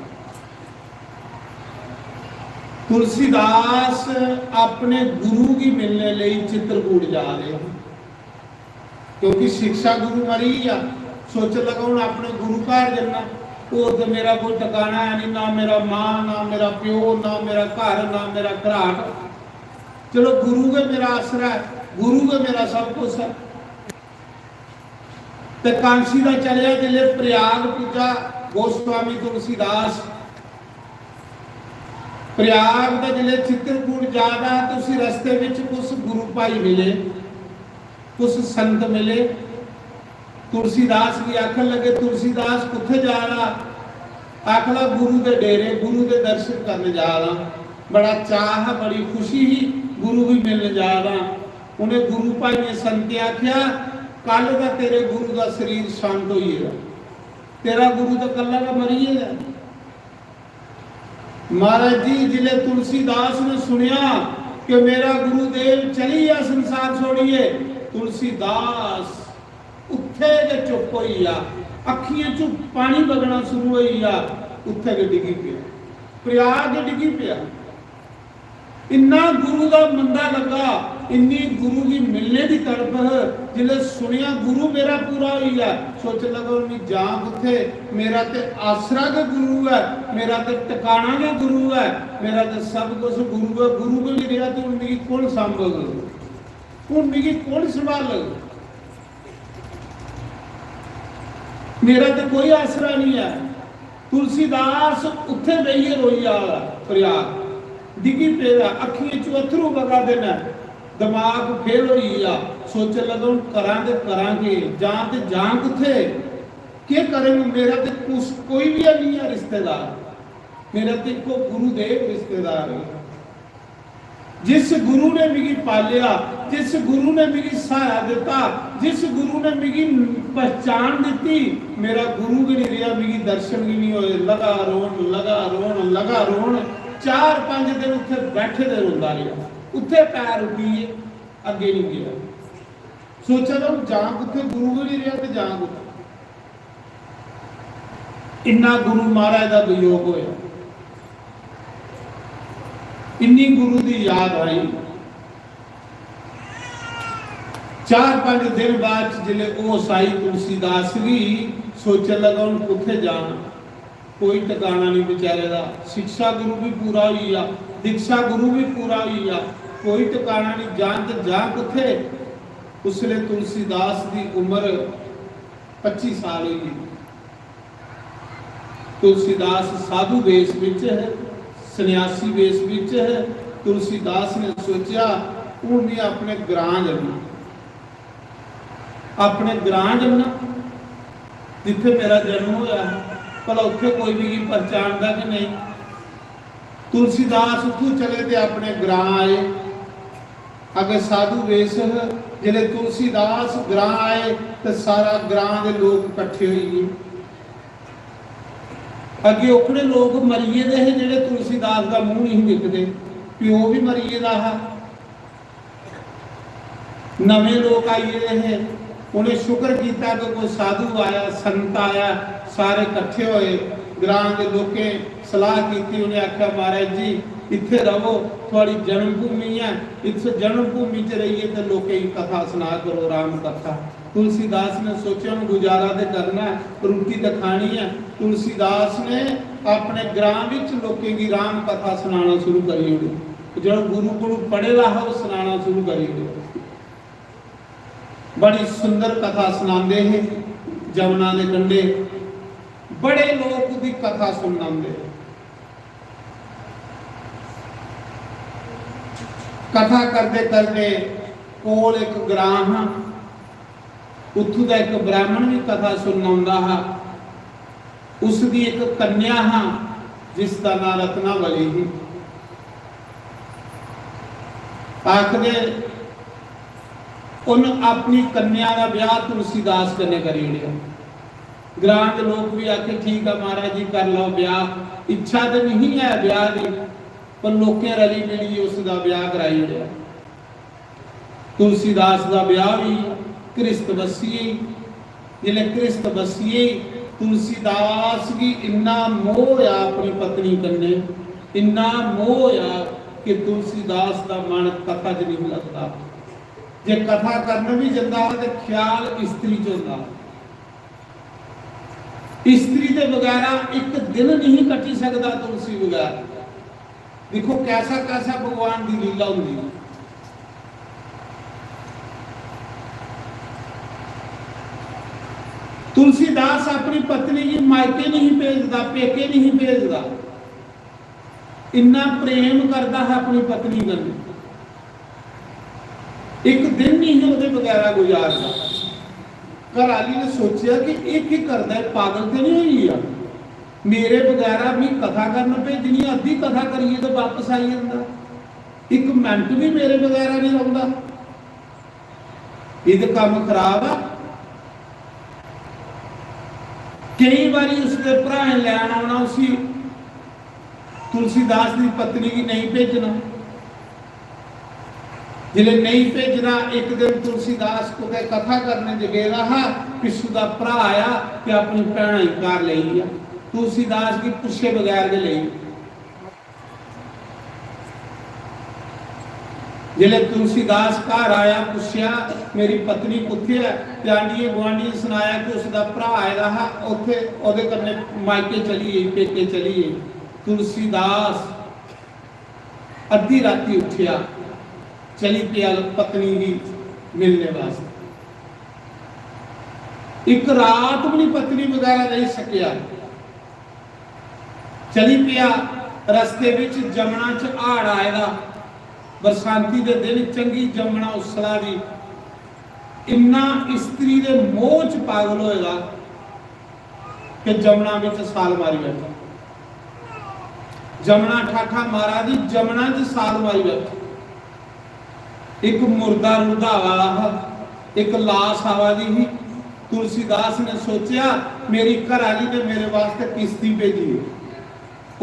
तुलसीदास अपने गुरु की मिलने लिए चित्रकूट जा रहे हैं, क्योंकि शिक्षा गुरु मरी गया। सोचन लगा हूँ अपने गुरु घर जन्ना, होर तो मेरा कोई ठिकाना है नहीं, ना मेरा मां, ना मेरा प्यो, ना मेरा घर, ना मेरा घराट। चलो गुरु गै मेरा आसरा है, गुरु गै मेरा सब कुछ है। ते कांसी दा चलेआ जिसलै प्रयाग पुज्जा गोस्वामी तुलसीदास, प्रयाग दा जिसलै चित्रकूट जा दा ते उसी रस्ते बिच कुछ गुरु भाई मिले, कुछ संत मिले। तुलसीदास गी आखन लगे, "तुलसीदास कुत्थे जा रहा?" आखला, "गुरु दे डेरे, गुरु दे दर्शन करने जा रहा।" बड़ा चाह हा, बड़ी खुशी ही, गुरु भी मिलने जा रहा। उन्हें गुरु भाइयें संतें आख्या, "कल दा तेरे गुरु दा शरीर शांत होई गेदा, तेरा गुरु तो कल्ला का मरी गेदा।" महाराज जी, जिसले तुलसीदास ने सुनिया कि मेरा गुरुदेव चली गया संसार छोड़िए, तुलसीदास उत्थे गै चुप होई गेआ, अक्खियें चों पानी बगना शुरू होई गेआ, उत्थे गै डिग्गी पेआ, प्रयाग गै डिग्गी पेआ। इन्ना गुरु दा मंदा लगा, इन्नी गुरु गी मिलने दी तड़प, जिसलै सुनेआ गुरु मेरा पूरा होई गेआ, सोचन लगा, "हून में जां कुत्थे? मेरा ते आसरा गै गुरु ऐ, मेरा ते टकाना गै गुरु ऐ, मेरा ते सब कुछ गुरु ऐ। गुरु गै निं रेहा ते हून मिगी कौन सांभग? हून मिगी कौन संभालग?" मेरा ते कोई आसरा नहीं है। तुलसीदास उत्थे बेहियै रोई जा दा, प्रयाग डिग्गी पेदा, अक्खियें चों अत्थरू बगा दे न, दिमाग फेल होई गेआ। सोचन लगा, "हून करां ते करां के, जां ते जां कुत्थे, केह् करङ? मेरा ते कुछ कोई भी नहीं है रिश्तेदार, मेरा ते इक्को गुरुदेव रिश्तेदार है।" जिस गुरु ने मिगी पालेआ, जिस गुरु ने मिगी सहारा दिता, जिस गुरु ने मिगी पहचान दिती, मेरा गुरु गै नहीं रेहा, मिगी दर्शन गै नहीं होए। लगा रोन, लगा रोन, लगा रोन। चार पंज दिन उत्थे बैठे दे रोंदा रेहा, उत्थे पैर रुकी गे, अग्गे नहीं गया। सोचा दा हूं जां कुत्थे, गुरु गै नहीं रेहा ते जां कुत्थे। इन्ना गुरु महाराज दा वियोग होया, इन्नी गुरु दी याद आई। चार पंज दिन बाद च जिसलै होश आई तुलसीदास गी, सोचन लगा, "हून कुत्थै जाना?" कोई टकाना नहीं बेचारे दा। शिक्षा गुरु भी पूरा होई गेआ, दीक्षा गुरु भी पूरा होई गेआ, कोई टकाना नहीं, जान ते जा कुत्थै। उसलै तुलसीदास दी उम्र पच्ची साल होई गेई। तुलसीदास साधु वेश विच है, सन्यासी वेश विच है। तुलसीदास ने सोचेआ, "हून मैं अपने ग्रां जन्ना, अपने ग्रां जन्ना, जित्थे मेरा जन्म होया, भला उत्थे कोई मिगी पहचानदा कि नहीं।" तुलसीदास उत्थों चले ते अपने ग्रां आए। अग्गे साधु वेश ह, जिसलै तुलसीदास ग्रां आए ते सारा ग्रां दे लोक इकट्ठे होई गे। अग्गे ओकड़े लोक मरी गेदे हे, जेह्ड़े तुलसीदास दा मूंह नहीं दिखदे। प्यो भी मरी गेदा हा, नमें लोक आई गेदे हे। उन्हें शुक्र किया कि कोई साधु आया, संत आया, सारे कट्ठे होए, ग्रां दे लोकें सलाह कीती, उ'नें आखेआ, "महाराज जी, इत्थै रवो, थुआड़ी जन्मभूमि ऐ, इत्थै जन्मभूमि च रेहियै ते लोकें गी कथा सना करो, राम कथा।" तुलसीदास ने सोचेआ, "हून गुजारा ते करना ऐ, रुट्टी ते खानी ऐ।" तुलसीदास ने अपने ग्रां विच लोकें गी राम कथा सनाना शुरू करी ओड़ी। जेह्ड़ा गुरु कोलू पढ़े दा हा, ओह् सनाना शुरू करी ओड़ेआ। बड़ी सुंदर कथा सनांदे हे। जमुना दे कंढे बड़े लोक उदी कथा सुनन आंदे। कथा करदे करदे कोल इक ग्रां हा, उत्थू दा इक ब्राह्मण भी कथा सुनन आंदा हा। उसदी इक कन्या हा, जिसदा नां रत्नावली ही। आखदे, उन अपनी कन्या दा ब्याह तुलसीदास कन्नै करी ओड़ेआ। ग्रां दे लोक भी आखे, "ठीक ऐ महाराज जी, कर लैओ ब्याह।" इच्छा ते नहीं है ब्याह दी, पर लोकें रली मिलियै उसदा ब्याह कराई ओड़ेआ। तुलसीदास दा ब्याह भी घृष्ट बस्सियै, जिसलै घृष्ट बस्सियै, तुलसीदास गी इन्ना मोह होया अपनी पत्नी कन्नै, इन्ना मोह होया कि तुलसीदास दा मन कथा च नहीं लगदा। जे कथा करन भी जंदा हा ते ख्याल स्त्री च होंदा हा। स्त्री दे बगैरा इक दिन नहीं कटी सकदा तुलसी बगैर। देखो, कैसा कैसा भगवान दी लीला होंदी है। तुलसीदास अपनी पत्नी गी मायके नहीं भेजदा, पेके नहीं भेजदा। इन्ना प्रेम करदा हा अपनी पत्नी कन्नै। इक दिन नहीं ओह्दे बगैरा गुजारदा। घर आह्ली ने सोचेआ कि एह् केह् करदा ऐ, पागल ते नहीं होई गेआ? मेरे बगैरा मी कथा करन भेजनी, अद्धी कथा करियै ते बापस आई जंदा, इक मिंट भी मेरे बगैरा नहीं रौंह्दा। एह् ते कम्म खराब ऐ। केई बारी उसदे भ्राएं लैन औना उसी, तुलसीदास दी पत्नी गी नेईं भेजना। जिसलै नेईं भेजना, इक दिन तुलसीदास कुतै कथा करने च गेदा हा, पिच्छू दा भ्राऽ आया ते अपनी भैना गी घर लेई गेआ। तुलसीदास गी पुच्छे बगैर गै लेई गेआ। जिसलै तुलसीदास घर आया, पुच्छेआ, "मेरी पत्नी कुत्थै ऐ?" ते आंढियें गुआंढियें सनाया कि उसदा भ्राऽ आए दा हा, उत्थै ओह्दे कन्नै मायके चली गेई, पेके चली गेई। तुलसीदास अद्धी राती उट्ठेआ, चली पेआ पत्नी गी मिलने वास्तै। इक रात भी नहीं पत्नी बगैरा रेही सकेआ। चली पेआ। रस्ते बिच जमुना च हाड़ आए दा, बरसांती दे दिन, चंगी जमुना उस्सला दी। इन्ना स्त्री दे मोह च पागल होए दा कि जमुना बिच साल मारी बैठा। जमुना ठाठा मारा दी, जमुना च साल मारी बैठा। इक मुर्दा रुढ़दा आवा दा हा, इक लाश आवा दी ही। तुलसीदास ने सोचेआ, "मेरी घरआली ने मेरे वास्ते किश्ती भेजी है।"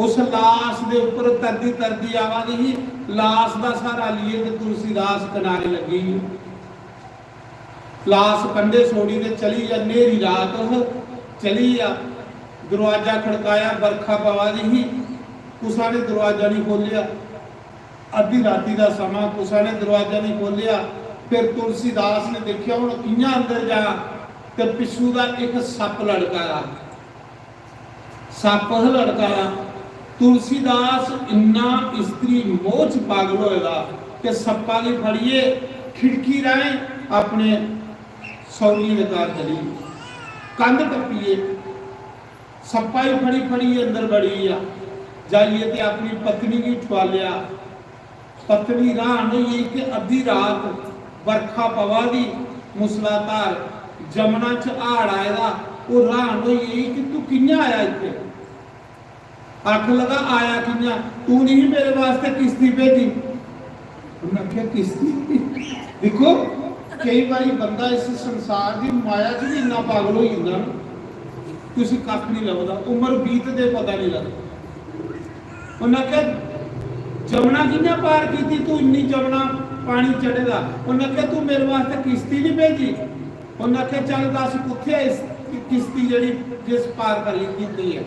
उस लाश दे उप्पर तरदी तरदी आवा दी ही, लाश दा सहारा लिए ते तुलसीदास किनारे लग्गी गे। लाश कंढे छोड़ी ते चली गेआ। न्हेरी रात ही, चली गेआ। दरोआजा खड़काया, बरखा पवा दी ही, कुसा ने दरोआजा नहीं खोलेआ। अद्धी राती दा समां, कुसा ने दरोआजा नहीं खोलेआ। फिर तुलसीदास ने दिक्खेआ, "हुन कि'यां अंदर जा?" ते पिच्छू दा इक सप्प लड़का दा, सप्प हा लड़का दा। तुलसीदास इन्ना स्त्री मोह च पागल होए दा कि सप्पा गी फड़ियै खिड़की राहें अपने सौरियें दे घर चली गे। कंध टप्पियै सप्पा गी फड़ी फड़ियै अंदर बड़ी गेआ। जाइयै ते अपनी पत्नी गी ठुआलेआ। पत्नी र्हान होई गेई कि अद्धी रात बरखा पवा दी, मूसलाधार, जमुना च हाड़ आए दा। ओह् र्हान होई गेई कि तूं कि'यां आया इत्थै? आखन लगा, "आया कि'यां? तूं नहीं मेरे वास्ते किश्ती भेजी?" उन्नै आखेआ, "किश्ती?" दिक्खो, केई बारी बंदा इस संसार दी माया च भी इन्ना पागल होई जंदा ना, कि उसी कक्ख नहीं लभदा, उम्र बीतदे पता नहीं लगदा। उन्नै आखेआ, "जमुना कि'यां पार कीती तूं, इन्नी जमुना पानी चढ़े दा?" उन्नै आखेआ, "तूं मेरे वास्ते किश्ती नहीं भेजी?" उन्नै आखेआ, "चल दस, कुत्थै ऐ इस किश्ती जेह्ड़ी जिस पार करी कीती ऐ।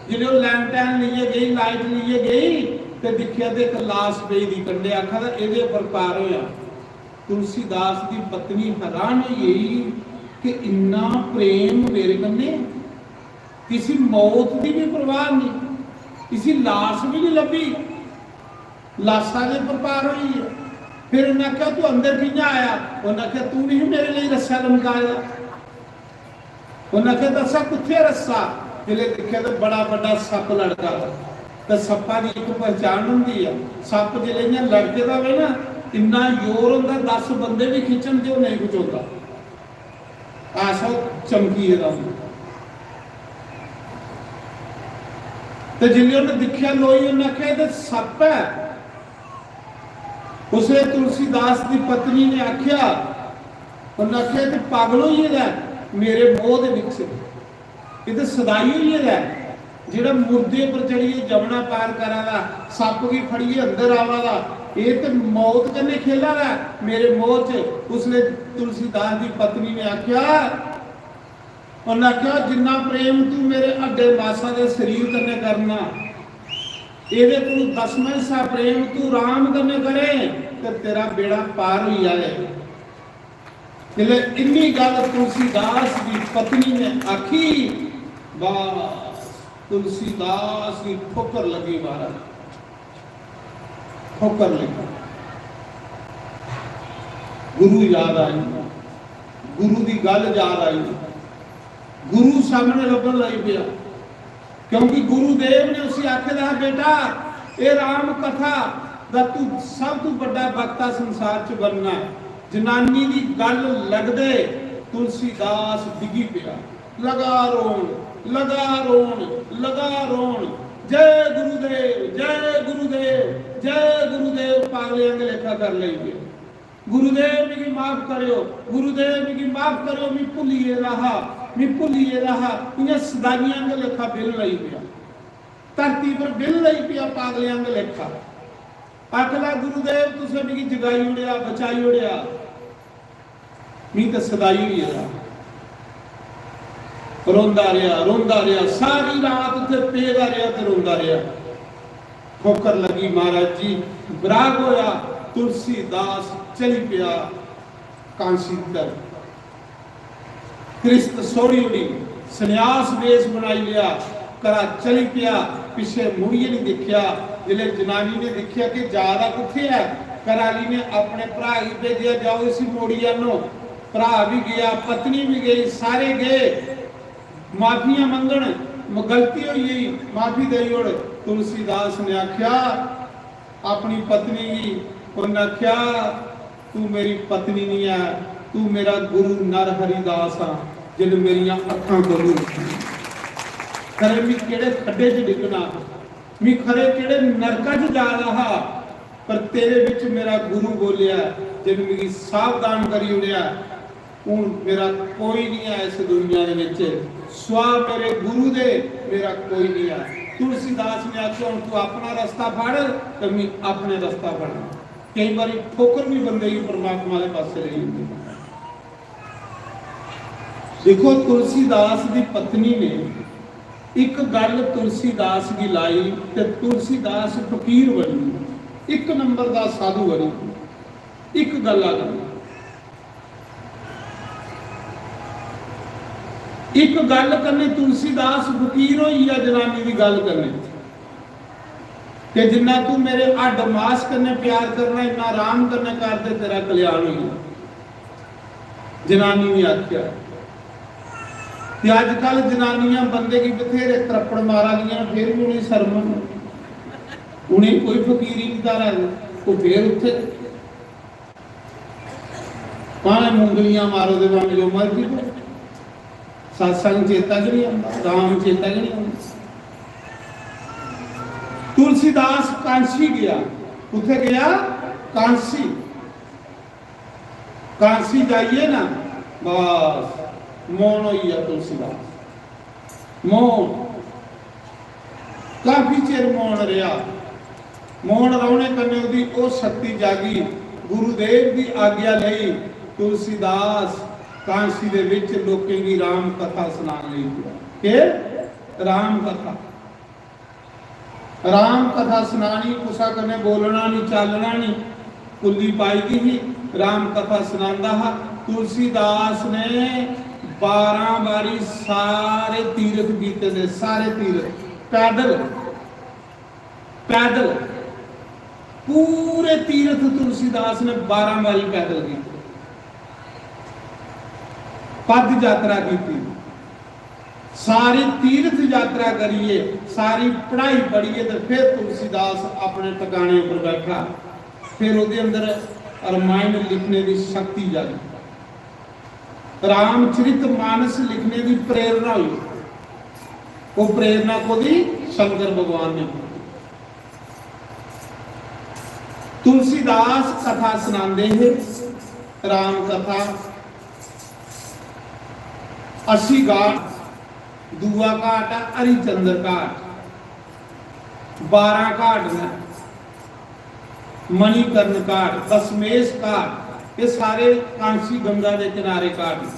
जिसलै ओह् लैंटैन लेइयै गेई, लाइट लेइयै गेई, ते दिक्खेआ ते इक लाश पेई दी कंढे, आखा दा एह्दे उप्पर पार होएआ। तुलसीदास दी पत्नी हैरान होई गेई कि इन्ना प्रेम मेरे कन्नै, इसी मौत दी बी परवाह नेईं, इसी लाश बी नेईं लब्भी, लाशा दे उप्पर पार होई गेआ। फिर उन्नै आखेआ, "तू अंदर कि'यां आया?" उन्नै आखेआ, "तू नहीं मेरे लेई रस्सा लमकाया।" उन्नै आखेआ, "दस्सा कुत्थै रस्सा?" जिसलै दिक्खेआ ते बड़ा बड्डा सप्प लड़का दा। ते सप्पा दी इक पहचान होंदी ऐ, सप्प जिसलै इ'यां लड़के दा होवे ना, इन्ना जोर होंदा, दस बंदे बी खिच्चन ते ओह् नेईं खचोंदा, ऐसा चमकी गेदा होंदा। ते जिसलै उन्नै दिक्खेआ लोई, उन्नै आखेआ, "एह् ते सप्प ऐ।" उसलै तुलसीदास दी पत्नी ने आखेआ, उन्नै आखेआ, "ते पागल होई गेदा ऐ मेरे मोह दे बिच, एह् ते सदाई होई गेदा ऐ, जेह्ड़ा मुर्दे पर चढ़ियै जमना पार करा दा, सप्प गी फड़ियै अंदर आवा दा, एह् ते मौत कन्नै खेला दा ऐ मेरे मोह च।" उसलै तुलसीदास दी पत्नी ने आखेआ, उन्नै आखेआ, "जिन्ना प्रेम तू मेरे हड्डे मासा दे शरीर कन्नै करना, एह्दे कोलू दसमां हिस्सा प्रेम तू राम कन्नै करे ते तेरा बेड़ा पार होई जाए।" जिसलै इन्नी गल्ल तुलसीदास दी पत्नी ने आखी, बस तुलसीदास गी ठोकर लगी महाराज, ठोकर लगी। गुरु याद आई, गुरु दी गल्ल याद आई, गुरु सामने लब्भन लगी पेआ, क्योंकि गुरुदेव ने उसी आखे दा हा, "बेटा, एह् राम कथा दा तू सब तू बड्डा वक्ता संसार च बनना है।" जनानी दी गल्ल लगदे तुलसीदास डिग्गी पेआ, लगा रोन, लगा रोन, लगा रोन, "जय गुरुदेव, जय गुरुदेव, जय गुरुदेव" पागले आंगे लेखा कर लेई गे। "गुरुदेव मिगी माफ करेओ, गुरुदेव मिगी माफ करेओ, मी भुल्ली गेदा हा, मी भुल्ली गेदा हा।" इ'यां सदाइयां आंगे लेखा बिल लई पेआ, धरती पर बिल लई पेआ पागले आंगे लेखा। आखदा, "गुरुदेव तुसें मिगी जगाई ओड़ेआ, बचाई ओड़ेआ, मी ते सदाई होई गेदा।" रोंदा रेहा, रोंदा रेहा, सारी रात उत्थे पेदा रेहा ते रोंदा रेहा। ठोकर लगी महाराज जी, विराग होया, तुलसीदास चली पेआ कांसी दी तरफ। कृष्ण सोड़ी उड़ी, संन्यास वेश बनाई लिया, घरा चली पेआ, पिच्छे मुड़ियै नहीं दिखेआ। जिसलै जनानी ने दिखेआ कि जा दा कुत्थे ऐ, घरा आली ने अपने भ्रा गी भेजेआ, "जाओ इसी मोड़ी आनो।" भ्रा भी गया, पत्नी भी गई, सारे गए माफियां मंगण, "म-, गलती होई गई, माफी देई ओड़।" तुलसीदास ने आख्या अपनी पत्नी गी, उन्हें आख्या, "तू मेरी पत्नी नहीं है, तू मेरा गुरु नर हरिदास आ, जिन मेरियां अखां खोली दित्तियां। खरे मी केड़े खड्डे च डिग्गना, मी खरे केड़े नरका च जा रहा हा, पर तेरे विच मेरा गुरु बोलिया, जिन मिगी सावधान करी उड़िया।" हुण मेरा कोई नहीं है इस दुनिया दे विच, सिवा मेरे गुरु दे मेरा कोई नहीं है। तुलसीदास ने आख्या, "हुण तू अपना रस्ता फड़ ते मैं अपने रस्ता फड़ना।" कई बारी ठोकर भी बंदे गी परमात्मा वाले पासे लेई जंदी। देखो, तुलसीदास दी पत्नी ने एक गल तुलसीदास की लाई ते तुलसीदास फकीर बनी, एक नंबर का साधु बनी। एक गल्ला कन्नै, एक गल्ल कन्नै तुलसीदास फकीर होई गेआ जनानी दी गल्ल कन्नै कि जिन्ना तू मेरे हड्ड मास कन्नै प्यार करना, इन्ना आराम कन्नै कर ते तेरा कल्याण होई जाना। जनानी ने आख्या। ते अजकल जनानियां बंदे गी बथेरे त्रप्पड़ मारा दियां, फिर भी उ'नेंगी शर्म नहीं। उ'नेंगी कोई फकीरी नहीं धारा दी, ओह् फिर उत्थे भावें मुंगलियां मारो ते भावें जो मर्जी करो, सत्संग चेता गै नहीं आंदा, राम चेता गै नहीं आंदा। तुलसीदास कांसी गया, कुत्थे गया? कांसी। कांसी जाइए ना, बस मौन होई गया तुलसीदास। मौन, काफी चिर मौन रहा। मौन रौहने कन्नै ओहदी ओह शक्ति जागी, गुरुदेव दी आज्ञा लेई तुलसीदास कांसी दे विच लोकें गी राम कथा सनाने लई गेआ। के? राम कथा। राम कथा सनानी, कुसा कन्नै बोलना नहीं, चालना नहीं। कुल्ली पाई दी ही, राम कथा सनांदा हा। तुलसीदास ने बारां बारी सारे तीर्थ कीते दे, सारे तीर्थ पैदल, पैदल। पूरे तीर्थ तुलसीदास ने बारां बारी पैदल कीते। पद यात्रा कीती। सारी तीर्थ यात्रा करिए, सारी पढ़ाई पढ़िए ते फिर तुलसीदास अपने ठिकाने पर बैठा। फिर ओहदे अंदर रामायण लिखने दी शक्ति जागी। रामचरित मानस लिखने दी प्रेरणा हुई। वो प्रेरणा कोदी? शंकर भगवान ने। तुलसीदास कथा सनांदे हे, राम कथा। अस्सी घाट, दूआ घाट ऐ हरिचंद्र घाट, बारां घाट न, मणिकर्ण घाट, दशमेश घाट, ये सारे कांसी गंगा दे किनारे घाट न।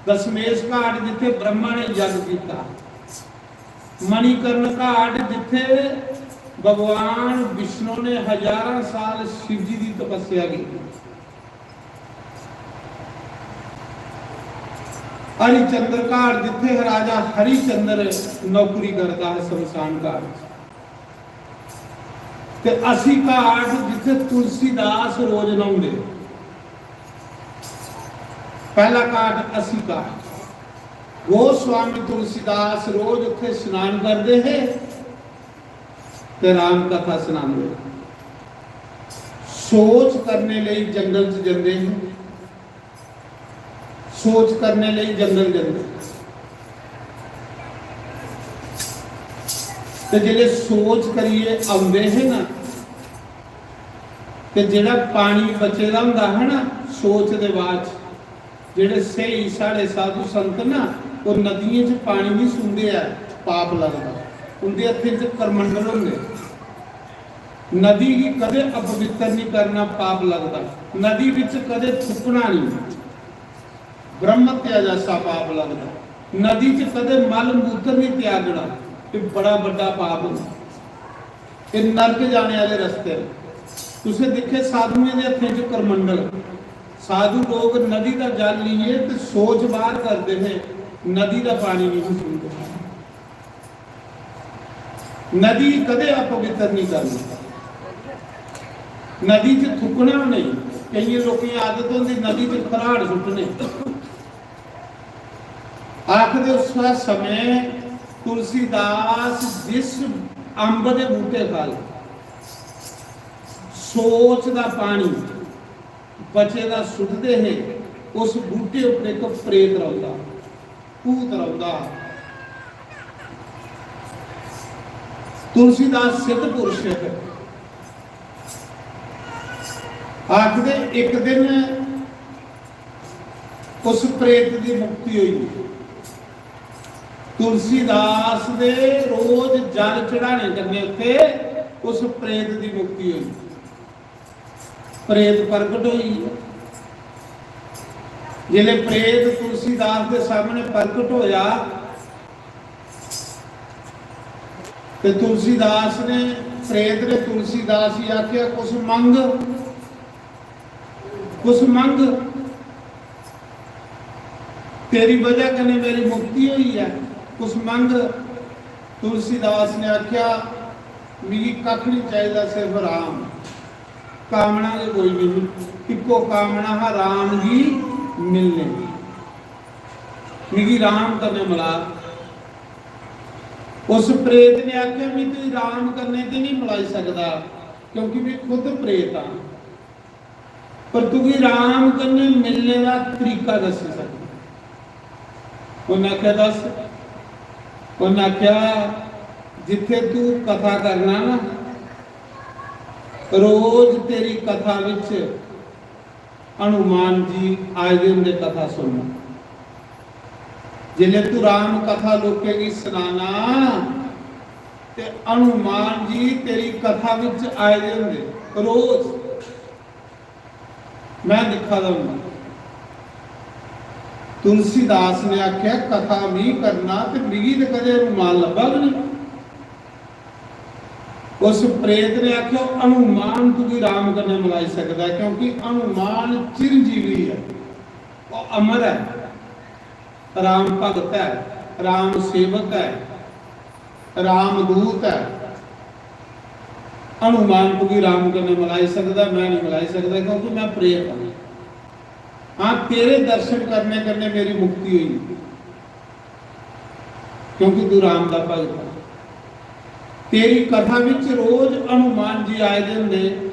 दशमेश घाट जिथे ब्रह्मा ने यज्ञ किया, मणिकर्ण घाट जिथे भगवान विष्णु ने हजारों साल शिव जी की तपस्या की, हरिचंद्र घाट जिथे राजा हरिचंद्र नौकरी करता है शमशान घाट, ते अस्सी घाट जिथे तुलसीदास रोज नहांदे। पहला घाट अस्सी घाट, गोस्वामी तुलसीदास रोज उत्थे स्नान करते हैं ते राम कथा सुनाते। सोच करने लिए जंगल च जाते हैं, सोच करने लिए जंगल जाते। ते जिसले सोच करिए आते हैं ना, ते जेड़ा पानी बचे दा होंदा है ना सोच दे बाद, जेड़े स्हेई साढ़े साधु संत ना, वो नदियें च पानी नहीं सुनते, पाप लगता। उनके हत्थे च करमंडल होंगे। नदी की कदे अपवित्र नहीं करना, पाप लगता। नदी विच कदे थुकना नहीं, ब्रह्म हत्या जैसा पाप लगता। नदी च कदे मल मूत्र नहीं त्यागना, ये बड़ा बड़ा पाप होंदा। ये नरक जाने वाले रस्ते न। तुसें दिखे साधुएं दे हत्थें च करमंडल, साधु लोग नदी का जल लिए ते सोच बाहर करते हैं, नदी का पानी नहीं सुनते। नदी कदे अपवित्र नहीं करनी, नदी च थुकना नहीं। कई लोगों की आदत होंदी नदी च खराड़ सुट्टने। आखदे उस समय तुलसीदास जिस अंब दे बूटे खल सोच दा पानी बचे दा सुटदे हे, उस बूटे उपर एक प्रेत रौंदा, भूत रौंदा। तुलसीदास सिद्ध पुरुष है। आखदे एक दिन उस प्रेत दी मुक्ति हुई। तुलसीदास दे रोज जल चढ़ाने कन्नै उत्थे उस प्रेत दी मुक्ति हुई। प्रेत प्रगट हुई। जिसले प्रेत तुलसीदास के सामने प्रगट होया ते तुलसीदास ने, प्रेत ने तुलसीदास जी आख्या, "कुछ मंग, कुछ मंग, तेरी वजह कन्नै मेरी मुक्ति हुई है, कुछ मंग।" तुलसीदास ने आख्या, "मिगी कख नहीं चाहिए, सिर्फ राम।" कामना गै कोई नहीं, इक्को कामना हा राम गी मिलने दी, मिगी राम कन्नै मिला। उस प्रेत ने आख्या, "मैं तुगी राम कन्नै ते नहीं मिलाई सकदा, क्योंकि मैं खुद प्रेत हां, पर तुगी राम कन्नै मिलने दा तरीका दस्सी सकदा।" उन्नै आखेआ, "दस।" उन्नै आखेआ, "जित्थे तू कथा करना ना, रोज तेरी कथा विच हनुमान जी आए दे होंदे कथा सुनना। जिसले तू राम कथा लोकें गी सनाना ते हनुमान जी तेरी कथा विच आए दे होंदे रोज।" मैं दिक्खा दा होंदा। तुलसीदास ने आखेआ, "कथा मी करना ते मिगी ते कदें हनुमान लब्भा गै नहीं।" उस प्रेत ने आखेआ, "हनुमान तुगी राम कन्नै मलाई सकदा ऐ, क्योंकि हनुमान चिरंजीवी ऐ, ओह् अमर ऐ, राम भगत ऐ, राम सेवक ऐ, राम दूत ऐ। हनुमान तुगी राम कन्नै मलाई सकदा, मैं नहीं मलाई सकदा, क्योंकि मैं प्रेत हां। हां, तेरे दर्शन करने कन्नै मेरी मुक्ति होई, क्योंकि तू राम दा भगत है। तेरी कथा विच रोज हनुमान जी आए दे हुंदे।"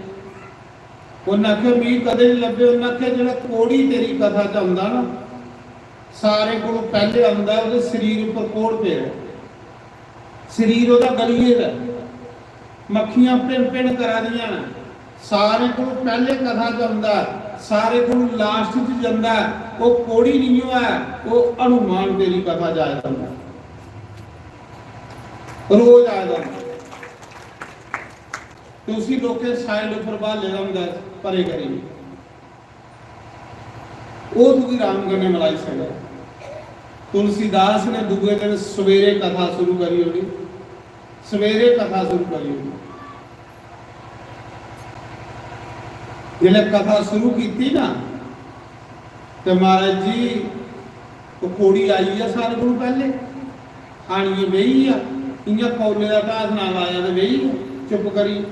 उन्नै आखेआ, "मिगी कदें नहीं लब्भे।" उन्नै आखेआ, "जेह्ड़ा कोड़ी तेरी कथा च औंदा ना, सारें कोलों पैह्ले औंदा, ओह्दे शरीर उप्पर कोड़ पेदा, शरीर ओह्दा गली गेदा, मक्खियां भिन भिन करा दियां न, सारें कोलों पैह्ले कथा च औंदा, सारें कोलों लास्ट च जंदा, ओह् कोड़ी नहीं होऐ, ओह् हनुमान तेरी कथा च आए दा होंदा, रोज आए दा होंदा।" ते उसी लोकें साइड उप्पर ब्हाले दा होंदा, परे करी। ओह् तुगी राम कन्नै मलाई सकदा। तुलसीदास ने दूए दिन सवेरे कथा शुरू करी ओड़ी, सवेरे कथा शुरू करी ओड़ी। जिसलै कथा शुरू कीती ना, ते महाराज जी, ओह् कोड़ी आई गेआ सारे कोलू पैह्ले, आनियै बेही गेआ, इ'यां कौले दा ढासना लाया ते बेही गेआ चुप्प करी।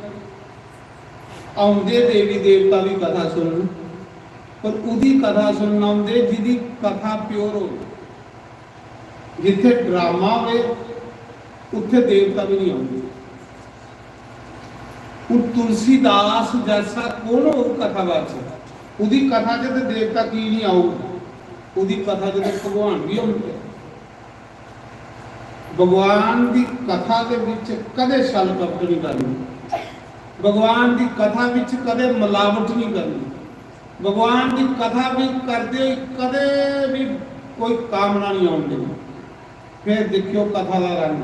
औंदे देवी देवता बी कथा सुनन, पर उदी कथा सुनन औंदे जिदी कथा प्योर होवे। जित्थे ड्रामा होवे, उत्थे देवता भी नहीं औंदे। हून तुलसीदास जैसा कौन होग कथावाचक? उदी कथा च ते देवता की नहीं औग? उदी कथा च ते भगवान भी औंदे। भगवान दी कथा दे विच कदे छल कपट नहीं करनी, भगवान दी कथा विच कदे मिलावट नहीं करनी, भगवान दी कथा भी करदे होई कदे भी कोई कामना नहीं आउण देनी। फिर दिक्खियो कथा दा रंग।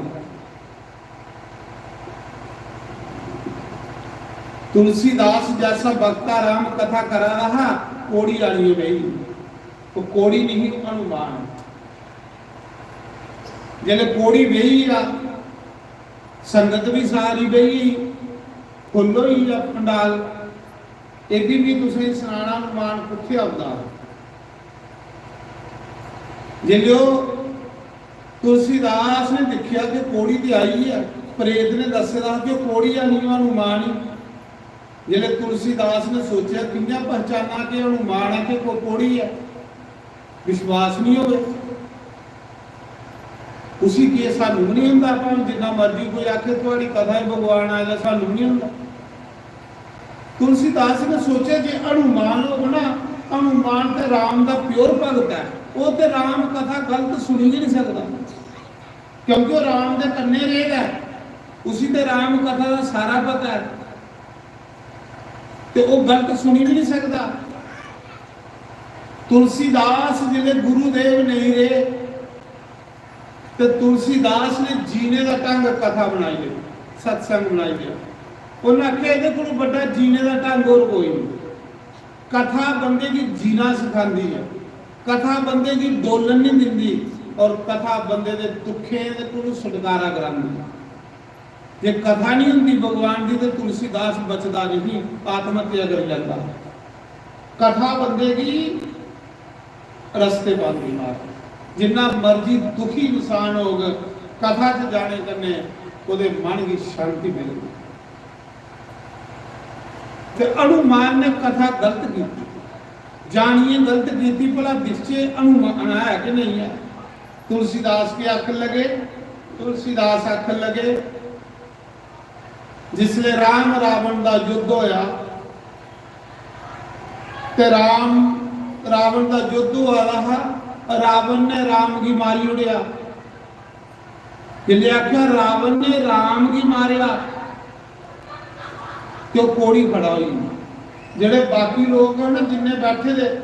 तुलसीदास जैसा वक्ता राम कथा करा रहा हा, कोड़ी आनिए बेही। वो कोड़ी नहीं, हनुमान। जिसलै कोड़ी बेही गेआ, संगत भी सारी बेही गेई, फुल्ल होई गेआ पंडाल। एह् बी मी तुसेंगी सनाना, हनुमान कुत्थै औंदा हा। जिसलै ओह् तुलसीदास ने दिक्खेआ कि कोड़ी ते आई ऐ, प्रेत ने दस्से दा हा कि ओह् कोड़ी ऐ, निं हनुमान ही। जिसलै तुलसीदास ने सोचेआ, कि'यां पहचानां कि हनुमान ऐ कि को-, कोड़ी ऐ, विश्वास नहीं होवे। उसी के सानू भी नहीं हुंदा, भावें जिन्ना मर्जी कोई आखे, "थुआड़ी कथा च भगवान आए दा", सानू भी नहीं हुंदा। तुलसीदास ने सोचेआ, जे हनुमान होग ना, हनुमान ते राम दा प्योर भगत ऐ, ओह् ते राम कथा गलत सुनी गै नहीं सकदा, क्योंकि ओह् राम दे कन्नै रेह् दा ऐ, उसी ते राम कथा दा सारा पता ऐ। ते ओह् गलत सुनी भी नहीं सकदा। तुलसीदास जिसलै गुरुदेव नहीं रेह्, ते तुलसीदास ने जीने दा ढंग कथा बनाई लेआ, सत्संग बनाई लेआ। उन्नै आखेआ, "एह्दे कोलू बड्डा जीने दा ढंग होर कोई नहीं।" कथा बंदे गी जीना सिखांदी ऐ, कथा बंदे गी डोलन नहीं दिंदी, और कथा बंदे दे दुखें दे कोलू छुटकारा करांदी ऐ। जे कथा नहीं हुंदी भगवान दी, ते तुलसीदास बचदा नहीं, आत्महत्या करी लैंदा। कथा बंदे गी रस्ते पांदी मार। जिन्ना मर्जी दुखी इंसान होग, कथा च जाने कन्नै ओह्दे मन गी शांति मिलदी। ते हनुमान ने कथा गलत कीती, जानिए गलत कीती। भला दिखचे हनुमान है कि नहीं है? तुलसीदास के आखन लगे? तुलसीदास आखन लगे, जिसले राम रावण दा युद्ध होया, ते राम, रावण दा युद्ध होआ दा हा, रावण ने राम गी मारी ओड़ेआ। जिसले आखेआ रावण ने राम गी मारेआ, ते ओह् कोड़ी खड़ा होई गेआ। जेह्ड़े बाकी लोक न, जिन्ने बैठे दे,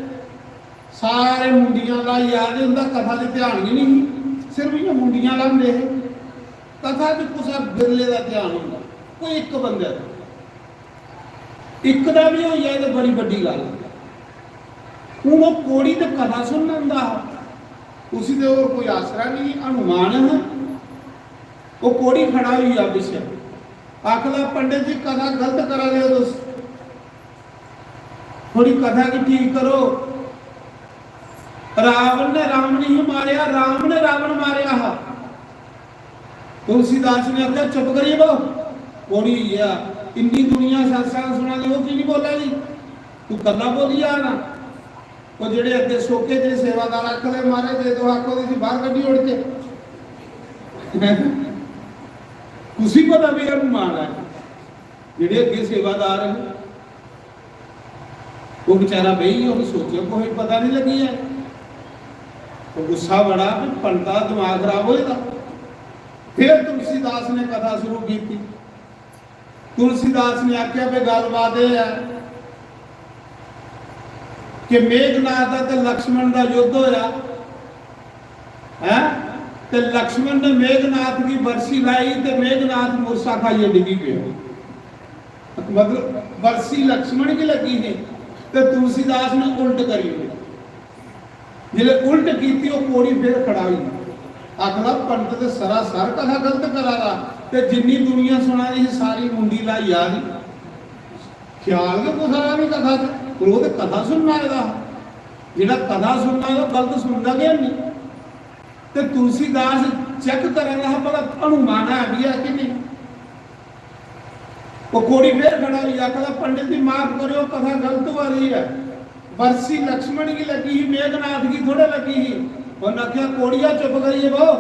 सारे मुंडियां लाई आए दे, उं'दा कथा च ध्यान गै नहीं, सिर्फ इ'यां मुंडियां लांदे हे। कथा च कुसै बिरले दा ध्यान होंदा, कोई इक बंदे दा, इक दा बी होई जाए ते बड़ी बड्डी गल्ल। हून ओह् कोड़ी ते कथा सुनन आंदा हा, उसी ते होर कोई आसरा नहीं। हनुमान है, वो कोड़ी खड़ा हुई गया पिच्छे। आखला, "पंडित जी, कथा गलत करा रहे हो तुस, थोड़ी कथा की ठीक करो। रावण ने रावण ही मारया, राम ने रावण मारया हा।" तुलसीदास ने आख्या, "चुप करिए बहो।" कोड़ी हुई गया। इन्नी दुनिया सत्संग सुना दी, वो की नहीं बोला जी? तू कल्ला बोली जा ना। वो जेड़े अग्गे सोके जे सेवादार आखले, "महाराज, जे तो आखो, इसी बाहर कड्ढी ओड़के।" कुसी पता भी हनुमान है, जेड़े अग्गे सेवादार है। वो बेचारा बेही गया, वो सोचे, कोई पता नहीं लगी है। तो गुस्सा बड़ा, फिर पंडता दिमाग खराब होएगा। फिर तुलसीदास ने कथा शुरू की थी। तुलसीदास ने आख्या भी गलबात यह है कि मेघनाथ दा ते लक्ष्मण दा युद्ध होया है, ते लक्ष्मण ने मेघनाथ की बरसी लाई ते मेघनाथ मुरसा खाइए डिगी पे। मतलब, बरसी लक्ष्मण की लगी है, ते तुलसीदास ने उल्ट करी हुई। जिसले उल्ट कीती, वो कोड़ी फिर खड़ा हुई। आखदा, "पंडित ते सरासर कथा गलत करा दा, ते जिन्नी दुनिया सुना दी ही, सारी मुंडी लाई आ दी।" ख्याल गै कुसै दा नहीं कथा च, पर वो ते कथा सुनना आए दा हा। जेड़ा कथा सुनना आए दा, गलत सुनदा गै नहीं। ते तुलसीदास चेक करा दा हा, भला हनुमान है भी है कि नहीं। वो कोड़ी फिर खड़ा होई आखदा, "पंडित जी, माफ करियो, कथा गलत हो रही है। बरसी लक्ष्मण की लगी ही, मेघनाथ की थोड़े लगी ही।" उन्हें आख्या, "कोड़िया, चुप करिए बहो,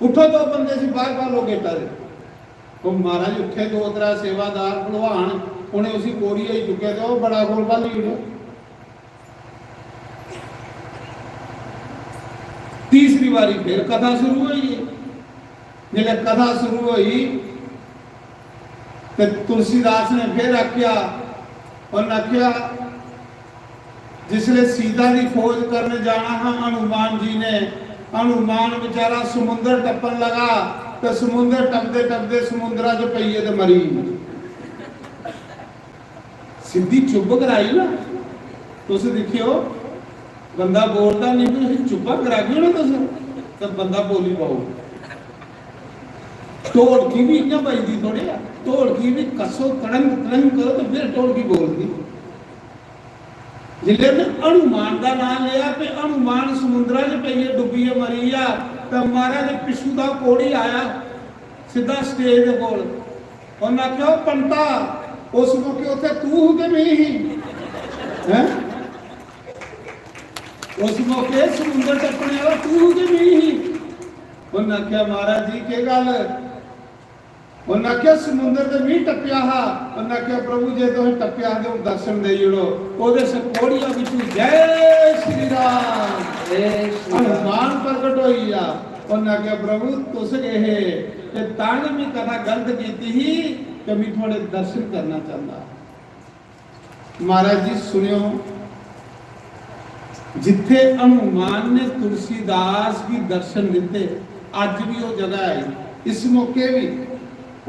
उठो, दो बंदे सी बाहर पालो गेटा दे।" वो महाराज उठे, दो त्रै सेवादार भलवान, उन्हें उसी कोड़िया ही चुके, ते वो बड़ा कोल भाली उड़ेआ। तीसरी बारी फिर कथा शुरू हुई। जिसलै कथा शुरू हुई, ते तुलसीदास ने फिर आख्या, उन्हें आख्या, जिसले सीता दी खोज करने जाना हा हनुमान जी ने, हनुमान बेचारा समुंदर टप्पन लगा, ते समुंदर टपदे टपदे समुंदरा च पेइये ते मरी। सिद्धी चुप्प कराई ना। तुस दिक्खेओ, बंदा बोलदा नहीं, तुस चुप्पा करागे ना तुस, तो बंदा बोली पाओ। ढोलकी भी इ'यां बजदी थोड़े आ, ढोलकी भी कस्सो, तड़ंग तड़ंग करो, तो फिर ढोलकी बोलदी। जिसलै में हनुमान दा नाम लिया, ते हनुमान समुंदरा च पेइयै डुब्बियै मरी गेआ, ते महाराज पिच्छू दा कोड़ी आया, सिद्धा स्टेज दे कोल। उन्हें आखेआ, "ओ पंता, उस मौके उत्थे तू हूं के मी ही? हैं? उस मौके समुंदर टप्पने वाला तू हूं के मी ही?" उन्हें आखेआ, "महाराज जी, केह गल्ल?" उन्हें आखेआ, "समुंदर ते मी टप्पिया हा।" उन्हें आखेआ, "प्रभु, जे तुसें टप्पिया हा ते हूं दर्शन देई ओड़ो।" ओदे सकौड़िया बिचू जय श्री राम, जय श्री राम। हनुमान प्रकट होई गया। उन्हें आखेआ, "प्रभु, तुस गए हे, ते तां गै मी कथा गलत कीती ही, ते मी थुआड़े दर्शन करना चाहंदा।" महाराज जी सुनियो, जिथे हनुमान ने तुलसीदास गी दर्शन दिते, अज भी वो जगह है, इस मौके भी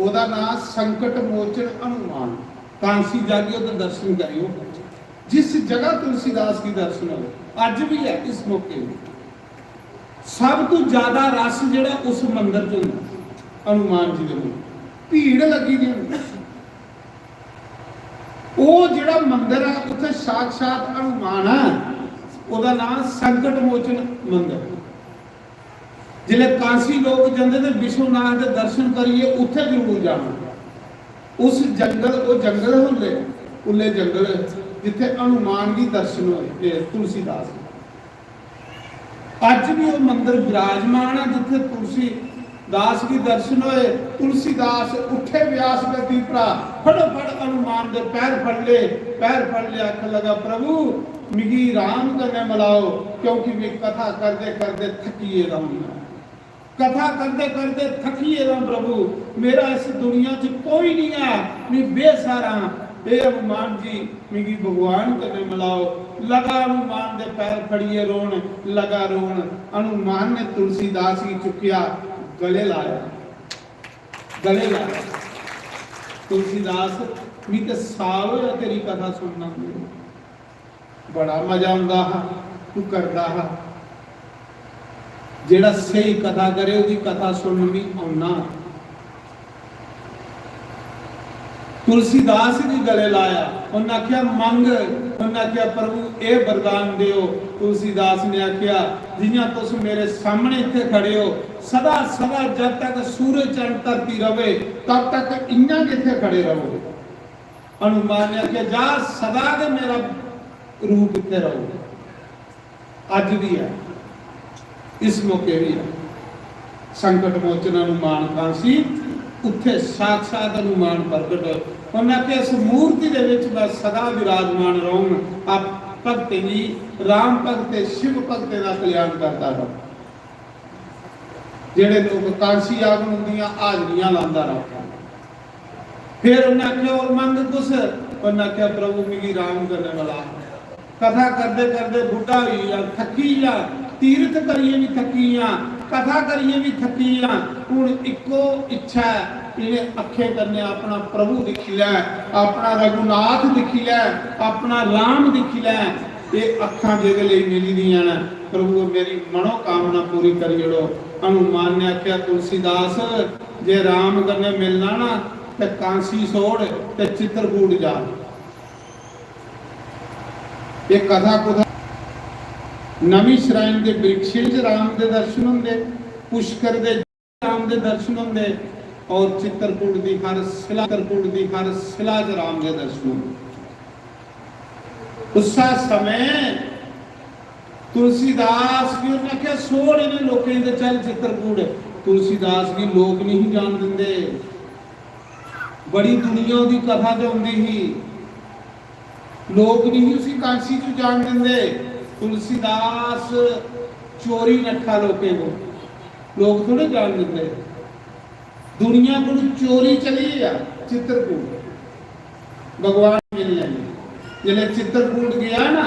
ओदा नाम संकट मोचन हनुमान। कांसी जागे उधर दर्शन करियो, जिस जगह तुलसीदास की दर्शन हो, अज भी है इस मौके भी। सब तो ज्यादा रस जेड़ा उस मंदिर च होंदा, हनुमान जी दे मंदिर, भीड़ लगी दी होंदी। वो जेड़ा मंदिर है, उत्थे साक्षात हनुमान है, ओदा नाम संकट मोचन मंदिर। जिसले कांसी लोग जंदे ते विश्वनाथ दे दर्शन करिए उत्थे जरूर जाना। उस जंगल, वो जंगल है उल्ले, उल्ले जंगल जिथे हनुमान जी दर्शन होए, ए, तुलसीदास जी। अज भी वो मंदिर विराजमान है जिथे तुलसीदास जी दर्शन होए। तुलसीदास उठे व्यास गद्दी परा, फटोफट हनुमान दे पैर फड़ ले, पैर फड़ ले, आखन लगा, "प्रभु, मिगी राम कन्नै मिलाओ, क्योंकि मैं कथा करदे करदे थकी गेदा हूं। कथा करदे करदे थकी गेदा प्रभु, मेरा इस दुनिया च कोई नहीं है, मैं बेसहारा हां। हे हनुमान जी, मिगी भगवान कन्नै मिलाओ।" लगा हनुमान दे पैर फड़िए रोन, लगा रोन। हनुमान ने तुलसीदास गी चुक्किया, गले लाया, गले लाया। "तुलसीदास, मी ते साल होया तेरी कथा सुनना, बड़ा मजा आंदा हा, तू करदा हा।" जेह्ड़ा स्हेई कथा करे, ओह्दी कथा सुनन बी औना। तुलसीदास गी गले लाया, उन्नै आखेआ, "मंग।" उन्नै आखेआ, "प्रभु, एह् वरदान देओ।" तुलसीदास ने आखेआ, "जि'यां तुस मेरे सामने इत्थै खड़े ओ, सदा सदा जब तक सूरज चंद धरती रवे, तब तक इ'यां गै इत्थै खड़े रहो।" हनुमान ने आखेआ, "जा, सदा गै मेरा रूप इत्थै रहो।" अज्ज भी है, इस मौके भी है। संकट मोचन हनुमान कांसी, उत्थे साक्षात हनुमान प्रगट होए। उन्हें आखेआ, "इस मूर्ति दे विच मैं सदा विराजमान रहूंगा। आप भक्तें गी, राम भक्तें, शिव भक्तें का कल्याण करता रहूं।" जेड़े लोग कांसी आवन, उंदियां हाजरियां लांदा रहूं। फिर उन्हें आखेआ, "और मंग कुछ?" उन्हें आखेआ, "प्रभु, मिगी राम कन्नै मिला।" कथा करदे करदे बुढ़ा होई गेआ, थक्की गेआ, तीरथ करियै भी थक्की गेआ, कथा करियै भी थक्की गेआ। हुन इक्को इच्छा ऐ, इ'नें अक्खें कन्नै अपना प्रभु दिक्खी लै, अपना रघुनाथ दिक्खी लै, अपना राम दिक्खी लै। एह् अक्खां जेह्दे लेई मिली दियां न, प्रभु, मेरी मनोकामना पूरी करी ओड़ो। हनुमान ने आखेआ, "तुलसीदास, जे राम कन्नै मिलना ना, ते कांसी छोड़ ते चित्रकूट जा।" एह् कथा कुथा नमीं श्राइन दे वृक्षें च राम दे दर्शन होंदे, पुष्कर दे राम दे दर्शन होंदे, और चित्रकूट दी हर शिला, चित्रकूट दी हर शिला च राम दे दर्शन होंदे। उस्सै समय तुलसीदास गी उन्हें आखेआ, "छोड़ इ'नें लोकें गी ते चल चित्रकूट।" तुलसीदास गी लोक नहीं जान दिंदे। बड़ी दुनिया ओह्दी कथा च औंदी ही, लोक नहीं उसी कांसी च जान दिंदे। तुलसीदास चोरी नट्ठा लोकें को, लोक थोड़े जान दिंदे। दुनिया को चोरी चली गया चित्रकूट, भगवान मिलने। जिसले चित्रकूट गया ना,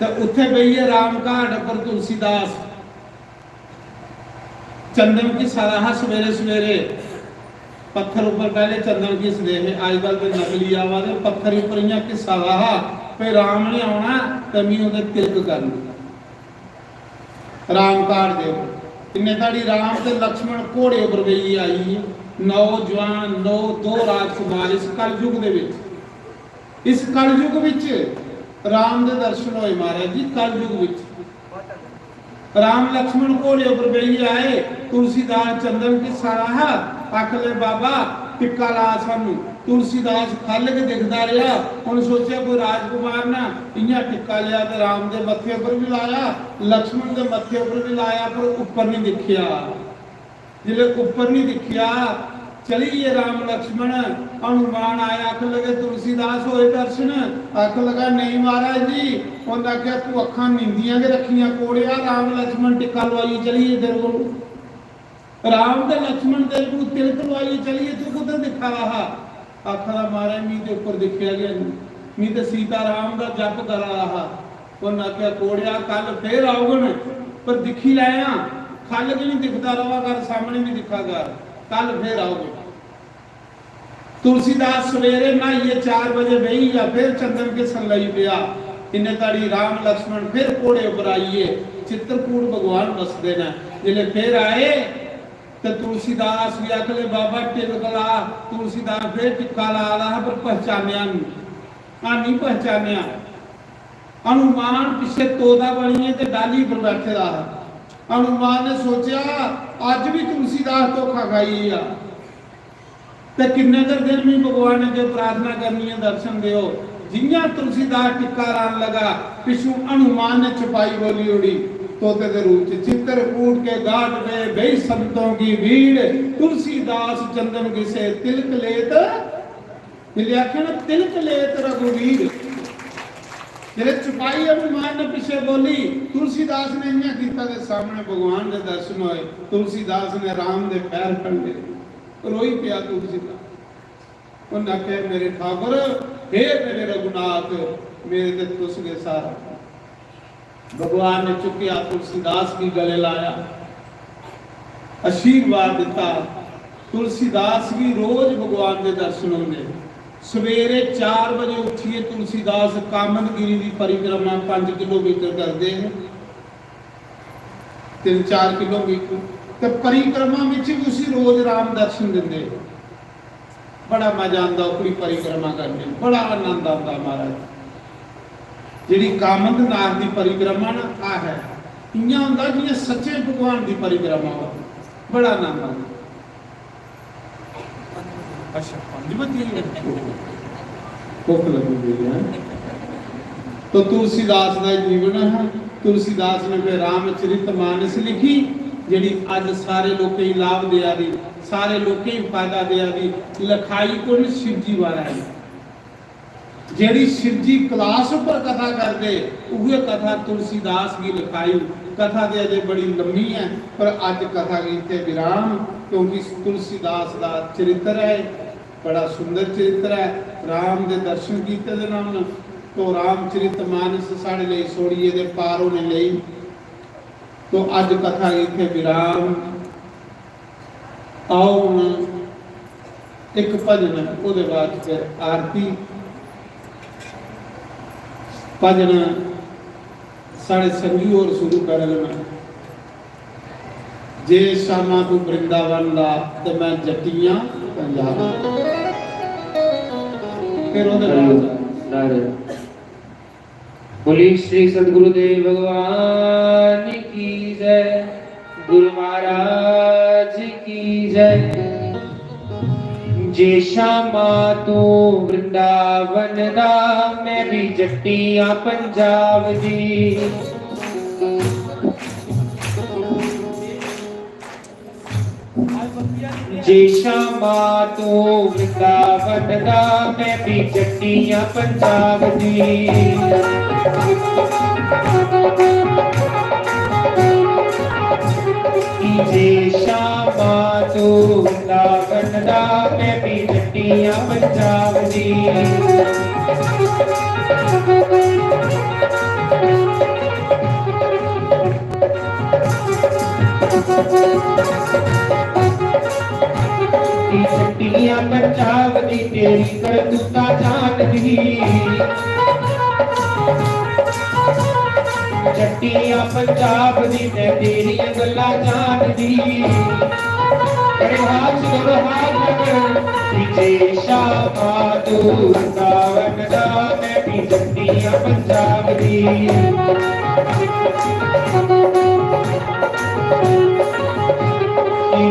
तो उत्थे बेहियै राम घाट पर तुलसीदास चंदन घिस्सा दा हा। सवेरे सवेरे पत्थर उप्पर पैह्ले चंदन घिसदे हे, अजकल ते नकली आवा दे, पत्थर उप्पर इ'यां घिस्सा दा हा, भई राम ने औना ते मी ओह्दे तिलक करनी। राम घाट दे उप्पर इन्ने धड़ी राम ते लक्ष्मण घोड़े उप्पर बेहियै आई गे। नौजवान, नौ, दो राजकुमार इस कलयुग दे विच, इस कलयुग विच राम दे दर्शन होए महाराज जी, कलयुग विच। राम लक्ष्मण घोड़े उप्पर बेहियै आए, तुलसीदास चंदन घिस्सा दा हा, आखन लगे, "बाबा, टिक्का ला सानू।" तुलसीदास खल्ल गै दिखदा रेहा। उन्न सोचेआ कोई राजकुमार ना इ'यां टिक्का लेआ ते राम दे मत्थे उप्पर बी लाया, लक्ष्मण दे मत्थे उप्पर बी लाया, पर उप्पर निं दिक्खेआ। जिसलै उप्पर निं दिक्खेआ, चली गे राम लक्ष्मण। हनुमान आया, आखन लगे, "तुलसीदास होए दर्शन?" आखन लगा, "नेईं महाराज जी।" उन्न आखेआ, "तूं अक्खां नींदियां गै रक्खियां कोड़ेआ, राम लक्ष्मण टिक्का लोआइयै चली गे तेरे कोल। राम ते लक्ष्मण तेरे कोल तिलक लोआइयै चली गे, तूं कुत्थै दिक्खा दा हा?" आखा दा, "महाराज, मी ते उप्पर दिक्खेआ गै निं, मी ते सीता राम दा जप करा दा हा।" उन्न आखेआ, "कोड़ेआ, कल फेर औगन, पर दिक्खी लैयां, खल्ल गै निं दिखदा र'वा कर, सामनै बी दिक्खा कर, कल फेर औगन।" तुलसीदास सवेरे न्हाइयै चार बजे बेही गेआ, फेर चंदन घिस्सन लगी पेआ। इन्ने धड़ी राम लक्ष्मण फेर घोड़े उप्पर आई गे, चित्रकूट भगवान बसदे न। जिसलै फेर आए, ते तुलसीदास गी आखन लगे, "बाबा, तिलक ला।" तुलसीदास फिर टिक्का ला दा हा, पर पहचानेआ नेईं, हां, नेईं पहचानेआ। हनुमान पिच्छे तोता बनियै ते डाली पर बैठे दा हा। हनुमान ने सोचेआ, "अज्ज भी तुलसीदास धोखा खाई गेआ।" ते किन्ने कर दिन मी भगवान अग्गें प्रार्थना करनी ऐ, दर्शन देओ। जियां तुलसीदास टिक्का लान लगा, पिछू हनुमान ने चपाई बोली ओड़ी तोते दे रूप च, "चित्रकूट के घाट पे बेई संतों की भीड़, तुलसीदास चंदन घिसे तिलक लेत।" जिसलै आखेआ ना, "तिलक लेत रघुवीर", जिसलै चपाई हनुमान ने पिछे बोली, तुलसीदास ने इयां कीता ते सामने भगवान दे दर्शन होए। तुलसीदास ने राम दे पैर कंडे, रोई पिया तुलसीदास। उन्हें आखेआ, "मेरे ठाकुर, हे मेरे रघुनाथ, मेरे ते तुस गै सहारा।" भगवान ने चुक्केआ, तुलसीदास गी गले लाया, आशीर्वाद दिता। तुलसीदास गी रोज भगवान दे दर्शन होंदे। सवेरे चार बजे उठियै तुलसीदास कामदगिरी दी परिक्रमा पंज किलोमीटर करदे हे। तिन्न चार किलोमीटर, ते परिक्रमा बिच बी उसी रोज राम दर्शन दिंदे। बड़ा मजा आंदा ओकड़ी परिक्रमा करने, बड़ा आनंद आंदा महाराज। जेह्ड़ी कामदनाथ दी परिक्रमा ना, आ है, इ'यां होंदा जि'यां सच्चे भगवान दी परिक्रमा हो, बड़ा आनंद आंदा। अच्छा, पंज बजी गे। भुक्ख लगी गई है। तो तुलसीदास दा जीवन है, तुलसीदास ने फिर रामचरित मानस लिखी, जेह्ड़ी अज सारे लोकें गी लाभ देआ दी, सारे लोकें गी फायदा देआ दी। लखाई कुण? शिव जी बारै। जेह्ड़ी शिव जी क्लास उप्पर कथा करदे, उ'ऐ कथा तुलसीदास गी लखाई। कथा ते अजे बड़ी लम्मी ऐ, पर अज कथा गी इत्थै विराम, क्योंकि तुलसीदास दा चरित्र ऐ, बड़ा सुंदर चरित्र ऐ। राम दे दर्शन कीते दे न उन्न, तो रामचरित मानस साढ़े लेई सोड़िये दे पार होने लेई। तो अज कथा गी इत्थै विराम। आओ हुन इक भजन ऐ, ओह्दे बाद फिर आरती। भजन साढ़े संजू होर शुरू करङन। जे शामा तू वृंदावन दा ते मैं जट्टियां पंजाब। फिर ओह्दे बाद बोलिए श्री सदगुरुदेव भगवान की जय, गुरु महाराज की जय। जे शामा तू वृंदावन दा, मैं भी जट्टियां पंजाब दी। जे शामा तू वृंदावन दा, मैं भी जट्टियां पंजाब दी। जे शामा तू वृंदावन दा, मैं भी जट्टियां पंजाब दी। जट्टियां पंजाब दी तेरी करतूता जानदी। जट्टियां पंजाब दी मैं तेरियां गल्लां जानदी। बड़े हाथ से दोनों हाथ रख। जे शामा तू वृंदावन दा, मैं भी जट्टियां पंजाब दी।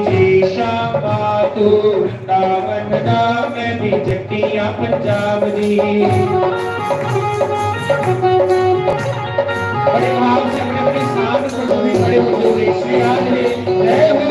जे शामा तू वृंदावन दा, मैं भी जट्टियां पंजाब दी। बड़े भाव से अपने अपने स्थान पर सभी खड़े हो जाओ। श्री राधे। जय हो।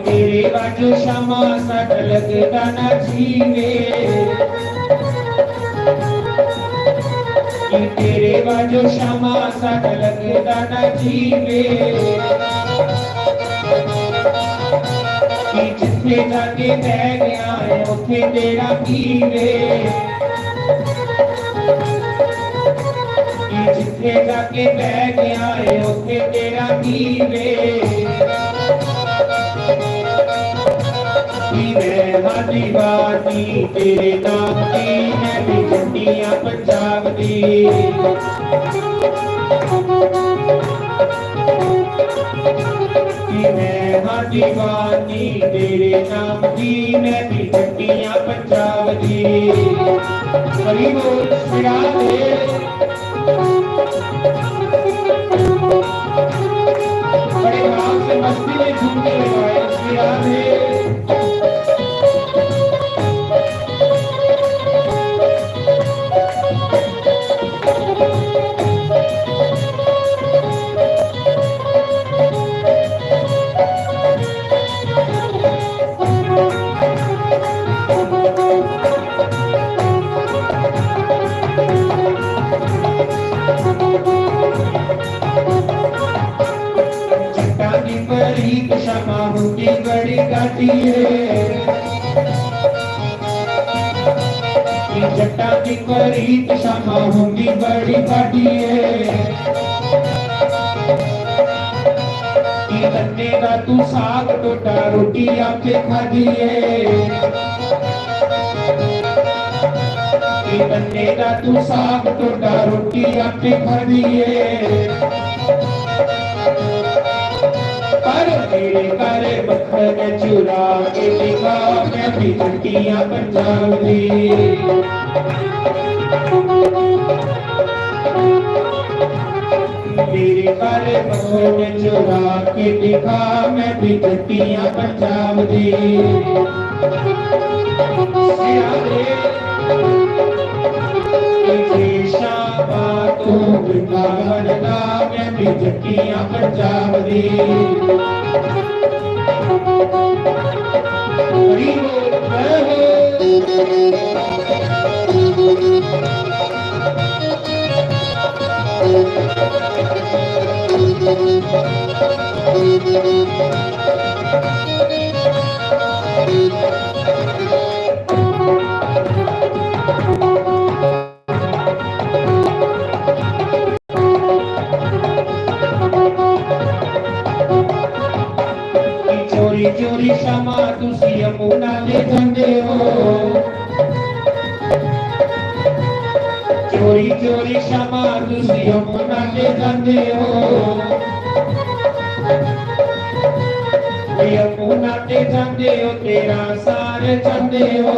तेरे बाजू शामा साथ लगदा ना जीवे। कि तेरे बाजू शामा साथ लगदा ना जीवे। कि जिथे जाके बह गया है, उथे तेरा की वे। कि जिथे जाके बह गया है, उथे तेरा की वे। कि मैं हाँ दीवानी तेरे नाम की, मैं भी जट्टियां पंजाब दी। कि मैं हाँ दीवानी तेरे नाम की, मैं भी जट्टियां पंजाब दी। हरी बोल, श्री राधे। बड़े भाव से मस्ती में झूमने लगा है, श्री राधे। हुंदी बड़ी घाटी ऐ। कि जट्टां दी परीत शामा हुंदी बड़ी घाटी ऐ। कि तन्ने दा तू साग टोटा रोटी आपे खादी ऐ। कि तन्ने दा तू साग टोटा रोटी आपे खादी ऐ। पर मेरे घर बखर चुरा के दिखा, मैं भी जट्टियां पंजाब दी। मेरे घर बखर चुरा के दिखा, मैं भी जट्टियां पंजाब दी। सियारे, जे शाबा तू वृंदावन दा, मैं भी जट्टियां पंजाब दी। हरी बोल, जय हो। चोरी चोरी शामा तुसी यमुना ते जांदे हो। चोरी चोरी शामा तुसी यमुना ते जांदे हो। यमुना ते जांदे हो, तेरा सार जांदे हो।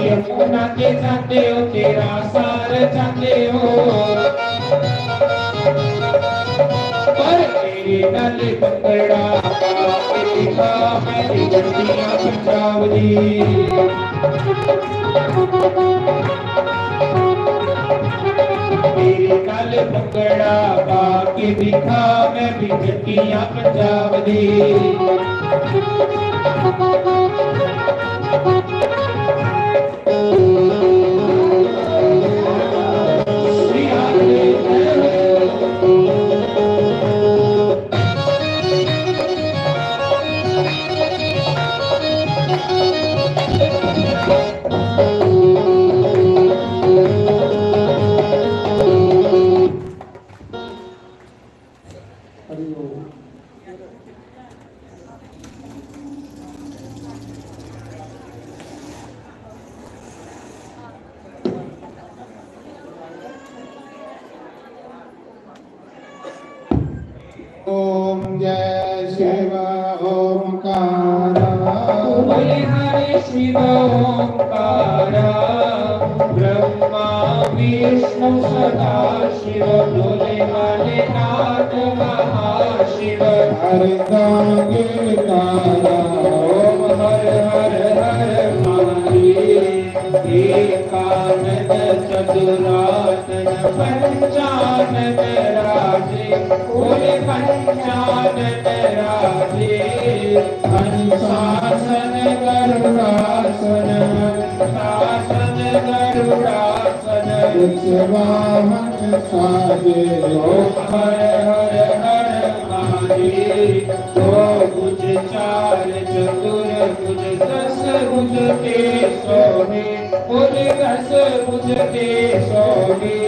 यमुना ते जांदे हो, तेरा सार जांदे हो। पर मेरे नाल पंगड़ा पा के दिखा, मैं भी जट्टियां पंजाब दी। मेरे नाल पंगड़ा पा के दिखा, मैं भी जट्टियां पंजाब दी। ओम जय शिव ओंकारा। बोले हरे शिव ओंकारा। ब्रह्मा विष्णु सदा शिव, डोले वाले नाथ महाशिव। हर गांगे कारा, ओम हर हर हर महादेव। एकानन चतुरानन पंचानन राजे, बोले पंचानन राजे। हंसासन गरुड़ासन, हंसासन गरुड़ासन, वृषवाहन साजे। ओम हर हर हर महादेव। दो भुज चार चतुर्भुज दस भुज ते सोहे, बोले दस भुज ते सोहे।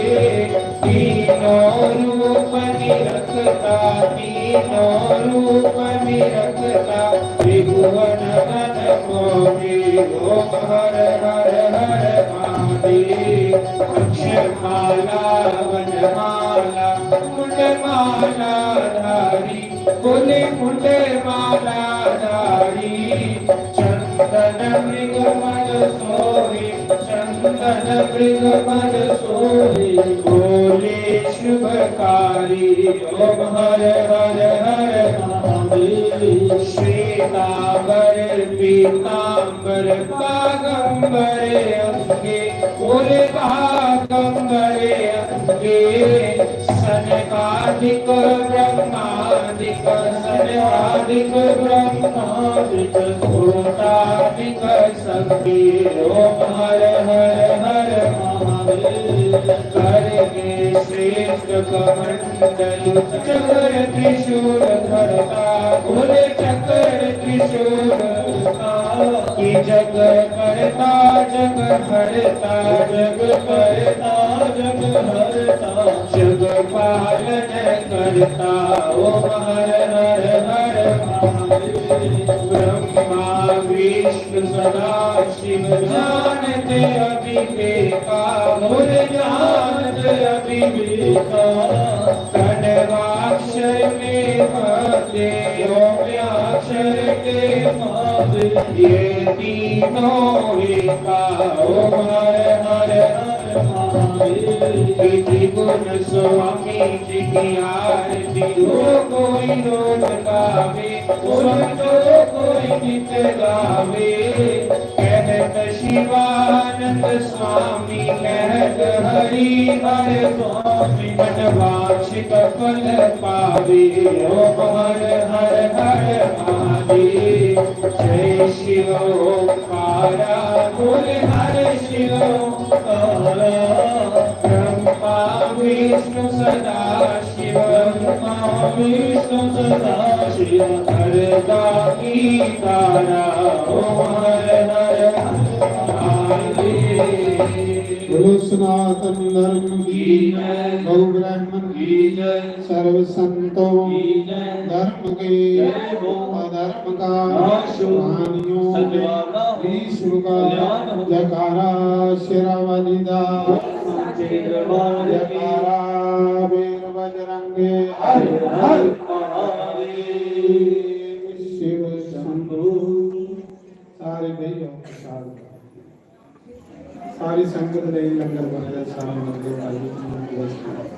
तीनों रूप निरखता, तीनों रूप निरखता, त्रिभुवन मन मोहे। ओम हर हर हर महादेव। वृक्षमाला वनमाला मुंडमाला धारी, बोले मुंडमाला धारी। चंदन मृग मद सोहे, चंदन मृग मद सोहे, बोले शुभकारी। ओम हर हर हर महादेव। श्वेतांबर पीतांबर बागंबर अंगे, बोले बागंबर अंगे। सनकादिक ब्रह्मादिक, सनकादिक ब्रह्मादिक, भूतादिक संगे। ओम हर हर हर महादेव। के श्रेष्ठ कमंडल चक्र त्रिशूल धरता, बोले चक्र त्रिशूल धरता। कि जग करता जग हरता, जग करता जग हरता, जग पालन करता, ओम हर हर हर महादेव। ब्रह्मा विष्णु सदा शिव जानते अविवेका, बोले जानते अविवेका। प्रणवाक्षर में पाते, ओम्याक्षर के पाते, ये तीनों एका, ओम हर हर हर महादेव। त्रिगुण स्वामी जी की आरती हो, कोई रोज गावे, सुन जो कोई नित गावे। कहत शिवानंद स्वामी कहत हरि हर स्वामी, मन वांछित फल पावे। ओम हर हर हर महादेव। जय शिव ओंकारा, बोले हर शिव ओंकारा। ब्रह्मा विष्णु सदा शिव, ब्रह्मा विष्णु सदा शिव, हरदा की तारा, ओम हर हर महादेव। बोलो सनातन धर्म की, गौ ब्राह्मण की, सर्व संतों, धर्म के, अधर्म का, प्राणियों में, विश्व का, जयकारा शेरा वाली दा, जयकारा वीर बजरंगे, हर हर महादेव। शिव शंभू। सारे भाई आओ, प्रसाद। सारी संगत ने लंगर बनाया, सारे लंगर खाइए।